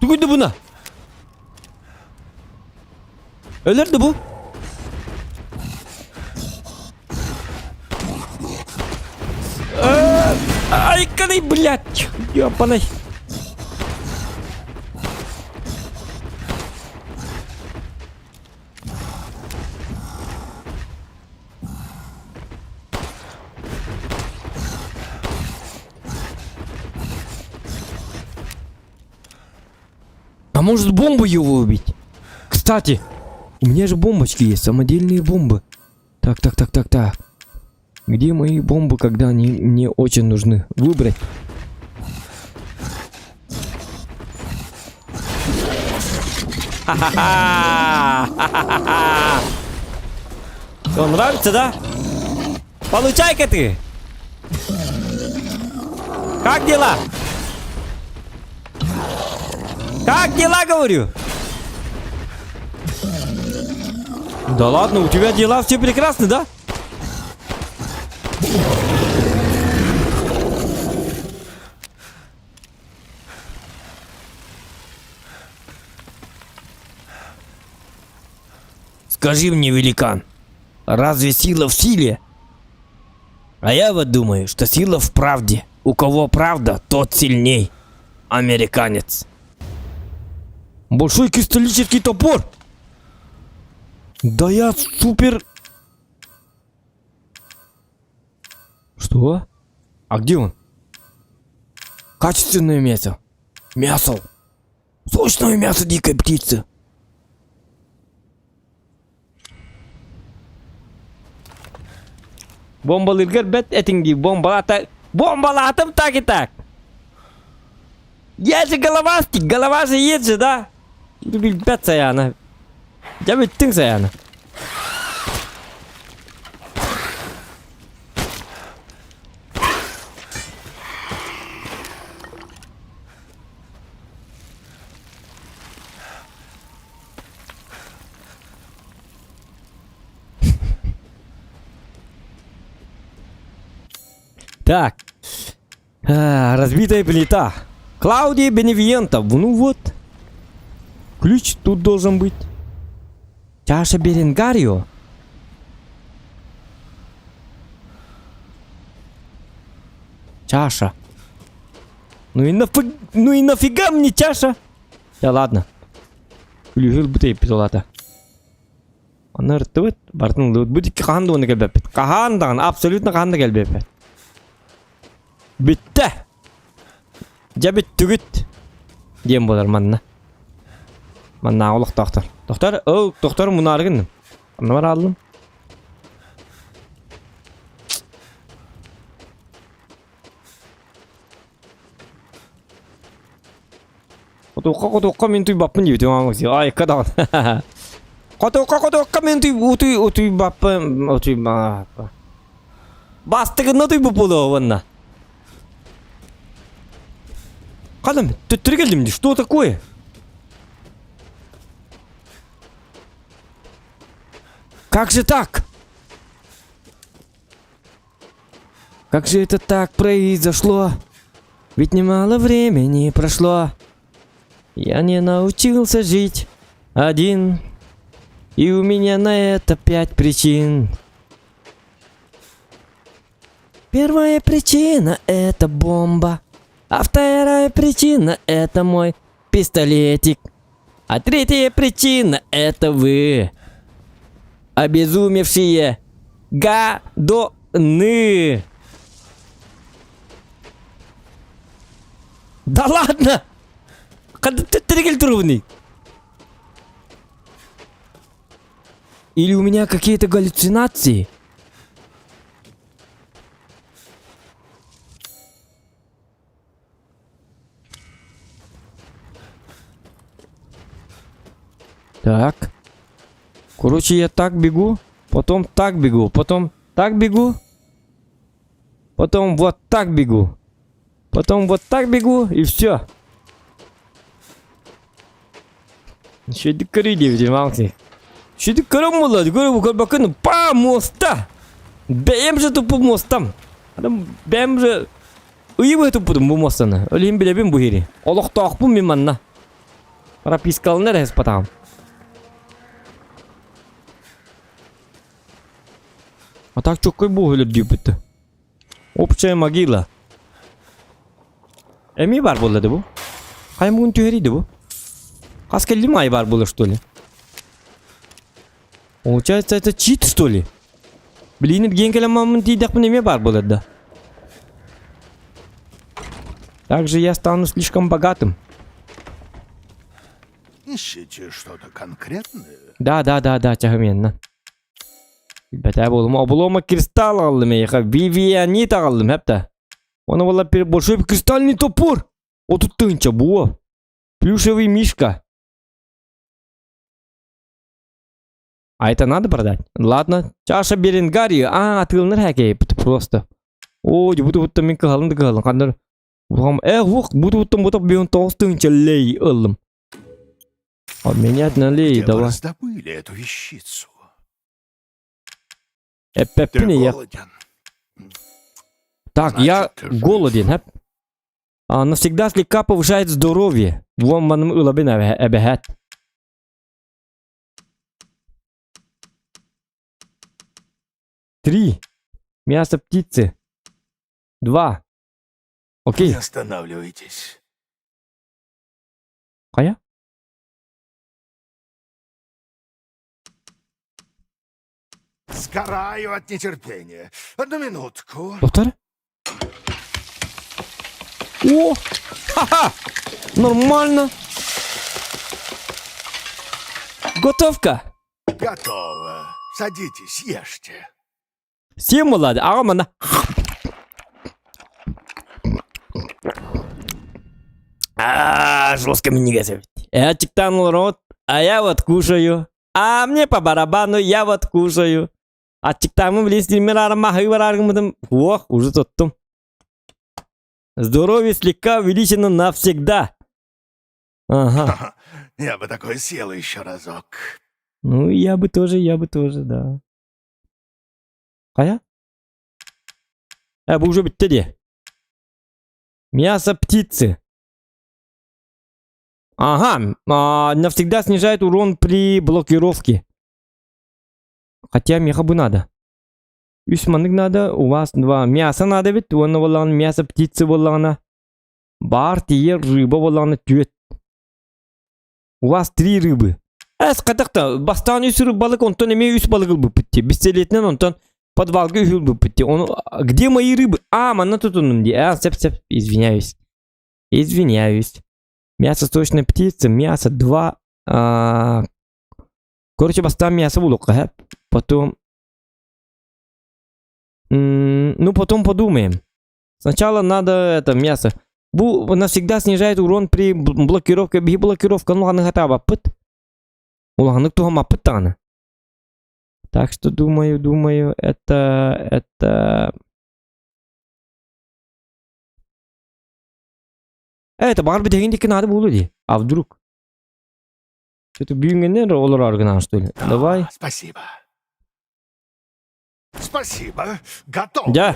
Тугуйда буна? Өлөрдө бу. Айканый, блядь! Ёбаный. А может бомбу его убить? Кстати, у меня же бомбочки есть, самодельные бомбы. Так, так, так, так, так. Где мои бомбы, когда они мне очень нужны? Выбрать. Ха-ха-ха! Ха-ха-ха! Что, нравится, да? Получай-ка ты! Как дела? Как дела, говорю? Да ладно, у тебя дела все прекрасны, да? Скажи мне, великан, разве сила в силе? А я вот думаю, что сила в правде. У кого правда, тот сильней. Американец. Большой кристаллический топор. Да я супер... Что? А где он? Качественное мясо. Мясо. Сочное мясо дикой птицы. Бомбалыыргар бэт этиҥ дии, бомбалаата... Бомбалаатым так и так! Я же головастик, голова же есть же, да? Билбэт Саяна. Дьэ бүттүҥ Саяна. Так. А, разбитая плита. Клаудия Беневиента. Ну вот. Ключ тут должен быть. Чаша Беренгарио. Чаша. Ну и нафиг, ну и нафига мне чаша? Да ладно. Күлүүһү ылбыт эйпит олата. Аны ырыттыбыт, бартын ыллыбыт. Бу дикки хаһан да уонна кэлбэппит. Хаһан даҕаны, абсолютно хаһан да кэлбэппит. Бүттэ! Дьэ бүттүгүт! Диэн буолар манна. Маннааҕы олохтоохтор. Тохтор, ол тохтор мунаары гынным. Онно барааллым. Хотуохха хотуохха мин туйбаппын диэбитим аамакси. Айка даҕаны. Хотуохха хотуохха мин туй утуй утуйбаппын утуйбаппын. Бастыгынна утуйбут буолуо уонна. Ханым, төттөрү кэллим дии. Что такое? Как же так? Как же это так произошло? Ведь немало времени прошло. Я не научился жить один. И у меня на это пять причин. Первая причина – это бомба. А вторая причина – это мой пистолетик. А третья причина – это вы. Обезумевшие гадоны. Да ладно! Или у меня какие-то галлюцинации? Так. Короче, я так бегу, потом так бегу, потом так бегу, потом вот так бегу, потом вот так бегу, и все. Үчүгэйдик көрүй диэбитим Алексей. Үчүгэйдик көрөн буолла, көрө көрбөккүн па муоста. Бэйэм же туппут муостам. Адам бэйэм же ыйы быһа туппутум бу муостаны. Өлүһүн билэбин бу иһири. Олохтоохпун мин манна. Пропискалана эрэ сыппатаҕым. А так чоккой буоһу өлөрдүүппүт. Общая могила. Эмиэ баар буолла да бу? Хайа муҥун түһэрий да бу? Хас кэллим аайы баар буолар что ли? Получается это чит что ли? Билиини билген кэлэн маммын тиийдэхпин эмиэ баар буолар да. Также я стану слишком богатым. Ищете что-то конкретное? Да, да, да, да, чаһымиэнна. Бэтээ буолум. Облома кристалл аҕаллым эйиэхэ. Вивианит аҕаллым, хэптэ. Оны буолла большой кристальный топор. 30 тыһыынча буо. Плюшевый мишка. А это надо продать? Ладно. Чаша Беренгарии. А, атыыланар хэкэй просто. О, буту бутта мин кыһалын да кыһалын. Хандар Э, ух, буту буттан бутап бион 9 тыһыынча лей ыллым. Обменять на лей, Где вы давай. раздобыли эту вещицу? Ты Эппэппин я. голоден. Так, я Значит, ты жив. голоден, хэп. А, навсегда слегка повышает здоровье. Вон маным ылабын эбэһэт. Три. Мясо птицы. Два. Окей. Не останавливайтесь. Хайа? Сгораю от нетерпения. Одну минутку. Доктор? О! Ха-ха! Нормально! Готовка! Готово. Садитесь, ешьте. Сиэн буолла аҕам манна Аа, жестко минньигэс эбит. Э, чиктаан олоробут, а я вот кушаю. А мне по барабану, я вот кушаю. Аччыктааммын билин стриммер аарым маһыы барааргыммытым, ох, уже тоттум. Здоровье слегка увеличено навсегда. Ага. Я бы такое съел еще разок. Ну, я бы тоже, я бы тоже, да. Хайа? Э, бу уже бүттэ дии. Мясо птицы. Ага, а, навсегда снижает урон при блокировке. Хотя меха бы надо. Үс маннык надо, у вас два мясо надо эбит, уонна буоллаҕына мясо птицы буоллаҕына баар тиийэр рыба буоллаҕына түөт. У вас три рыбы. Эс хатахта бастаан үс балык, онтон эмиэ үс балык ылбыппыт дии. Бистэлиэтинэн онтон подвалга үһү ылбыппыт дии. Ону где мои рыбы? А, манна тутуннум дии. А, сеп сеп, извиняюсь. Извиняюсь. Мясо сочной птицы, мясо два. А, короче, бастаан мясо булуохха, потом ну, потом подумаем. Сначала надо это мясо. Бу навсегда снижает урон при блокировке. Биһи блокировка ну аны хатаабаппыт. Улаханнык туһаммаппыт даҕаны. Так что думаю, думаю, это это Это баҕар бүтэһигин диэки наада буолуо дии. А вдруг? Что-то бүгүҥҥэннэр олорор гынан что ли? Давай. Спасибо. Спасибо. Готовлю. Да.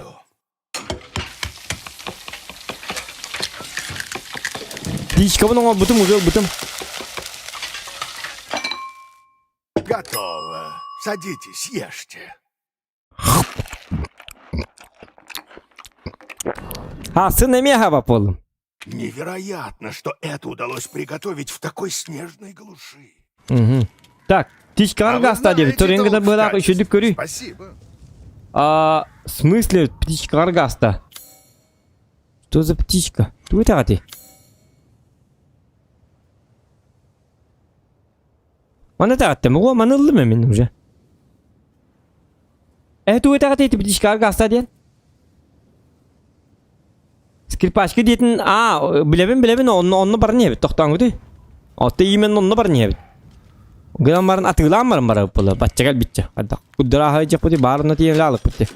Птичкабын оҥорбутум, уже ылбытым. Готово. Садитесь, ешьте. А, сын эмиэ буоллум. Невероятно, что это удалось приготовить в такой снежной глуши. Угу. Так, птичка А вы аргаста диэбит. знаете Торенга толк в быраак качестве. үчүдүк көрүй. Спасибо. А, в смысле птичка аргаста? Что за птичка? Тугу этэҕитий? Маны этэҕиттим. О, маны ыллым мин уже. Э, тугу этэҕитий птичка аргаста диэн? Скрипачка диэтин, аа, билэбин, билэбин, онно, онно баран иһэбит, тохтооҥҥутуй. Отто именно онно баран иһэбит. Гынан баран атыылаан баран барабыт буолла, бачча кэлбиччэ. Хайдах куддарааһай дьахпыты баарына тиийэн аалыкпыт.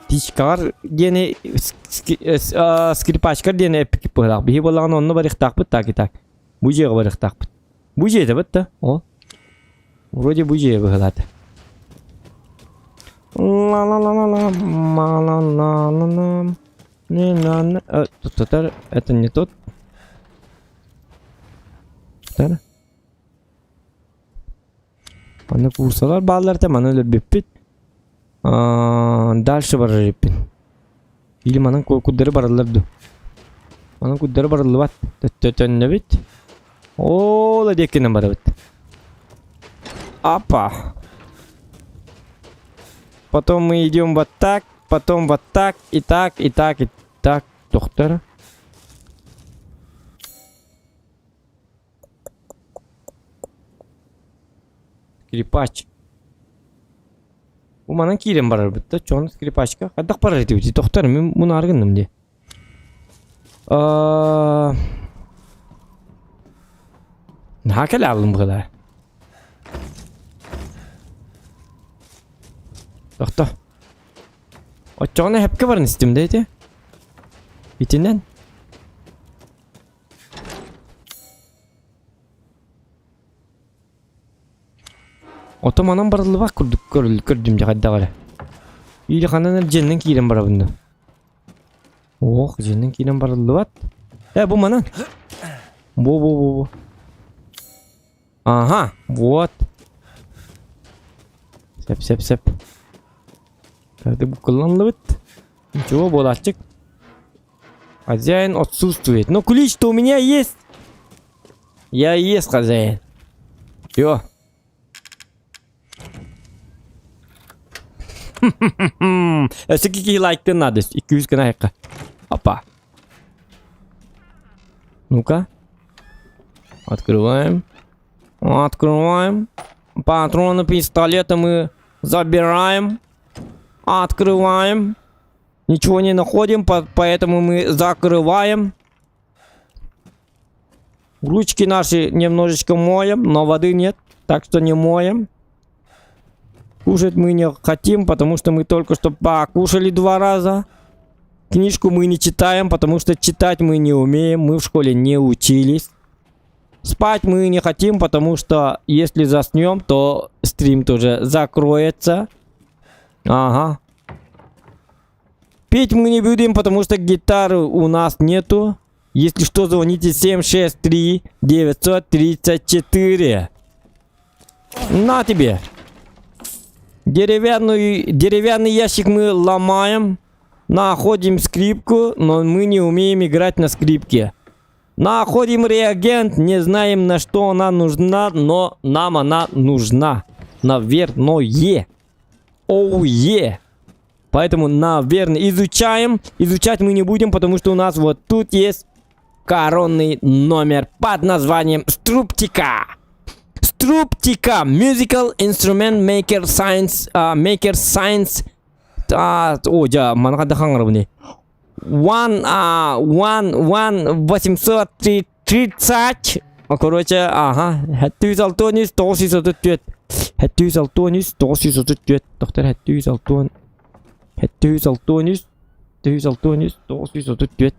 Птичкалар диэни скрипачкар диэни эппиккит быһыылаах. Биһи буоллаҕына онно барыахтаахпыт так и так. Бу дьиэҕэ барыахтаахпыт. Бу дьиэтэ да? О. Вроде бу дьиэ быһыылаата. Ла-ла-ла-ла-ла, ма-ла-ла-ла-ла. Не на на тут это не тот. Тара. Манна курсалар бааллар да маны өлөрбүппүт. Дальше барар эбиппин. Или манан куддары бараллар дуу. Манан куддары барыллыбат. Төннөбүт. Ол диэкинэн барабыт. Апа. Потом мы идем вот так, потом вот так, и так, и так, и так. Доктор. Скрипач. Бу манан киирэн барарбыт да, чон скрипачка. Хайдах барар этибит? Тохтор, мин мунаар гынным дии. Наһаа кэлэ аллым быһыылаа. Тохто. Оччоҕуна эһэпкэ баран истим да ити. Итинэн. Ото манан барыллыбат курдук көрдүм дьэ хайдах эрэ. Или ханан эрэ дьиэннэн киирэн барабын да. Ох, дьиэннэн киирэн барыллыбат. Э, бу манан. Бу бу бу бу. Ага, вот. Сөп сөп сөп. Ты буккулланлыбыт. Ничего, буолааччык. Хозяин отсутствует. Но ключ-то у меня есть. Я и есть хозяин. Все. Өссө киһи лайктын надо. 200 гына айыққа. Опа. Ну-ка. Открываем. Открываем. Патроны пистолета мы забираем. Открываем. Ничего не находим, поэтому мы закрываем. Ручки наши немножечко моем, но воды нет, так что не моем. Кушать мы не хотим, потому что мы только что покушали два раза. Книжку мы не читаем, потому что читать мы не умеем, мы в школе не учились. Спать мы не хотим, потому что если заснем, то стрим тоже закроется. Ага. Петь мы не будем, потому что гитары у нас нету. Если что, звоните 763 934. На тебе! Деревянный, деревянный ящик мы ломаем. Находим скрипку, но мы не умеем играть на скрипке. Находим реагент, не знаем на что она нужна, но нам она нужна. Наверное. Оу, е. Поэтому, наверное, изучаем. Изучать мы не будем, потому что у нас вот тут есть коронный номер под названием Струптика. Струптика. Musical Instrument Maker Science. Uh, Maker Science. Uh, о, дьэ, манна хаҥарабыный. One, uh, one, one, 830. Короче, ага. 763 934. 763 934. Доктор 763 763 763 934.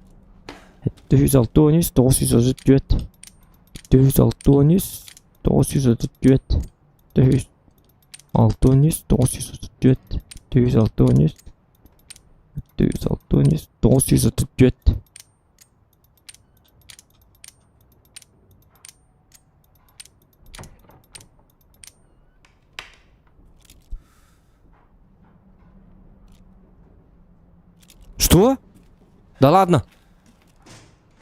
763 934. 763 934. 763 934. 763 763 934. Что? Да ладно.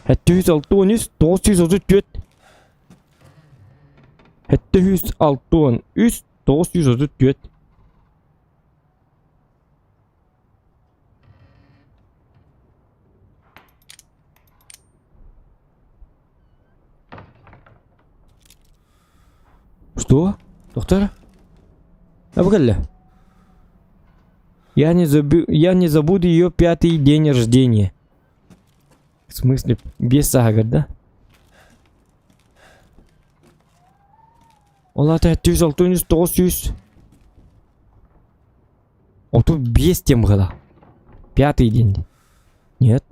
763 934. 763 934. Что? Доктор? А кэллэ. Я не, забы... Я не забуду ее пятый день рождения. В смысле, без саагар, да? Ол аата 763 900 35 тем было. Пятый день. Нет.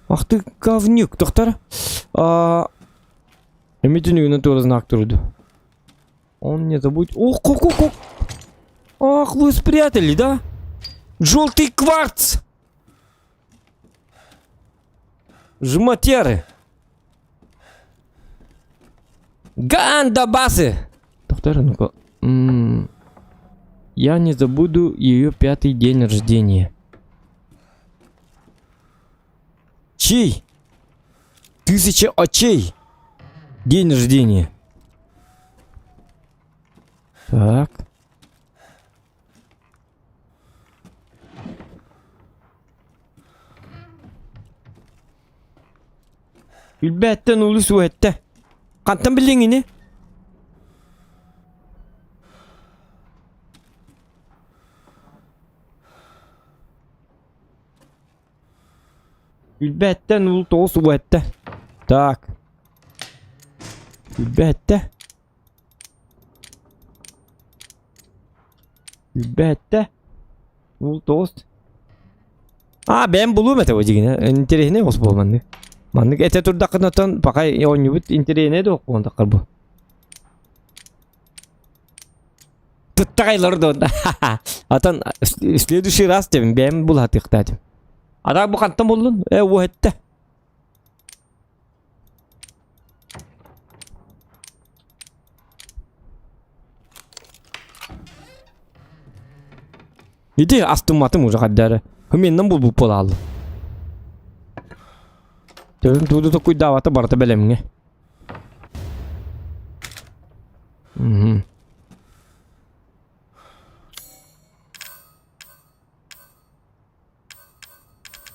Ах ты говнюк, доктор. А... Эмитин тоже знак труду. Он не забудь. Ох, ох, ох, ох. Ах, вы спрятали, да? Желтый кварц! Жматеры! Гандабасы! Доктор, ну-ка. Я не забуду ее пятый день рождения. Чей? Тысяча очей! День рождения. Так. Билбэттэн улус уһэттэ. Хантан биллиҥ ини? Билбэттэн ул тоҕус уһэттэ. Так. Билбэттэ. Билбэттэ. Ул тоҕус. А, бэйэм булуом этэ дьигинэ. Интэриэһинэй оҕус буол маннык. Маннык этэ турдаххына оттон пока оонньуубут интэриэһинэй да оҕуһун бу. Туттаҕайлар да Атан в следующий раз дебин бэйэм булаһатыахтаатым. А так бу хантан буллун? Э, уһэтте. Ити астымматым уже хаддары. Хымменнан булбут буолааллым. Төрүн тууду токуйдаабата барыта бэлэмҥэ. Мгм.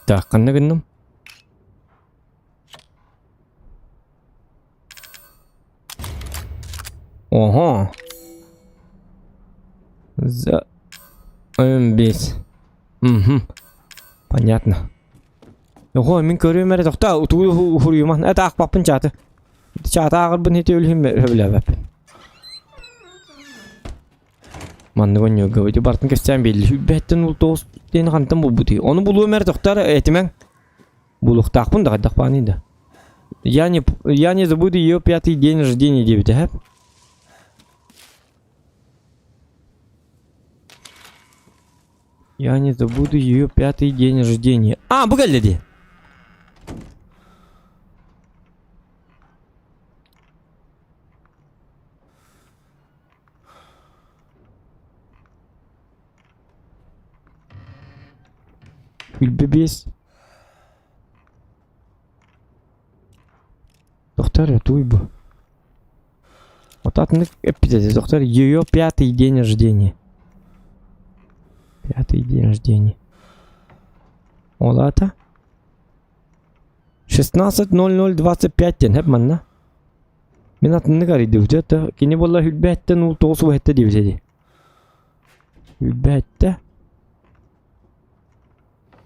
Так, ханна гынным? Ого. За... М5. Угу. Понятно. Ого, мин көрүөм эрэ тохтоо, утуу уһуруйуман. Это аахпаппын чааты. Чааты ааҕарбын ити өлүһүм сөбүлээбэппин. Маннык онньуга ити бартын кэпсээн биэрли. Сүүрбэттэн ул тоҕус диэни хантан булбутуй? Ону булуом эрэ тохтоор этимэҥ. Булуохтаахпын да хайдах бааный да. Я не, я не забуду ее пятый день рождения диэбитэ һэп. Я не забуду ее пятый день рождения. А, бу кэллэ дии. Билбэбиэс. Доктор, туй бу. Вот атыннык эппит доктор, ее пятый день рождения. Пятый день рождения. Ол аата 16.00.25 диэн хэп манна. Мин атыннык арыйдыбыт это кини буолла хүлбээттэн уул тоҕус уһэтте диэбитэ дии. Хүлбээттэ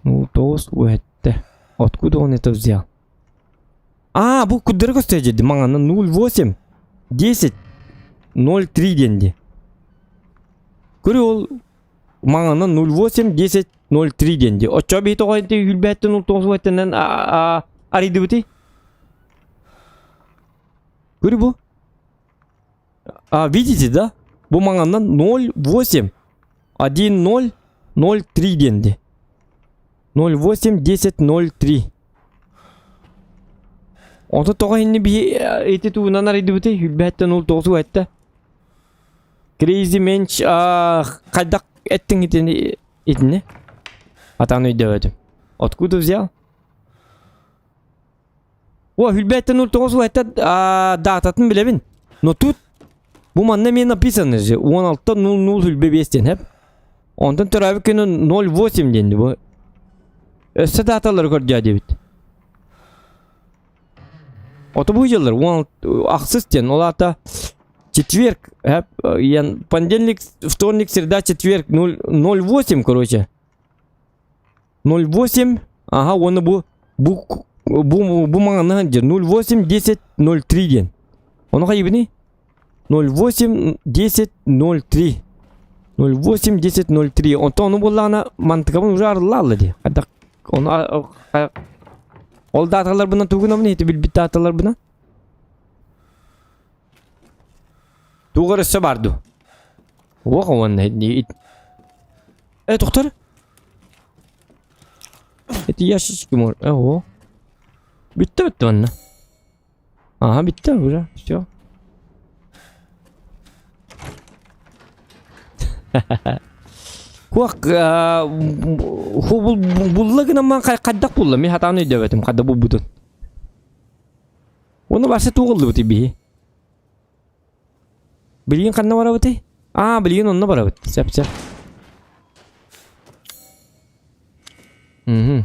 уул тоҕус уһэтте. Откуда он это взял? А, бу куддары көстө дьиди маҥана 08 10 03 диэн дии. Көрү ол маҥана 08 10 03 диэн дии. Оччо биһи тоҕо ити хүлбээттэн уул тоҕус уһэттэнэн арыйдыбытый? Көрү бу. А, видите, да? Бу маҥаннан 08 1 0 0 3 диэн дии. 08 10 03. Онто тоҕо инни биһи ити тугунан арыйдыбытый? Хүлбэһэттэн ол тоҕус уһэтте. Crazy Mensch хайдах эттиҥ итини итини? Атаан өйдөөбөтүм. Откуда взял? О, хүлбэттэн ол тоҕус уһэтте даататын билэбин. Но тут бу манна эмиэ написано же 16.00 хүлбэ 5 диэн хэп. Онтон төрөөбүт күнү 08 диэн бу. Өссө дааталары көрдөө диэбит. Ото бу дьыллар 16 диэн ол аата четверг хэп понедельник, вторник, среда, четверг 0,08 короче. 08 ага уонна бу бу бу бу маҥаннаһан диэн 08 10 03 диэн. Ону хайыбыный? 08 10 03 08 10 03 онтон ону буоллаҕына мантыкабын уже арыллаалла дии. Хайдах ону ол дааталарбынан тугунабын ити билбит дааталарбынан Туох эрэ өссө баар дуу? Уох уонна Э, доктор? Эти ящички мор. Э, о. Бүттэ бүттэ манна. Ага, бүттэ уже. Все. Хуак ху булла гынан хайдах булла мин хатаан өйдөбөтүм хайда булбутун. Оны барса тугуллубут биһи. Билигин ханна барабытый? Аа, билигин онно барабыт. Сөп, сөп. Мгм.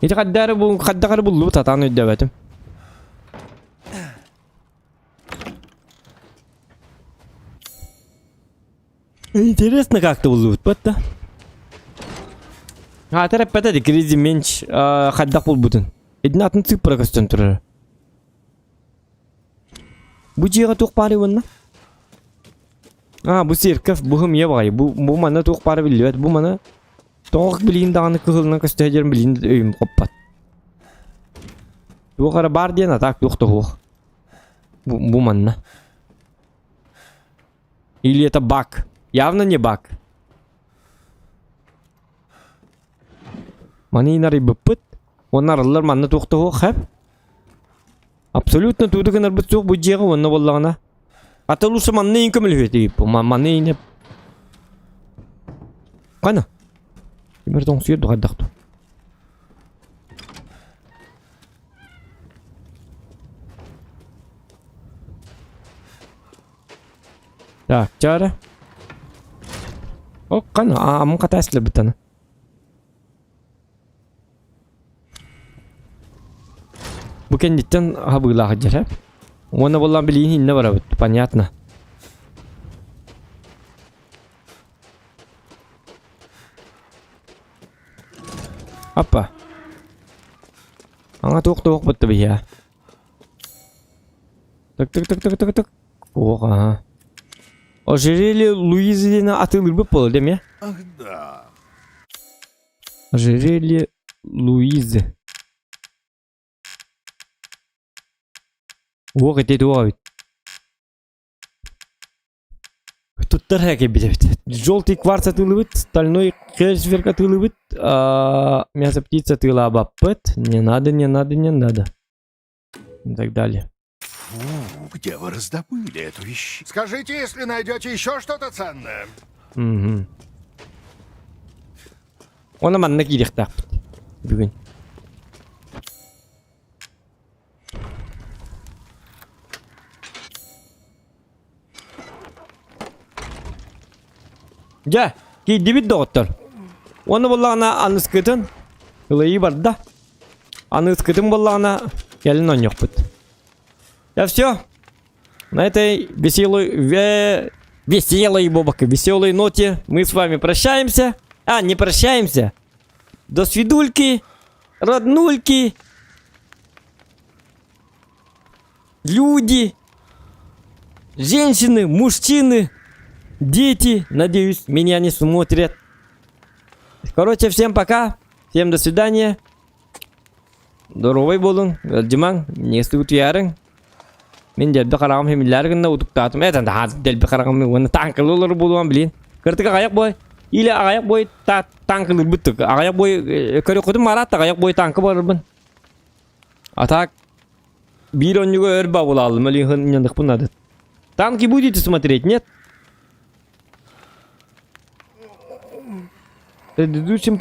Ити хаддары бу хаддахары буллубут атаан өйдөбөтүм. Интересно как-то буллубут батта. Аатар эппэтэ ди Криззи Менч хайдах булбутун. Итини атын цифра көстөн турар. Бу дьиэҕэ туох баарый уонна? А, бу церковь, бу хымыйа баҕайы. Бу, бу манна туох баара биллибэт. Бу маны тоҕо билигин даҕаны кыһылынан көстө сылдьарын билигин да өйүм хоппот. Туох эрэ баар диэн, а так туох да суох. Бу, бу манна. Или это баг? Явно не баг. Маны арыйбыппыт. Уонна арыллар манна туох да суох хэп. Абсолютно тугу гынарбыт суох бу дьиэҕэ уонна буоллаҕына. Ата лучше манна иин көмөлөһүө Манна иин Кана? Кимэр тоҥсуйар дуҕайдах дуу? Так, чара. О, кана, аамын хатааслабытана. Бу кэнниттэн хабыылаах дьэрэ. Уонна буоллаан билигин иннэ барабыт, понятно. Аппа. Аңа туох туох бытты биһиэ. Так так так так так так. Ох, ага. Ожерелье Луизы диэн атыылыырбыт буолла дэмиэ? Ах да. Ожерелье Луизы. Уох ити туох эбит? Туттар кэлбит эбит. Желтый кварц атыылыыбыт, стальной хельсверк атыылыыбыт, мясо птица атыылаабаппыт. Не надо, не надо, не надо. И так далее. Фу, где вы раздобыли эту вещь? Скажите, если найдете еще что-то ценное. Угу. Оны манна киириэхтээхпит бүгүн. Дьэ, киирдибит доҕоттор. Уонна буоллаҕына аныскытын ылайыы барда. Аныскытын буоллаҕына кэлин оонньуохпут. Я все. На этой веселой, ве... веселой, бобок, веселой ноте мы с вами прощаемся. А, не прощаемся. До свидульки, роднульки, люди, женщины, мужчины, дети, надеюсь, меня не смотрят. Короче, всем пока, всем до свидания. Доруобай буолуҥ, ыалдьымаҥ, минньигэстик утуйаарыҥ. Мин дэлби хараҕым химиллээри гынна утуктаатым. Э, дэлби хараҕым уонна тааҥкалыы олорор буолуом блин. Кыртык аҕайах бой или аҕайах бой тааҥкалыырбыт тук. Аҕайах бой көрүөххүтүн мараат аҕайах бой тааҥка барарбын. А так биир онньуга өр бабылаалым, өлүөхүн надо. Танки будете смотреть, нет? В предыдущем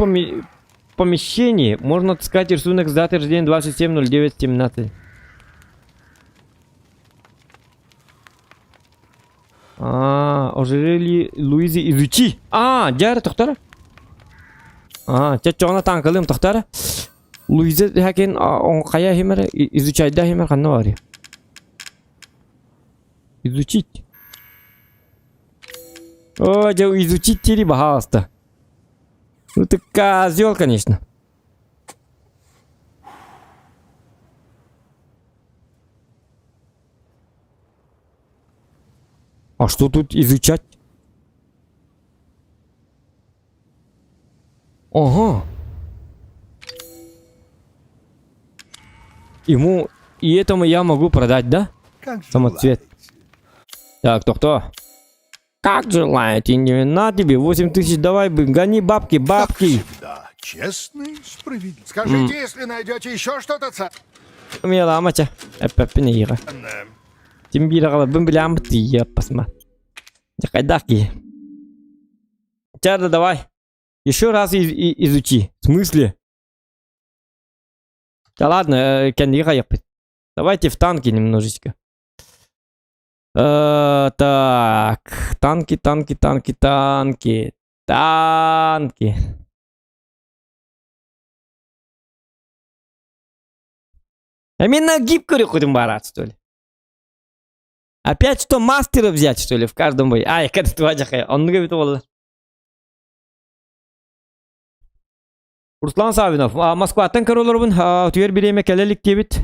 помещении можно отыскать рисунок с датой рождения 27.09.17. А, ожерелье Луизы изучи. А, дьэ тохтор. А, чэ чоҕуна танкалыым тохтор. Луиза хакин хайа химер изучайда химер ханна барый. Изучить. О, дьэ изучить тири баһаалыста. Ну ты козел, конечно. А что тут изучать? Ага. Ему и этому я могу продать, да? Как Самоцвет. желаете. Так, кто кто? Как желаете? Не на тебе 8000, давай бы, гони бабки, Как бабки. всегда, честный, справедлив. Скажите, если найдете еще что-то ценное. Меламача. Эппэппин Тим биир аҕаларбын билээммит тиийэ пасма. Дьэ хайдах киһи. Чарда давай. Еще раз из изучи. В смысле? Да ладно, э, кэнниги хайыппыт. Давайте в танки немножечко. Э, так, танки, танки, танки, танки, танки. А мен гиб көрүөххүтүн баарат, что ли? Опять что, мастера взять, что ли, в каждом бою? Ай, как ты оннук эбит буолла. Руслан Савинов, Москваттан көрө олоробун, утуйар бириэмэ кэлэ илик диэбит.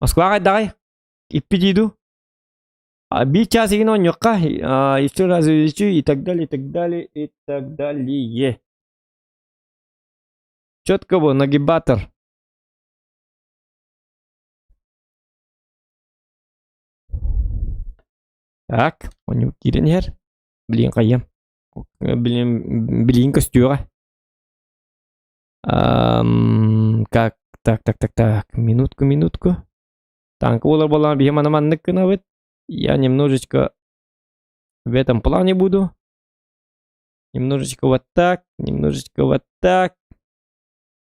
Москваҕа хайдаҕай? Иппит дуу? Биир чаас игин оонньуохха, еще раз и так далее, и так далее, и так далее. Четко бу, нагибатор. Так, оонньуу киирэн иһэр. Блин, хайыам. Блин, билигин көстүөҕэ. Как, так, так, так, так, минутку, минутку. Танка буолар буоллаҕына биһи маны маннык гынабыт. Я немножечко в этом плане буду. Немножечко вот так, немножечко вот так.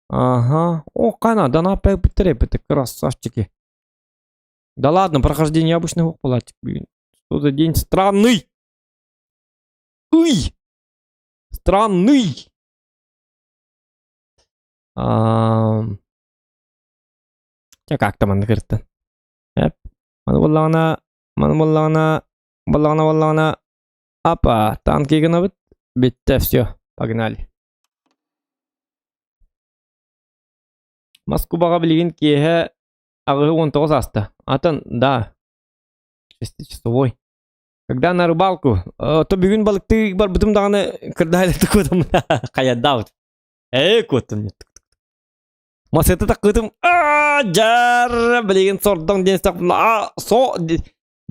Ага. О, кана, да на это красавчики. Да ладно, прохождение обычного палатик, блин. Что за день странный? Уй! Странный! А... Чэ, как там маннык ырыттан? Эп. Маны буоллаҕына, маны буоллаҕына, буоллаҕына, буоллаҕына. Апа, танки гынабыт. Бүттэ, все, погнали. Москубаҕа билигин киэһэ 89 ааста. Атын, да, шестичасовой. Когда на рыбалку, то бүгүн балыктыы барбытым даҕаны кырдаайлы куотум хайадаабыт. Ээ куоттум. Масыты таккытым аа жар билигин сордоҥ диэн со.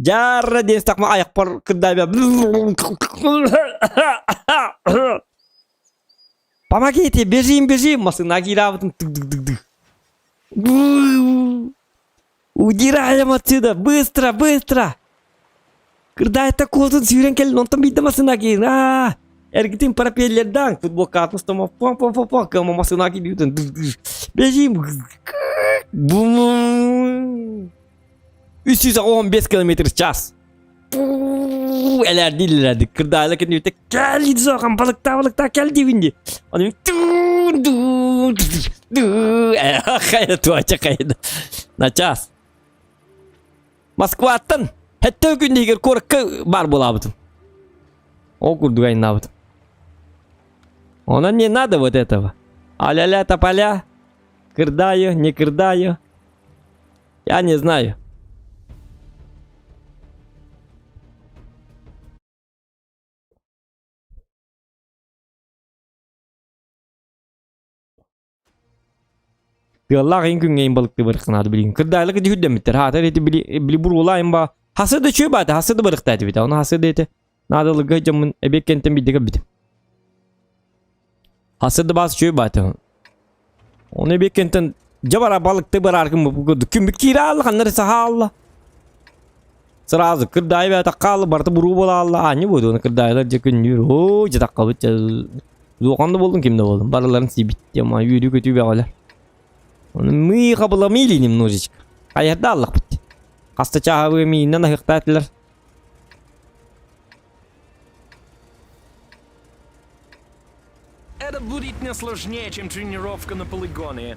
Дьаарра диэн сахма айахпар кырдаабя. Помогите, бежим, бежим! Массыына киирабытын тык-дык-дык-дык. Удираем отсюда! Быстро, быстро! Кырдаайта куотун сүүрэн кэлин, онтон биирдэ массыына киирин. Аа! Эргитин пропеллердаан, футболкатын стома пом пом пом пом кыама массыына киирбитин. Бежим! Бум! 315 километр в час. Элэрди илэрди. Кырдаайла кэннибитэ кэл сохан балыктаа балыктаа кэл диибин дии. Оны хайа туача хайда. На час. Москваттан хэттэ күн иһигэр куоракка баар буолаабытым. Ол курдук айнаабытым. Онон не надо вот этого. А-ля-ля тополя, кырдаю, не кырдаю. Я не знаю. Тыаллаах иин күҥҥэ иин балыкты барыхтанаады билигин. Кырдаайлык дьүһүрдэммиттэр. Хаатар эти били били буруулаайын ба. Хасы да чүө баата, хасы да барыхтааты бит. Оны хасы да эти наадалыга дьоммун эбиэк кэнтэн бидде көрбүтүм. Хасы да баас чүө баата. Оны эбиэк кэнтэн дьабара балыкты барааргын бу курдук. Күммүт киирэ аалла, ханнары саха аалла. Сразу кырдаайы бээтэ хаалла, барыта буруу буола аалла. Аанньа буолуо, оны кырдаайылар дьэ күннүүр. Оо, дьэ таххабыт дьэ. Улахан да буоллун, ким да буоллун. Барыларын сиибит диэн үөрүү-көтүү бөҕөлөр. Оны мы хабыламили немножечко. Хайарда аллахпыт. Хаста чааһабы мииннэн аһыктаатылар. Это будет не сложнее, чем тренировка на полигоне.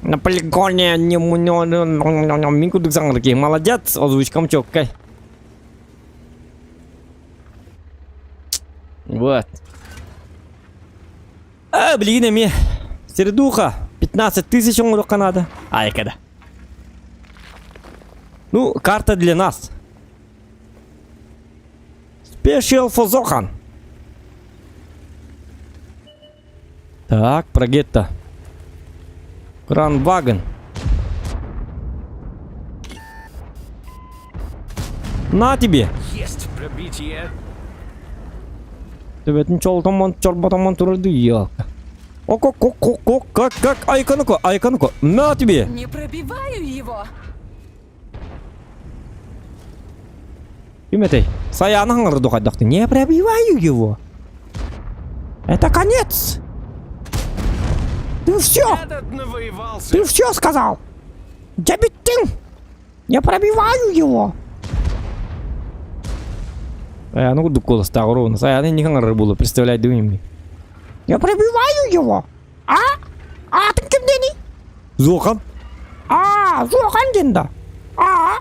На полигоне не мин курдук саҥарар Молодец, озвучкам чёткай. Вот. А, блин, эмиэ. Сердуха, 15 тысяч оҥоруохха наада. Айкада. Ну, карта для нас. Special for Zohan. Так, Прогетта. Кранваген. На тебе! Есть пробитие. Төбөтүн чолтомон чорботомон турду елка. Око ко ко ко как как айка ну-ка айка ну-ка на тебе! Не пробиваю его! Ким этэй? Саяны хаҥырды хайдахты. Не пробиваю его. Это конец. Ты все. Ты все сказал. Дебиттин. Не пробиваю его. Саяны курдук куоластаах ровно. Саяны не хаҥырар буолуо, представляй дым Я пробиваю его. А? А ты ким диэний? Зохан. А, Зохан диэн да. А.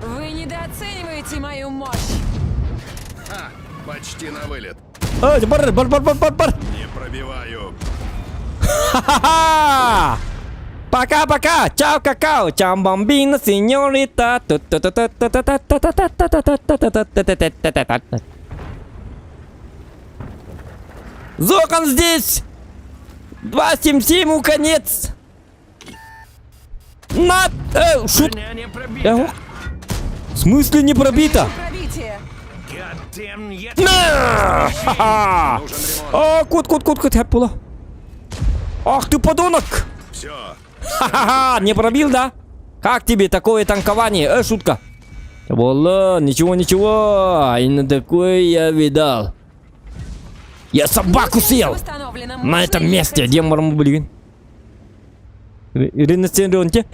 Вы недооцениваете мою мощь. Ха, почти на вылет. Эй, бар, бар, бар, бар, бар, бар. Не пробиваю. Ха-ха-ха! Пока-пока! Чао, какао! Чао, бомбина, сеньорита! Зохан здесь! 277 у конец! На! Шут! Не В смысле не пробито? На! Ха-ха! О, кут, кут, кут, кут, хэппула. Ах ты подонок! Все. Ха-ха-ха, не пробил, да? Как тебе такое танкование? Шутка. Волла, ничего, ничего. И на такое я видал. Я собаку съел! На этом месте, где блин. Ирина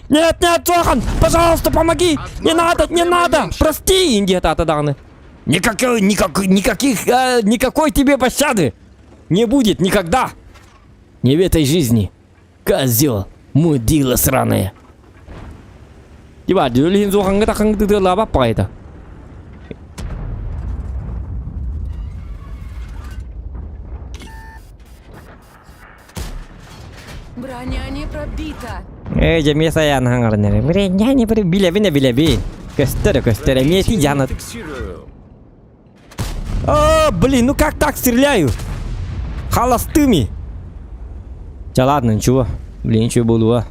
Нет, нет, Зохан, пожалуйста, помоги! Не надо, не надо! Прости, Индия тата даны. Никакой, никакой, никаких, никакой тебе пощады не будет никогда. Не в этой жизни. Козел, мудила сраная. Тиба, дьүлүһүн Зохаҥҥа тахаҥ баҕайыта. Броня не пробита. Ээ, дьэ эмиэ сайаан хаҥаран эрэ. Броня не пробита. Билэбин билэбин. Көстөр, көстөр. Эмиэ ти дьаанат. О, блин, ну как так стреляю? Холостыми. Да ладно, ничего. Блин, что было?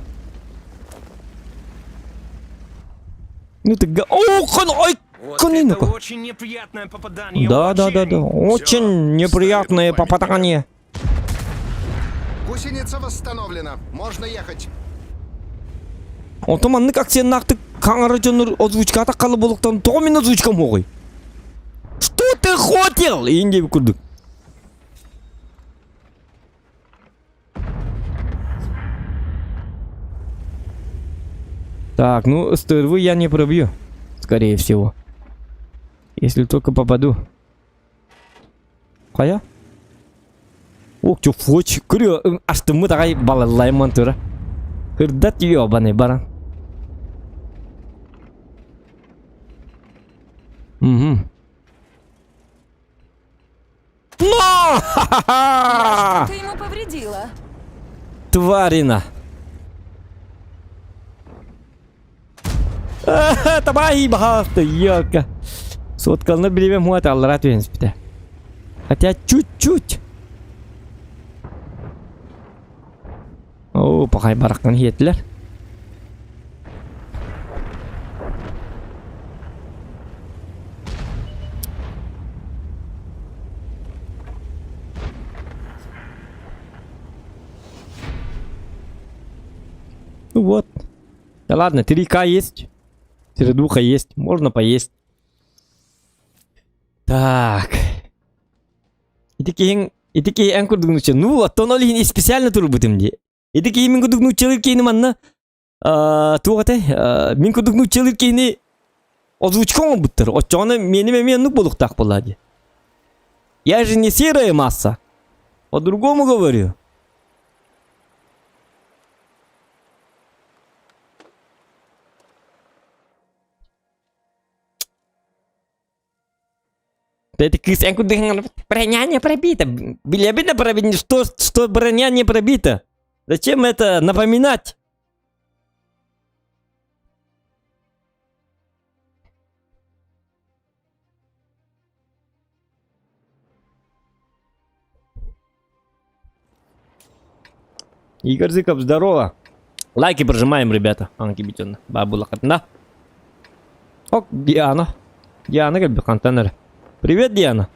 Ну ты га... О, кон... Ой, Вот конину это очень неприятное попадание. Да, да, да, да. Очень. Очень неприятное попадание. Гусеница восстановлена. Можно ехать. Онтон маннык акценнаахтык хаҥара дьоннор озвучката халы буолуктан тоҕо мин озвучкам оҕой? Что ты хотел? Иин диэбит курдук. Так, ну стрвы я не пробью, скорее всего. Если только попаду. Хайа? Ох, чё, фоч, көрүө, астыммыт аҕай балаллайман тура. Кырдат ёбаный баран. Угу. Но! Я что-то ему повредила. Тварина. Табай баһаалта, елка. Соткалына билибем хуат аллара түһэн Хотя чуть-чуть. Оо, пахай бараххан иһиэтилэр. Ну вот. Да ладно, 3К есть. Середуха есть. Можно поесть. Так. Ити киһиҥ ити киһи эн курдук нуучча ну оттон ол иһин специально турбутум дии. Ити киһи мин курдук нууччалыыр киһини манна туох этэй мин курдук нууччалыыр киһини озвучка оҥорбуттар. Оччоҕуна миэним эмиэ оннук буолуохтаах буоллаа дии. Я же не серая масса. По-другому говорю. Эти кыыс эн курдук броня не пробита. Билэбин да пробита, что, что броня не пробита. Зачем это напоминать? Игорь Зыков, здорово. Лайки прожимаем, ребята. Анки битен. Бабула хатна. Ок, Диана. Диана как бы контейнер. Привет, Диана.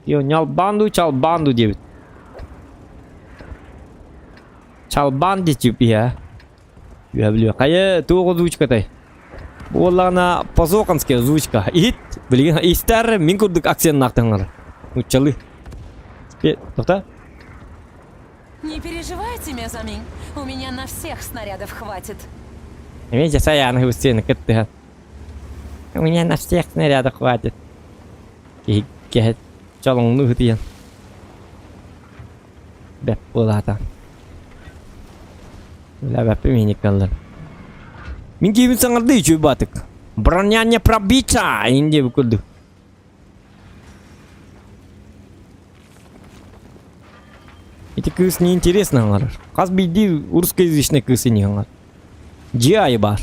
Нялбанду, чалбанду 9. Чалбанди тип я. Я Хайа туох озвучкатай. Буоллаҕына позоканская озвучка. Иһит, билигин истэр мин курдук акценнаахтаҥар. Нуччалы. Тоқта. Не переживайте, Мезамин. У меня на всех снарядов хватит. Эмиэ жасайааны хыбыстыаны кыттыһан. У меня на всех снарядов хватит. Киһи кэһэт чолоҥну ытыйан. Бэп буолаата. Бля, бэппи миникаллар. Мин киһибин саҥарды үчүгэй баатык. Броня не пробита! Инде курдук. Ити кыыс неинтересно оҥорор. Хас биирдии русскоязычный кыыс ини оҥор. Дьиэ айы баар.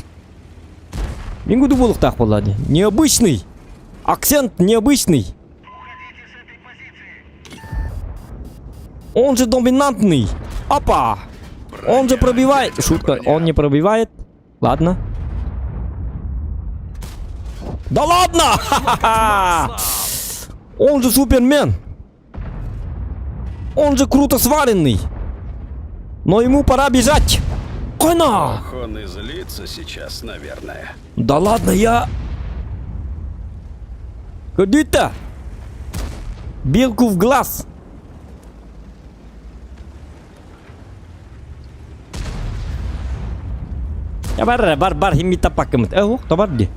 Мин куду буолуохтаах буолла дии. Необычный! Акцент необычный! Он же доминантный! Опа! Он же пробивает! Шутка, он не пробивает. Ладно. Да ладно! Ха-ха-ха! Он же супермен! Он же круто сваренный! Но ему пора бежать! Кона! Он и злится сейчас, наверное. Да ладно, я... Көрдүүттэ! Белку в глаз! Я бар, бар, бар, химми таппаккымыт. Э, ох, табар ди.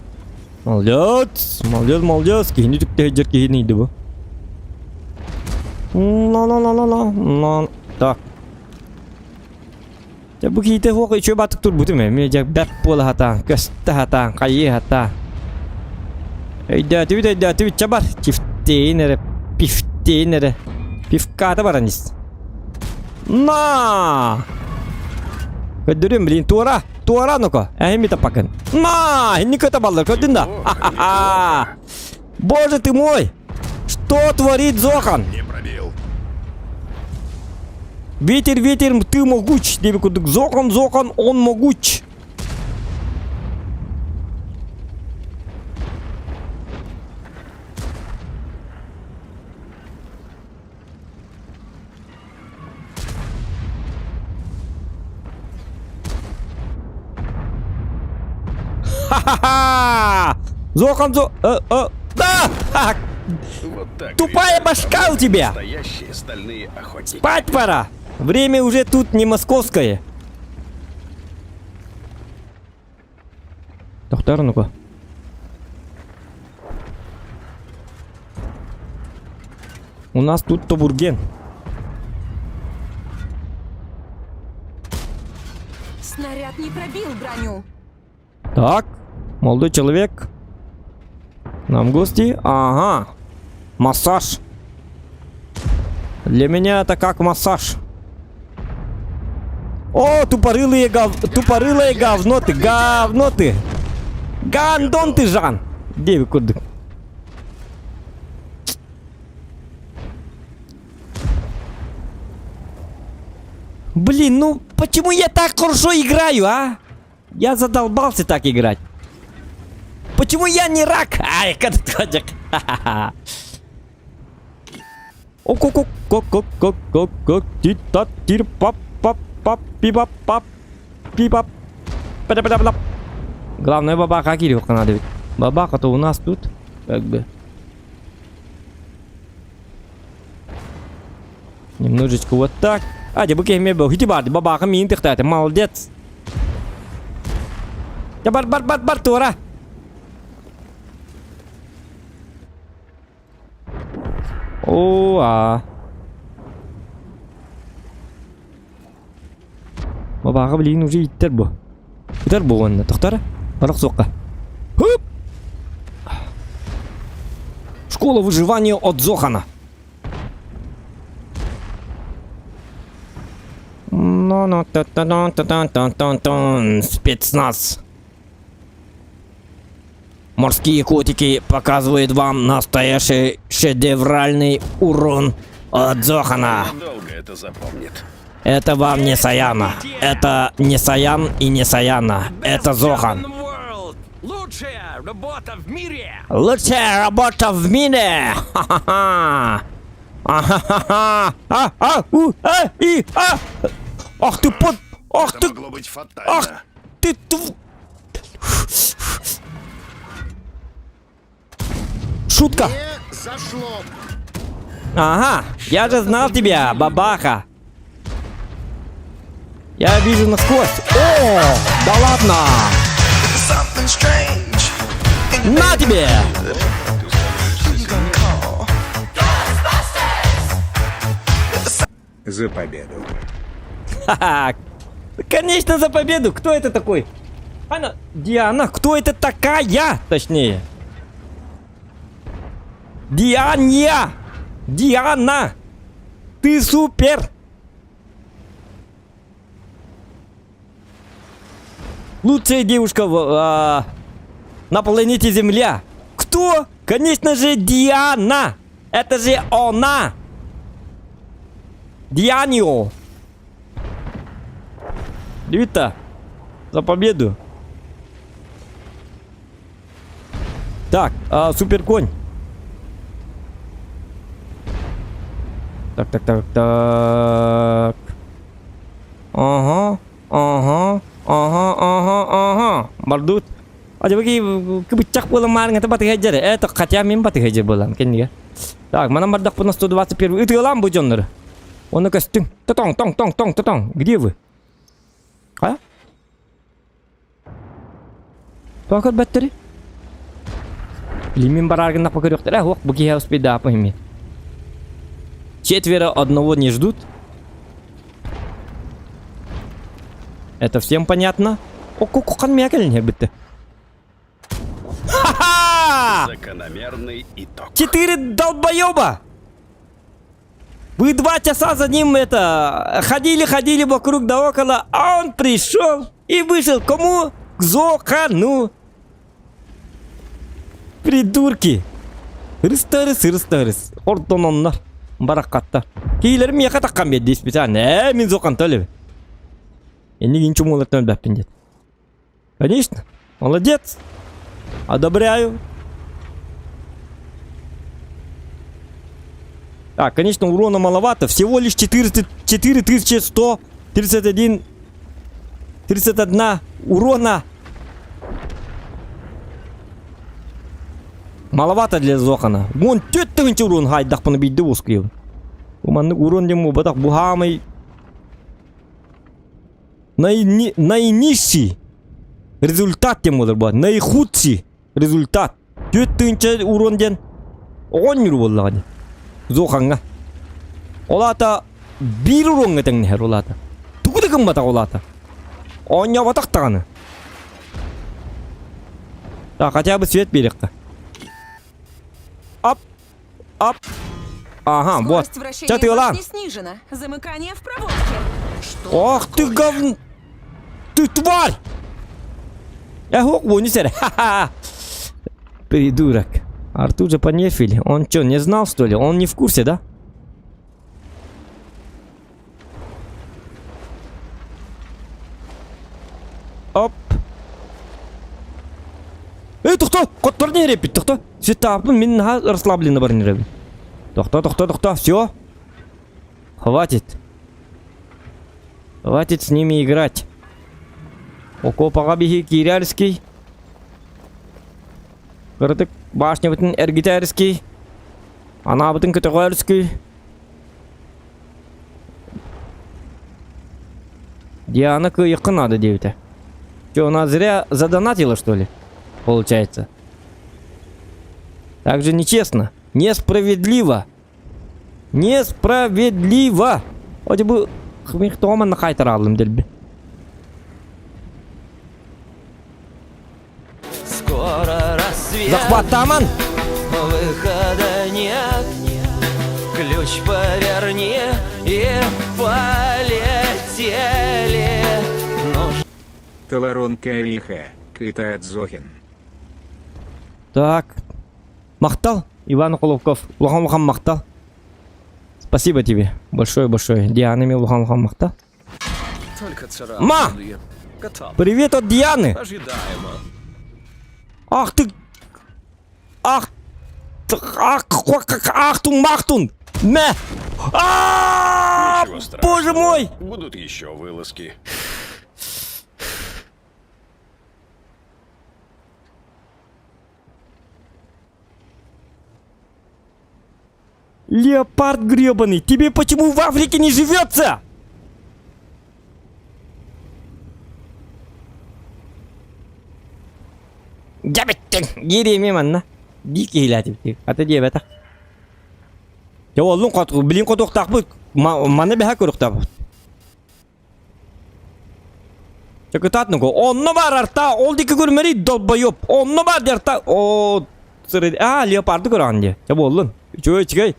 Молодец, молодец, молодец. Киһини түктэһэ киһини иди бу. Ла-ла-ла-ла-ла. Так. Дьэ бу киһитэ суох үчүгэй баатык турбутум ээ. Дьэ бэрт буола сатаан, көстө сатаан, хайыы сатаан. Өйдөөтүбүт, өйдөөтүбүт, чэ бар. Чифтейин эрэ, пифтейин эрэ. Пивката баран ис. На! Көрдөрүм, блин, туора, туора ну-ка. Эһими тапакын. На! Инни көтө баллар, көрдүн да? Ха-ха-ха! Боже ты мой! Что творит Зохан? Не пробил. Ветер, ветер, ты могуч, диэбит курдук. Зохан, Зохан, он могуч. Ха-ха-ха! Зохан, зо... Э, э, да! Ха! Вот так. Тупая ребята, башка у тебя! Настоящие стальные охотники. Спать пора! Время уже тут не московское. Доктор, ну-ка. У нас тут Тобурген. Снаряд не пробил броню. Так, молодой человек. Нам гости. Ага. Массаж. Для меня это как массаж. О, тупорылые гов... тупорылое говно ты, говно ты. Гандон ты, Жан. Девик курдук. Блин, ну почему я так хорошо играю, а? Я задолбался так играть. Почему я не рак? Ай, как Ха-ха-ха. Ок-ок-ок-ок-ок-ок-ок, ти та тир пап пап пап пи пап пап пи пап пада пада пада Главное бабаха кириэххэ надо ведь. Бабаха-то у нас тут, как бы. Немножечко вот так. А, дьэ бу киһи эмиэ бу баар бабаха миин тыхтаата. Молодец. Дьэ бар бар бар бар туора. Оо аа. Бабаҕа билигин уже иттэр бу. Ытар бу уонна тохтор. Барах суохха. Хуп! Школа выживания от Зохана. Ну та та та та та та та Спецназ. Морские котики показывают вам настоящий шедевральный урон от Зохана. Долго это запомнит. Это вам не Саяна. Это не Саян и не Саяна. Это Зохан. Лучшая работа в мире! Лучшая работа в мире! Ха-ха-ха! Ахахаха! А, а, у, а, и, а! Ах ты под... Ах Это ты... могло быть фатально. Ах ты... тв- Шутка! Не зашло. Ага, я же знал тебя, бабаха. Я вижу насквозь. О, да ладно. На тебе! За победу. Ха-ха. Конечно, за победу. Кто это такой? Она, Диана, кто это такая? Точнее. Дианя! Диана! Ты супер! Лучшая девушка в, а, на планете Земля. Кто? Конечно же, Диана! Это же она! Дианио! Ребята, за победу! Так, а, супер конь. Так, так, так, так. Ага, ага, ага, ага, ага. Бардут. А дебаки кыбыччах буолан маарыҥҥата батыһа Это хотя мин батыһа буолан кэннигэ. Так, манан бардахпына 121 ытыалаан бу дьоннору. Оны көстүҥ. Тотоҥ, тоҥ, тоҥ, тоҥ, тотоҥ. Где вы? А? Тоҕо көрбөттөрүй? Билимин бараар гыннахпа көрүөхтэрэ. Ох, бу киһи успейдааппын ими. Четверо одного не ждут. Это всем понятно? О, кукухан мякель бітті. Ха-ха! Закономерный итог. Четыре долбоеба! Вы два часа за ним это ходили-ходили вокруг да около, а он пришел и вышел кому? К Зохану. Придурки. Рыстарыс, рыстарыс. Ордононнар. Бараххатта. Киилэрим миэхэ таххан биэрди специально. Ээ, мин зохан төлөбүн. Иннигин чумуулартан өлбөппүн диэт. Конечно. Молодец. Одобряю. Так, конечно, урона маловато. Всего лишь 400, 4131 31 урона. Маловато для Зохана. Вон 4000 урон хайдахпына биирдэ уоскуйабын. Бу маннык урон диэн буолбатах бу хаамай наиннейший результат диэн буолар буолар. Наихудший результат. 4000 урон диэн оҕонньур буоллаҕа дии. Зохаҥҥа. Ол аата биир уроҥҥа тэҥнэһэр ол аата. Тугу да гымматах ол аата. Оонньооботох даҕаны. Так, хотя бы свет биэриэххэ. Ап! Ап! Ага, вот. Скорость вращения Чэ, тыалаан. башни снижена. Замыкание в проводке. Ох ты говн... Ты тварь! Эх, ох, не сэр. Ха-ха! Придурок. Артур же понерфили. Он что, не знал, что ли? Он не в курсе, да? Оп. Эй, тохто! Коттор не репит, тохто. Светаппын мин наһаа расслабленно баран ирэбин. Тохто, тохто, тохто, все. Хватит. Хватит с ними играть. Окопаҕа биһи киирэрский. Кыратык башнябытын эргитэрский. Анаабытын көтөҕөрский. Диана кыайыахха наада диэбитэ. Че, она зря задонатила, что ли? Получается. Так же нечестно. Несправедливо. Несправедливо. Вроде бы хмихтоман хайтаралым дельби. Скоро рассвет. Захватаман! Выхода нет. Ключ поверни и полетели. Ну Таларон Кайлиха, Кытаат Зохин. Так. Махтал, Иван Холовков. Улахан улахан махтал. Спасибо тебе. Большое-большое. Диана ми улахан улахан махтал. Только Ма! царапины. Готово. Привет от Дианы. Ожидаемо. Ах ты! Ах! Ах, ахтун, махтун! Мэ! А! Ничего страшного. Боже мой! Будут еще вылазки. Леопард гребаный, тебе почему в Африке не живется? Дьэбиттин, гириэми манна. Дии киһилээтибит. Ата диэбэтэх. Дьэ оллун хот, билин хотуохтаахпыт. Маны бэһэ көрүөхтаахпыт. Чакытаат нуку. Онно бар арта, ол диэки көрүмэри долбоёб. Онно бар дерта. О, сыры. А, леопарды көрөҕүн дии. Чэ буоллун. Үчүгэй, үчүгэй.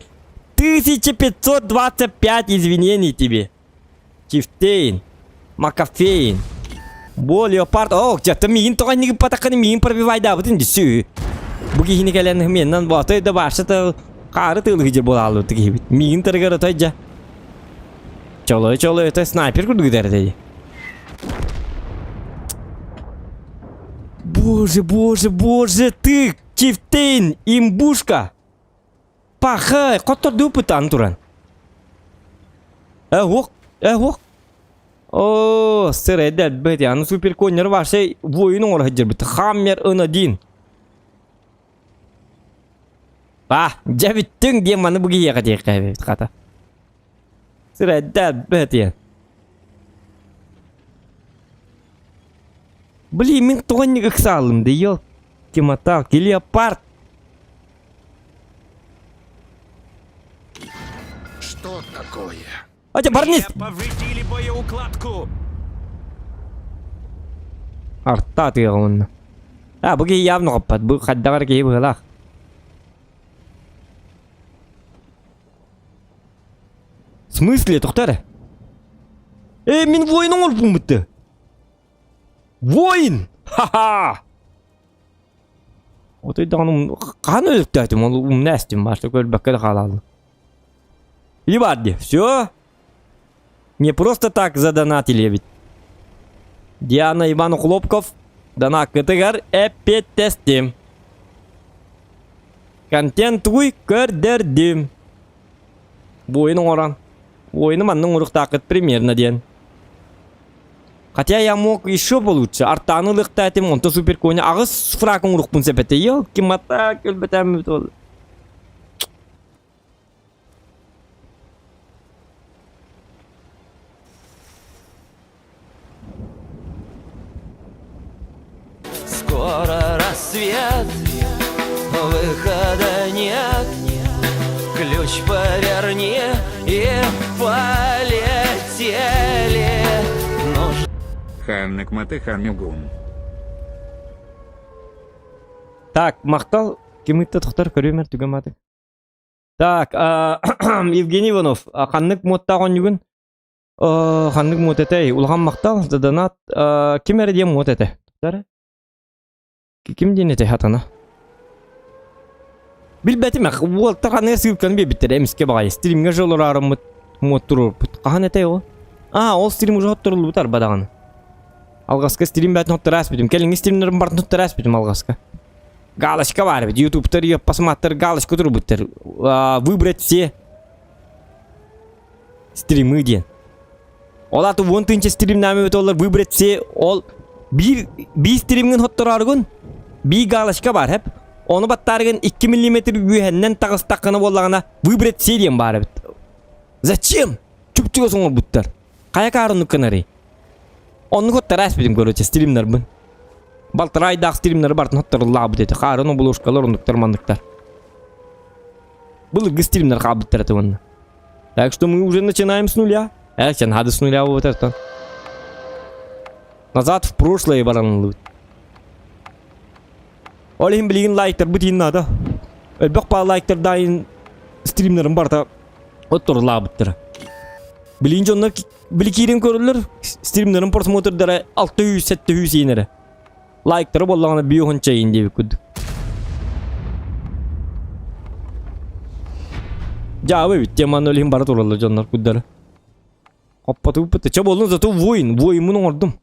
1525 извинений тебе. Чифтейн. Макафейн. Бу леопард. О, дьэ, миигин тоҕо иннигин патакканы миигин пробивайдаабытын дисүү. Бу киһини кэлэн меннан ботой да баашата хаары тыылыгы буолаалыбыт киһибит. Миигин тарыгар отой дьэ. Чолой чолой это снайпер курдук дэрдэй. Боже, боже, боже, ты, Чифтейн, имбушка. Пахай, хоттордуу пытан туран. Э, ох, э, ох. О, сыр эдэр бэти, аны суперконнер вашей воин оҥоро сылдьарбыт. Хаммер ын А, дьэ бүттүҥ диэн маны бу киһиэхэ диэххэ эбит хата. Сыр эдэр бэти. Блин, мин тоҕо инник ыксаалым да ёлки-моталки, леопард. Что такое? Атя, барнис! Повредили боеукладку. Арта тыаҕын. А, бу киһи явно хоппат. Бу хайдаҕар киһи быһылаах. В смысле, тохтар? Э, мин воин оҥорбуппун бытты. Воин! Ха-ха! Отой даҕаны хаһан өлүктөөтүм, ол умна эстим, баашта көрбөккө да хаалаалым. И бар дии. Все. Не просто так задонатили ведь. Диана Иван Хлопков донаккытыгар эппиэттэстим. Контент тугуй көрдөрдүм. Буойун оҥорон. Буойуну манна оҥоруохтааххыт примерно диэн. Хотя я мог еще получше. Артааны ылыахтаатым, онто суперконя аҕыс фраг оҥорукпун сөп этэ. Елки-мата, көлбөтөөм ол. Скоро рассвет, выхода нет. Ключ поверни и полетели. Нужно Ханнык Матыхан Так, махтал кимитте тохтор көрүмэр түгэматы. Так, Евгений Иванов, ханнык муоттаах оонньугун? Ханнык муот этэй? Улахан махтал, донат. Ким эрэ диэн муот этэ? Ким диэн этэй хатана? Билбэтим, уолта ханнык сыылканы биэрбиттэр эмискэ баҕайы. Стримҥэ же олораарыммыт муот туруорбут. Хаһан этэй ол? Аа, ол стрим уже хотторуллубут арба даҕаны. Алҕаска стрим бээтин хоттор бүтүм. Кэлиҥҥи стримнэрин бартын хоттор бүтүм алҕаска. Галочка баар эбит. Ютубтар посмотр галочка турбуттар. Выбрать все стримы диэн. Ол аты уон тыынча стримнаами эбит олар выбрать все ол биир биир стримҥин хотторооргун биир галочка баар хэп. Ону баттаарыгын 2 миллиметр үөһэннэн таҕыстаххына буоллаҕына выбрать все диэн баар эбит. Зачем? Чупчуга оҥорбуттар. Хайа каар гынарый? Оннук оттор ааспытым короче стримнарбын. Балтараа айдаах стримнары бартын отторуллаабыт этэ. Хаарын оболушкалар оннуктар манныктар. Былыргы стримнар хаалбыттар этэ уонна. Так что мы уже начинаем с нуля. Э, сен хады с нуля вот это. Назад в прошлое баранылыбыт. Ол иһин билигин лайктарбыт иһин наада. Элбэх баа лайктардаайын стримнерин барыта отторулаабыттара. Билигин дьоннор били киирэн көрөллөр, стримнерин просмотрдара 600-700 иин эрэ. Лайктары буоллаҕына биир чайын диэбит курдук. Дьаабы эбит, теманы ол иһин бара тураллар дьоннор курдары. Хоппотубут Чэ буоллун зато воин, воиммун оҥордум.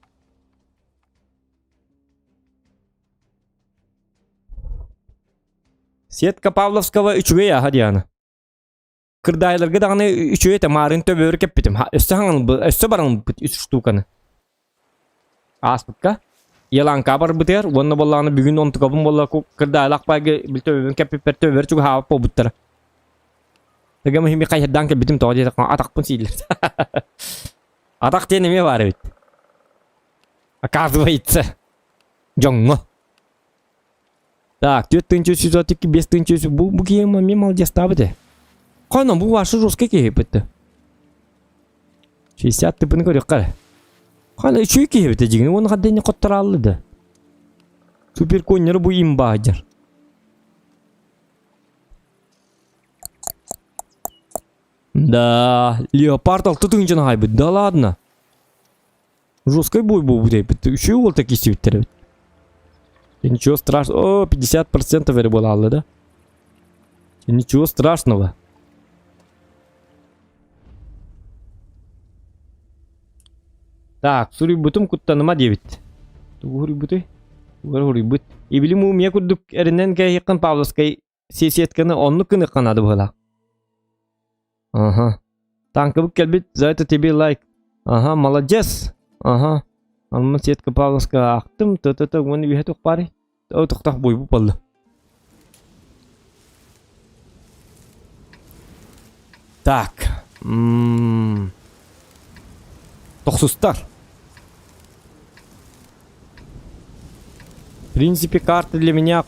Сетка Павловского үчүгэй аһа Диана. Кырдаайларга даҕаны үчүгэй этэ маарын төбөөр кэппитим. Өссө хаҥан өссө баран үс штуканы. Ааспыкка. Еланка барбытыгар уонна буоллаҕына бүгүн онтукабын буолла кырдаайлаах байга бил төбөбүн кэппиппэр төбөбөр чугаһаабыт буолбуттара. Тыгам иһин хайырдаан кэлбитим тоҕо диэтэххэ атахпын сииллэр. Атах диэн эмиэ баар эбит. Оказывается, дьоҥҥо. Так, 4132, 5100, бу, бу киһи мен молодецтаабыт ээ. Хойно, бу ваши жесткий киһи битті. 60 тыпыны көрүөххэ эрэ. Хана үчүгэй киһи эбит дьиҥин уонна хаддыны хотторааллы да. Супер коннеры бу имбаадьар. Да, леопард алты тыһыынчаны хаайбыт. Да ладно. Жесткий бой буолбут эбит. Үчүгэй уол так истибиттэр эбит. Ничего страшного. О, 50% эрэ буолаалла да. Ничего страшного. Так, суруйбутум куттаныма диэбит. Тугу суруйбутуй? Тугу суруйбут? Ибили мумия курдук эринэн кээһиэххин Павловскай сетканы оннук гыныахха наада быһыылаах. Ага. Танкабыт кэлбит, за это тебе лайк. Ага, молодец. Ага. Амма Сетка Павловска аахтым, т-т-т, уонна үһэ туох баарый? О, тохтох буйбут буолла. Так. М-м. Тохсустар. В принципе, карта для меня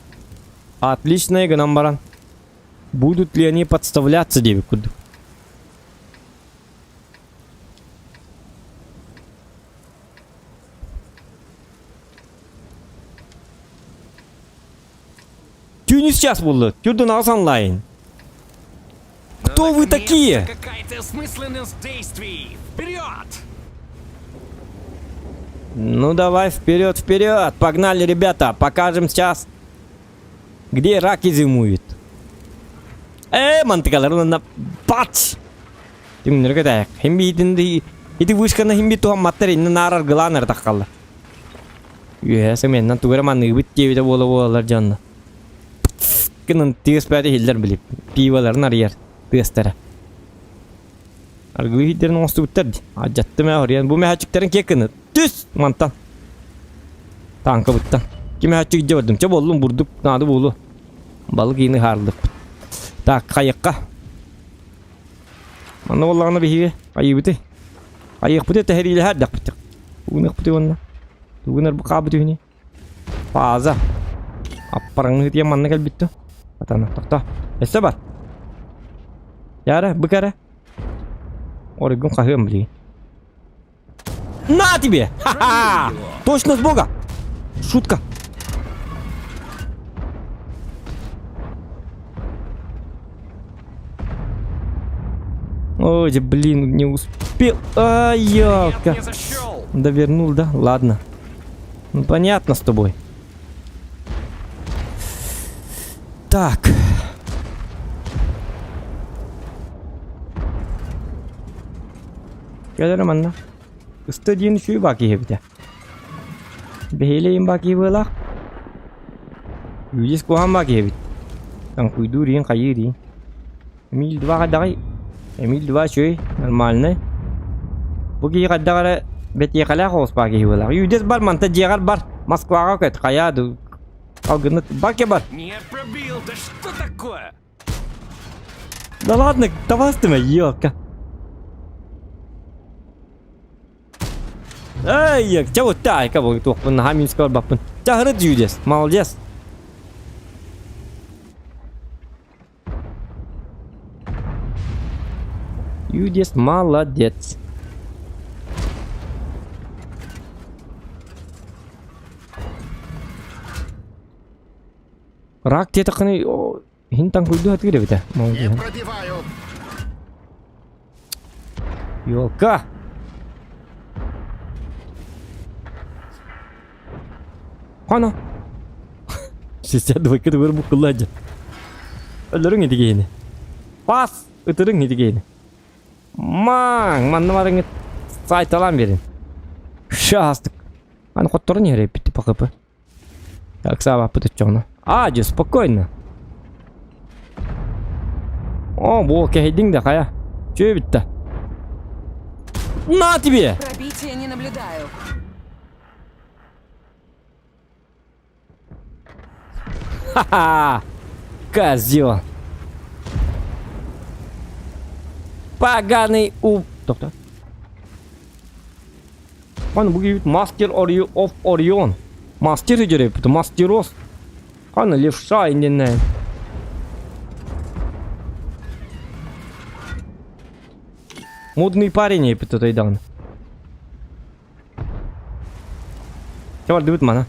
отличная, гынан баран. Будут ли они подставляться диэбит курдук. Тюнис час буолла. Түрдүн аҕыс онлайн. Кто вы такие? Какая-то осмысленность действий! Вперед! Ну давай вперед, вперед! Погнали, ребята! Покажем сейчас, где раки зимуют. Э, мантыкалар, на бац! Түҥнөргө тайак. Хим биитин ити вышканы хим бит туһамматтар инне наар аргылаан эрэ таххаллар. Үөһэ сымыйаннан тугу эрэ маныыбыт диэбитэ буола буолалар дьонно. Гынан тыас бэйэтэ иһиллэр били. Пиволарын арыйар тыастара. Аргылыы иһиттерин оҥостубуттар дии. Алдьаттым ээ хоруйан. Бу мөһөөччүктэрин киэ кыны. Түс! Мантан. Тааҥкабыттан. Ким мөһөөччүк илдьэ бардым. Чэ буоллум бурдук наада буолуо. Балык иини хаарлыахпыт. Так, хайыахха. Манна буоллаҕына биһиги хайыыбытый? Хайыахпытый тэһэриилэһэ эрдэхпит. Ууныахпытый уонна. Тугунар бу хаабыт үһүнүй? Фаза. Аппараҥныһы тиийэн манна кэлбит дуо? Атана, тохтоо. Өссө бар. Яра, бык эрэ. Оройгун хаһыам билигин. На тебе! Ха-ха! Точно с бога! Шутка. Ой, блин, не успел. Ай, ёлка. Довернул, да? Ладно. Ну, понятно с тобой. Так. Кэлэр манна. Ыста диэн үчүгэй баа киһи эбитэ. Бэһиэлэйин баа киһи быалаах. Үдис куһаан баа киһи эбит. Таҥкуйдуур иин хайыыр иин. Эмиль 2 хайдаҕый? Эмиль 2 үчүгэй, нормальный. Бу киһи хайдах эрэ бэтиэхэлээх оҕус баа киһи быалаах. Үдис бар манта дьиэҕэр бар. Москваҕа көт, хайаа ду. Алгынныт бар ке бар. Не пробил, да что такое? Да ладно, давай ёлка. Эй, чэ вот так, кого туохпун наһаа минска барбаппын. Чаһырыт дьүүдес, молодец. Юдес молодец. Рак диэтэххинэ иһин таҥкуйдуу сатыыр эбитэ. Не пробиваю. Елка! Хана! 62 төгөр буккулла дьэ. Өлөрүҥ ити киһини. Пас! Ытырыҥ ити киһини. Маҥ! Манна барыҥыт сайталаан биэрин. Шаастык. Аны хотторун иһэр эппит ПХП. Ыксаабаппыт оччоҕуна. Аа, дьэ, спокойно. О, бу кэһэйдиҥ да хайа. Чүө бүтта. На тебе! Пробития не наблюдаю. Ха-ха! Козел! Поганый у... Доктор. Аны бу киһибит мастер of Orion. Мастер үдереппит, мастерос. Аны левша иннинэ. Модный парень еппит отойдаҕына. Чэ бардыбыт мана.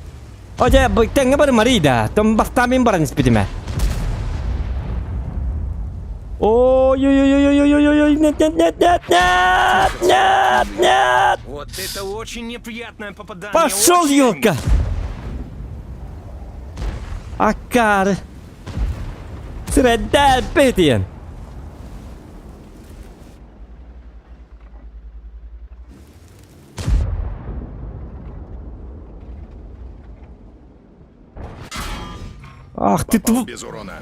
О дьэ, тэҥҥэ бары Марий да. Том бастаан мин баран испитим ээ. Ой-ой-ой-ой-ой-ой-ой, нет, нет, нет, нет, нет, нет, нет. Вот это очень неприятное попадание. Пошел, очень. елка! Акары. Сирэддээппитиэн. Ах ты Попал без урона.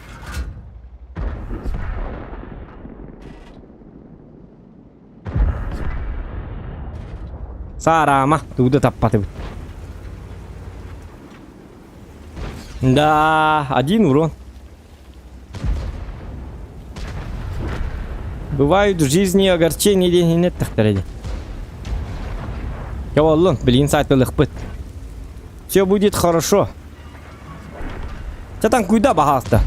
Саараама, тугу да таппатыбыт. Да, один урон. Бывают в жизни огорчения диэн иһин эттэхтэрэ дии. Чэ буоллун, билигин саайтылыахпыт. Все будет хорошо. Чэ таҥкуйда баһаалыста.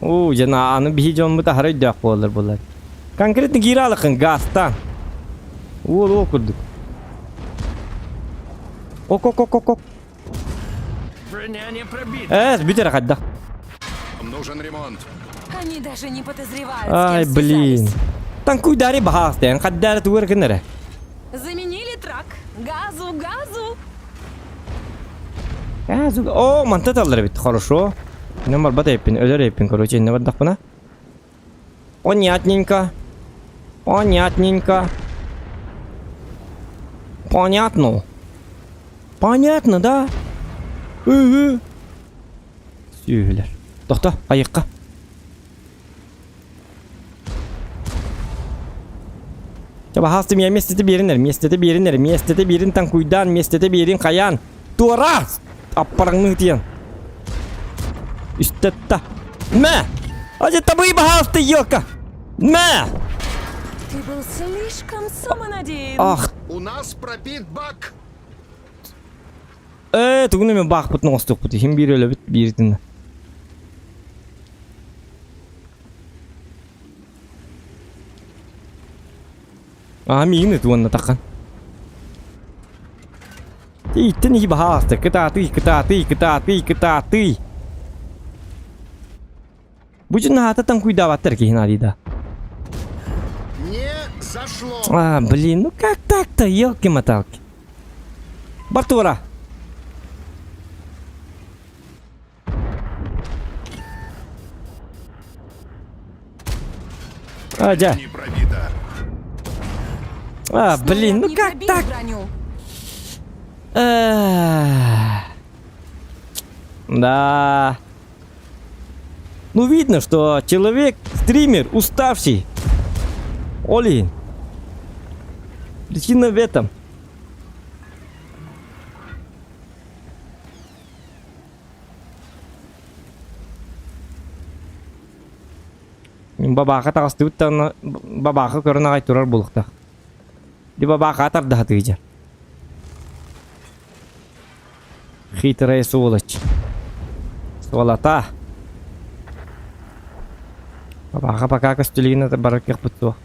Уу, дьэ аны биһи дьоммут аһара өйдөөх буоллар буоллар. Конкретно киирэ алыкын газтаан. Уол уол курдук. Ок-ок-ок-ок-ок. Броня не пробита. Э, бүтэр хайдах. Нужен ремонт. Они даже не подозревают, с Ай, кем блин. связались. Танкуйдари баһаастайан хаддаары тугар гынара. Заменили трак. Газу, газу. О, манта таллар эбит. Хорошо. Мен барбат эппин, өлөр эппин, короче, инне бардахпына. Понятненько. Понятненько. Понятно. Понятно, да? Угу. Сүөһүлэр. Тохто, айыққа. Баһаасты миэ миэстэтэ биэрин эрэ, миэстэтэ биэрин эрэ, миэстэтэ биэрин таҥкуйдаан, миэстэтэ биэрин хайаан. Туора! Аппараҥны ытыйан. Үстэтта. Мэ! Ажы табый баһаасты елка! Мэ! Ты был слишком самонадеян. Ах! У нас пробит бак! Ээ, тугун эме баахпытын оҥостуохпут иһин биир өлөбүт биирдин. Аа, миигин ыт уонна таххан. Ииттэн иһи баһааласта, кытаатый, кытаатый, кытаатый, кытаатый. Бу дьон наһаата таҥкуйдаабаттар киһи наадыйда. Не зашло. А, блин, ну как так-то, елки-моталки. Бар туора. А, дя. Не пробито. А, блин, ну Не как пробил так? броню. Эх. Да. Ну, видно, что человек, стример, уставший. Оли. Причина в этом. Бабааха таҕыстыбыт даҕаны бабааха көрөн аҕай турар буолуохтаах. Ди бабааха тардаһа тыыдьар. Хитрая сволочь. Сволота. Бабаха пока көстүлүгүн барар кыахпыт суох.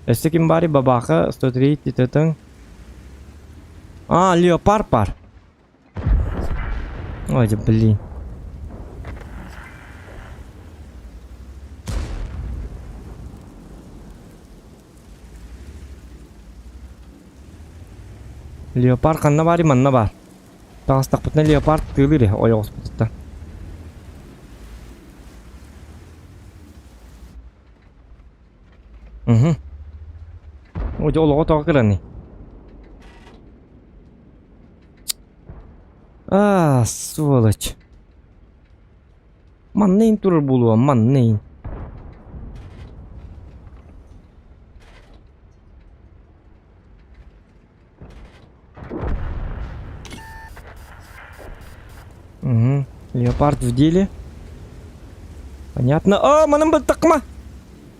Өссө ким баарый бабаха 103 титетең. А, леопард бар. Ой, блин. Леопард ханна баарый манна баар. Таҕыстахпытына леопард тыылыыр ээ ойоҕоспутуттан. Уһу. О, дьэ олоҕо тоҕо кыраный? А, сволочь. Манныйын турар буолуо, манныйын. Угу. Леопард в деле. Понятно. О, манан баттахма!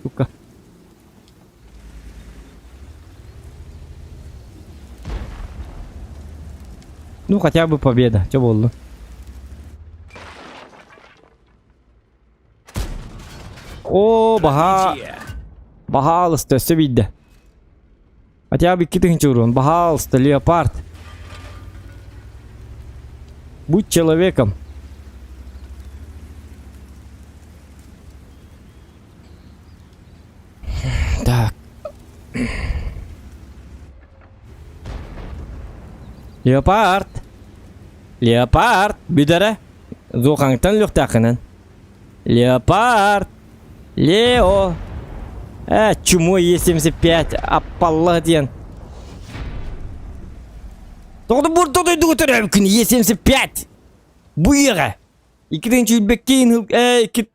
Сука. Ну, хотя бы победа. Че болды? О, баха. Баһаалыста, өссө биирдэ. Хотя бы 2000 урон. Баһаалыста, леопард. Будь человеком. Так. Леопард. Леопард. Бүдәрэ. Зуохаҥтан өлүөхтээххинэн. Леопард. Лео. Э, чмо Е75. Аппалла диэн. Тоҕо бурда дойдуга төрөөбүккүн Е75. Бу үйэҕэ. Иккитинчи үрбэккиин э, икки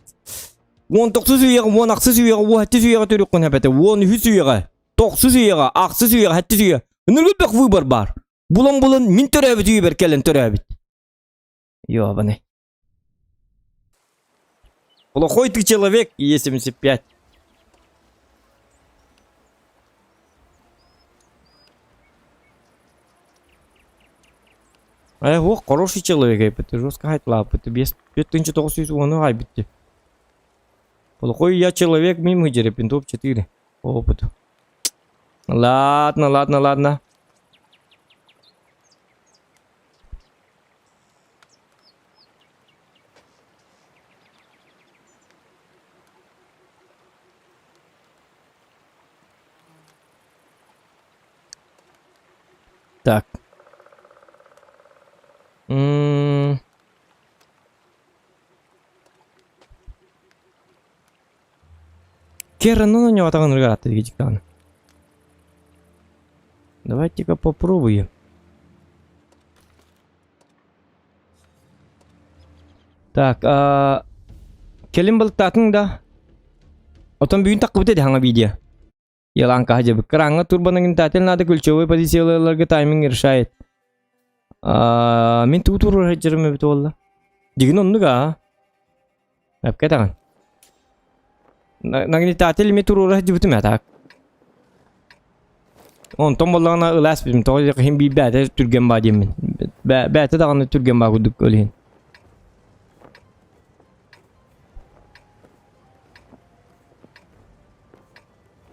он тохсус үйэҕэ, он ахсыс үйэҕэ, уон сэттис үйэҕэ төрүөххүн эбэтэ, уон үһүс үйэҕэ, тохсус үйэҕэ, ахсыс үйэҕэ, сэттис үйэ. Ынырык выбор бар. Булан-булан мин төрөөбүт үйэбэр кэлэн төрөөбүт. Ёбаный. Плохой ты человек, Е75. Э, ох, хороший человек, эппит, жестко хайтлааппыт, без 5910 айбитти. Плохой я человек, мимо дерепин, топ-4 по опыту. Ладно, ладно, ладно. Так. М Керанын ойноотоҕун ырыгаатты дигичиккаҕына. Давайте-ка попробуем. Так, а, кэлин балыктаатыҥ да? Отон бүгүн таххыбыта дии хаҥа видео. Еланка дьэбит. Кыраҥҥа турбонагнетатель надо ключевой позицияларга тайминг решает. А, мин тугу туруора сылдьарым эбит буолла. Дигин оннук аа. Эпкэ даҕан. Нагнетатель ми туруора сылдьыбытым ээ так. Онтон буоллаҕына ылаас битим тоҕо диэххэ иһин биир бээтэ түргэн баа диэммин. Бээтэ даҕаны түргэн баа курдук ол иһин.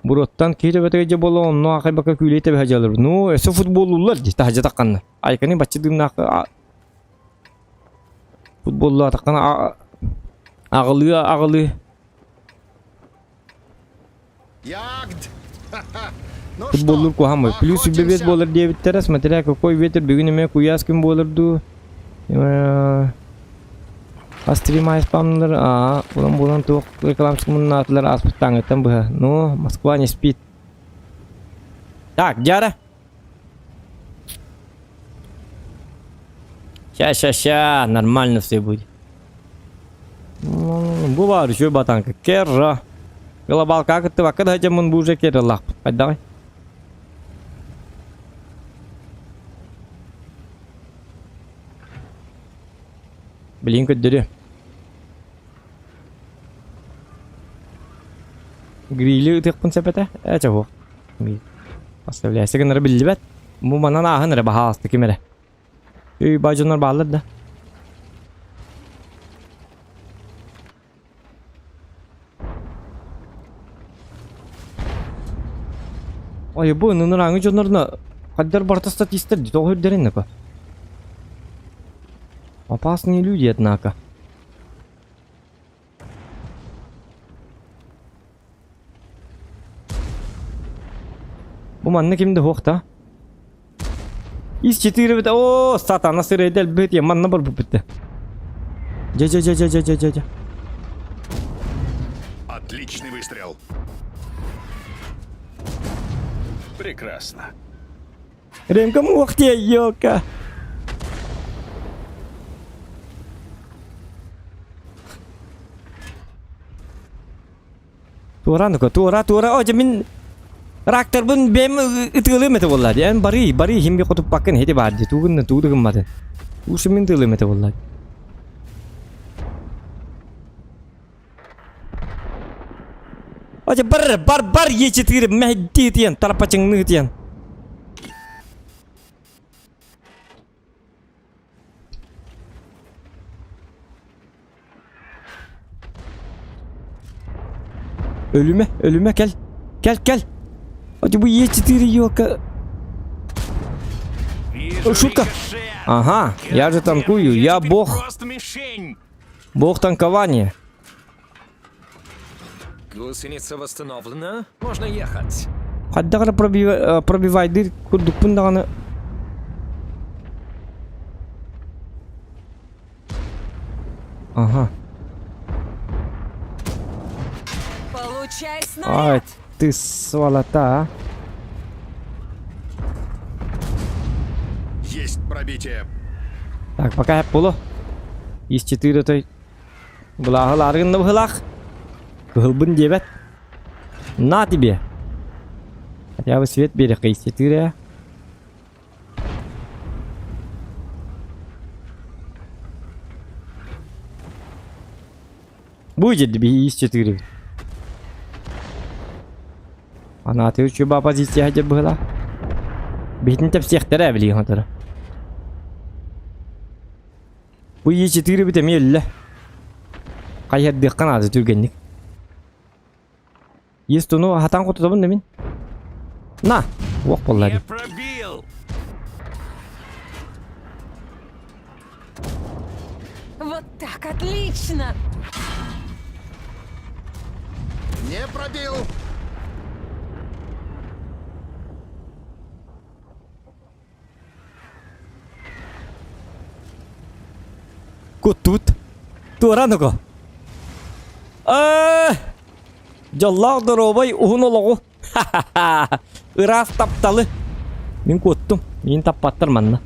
Буруоттан киһи төбөтүгэр дьэ буола онно аахайбакка күүлэй тэбэһэ дьаллар. Ну, өссө футболлууллар дии таһдьа тахханна. Айканы бачча дыымнаах футболлаатаххына аҕылыы аҕылыы. Ягд! Ну Футболлуур что, куһаҕан Плюс 25 охотимся? буолар диэбиттэрэ, смотря какой ветер бүгүн эмиэ куйаас күн буолар дуу. Астримай спамнылар, аа, улам булан туох рекламщик муннаатылар ааспыттааҥыттан быһа. Ну, Москва не спит. Так, Дяра. Ща, ща, ща, нормально все будет. Бу баар үчүгэй батанка. Керра. Глобалка кыттыбакка да сылдьаммын бу уже керралаахпыт. Хайдаҕый? Билигин көрдөрүө. Грили ытыахпын сөп этэ. Ээ чэ буо. Оставляйся гынара биллибэт. Бу манан ааһан эрэ баһаалыста ким эрэ. Үй баа дьоннор бааллар да. Ой, бу ынырааҥы дьоннорно хайдар барыта статистар дии тоҕо үрдэрин напа. Опасные люди, однако. Бу манна ким да суох да? Ис 4 бит. О, сатана сырайда элбэт я манна бар буппүттэ. Дьэ дьэ дьэ дьэ дьэ дьэ дьэ дьэ. Отличный выстрел. Прекрасно. Ремка муох диэ, ёлка. Туора ну-ка, туора, туора. О, дьэ мин ракторбын бэйэм ытыалыам этэ буолла дии. Эн барый, барый, иһим би хотуппаккын ити баар дии. Тугун тугу да гымматын. Ушу мин ытыалыам этэ буолла. О, дьэ бар, бар, бар, Е4 мэһдии ытыйан, тарапачыҥныы ытыйан. Өлүмэ, өлүмэ кэл. Кэл, кэл. А бу Е4 елка. Шутка. Ага, я же танкую, я бог. Бог танкования. Гусеница восстановлена, можно ехать. Хайдах эрэ пробивайдыыр курдукпун даҕаны Ага. Получай Ай, снаряд! ты сволота, а. Есть пробитие. Так, пока я полу. Из 4 той Былааһылааргын да быһылаах. Кыһылбын диэбэт. На тебе. Хотя бы свет берег 4. Будет ИС-4. Анааты үчүба позиция деп быһыла. Биһитин тэпсиэхтэрэ билигин хотора. Бу Е4 бит эмиэ өллө. Хайыһардыахха наада түргэнник. Есть ну хатан хотутобун да мин. На! Уох буолла Я пробил! Вот так, отлично! Не пробил. Куттубут. Туораан око. Дьоллоох доруобай уһун олоҕу. Ха-ха-ха! Ыраас тапталы. Мин куоттум. Миин таппаттар манна.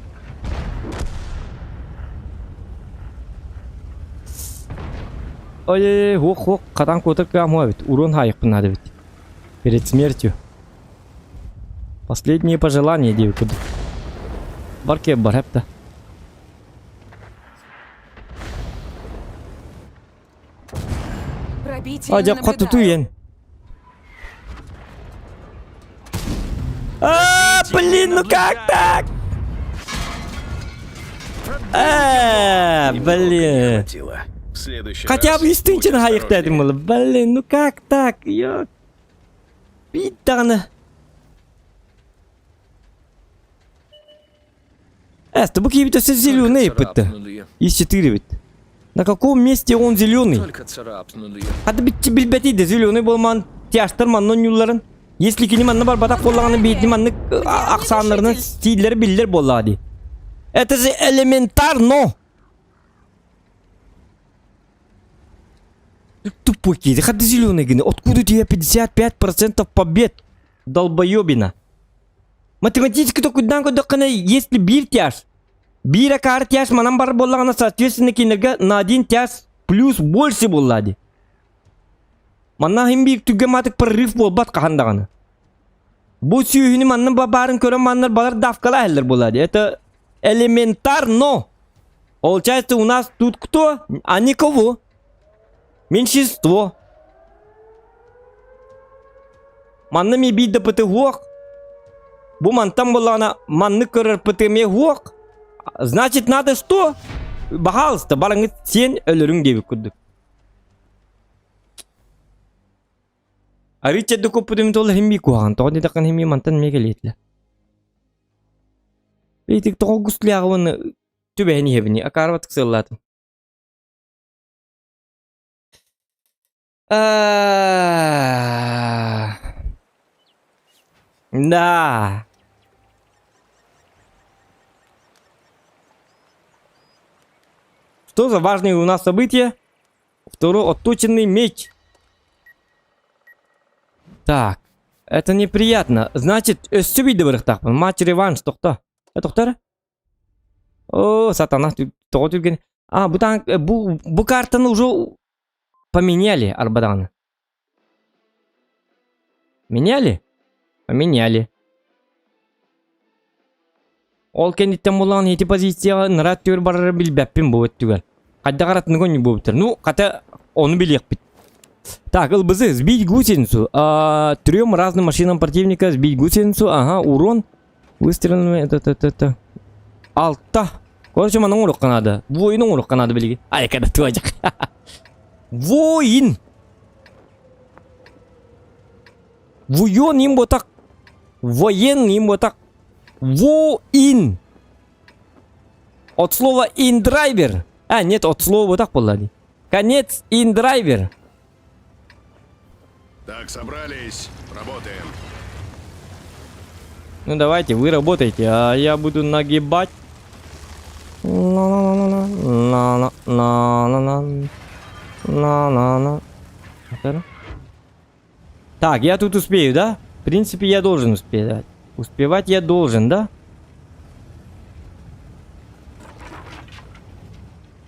Ой, хуох-хуох, хатан куотар кыам эбит. Урон хаайыкпын наада эбит. Перед смертью. Последние пожелания диэбит курдук. Бар киэп бар хэпта. Пробитие А, не дьэ, хоту наблюдаю. туйен. А, блин, ну как так? А, блин. Хватило. В следующий Хотя раз бы будь истинчен осторожнее. хайыктадым было. Блин, ну как так? Ё. Биир даҕаны. Эс, бу киһибит өссө зеленый ыппытты. Царапнули. Из 4 бит. На каком месте он зеленый? Только царапнули. Хата битчи билбэти да зеленый болман тяжтар манна ньулларын. Если кини манна барбатах буоллаҕына биирди маннык ахсааннарынан стиллери биллэр буоллаҕа дии. Это же элементарно! Тупой киһи, хата зеленый гына. Откуда у тебя 55% побед? Долбоебина. Математически токуйдаан көрдөххүнэ, если биир тяж, биир акаары тяж манан барар буоллаҕына, соответственно, кинилэргэ на один тяж плюс больше буолла дии. Манна иһин биир түргэн маатык прорыв буолбат хаһан даҕаны. Бу сүөһүнү манна баарын көрөн маннар балар давкалаа иһэллэр буолла дии. Это элементарно. Получается, у нас тут кто? А никого. Меньшинство. Манна ми биир да пыты суох. Бу мантан буоллаҕына маннык көрөр пыты эмиэ суох. Значит, надо что? Баһаалыста, бараҥҥыт сиэн өлөрүҥ диэбит курдук. Арыычча да куппутум туол иһин мии куһаҕан. Тоҕо диэтэххинэ иһин мии мантан эмиэ кэлиэтилэр. Итик тоҕо густлааҕы уонна түбэһэн иһэбиний, акаарыбатык сыаллаатым. Да. Что за важные у нас события? Второй отточенный меч. Так, это неприятно. Значит, өссө биирдэ барыахтаахпын. Матч реванш тохто. Э, тохтор? О, сатана, тоҕо түргэн. А, бу, танк, бу, бу картаны уже поменяли, арбадаҕаны. Меняли? Поменяли. Ол кэнниттэн булан ити позицияҕа ыныраа түөр барары билбэппин бу өттүгэр. Хайдах аратыныгы онньу буолбуттар. Ну, хата ону билиэхпит. Так, ылбызы, сбить гусеницу. А, трем разным машинам противника сбить гусеницу. Ага, урон. Выстрелами, это, это, это. Алта. Короче, манан оҥоруохха наада. Воин оҥоруохха наада билигин. Ай, когда туадьах. Воин! Вуйон им ботак. Воен им ботак. Воин! От слова индрайвер. А, нет, от слова вот так было. Конец индрайвер. Так, собрались. Работаем. Ну давайте, вы работаете, а я буду нагибать. На-на-на-на-на, на-на-на-на, на-на-на. Так, я тут успею, да? В принципе, я должен успеть. Да? Успевать я должен, да?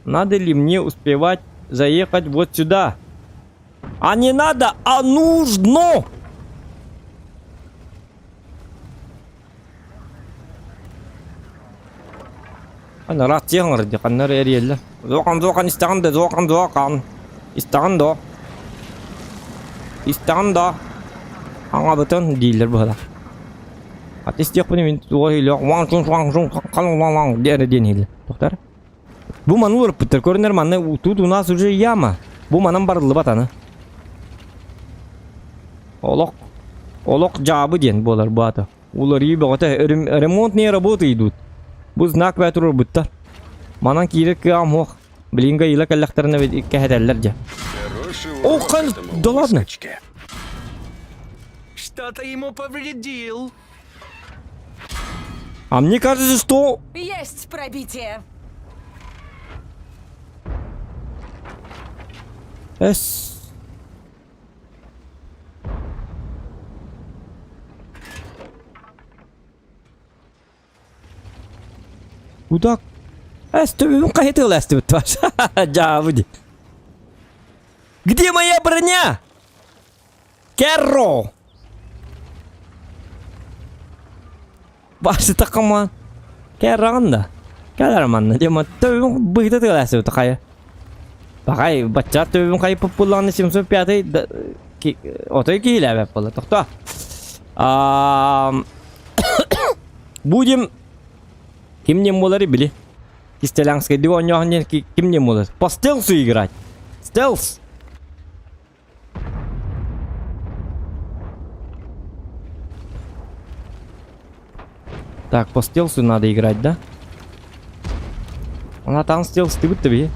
Надо ли мне успевать заехать вот сюда? А не надо, а нужно! Ана рация оҥордо, ханна эрэ эрийэллэр. Зохан, зохан, истэҕин да, зохан, зохан. Истэҕин да. Истэҕин да. Аҥабытын дииллэр быһыылаах. Аты истиэхпин мин туох иһиллэх ваҥ чуҥ чуаҥ чуҥ хан ваҥ ваҥ диэн диэн иһиллэр. Тохтор. Бу маны уларыппыттар. Көрүнэр манна тут у нас уже яма. Бу манан барыллыбат аны. Олох олох дьаабы диэн буолар бу ата. Уларыйыы бөҕөтө ремонтные работы идут. Бу знак бää турарбыттар. Манан киирэр кыаҕым суох. Билиҥҥэ ыйыла кэллэхтэринэ кэһэтэллэр дьэ. О, хан, да ладно. Что-то ему повредил. А мне кажется, что... Есть пробитие. Эс. Куда? Эстүбүн хайытыыл эстүбүт Дьаабы ди. Где моя броня? Керро! Башы такама. Керраҕын да. Кэлэр манна. Дема төбүн быһыта тыал эстүбүт хайа. Бакай бачча төбүн хайыппыт буллаҕына 705 отой киһилээбэт буолла. Тохто. Будем ким не буолары били. Кистэлэҥскэйдик оонньооһун диэн ким не буолар. По стелсу играть. Стелс. Так, по стелсу надо играть, да? Она там стелс ты будто би.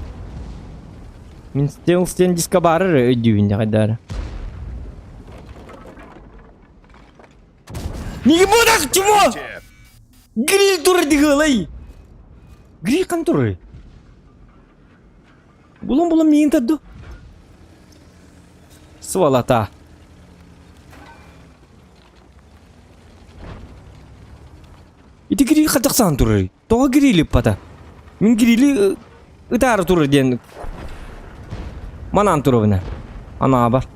Мин стелс диэн диска баарар өйдүүбүн дьаҕайдаары. Не будах чего? Гриль турар дыгылай. Гриль кан турар. Булун булун миин тарду. Сволота. Ити гриль хатахсан турар. Тоҕо грили пата? Мин грили ытаары турар диэн манаан турабына. Анаабар.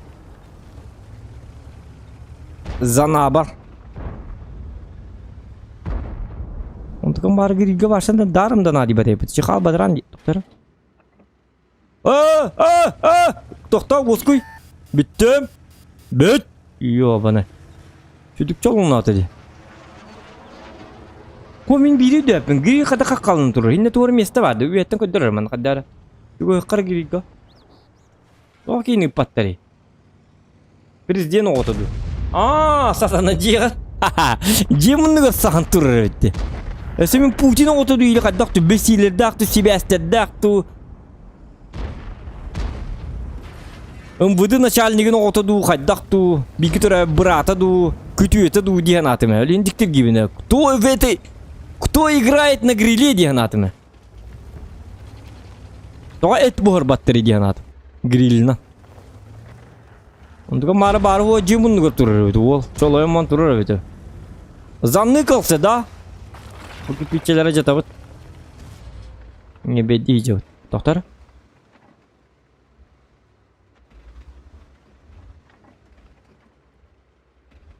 Занаабар. Онтукам баар грильгэ барсан да дарым да наадыйбат эбит. Чихал бадран доктор. А, а, а! Тохтоо, уоскуй. Бүттүм. Бүт. Ёбана. Сүдүк чолунаата дии. Ко мин биири өйдөөппүн. Гриль хата хаххалан турар. Инне туора миэстэ баар да. Үйэттэн көрдөрөр маны хаддаара. Үгүөххара грильга. Тоҕо киин ыыппаттарый? Президент оҕото дуу? Аа, сатана дьиэҕэ. Дьиэ муннугар сахан турар эбит дии. Өссө мин Путин оҕото дуу или хайдах туу бэсиилэрдээх туу сибээстэрдээх туу МВД начальнигын оҕото дуу хайдах дуу бииргэ төрөөбүт быраата дуу күтүөтэ дуу дии санаатым ээ. Олин диктиргибинэ. Кто в этой кто играет на гриле дии санаатым ээ. Тоҕо эт буһарбаттар дии санаатым. Грилинэн. Онтука маары баары уо дьиэ муннугар турар эбит уол. Чолойон турар эбит. Заныкался, да? Бу кирпиччэлэрэ жатабыт. Не бедди идет. Доктор?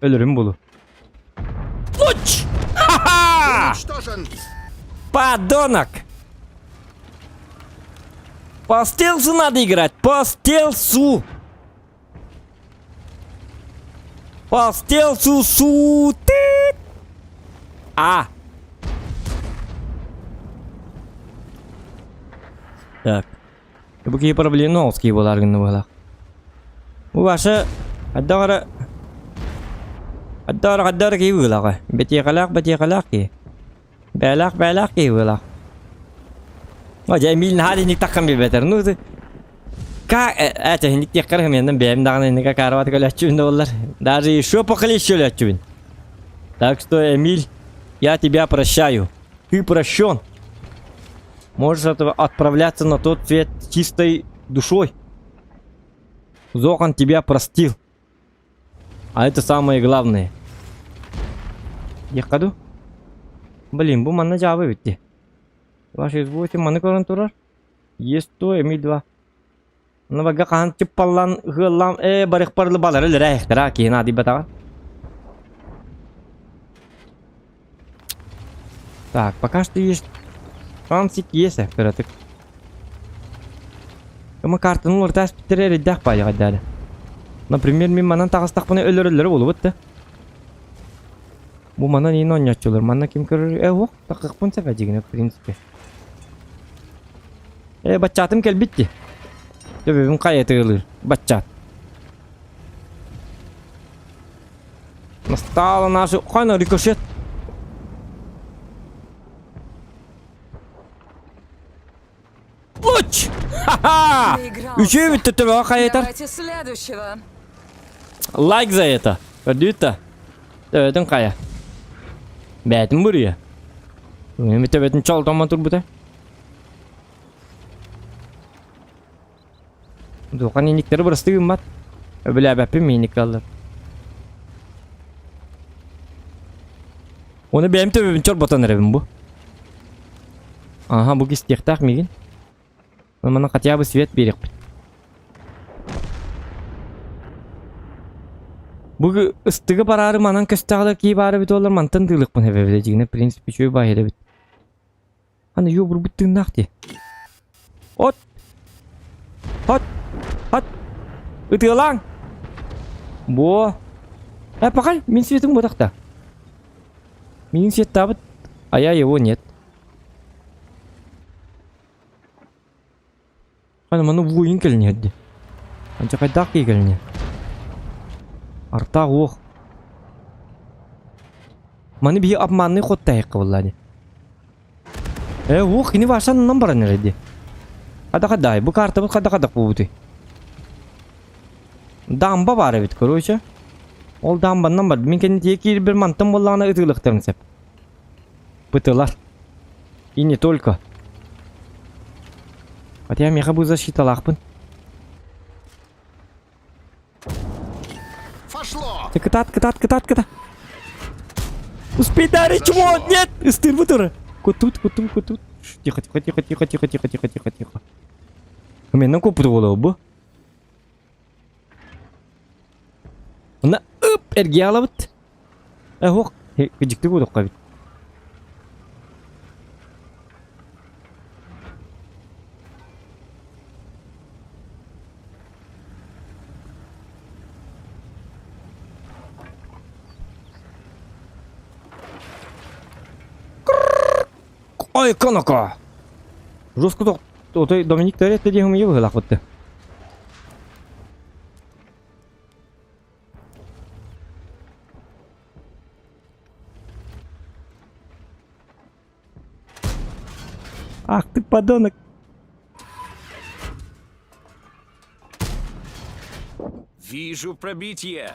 Өлөрүм булу. Луч! Ха-ха! Уничтожен! Подонок! По стелсу надо играть! По стелсу! По стелсу су ты! А! Так. Бу киһи проблемно буолар гынна буолах. Бу ваша хайдах эрэ хайдах эрэ хайдах эрэ киһи быылаҕа. Бэтиэхэлээх бэтиэхэлээх киһи. Бээлээх бээлээх киһи быылаах. О, дьэ Эмиль наһаа инник таххан билбэтэр. Ну, ты Ка это инник диэххэр хэмиэннэн бэйэм даҕаны инника каарабат көлөөччүбүн да буоллар. Даже еще похлеще өлөөччүбүн. Так что, Эмиль, я тебя прощаю. Ты прощен. Можешь отправляться на тот свет чистой душой. Зохан тебя простил. А это самое главное. Диэххэ Блин, бу манна дьаабы эбит Ваш извольте маны көрөн турар. Есть то, Эмиль 2. Онно барга хаһан чыппаллан, ыһыаллаан, ээ барыхпар балары өлөрөөйөхтөрө киһи наадыйбатаҕа. Так, пока что есть шансик есть кыратык. Кыма картаны уларытаас биттэрэ эрэйдээх баайаҕа дары. Например, мин манан таҕыстахпына өлөрөллөрө буолубут да. Бу манан иин оонньооччулар, манна ким көрөр? Э, уох, такыахпын сөп дьигинэ, в принципе. Э, баччаатым кэлбит дии. Төбөбүн хайа тыалыыр, баччаат. Настала наша... Хайна рикошет. Луч! Ха-ха! Үчүгэй бүттэ төбөҕө хайытар. Давайте следующего. Лайк за это. Көрдүүт да. Төбөтүн хайа. Бээтин буруйа. Эми төбөтүн чолтомон турбута. Духан иниктэри бырастыы гыммат. Өбүлээбэппин мииник аллар. Оны бэйэм төбөбүн чорботон эрэбин бу. Ага, бу кистиэхтээх миигин. Манна хотя бы свет биэриэхпит. Бу ыстыгы бараары манан көстөҕөлөр кии баары бит олар мантан тыылыкпын хэбэбилэ дьигинэ в принципе үчүгэй баайыр эбит. Аны юу бурбут тыыннаах дии. От! От! От! Ытыалааҥ! Буо! Э, пахай, мин светым буотахта. Мин светтаабыт, а я его нет. Аны маны буйын кэлин дии. Анча хайдаах киһи кэлин Артаах уох. Маны биһи обманный ход таһыахха буолла дии. Э, уох, кини Варшанынан баран эрэ дии. Хада-хадай, бу картабыт хада-хадах буолбутуй. Дамба баар эбит, короче. Ол дамбаннан бар. Мин кэннитигэ киирбэр мантан буоллаҕына ытыылыктарын сөп. Пытылар. И не только. Хотя миэхэ бу защиталаахпын. Пошло! Ты кытаат, кытаат, кытаат, кытаат. Успей дарить чмо! Нет! Ыстырбыт уже. Кутут, кутут, кутут. Тихо, тихо, тихо, тихо, тихо, тихо, тихо, тихо, тихо. Мен купут буолуо бу. Мына ып эргийэ аҕалабыт. Э уох дьикти буолуохха эбит. Ой, коноко! Жестко отой Доминик Торетто диэн умуйа быһыылаах Ах ты подонок! Вижу пробитие.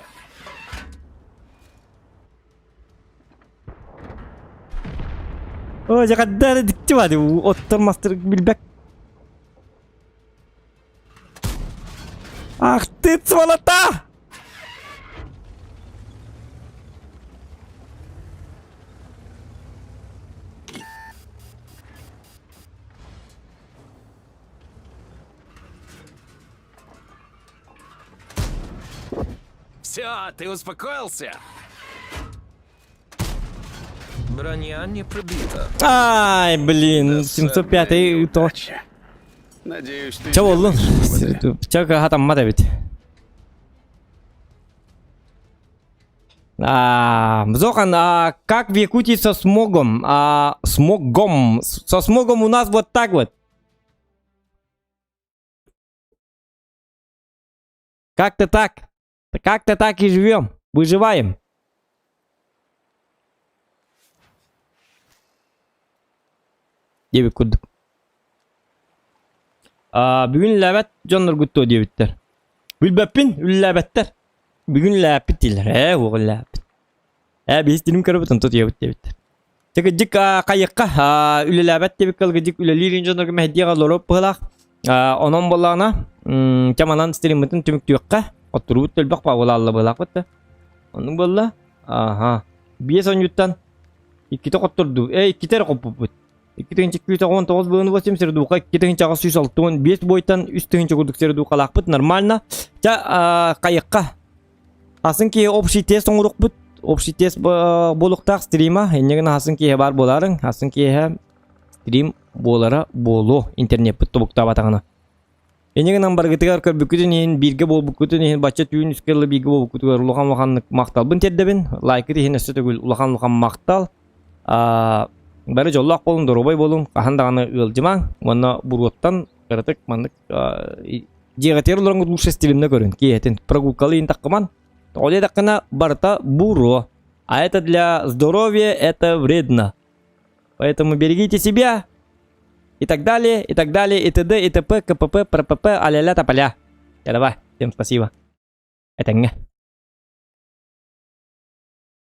О, дьэ хаддары дикти баады оттор мастер билбэк. Ах ты сволота! Все, ты успокоился? Броня не пробита. Ай, блин, 705 то. Надеюсь, ты Чэ буоллун. сделаешь выводы. Чэ хатаммат эбит. А, Зохан, а как в Якутии со смогом? А, смогом. Со смогом у нас вот так вот. Как-то так. Как-то так и живем. Выживаем. Диэбит курдук. А, бүгүн үлэлээбэт дьонноргут дуо диэбиттэр. Билбэппин, үлэлээбэттэр. Бүгүн үлэлээппит дииллэр. Ээ, уох үлэлээппит. Ээ, биһи стилим көрөбүт, онто утуйабыт диэбиттэр. Кырдьык хайыахха үлэлээбэт диэбиккэ кырдьык үлэлиир дьоннорго мэһэйдиэх олоруох быһыылаах. Онон буоллаҕына, чэ манан стриммытын түмүктүөххэ. Оттуруубут да элбэх баҕалаалла быһыылаахпыт да. Оннук буолла. Аха. Биэс оонньууттан иккитэ хоттордубут. Э, иккитэ эрэ хоппуппут. 2 299 быһыыны 8 сердуха 2865 буойтан 3000 курдук сердухалаахпыт нормально. Чэ, хайыахха. Хасын киһи общий тест оҥоруохпут. Общий тест буолуохтаах стрима. Инньэ гына хасын киһи баар буолаарыҥ. Хасын киэһэ стрим буолара буолуо. Интернеппит тобуктаабатаҕына. Инньэ гынан барыгытыгар көрбүккүтүн иһин, бииргэ буолбуккутун иһин, бачча түүн үскэ дылы бииргэ буолбуккутугар улахан улаханнык махталбын тиэрдэбин. Лайкыт иһин өссө төгүл улахан улахан махтал. Бары дьоллоох буолуҥ, доруобай буолуҥ, хаһан даҕаны ыалдьымаҥ уонна буруоттан кыратык маннык Дьиэҕитигэр олороҥҥут лучше стримна көрүн, киэһэтин. Прогулкалы иһин таххыман. Тоҕо диэтэххинэ, барыта буруо. А это для здоровья это вредно. Поэтому берегите себя и так далее, и так далее, и т.д., и т.п., кпп, прпп, аля-ля тополя. Давай, всем спасибо. Этэҥҥэ.